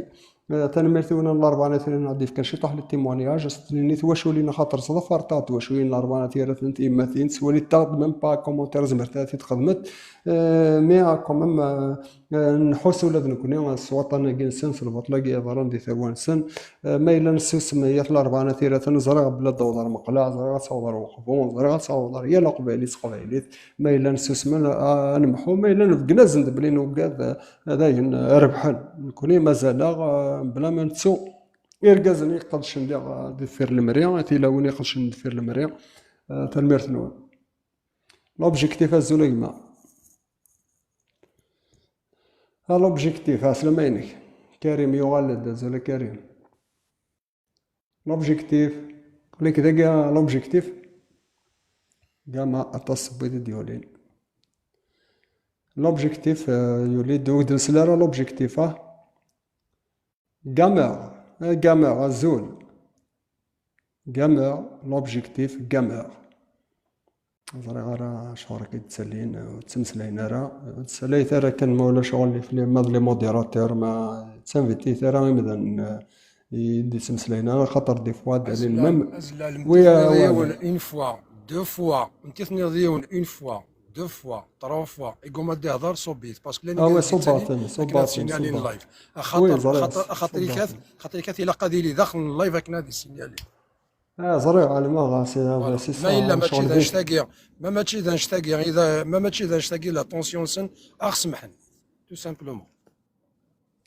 Eh, tanemmirt i win n Larebɛa n At Yiraten ad d-yefkan ciṭuḥ n les témoignages, ad s-d-nini tiwaculin, axaṭer ttḍafaren-aɣ-d twaculin n Larebɛa n At Yiraten, tiyemmatin, tettwali-aɣ-d même pas commentaire, zemret ad t-id-xedmet. Eh, mais quand même, eh, eh, nḥus ula d nekkni s waṭṭan-agi-nsen, s lbaṭel-agi yeḍran di tarwa-nsen. Eh, ma yella nessusem i At Larebɛa n At Yiraten, ẓriɣ belli ad d-taweḍ ar Meqleɛ, ẓriɣ ad taweḍ ar Uqbu, ẓriɣ ad taweḍ ar yal aqbayli s teqbaylit. Ma yella nessusem, ad, ad nemḥu, ma yella nebgen-asen-d belli nugad, eh, dayen, eh, rebḥen. Nekkni mazal-aɣ, eh, bla ma nettu irgazen i iqedcen diɣ, eh, deffir lemri, tilawin iqedcen deffir lemri. Eh, tanemmirt-nwen. L'objectif, azul a gma. Ah, l'objectif, ɛeslama-inek. Karim yuɣal-d, azul a Karim. L'objectif, aql-ik dagi, l'objectif. Gama aṭas n wid i d-yulin. L'objectif, eh, yuli-d, ur d-nsel ara l'objectif, ah. Gamer, eh, gamer, azul. Gamer, l'objectif, gamer. Ur ẓriɣ ara acuɣer akka i d-ttalin, ur ttmeslayen ara. Ur ttsallayet ara kan, ma ulac ɣur-i fell-i, ma d les modérateurs, ma d tinvitit ara imdanen, eh, i d-ittmeslayen ara, xaṭer des fois d-alin même. Azlal, oui, ma tefniḍ yiwen une fois, deux fois, ma tefniḍ yiwen une fois, deux fois, trois fois, iguma ad d-ihḍer, ṣubb-it, parce que llan, ah ouais, ṣubbat-ten, akken ad ṣubbat-ten, signalin live. Axaṭer, oui, ẓriɣ, axaṭer, axaṭer ikat, axaṭer ikat ilaq ad yili daxel n live akken ad yessignali. Ah, ẓriɣ, ɛelmeɣ, ah, c'est, ah, voilà. C'est ça, ma yella mačči d annect-agi, ma mačči d annect-agi, ida, ma mačči d annect-agi, la tension-nsen, ad ɣ-semḥen, tout simplement.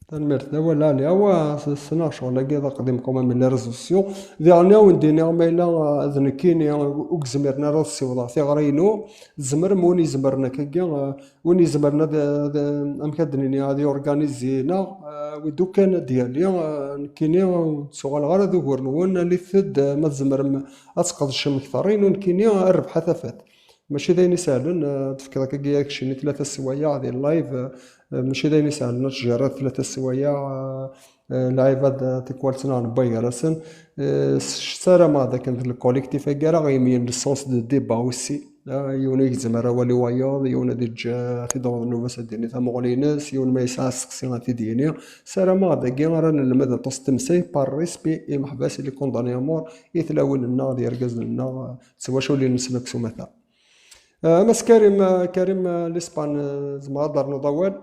Tanemmirt, d awal ɛali. Awa, s-, ssneɣ ccɣel-agi d aqdim quand même, les réseaux sociaux. Diɣen, a wen-d-iniɣ, ma yella, ah, d nekkini, ah, ur k-zmiren ara ad ssiwḍeɣ tiɣri-inu, tzemrem, win izemren akkagi, ah, win izemren ad, ad, amek ad d-nini, ad yorganizi neɣ, eh, wid ukan ad d-yali, eh, nekkini, eh, ur ttuɣaleɣ ara d ugur-nwen, alit-d, eh, ma tzemrem ad tqedcem kter-inu, nekkini, eh, rrbeḥ a tafat. Mačči d ayen isehlen, eh, ad tefkeḍ akkagi akeččini tlata sswayeɛ di live, eh, mačči d ayen isehlen ad tjerriḍ tlata sswayeɛ, eh, eh, lɛibad, eh, tikwal ttnaɣen wway gar-asen. Eh, s-, ssarameɣ d akken d le collectif-agi ara ɣ-yemyen le sens de débat aussi. Ah, yiwen ur yegzem ara awal i wayeḍ, yiwen ad yeǧǧ, ah, ad t-id-aweḍ nnuba-s ad d-yini tamuɣli-ines, yiwen ma yesɛa asteqsi ad t-id-yini. Ssarameɣ dagi ara nelmed aṭas n temsay par respect i meḥbas i les condamnés à mort, i tlawin-nneɣ d yergazen-nneɣ, ah, d twaculin-nsen akk s umata. Ah, Mass Karim, ah, Karim, ah, Lispan, ah, tzemreḍ ad d-ternuḍ awal?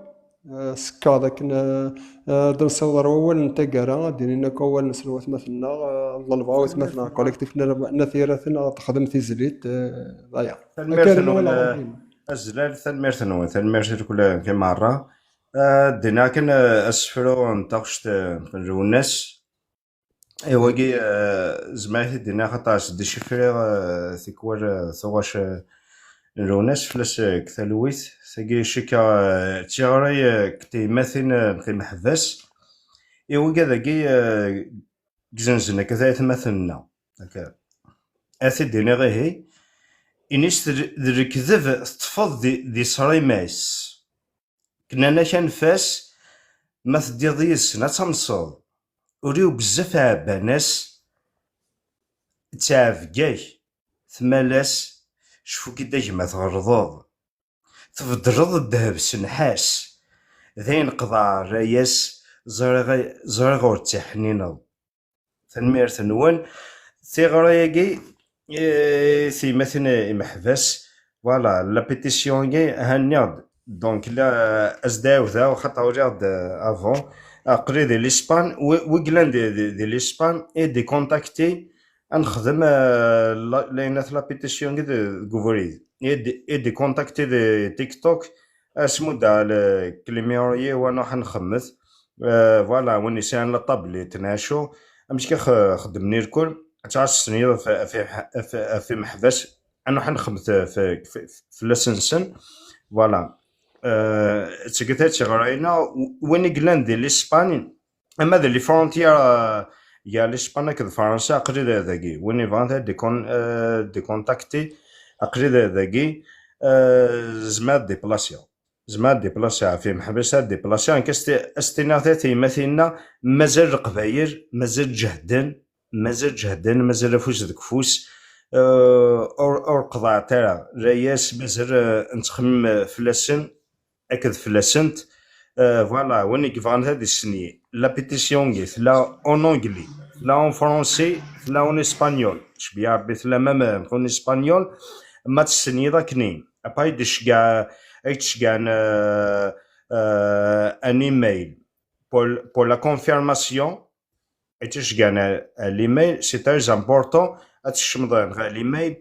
Eh, sekkaḍ akken, eh, eh, ad nsiweḍ ar wawal n taggara, ad d-inin akk awal-nsen watmaten-nneɣ, eh, ḍelbeɣ i watmaten-nneɣ, collectif n, n At Yiraten, ad texdem tizlit, eh, aya. Tanemmirt-nwen, eh, azlal, tanemmirt-nwen, tanemmirt i lekul, eh, i merra. Eh, ddin akken, eh, asefru n taɣect, eh, n Lwennas. I wagi, eh, zemreɣ ad t-id-iniɣ, xaṭer s-d-icifriɣ, eh, tikwal, eh, tuɣac, eh, n Lwennas fell-as, eh, deg talwit. Tagi, cikkeɣ, eh, d tiɣri, eh, n teymatin, eh, n timeḥbas. I wigad-agi, eh, gzenzen akka taytmaten-nneɣ. Akka. Ad t-id-iniɣ ihi. Ini-s d, d lekdeb teṭṭfeḍ di, di ṣrima-s. Nnan-ak anef-as, ma teddiḍ yid-sen ad tamseḍ. uriw bezzaf ɛebban-as, ttɛebga-k, tmal-as, cfu-k-id a gma tɣelḍeḍ, tbeddleḍ ddheb s nnḥas, d ayen qḍeɛ rray-as, ẓriɣ, ẓriɣ ur d-tiḥnineḍ. Tanemmirt-nwen. Tiɣri-agi, eh, tiymatin imeḥbas, voilà, la pétition-agi, ha nniɣ-d. Donc, la, as-d-ɛiwdeɣ, xaṭer uriɣ-d, eh, avant. Aql-i di l'Espagne, wi, wi yellan di, di, di l'Espagne, i d-ikontakti, ad nexdem, eh, la, la pétition-agi de, deg ubrid. I d-, i d-ikontakti di TikTok, asmudda le Clément Royer wa nuḥ nxemmet. Euh, voilà, win yesɛan la table yettnacu. Amek i x-, xeddmen irkul, ad tɛass sniḍ ɣef, ɣef, ɣef, ɣef imeḥbas, ad nuḥ nxemmet f-, f-, f-, fell-asen-sen. Voilà. Euh, tget ad tiɣrayna, w-, win i yellan di l'Espagne, ama d les frontières, euh, gar l'Espagne akked Fransa, aql-i da-, dagi. Win yebɣan ad dikon-, euh, dikontakti, aql-i da-, dagi, euh, zemreɣ ad diplasiɣ. Zemreɣ ad diplasiɣ ɣef imeḥbas, ad diplasiɣ. Nekk as-ti-, as-tiniɣ ta tiymatin-a, mazal Leqbayel, mazal ǧehden, mazal ǧehden, mazal afus deg ufus. Euh, ur, ur qḍeɛet ara. Rray-as, mazal, euh, nettxemmim, euh, fell-asen. Akked fell-asent. Euh, voilà, win i yebɣan ad isni la pétition-nni tella en anglais, tella en français, tella en espagnol. Cbiya Rebbi tella même en espagnol. Ma tesniḍ akken-i. Après, ad d-tceggeɛ, ad d-tceggeɛ, euh, euh, un email pour, pour la confirmation. Ad tt-iceggen ɣer, ɣer l'email, c'est très important, ad tkecmeḍ ɣer l'email,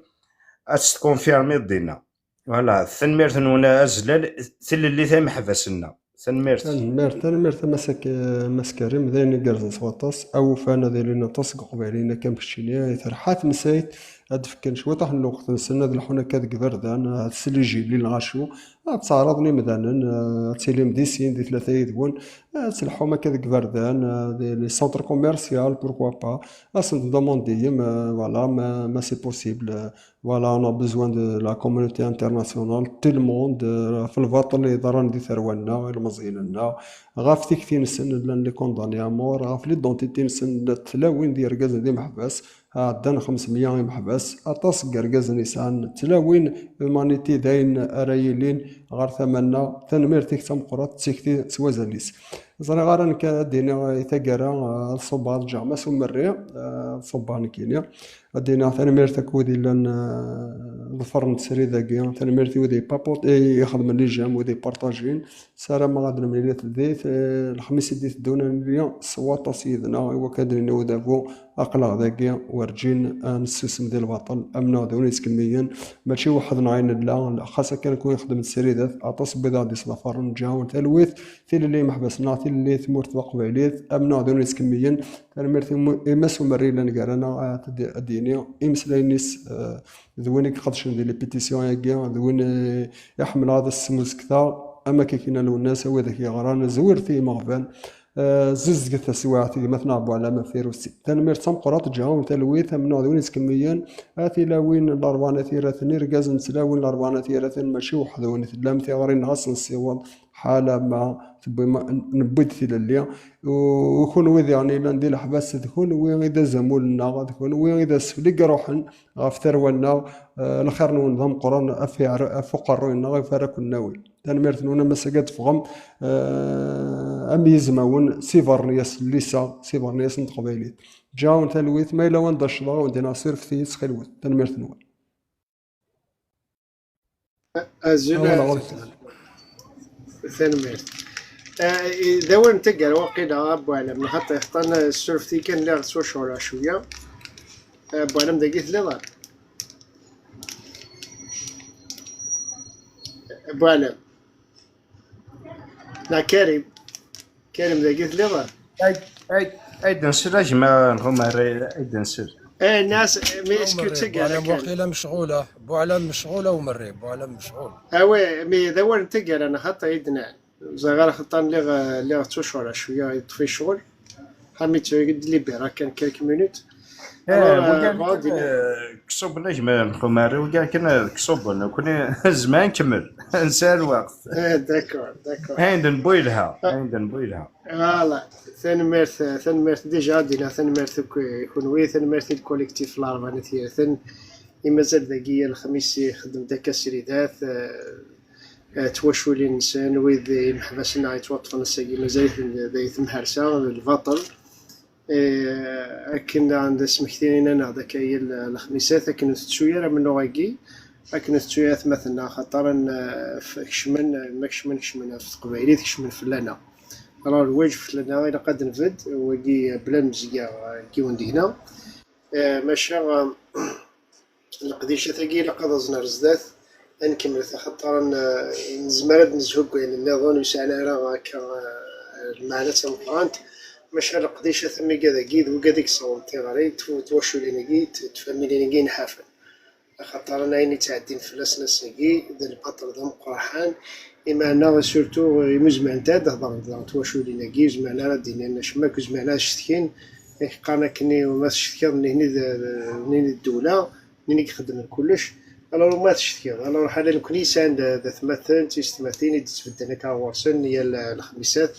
ad tt-tkonfirmiḍ dinna. Voilà, tanemmirt-nwen azlal, tilelli tameḥbas-nneɣ. Tanemmirt. Tanemmirt, tanemmirt a Mass Ak-, Mass Karim, d ayen igerrzen s waṭas. Awufan ad ilin aṭas deg Uqbayliyen akka am keččini, ay terḥa temsayt, ad d-fken cwiṭaḥ n lweqt-nsen, ad lḥun akka deg iberdan, ad slijilin lɣacu, ad ttaɛraḍen imdanen, ad tilim di sin, di tlata yid-wen, ad telḥum akka deg iberdan, euh, des, les centres commerciaux, pourquoi pas. Ad sen-tdemandiyem, euh, voilà, ma, ma c'est possible, euh, voilà, on a besoin de la communauté internationale, tout le monde, euh, ɣef lbaṭel yeḍran di tarwa-nneɣ, ilmeẓyen-nneɣ, ɣef tikti-nsen llan les condamnés à mort, ɣef l'identité-nsen llant tlawin d yergazen d imeḥbas, ɛeddan xemsemya imeḥbas, aṭas n yergazen yesɛan tlawin, humanité d ayen ara yilin ɣer tama-nneɣ. Tanemmirt-ik d tameqqrant d tikti s wazal-is. Ẓriɣ ara nekk ad d-iniɣ i taggara, eh, ad ṣubbeɣ ad ǧǧeɣ Mass Umerri, eh, ad ṣubbeɣ nekkini. Ad d-iniɣ tanemmirt akk wid illan, eh, ḍefren srid-agi, tanemmirt i wid ipapot-, i ixedmen les j'aime, wid ipartajin. Ssarameɣ ad nemlil tameddit, eh, lexmis i d-iteddun, ad nili s waṭas yid-neɣ, i wakken ad d-nini i udabu, aql-aɣ dagi, werǧin ad nessusem di lbaṭel, amneɣ d win yettkemmilen, mačči weḥd-neɣ i nella, xas akken kul ixeddem-d sridat, aṭas n wid aɣ-d-yeslafaṛen, ǧǧiɣ-awen talwit, tilelli imeḥbas-nneɣ, tilelli tmurt taqbaylit, amneɣ d win yettkemmilen, tanemmirt i mu-, i Mass Umerri yellan gar-aneɣ, ad d-, ad d-yini imeslayen-is, eh, d win i iqedcen di les pétitions-agi, d win, eh, i ḥemmleɣ ad as-smuzekteɣ, am akka kina Lwennas, a widak yeɣran, zwiret i yimeɣban, eh, zuzget taswiɛt i gma-tneɣ Buɛlam ɣef tirusi. Tanemmirt tameqqrant, ǧǧiɣ-awen talwit, amneɣ d win yettkemmilen, a tilawin n larebɛa n at yiraten, irgazen n tlawin n larebɛa n at yiraten, mačči weḥd-wen i tellam, tiɣri-nneɣ ad s-nessiweḍ, ḥala ma tewwim, newwi-d tilelli. U, u kunwi diɣen yellan di leḥbas, d kunwi i d azamul-nneɣ, d kunwi i d asfel i iruḥen ɣef tarwa-nneɣ, eh, lxir-nwen d ameqqran ɣef iɛr-, ɣef uqerruy-nneɣ, ɣef ara ken-nawi. Tanemmirt-nwen, am ass-agi ad teffɣem, eh, am yizmawen, s ibernyas n llisa, s ibernyas n teqbaylit. Ǧǧiɣ-awen talwit, ma yella wanda ccḍeɣ, ad wen-d-iniɣ surfet-iyi, ttxil-wen. Tanemmirt-nwen. Azul. Awal a ɣur-k. Tanemmirt. Eh, d awal n taggara waqila, a Buɛlam, xaṭi xtan, eh, surfet-iyi kan, lliɣ ttwaceɣleɣ cwiya. Eh, Buɛlam, dagi telliḍ? Buɛlam. Neɣ Karim. Karim, dagi telliḍ? Ay, ay, ay d-nsel a gma Nɣumar, ay d-nsel. Eh, nas, mais est-ce que Umerri, d taggara Buɛlam kan? Waqila mecɣula. Buɛlam mecɣula, Umerri, Buɛlam mecɣul. Ah ouais, mais d awal n taggara, neɣ xaṭi ay d-nɛan. Ẓriɣ ara xaṭer lliɣ, lliɣ ttwaceɣleɣ cwiya, yeṭṭef-iyi ccɣel. Ḥami ttɛiwed libéra kan quelques minutes. Alors, wagi kan kṣuben a gma Lqumari, wagi kan kṣuben, nekkni nezmer ad nkemmel, nesɛa lweqt. D'accord, d'accord. Ayen d-newwi yelha, ayen d-newwi yelha. Voilà. Tanemmirt, tanemmirt déjà, d-iniɣ tanemmirt akk i kunwi, tanemmirt i lkolektif Larebɛa n At Yiraten, i mazal dagi yal lexmis ixeddem-d akka sridat, eh, eh, twaculin-nsen, wid imeḥbas-nneɣ yettwaṭṭfen ass-agi, mazal-iten d, d temhersa, d lbaṭel. Eh, akken daɣen d asmekti-nni nnan-aɣ-d akka yal lexmisat, akken ur tettu ara amennuɣ-agi, akken ur tettu ara atmaten-nneɣ, axaṭer n, eh, f-, kecmen, ma kecmen, kecmen ɣef teqbaylit, kecmen fell-aneɣ. Alors, lwaǧeb fell-aneɣ, ilaq ad nbedd, wagi, eh, bla lemzeyya, eh, n yiwen deg-neɣ. Eh, maca, eh, leqdicat-agi ilaq ad aẓen ar zdat, ad nkemmlet, axaṭer n-, nezmer ad nezhu deg wayen nniḍen ur yesɛan ara akka, eh, lmeɛna d tameqqrant, maca leqdicat am wigad-agi d wigad i yessawḍen tiɣri, tw-, twaculin-agi, t-, tfamilin-agi inḥafen. Axaṭer n ayen yettɛeddin fell-asen ass-agi, d lbaṭel d ameqqraḥan, imeɛna surtout imi ur zmirent ad d-hedrent daɣen twaculin-agi, ur zmirent ara ad d-inin acemma, ur zmirent ara ad cetkin, yak qqaren akkenni ma tcetkiḍ nihni d, nihni d ddewla, nihni i ixeddmen kullec, alors ma tcetkiḍ, alors ḥala nekkni yesɛan d, d atmaten, d tiyessetmatin i d-yettbedden akka ɣur-sen yal lexmisat,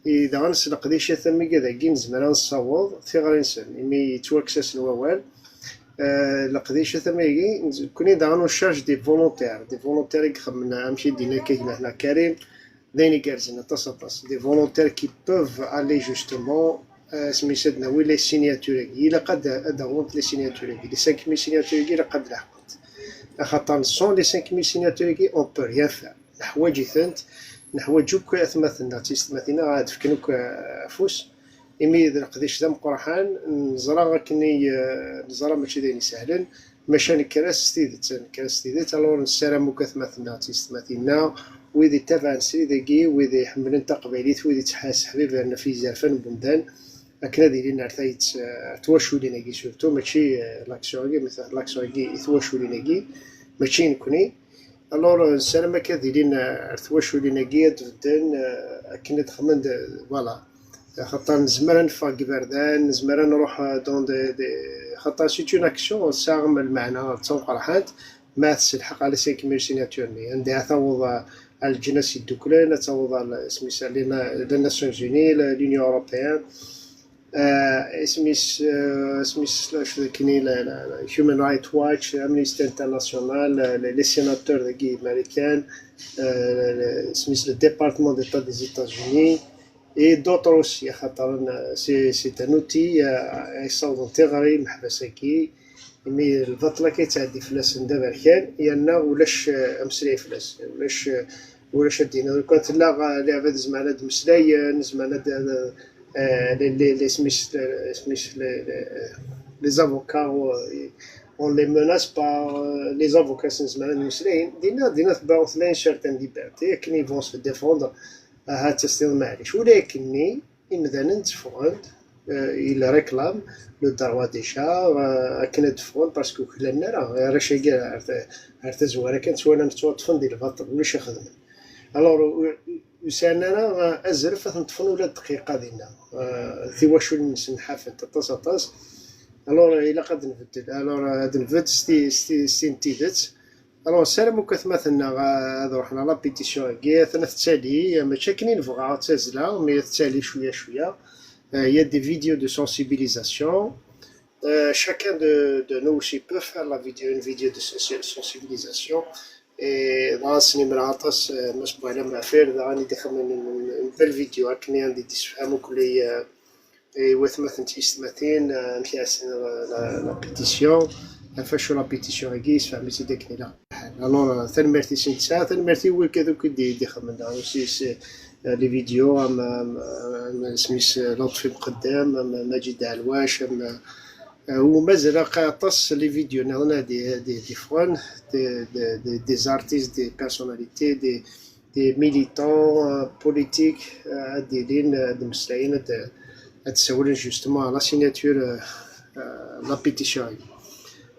i daɣen s leqdicat am wigad-agi nezmer ad nessaweḍ tiɣri-nsen, imi yettwakkes-asen wawal. Eh, leqdicat am wigi, nekkni daɣen on cherche des volontaires, des volontaires i ixemmen, amek i d-yenna akka gma-tneɣ Karim, d ayen igerrzen aṭas, aṭas. Des volontaires qui peuvent aller justement, eh, asmi s ad nawi les signatures-agi. Ilaq ad, ad d-awint les signatures-agi. Les cinq mille signatures-agi ilaq ad d-leḥqent. Axaṭer sans les cinq mille signatures-agi, on peut rien faire. Neḥwaǧ-itent, neḥwaǧ akk atmaten-nneɣ d tiyessetmatin-nneɣ ad fken akk, eh, afus. Imi d leqdic d ameqqraḥan, neẓra akken i, eh, neẓra mačči d ayen isehlen, maca nekker-as s tidet, nekker-as s tidet, alors nessaram akk atmaten-nneɣ d tiyessetmatin-nneɣ, wid ittabaɛen srid-agi, wid iḥemmlen taqbaylit, wid ittḥaseḥbiben ɣef yizerfan n wemdan, akken ad ilin ar tayet, eh, ar twaculin-agi surtout, mačči, eh, l'action-agi, mais l'action-agi i twaculin-agi, mačči i nekkni. Alors, euh, nessaram akka ad ilin, euh, ar twaculin-agi ad bedden, euh, akken ad xedmen d, voilà. Axaṭer nezmer ad neffeɣ deg iberdan, nezmer ad nruḥ, euh, dans des, des, axaṭer c'est une action, tesɛa lmeɛna, d tameqqrant, ma ad tesselḥeq ɣer les cinq mille signatures-nni. Anda ad taweḍ, euh, ɣer Leǧnas Yeddukklen, ad taweḍ ɣer, isem-is, les Na-, les Nations Unies, la, l'Union Européenne. Euh, isem-is, euh, isem-is, la, acu d akken, la, la, la Human Rights Watch, Amnesty International, la, la, les sénateurs dagi américains, euh, la, la, isem-is, le Département d'État des États-Unis, et d'autres aussi, axaṭer, euh, c'est, c'est un outil, euh, yessawḍen tiɣri, imeḥbas-agi, imi lbaṭel akka yettɛeddi fell-asen d aberkan, yerna ulac, eh, ameslay fell-as. Ulac, eh, ulac ad d-iniḍ. Lukan tella, eh, lɛibad zemren ad mmeslayen, zemren ad, ad, eh, les, les, les, isem-is, les, isem-is, les, les, les avocats, eh, on les menace par, eh, les avocats zemren ad mmeslayen. Dinna, dinna tebɣa tella une certaine liberté, akken ils vont se défendre, ahat ad s-tiniḍ maɛlic. Ula akken-nni, imdanen tteffɣen-d, euh, ils réclament le droit déjà, euh, akken ad d-ffɣen, parce que ur k-lan ara, arrac-agi ar ta-, ar tazwara kan ttwalan ttwaṭṭfen di lbaṭel, ulac ixedmen. Alors, ur, ur sɛan ara, euh, azref ad ten-ṭṭfen ula d dqiqa dinna. Euh, tiwaculin-nsen ḥafent aṭas, aṭas. Alors, ilaq ad nbeddel. Alors, ad nbedd s ti-, s ti-, s tin n tidet. Alors, ssarameɣ akk atmaten-nneɣ, euh, ad ruḥen ɣer la pétition-agi, atan ad tettali, mačči akken i nebɣa ad tazzla, mais ad tettali cwiya, cwiya. Euh, il y a des vidéos de sensibilisation. Euh, chacun de, de nous aussi peut faire la vidéo, une vidéo de sensi-, sensibilisation. Et dɣa s-nimra aṭas, euh, Mass Boualem Afir, dɣa i d-ixemmen une, une belle vidéo, akken i d-issefham akk les, euh, i watmaten d tiyessetmatin, euh, amek i ɛessen la, la, la pétition, ɣef acu la pétition-agi, yessefhem-itt-id akken ilaq lḥal. Alors, euh, tanemmirt i sin tesɛa, tanemmirt i wigad akk i d-, i d-ixemmen, daɣen aussi, euh, les vidéos, am, am, am, isem-is, euh, Lotfi Mqeddem, am, Maǧid Ɛelwac, am, euh, u mazal aṭas les vidéos nniḍen ad d-, ad d-, ad d-ffɣen, des, des, des, des artistes, des personnalités, des, des militants, euh, politiques, euh, ad d-ilin, euh, ad d-mmeslayen, ad, ad d-ssawlen justement à la signature, euh, euh, la pétition.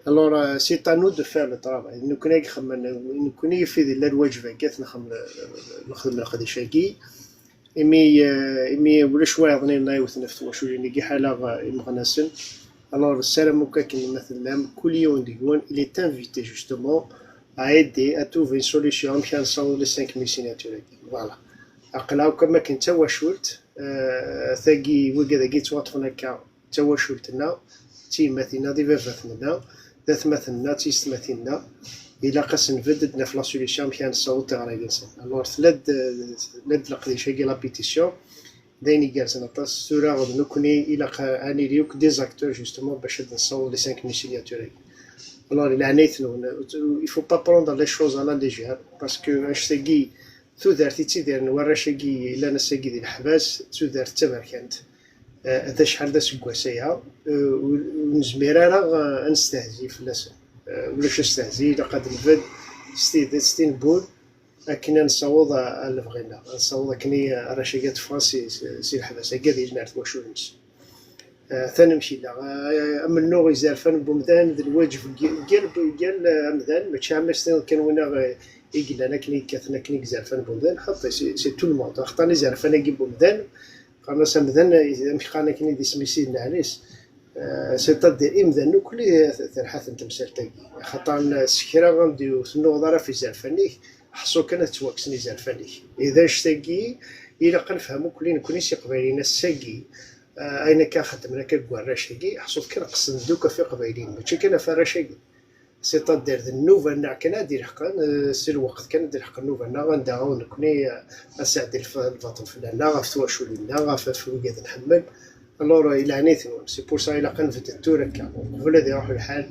Alors, euh, c'est à nous de faire le travail. Nekkni i ixemmen, nekkni i d yella lwaǧeb-agi, ad nexdem, nexdem leqdic-agi. Imi, euh, imi ulac wayeḍ-nni yenna iwten ɣef twaculin-agi ḥala, euh, imeɣnasen. Alors, ssarameɣ akk akken ma tellam, kul yiwen deg-wen, il est invité justement à aider à trouver une solution amek ara nessaweḍ les cinq mille signatures-agi. Voilà. Aql-aɣ akk am akken d tawacult, eh, tagi, wigad-agi yettwaṭṭfen akka, d tawacult-nneɣ, d tiyemmatin-nneɣ, d ibabaten-nneɣ, d atmaten-nneɣ, d tiyessetmatin-nneɣ. Ilaq ad s-nbedd, ad d-naf la solution amek ara nessaweḍ tiɣri-nsen. Alors, tella-d, tella-d leqdic-agi, la pétition, d ayen igerrzen aṭas. Tura d nekkni ilaq ad nili akk des acteurs justement bac ad nessaweḍ les cinq mille signatures-agi. Alors, di leɛnayet-nwen, il faut pas prendre les choses à la légère, parce que anect-agi, tudert i ttidiren warrac-agi yellan ass-agi di leḥbas, d tudert d taberkant. Eh, ata acḥal d aseggas aya, eh, ur, ur nezmir ara, eh, ad nestehzi fell-asen. Eh, ulac astehzi, ilaq ad nbedd s tidet, s tin n wul, akken ad nessaweḍ a-, ar lebɣi-nneɣ, ad nessaweḍ akken i arrac-agi ad ffɣen si, si, si leḥbas-agi, ad ilin ar twacult-nsen. Eh, tanemkila. Eh, amennuɣ izerfan n wemdan d lwaǧeb n yal, yal, yal, eh, amdan, mačči am ass-nniḍen kan win aɣ-, eh, i yellan akken i yekkaten akken i izerfan n wemdan, xaṭi, c'est, c'est tout le monde. Axaṭer izerfan-agi n wemdan, qqaren-as amdan, eh, amek qqaren akken i d isem-is Sidna Ɛli-s, eh, c'est-à-dire imdanen akk terḥa-ten temsalt-agi. Axaṭer s kra anda ur tennuɣeḍ ara ɣef izerfan-ik, ḥṣu kan ad ttwakksen izerfan-ik. I d anect-agi ilaq ad nefhem akk nekkni s iqbayliyen ass-agi, eh, ayen akka xeddmen akka deg warrac-agi, ḥṣut kan qesden-d akk ɣef iqbayliyen, mačči kan ɣef arrac-agi. C'est-à-dire d nnuba-nneɣ kan ad d-ilḥeqen, eh, s lweqt kan ad d-ilḥeqen nnuba-nneɣ, anda nekkni, eh, ad sɛeddi lf-, lbaṭel fell-aneɣ, ɣef twaculin-nneɣ, ɣef, ɣef wigad nḥemmel. Alors, eh, i leɛnayet-nwen, c'est pour ça ilaq ad nbedd tura akka, qbel ad iruḥ lḥal,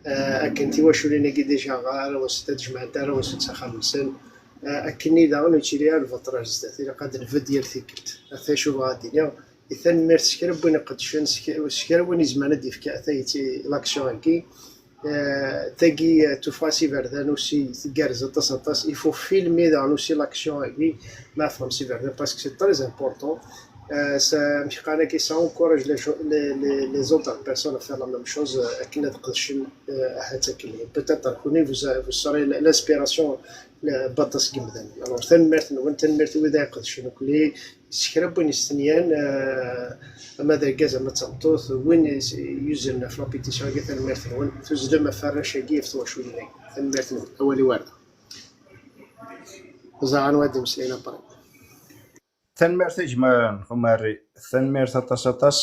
eh, akken tiwaculin-agi déjà arraw-nsent ad jemɛent arraw-nsent s axxam-nsen, eh, akken i daɣen ur yettili ara lbaṭel ar zdat, ilaq ad nbedd yal tikkelt. Ata acu bɣiɣ ad d-iniɣ, i tanemmirt s kra n win iqeddcen, s k-, s kra n win izemren ad d-yefk atay i l'action-agi. Eh, tagi, eh, tufa s iberdan aussi, tgerrez aṭas, aṭas. Il faut filmer daɣen aussi l'action-agi, ma tfehmem s iberdan, parce que c'est très important. Eh, ça, amek qqaren akka, ça encourage les, gens- les, les, les autres personnes à faire la même chose, eh, akken ad qedcen, eh, ahat akken. Peut-être que vous, vous serez l'inspiration, eh, baṭas n yimdanen. Alors, tanemmirt-nwen, tanemmirt i wid ay iqedcen akk. S kra n win yestenyan, eh, ama d argaz ama d tameṭṭut, win is- yuzlen ɣef la pétition-agi, tanemmirt-nwen. Tuzzlem ɣef warrac-agi, ɣef twaculin-agi. Tanemmirt-nwen. Awal i warda. Ẓaɛan wa d-imeslayen après. Tanemmirt a gma Xumari, tanemmirt aṭas, aṭas.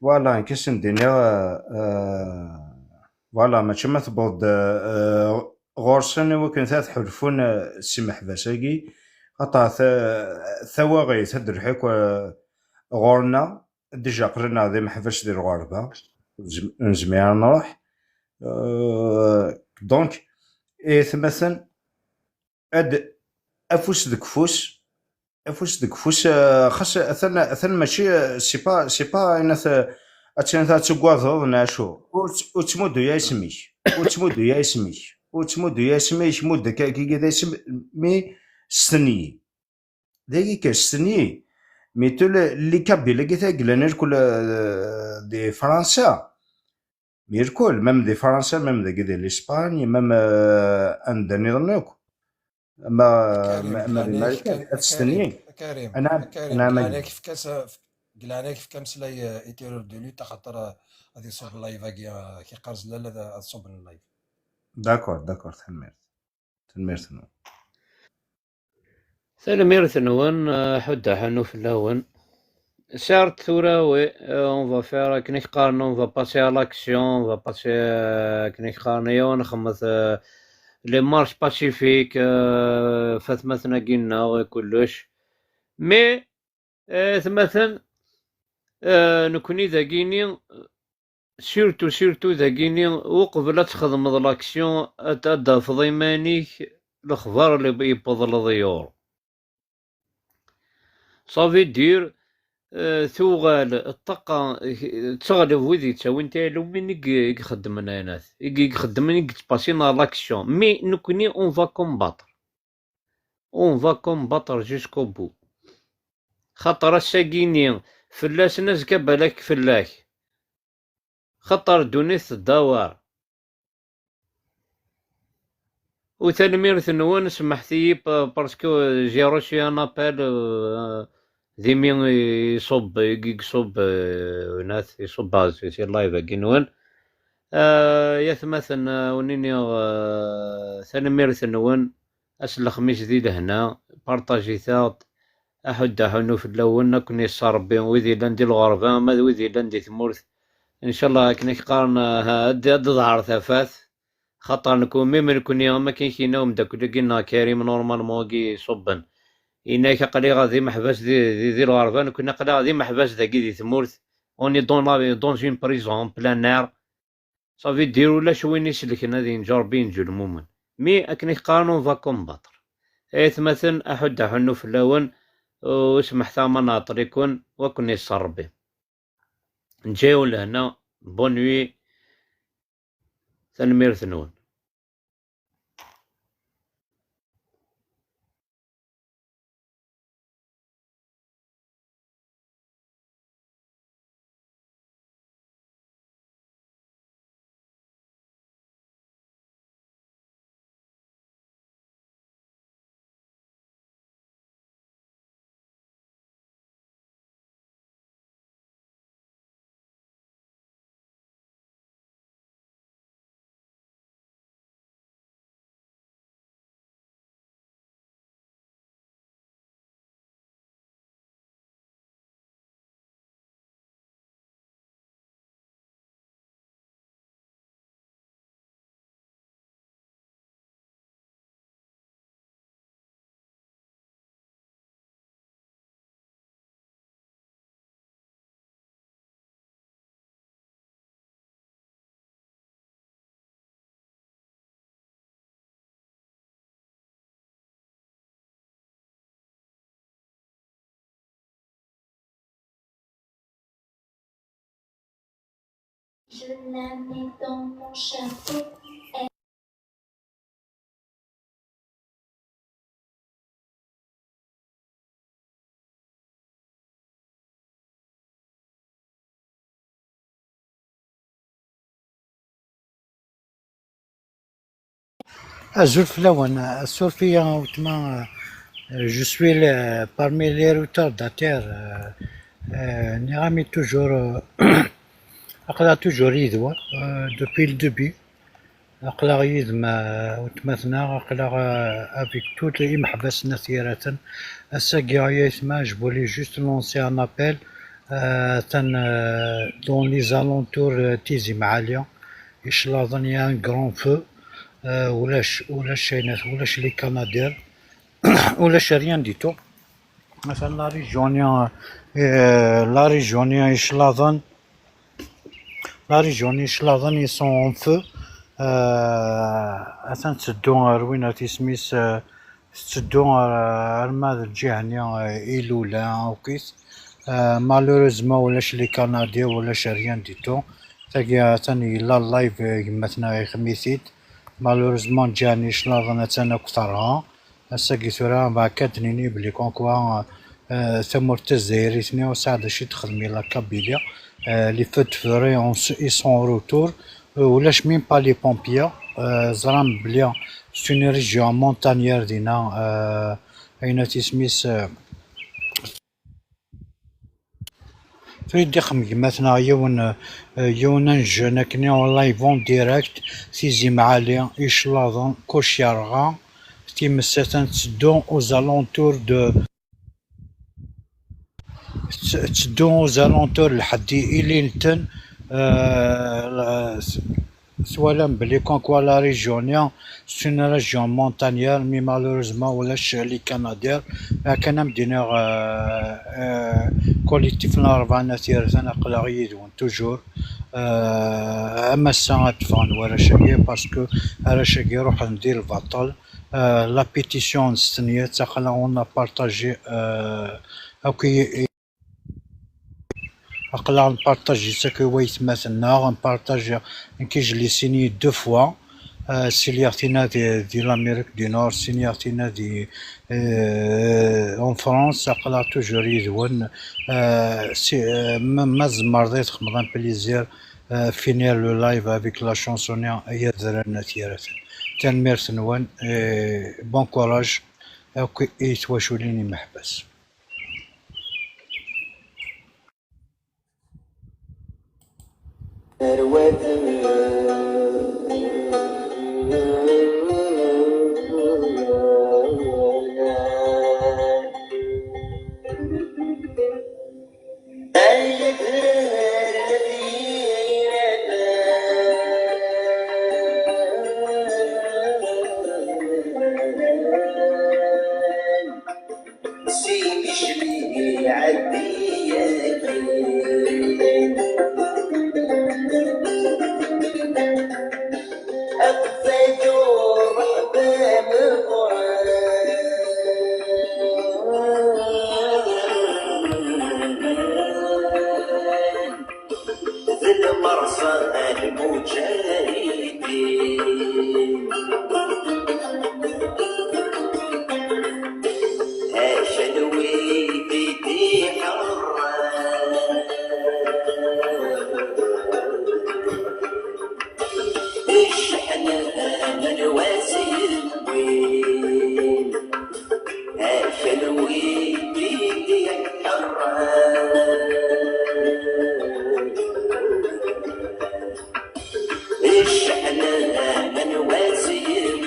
Voilà, nekk ad sen-d-iniɣ, eh, voilà, mačči ma tewweḍ-d, eh, ɣur-sen i wakken ad ḥulfun, eh, s imeḥbas-agi, xaṭer ta-, tawaɣit ad d-telḥu akk, eh, ɣur-neɣ, déjà aql-aneɣ d imeḥbas di lɣerba, ur nezm-, ur nezmir ara ad nruḥ. Eh, donc, i atmaten, ad afus deg ufus, afus deg ufus, eh, xas atan, atan mačči, eh, c'est pas, c'est pas ayen at-, ad tiniḍ ad tuggadeḍ neɣ acu. Ur tt-, ur ttmuddu ara isem-ik. Ur ttmuddu ara isem-ik. Ur ttmuddu ara isem-ik, mudd akka, akka, akka, d isem, mi stenyi. Dagi kan stenyi. Mi tul, les Kabyles-agi i yellan irkul, eh, di Fransa. Irkul, même di Fransa, même dagi di l'Espagne, même, eh, anda nniḍen akk. Ma, Karim, ma, ma di Marikan, ad stenyin. Karim, Anɛam, Karim, anɛam, glan-ak fkan s-, glan-ak fkan ameslay, eh, i tirur de lutte, axaṭer, eh, ad iṣub live-agi, eh, kiqar zlal ad, ad ṣuben live. D'accord, d'accord, tanemmirt. Tanemmirt-nwen. Tanemmirt-nwen, eh, ḥudda ḥannu fell-awen. Certes, tura, oui, eh, on va faire, akken i k-qqaren, on va passer à l'action, on va passer, eh, akken i k-qqaren, yaw, ad nxemmet, eh, les marches pacifiques, eh, f atmaten-agi-nneɣ, eh, kullec. Mais, eh, atmaten, eh, nekkni dagini, surtout, surtout dagini, uqbel ad txedmeḍ l'action, ad, ad d-tafeḍ iman-ik, lexbar li yewweḍ leḍyur. Ça veut dire, euh, tuɣal ṭṭaqa, teɣleb wid yettawin tiɛlumin i i ixeddmen ayenat, i i ixeddmen, i yettpasin à l'action. Mais nekkni, on va combattre. On va combattre jusqu'au bout. Xaṭer ass-agi-ni fell-asen, azekka balak fell-ak. Xaṭer ddunit teddawar. U tanemmirt-nwen, semmḥet-iyi pa-, parce que j'ai reçu un appel, euh, d imi iṣubb, i iṣubb, eh, winat, iṣubb-aɣ si, si live-agi-nwen. Eh, yatmaten, eh, wen-iniɣ, eh, tanemmirt-nwen, ass n lexmis di lehna, partajit-aɣ-d, aḥuddu aḥunnu fell-awen, ad ken-yeṣṣer Rebbi, wid yellan di lɣerba, ma d wid yellan di tmurt. Ncallah, akken i k-qqaren, eh, ad, ad d-tḍher tafat, xaṭer nekk, même nekkni, am akken i k-yenna umeddakel-agi-nneɣ Karim, normalement-agi iṣubben, yenna-ak aql-i d imeḥbas di, di, di lɣerba, nekkni aql-aɣ d imeḥbas dagi di tmurt, on est dans la, dans une prison en plein air. Ça veut dire ulac win iselken ad yenǧu Rebbi, yenǧu lmumen. Mais akken i k-qqaren, on va combattre. Ay atmaten, aḥuddu aḥunnu fell-awen, u smeḥt-aɣ ma nɛeṭṭel-iken, wa ken-yeṣṣer Rebbi. Nǧa-yawen lehna, bonne nuit, tanemmirt-nwen. Azul fell-awen, suref-iyi a weltma, je suis le, parmi les retardataires, euh, euh, nniɣ-am toujours, euh, aql-aɣ toujours yid-wen, euh, depuis le début. Aql-aɣ yid-m, euh, weltma-tneɣ, aql-aɣ, euh, avec tous les imeḥbas n At Yiraten. Ass-agi, ay aytma, je voulais juste lancer un appel, euh, atan, euh, dans les alentours, euh, Tizi Mɛali, iclaḍen, il y a un grand feu, euh, ulac, ulac ayen, ulac les canadaires, ulac rien du tout. Atan la région, euh, la région iclaḍen, la région iclaḍen, ils sont en feu. Euh, atan tetteddu ar win, ar tismis, euh, tetteddu ar, arma d lǧiha-nni, euh, ilula akk-it. Euh, malheureusement, ulac les canadaires, ulac rien du tout. Tagi atan yella live, euh, gma-tneɣ ixem-it-id. Malheureusement, ǧǧan iclaḍen atan akk terɣa. Ass-agi tura, bɣa ad d-nini belli comme quoi, euh, tamurt tazzayrit-nni ur tesɛi d acu i texdem i la Kabylie. Euh, les feux de forêt, on s-, ils sont en retour. Euh, ulac même pas les pompiers. Euh, ẓran belli c'est une région montagnarde dinna, euh, ayen at isem-is, euh, Tura i d-ixdem gma-tneɣ yiwen, euh, yiwen n jeune akken en live en direct, Tizi Mɛali, iclaḍen, kullec yerɣa, times atan tetteddu aux alentours de, tt-, tetteddu aux alentours lḥedd i, ililten, euh, la-, s-, twalam belli comme quoi la région-nni, c'est une région montagnarde, mais malheureusement, ulac les canadaires. Akken am d-iniɣ, euh, euh, collectif n Larebɛa n At Yiraten, aql-aɣ yid-wen toujours. Euh, am ass-a ad d-ffɣen warrac-agi, parce que arrac-agi ruḥen di lbaṭel. Euh, la pétition n stenyirt, aql-aɣ on a partagé, euh, akk i, i, aql-aɣ npartaji-tt akk i waytmaten-nneɣ, npartaji, nekk je l'ai signé deux fois, euh, sliɣ tinna di, di l'Amérique du Nord, sliɣ tinna di, euh, en France, aql-aɣ toujours yid-wen, euh, si, euh, ma, ma tzemreḍ ad txedmeḍ un plaisir, euh, finir le live avec la chanson-nni ay adrar n At Yiraten. Tanemmirt-nwen, et bon courage akk i twaculin imeḥbas. Sidi Cbi iɛeddi yakan. Aqfadu ṛṛeḥba meqqren. D lmerṣa n lmuǧahidin. Aca n wid i d-iḥeṛṛen. Icḥen aman was yewwin. Aca n wid i d-iḥeṛṛen. Icḥen aman was yewwin.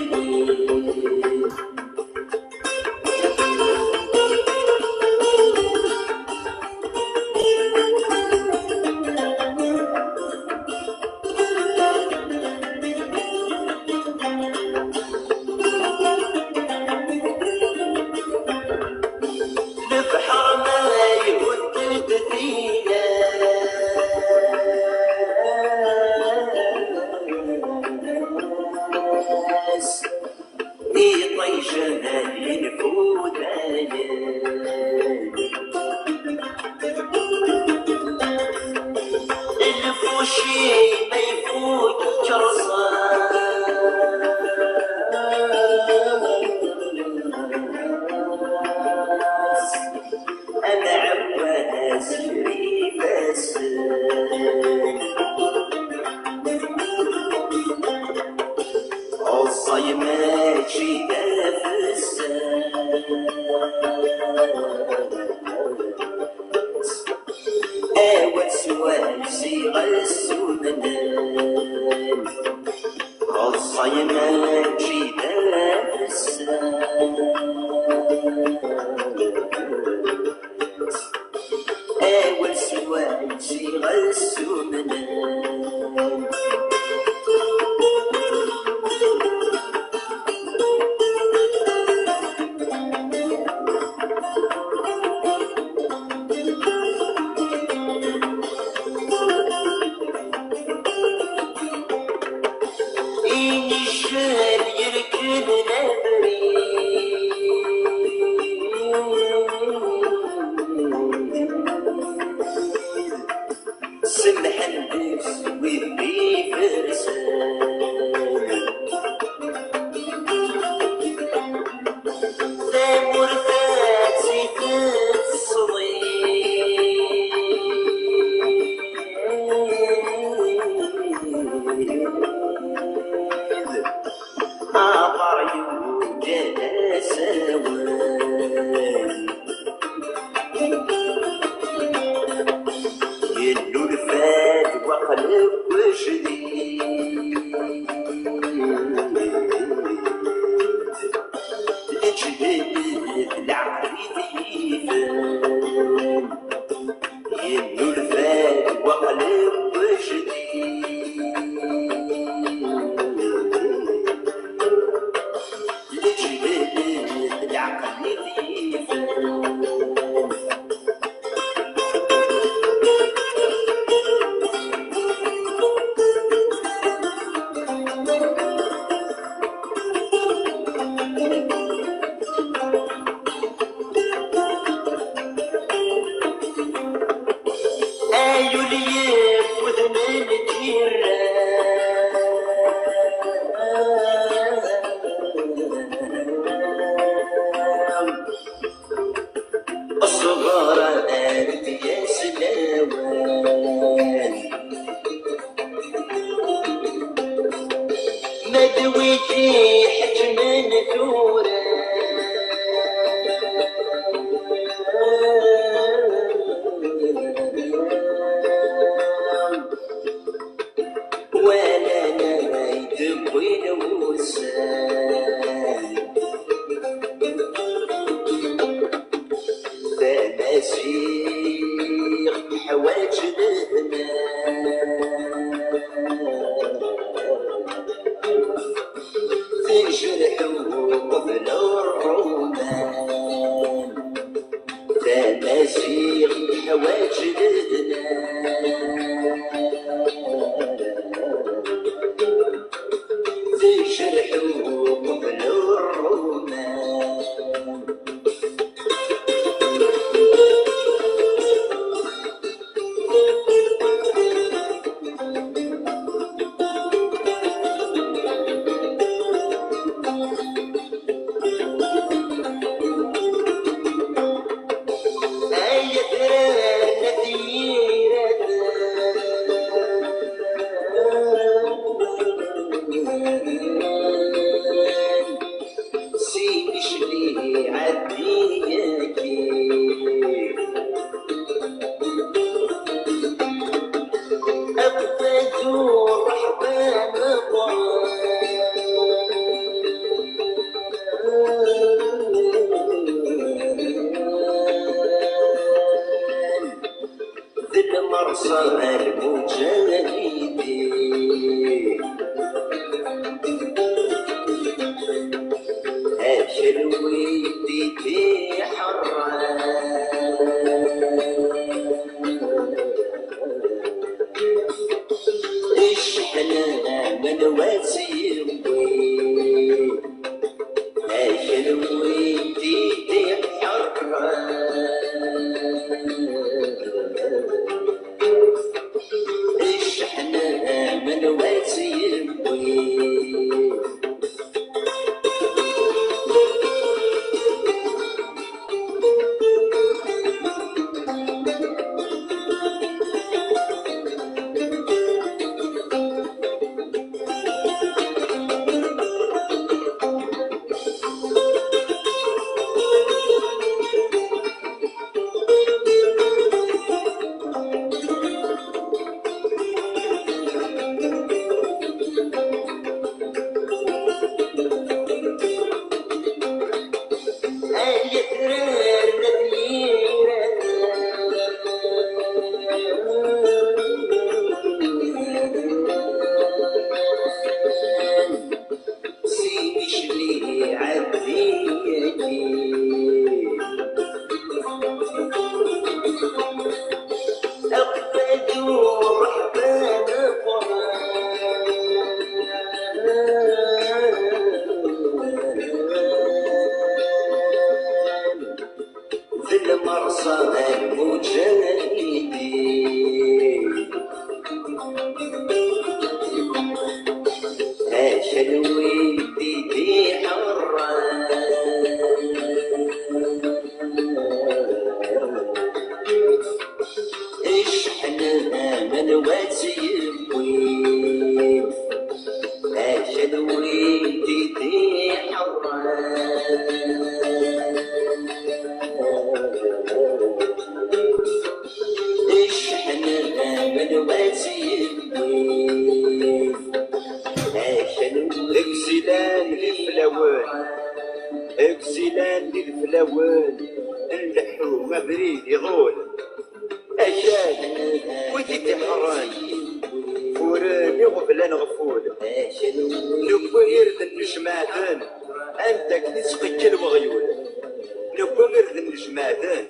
Lebḥer ma ihudden-d tilas, iṭij yenfudalen. Lfuci ma ifut kerẓan. Amɛawaz ger ifassen. Ẓẓay mačči d afessas. Awal s wal ziɣ asumnen. Ẓẓay mačči d afessas. Awal s wal ziɣ asumnen. Iniccer yerknen abrid. Semḥen deg-s wid ifersen. Tamurt ad tt-id-tesseḍli. Aḍar yuǧǧan asawen. Yennulfa-d waqleb wejdid. Leǧdid leɛqel i t-yifen. Yennulfa-d waqleb wejdid. Leǧdid leɛqel i t-yifen. Ay ul yif udem n lǧiran. Ṣṣber ad d-yas lawan. Ma d wigi ḥeǧmen tura. Menwa tt-yewwi? Akelwi d-iḥerren. Cceḥna menwa tt-yewwi? Ay atrar n at Yiran, s imicli ɛeddi-agi. Aqbaylu ṛṛeḥba meqqren. D lmerṣa d lmuǧahidin. Akelwi d-iḥerren. Cceḥna menwa tt-yewwi? Akelwi d-iḥerren. Cceḥna menwa tt-yewwi? Akelwi. Deg usilan d iflawen, deg usilan d iflawen, nleḥḥu abrid iḍul. Akal, wid i d-iḥerren, furen iɣeblan ɣef wul. Newwi irden n ijmaɛten, anda akken ittqeyyel weɣyul. Newwi irden n ijmaɛten,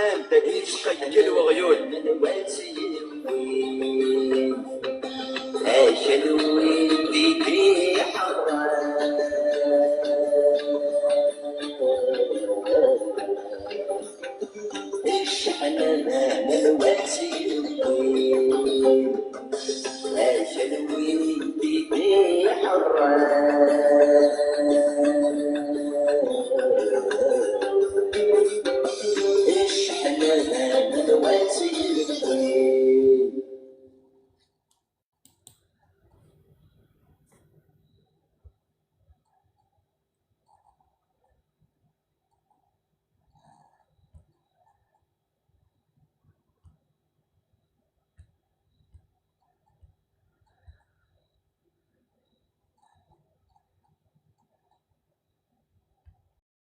anda akken ittqeyyel weɣyul.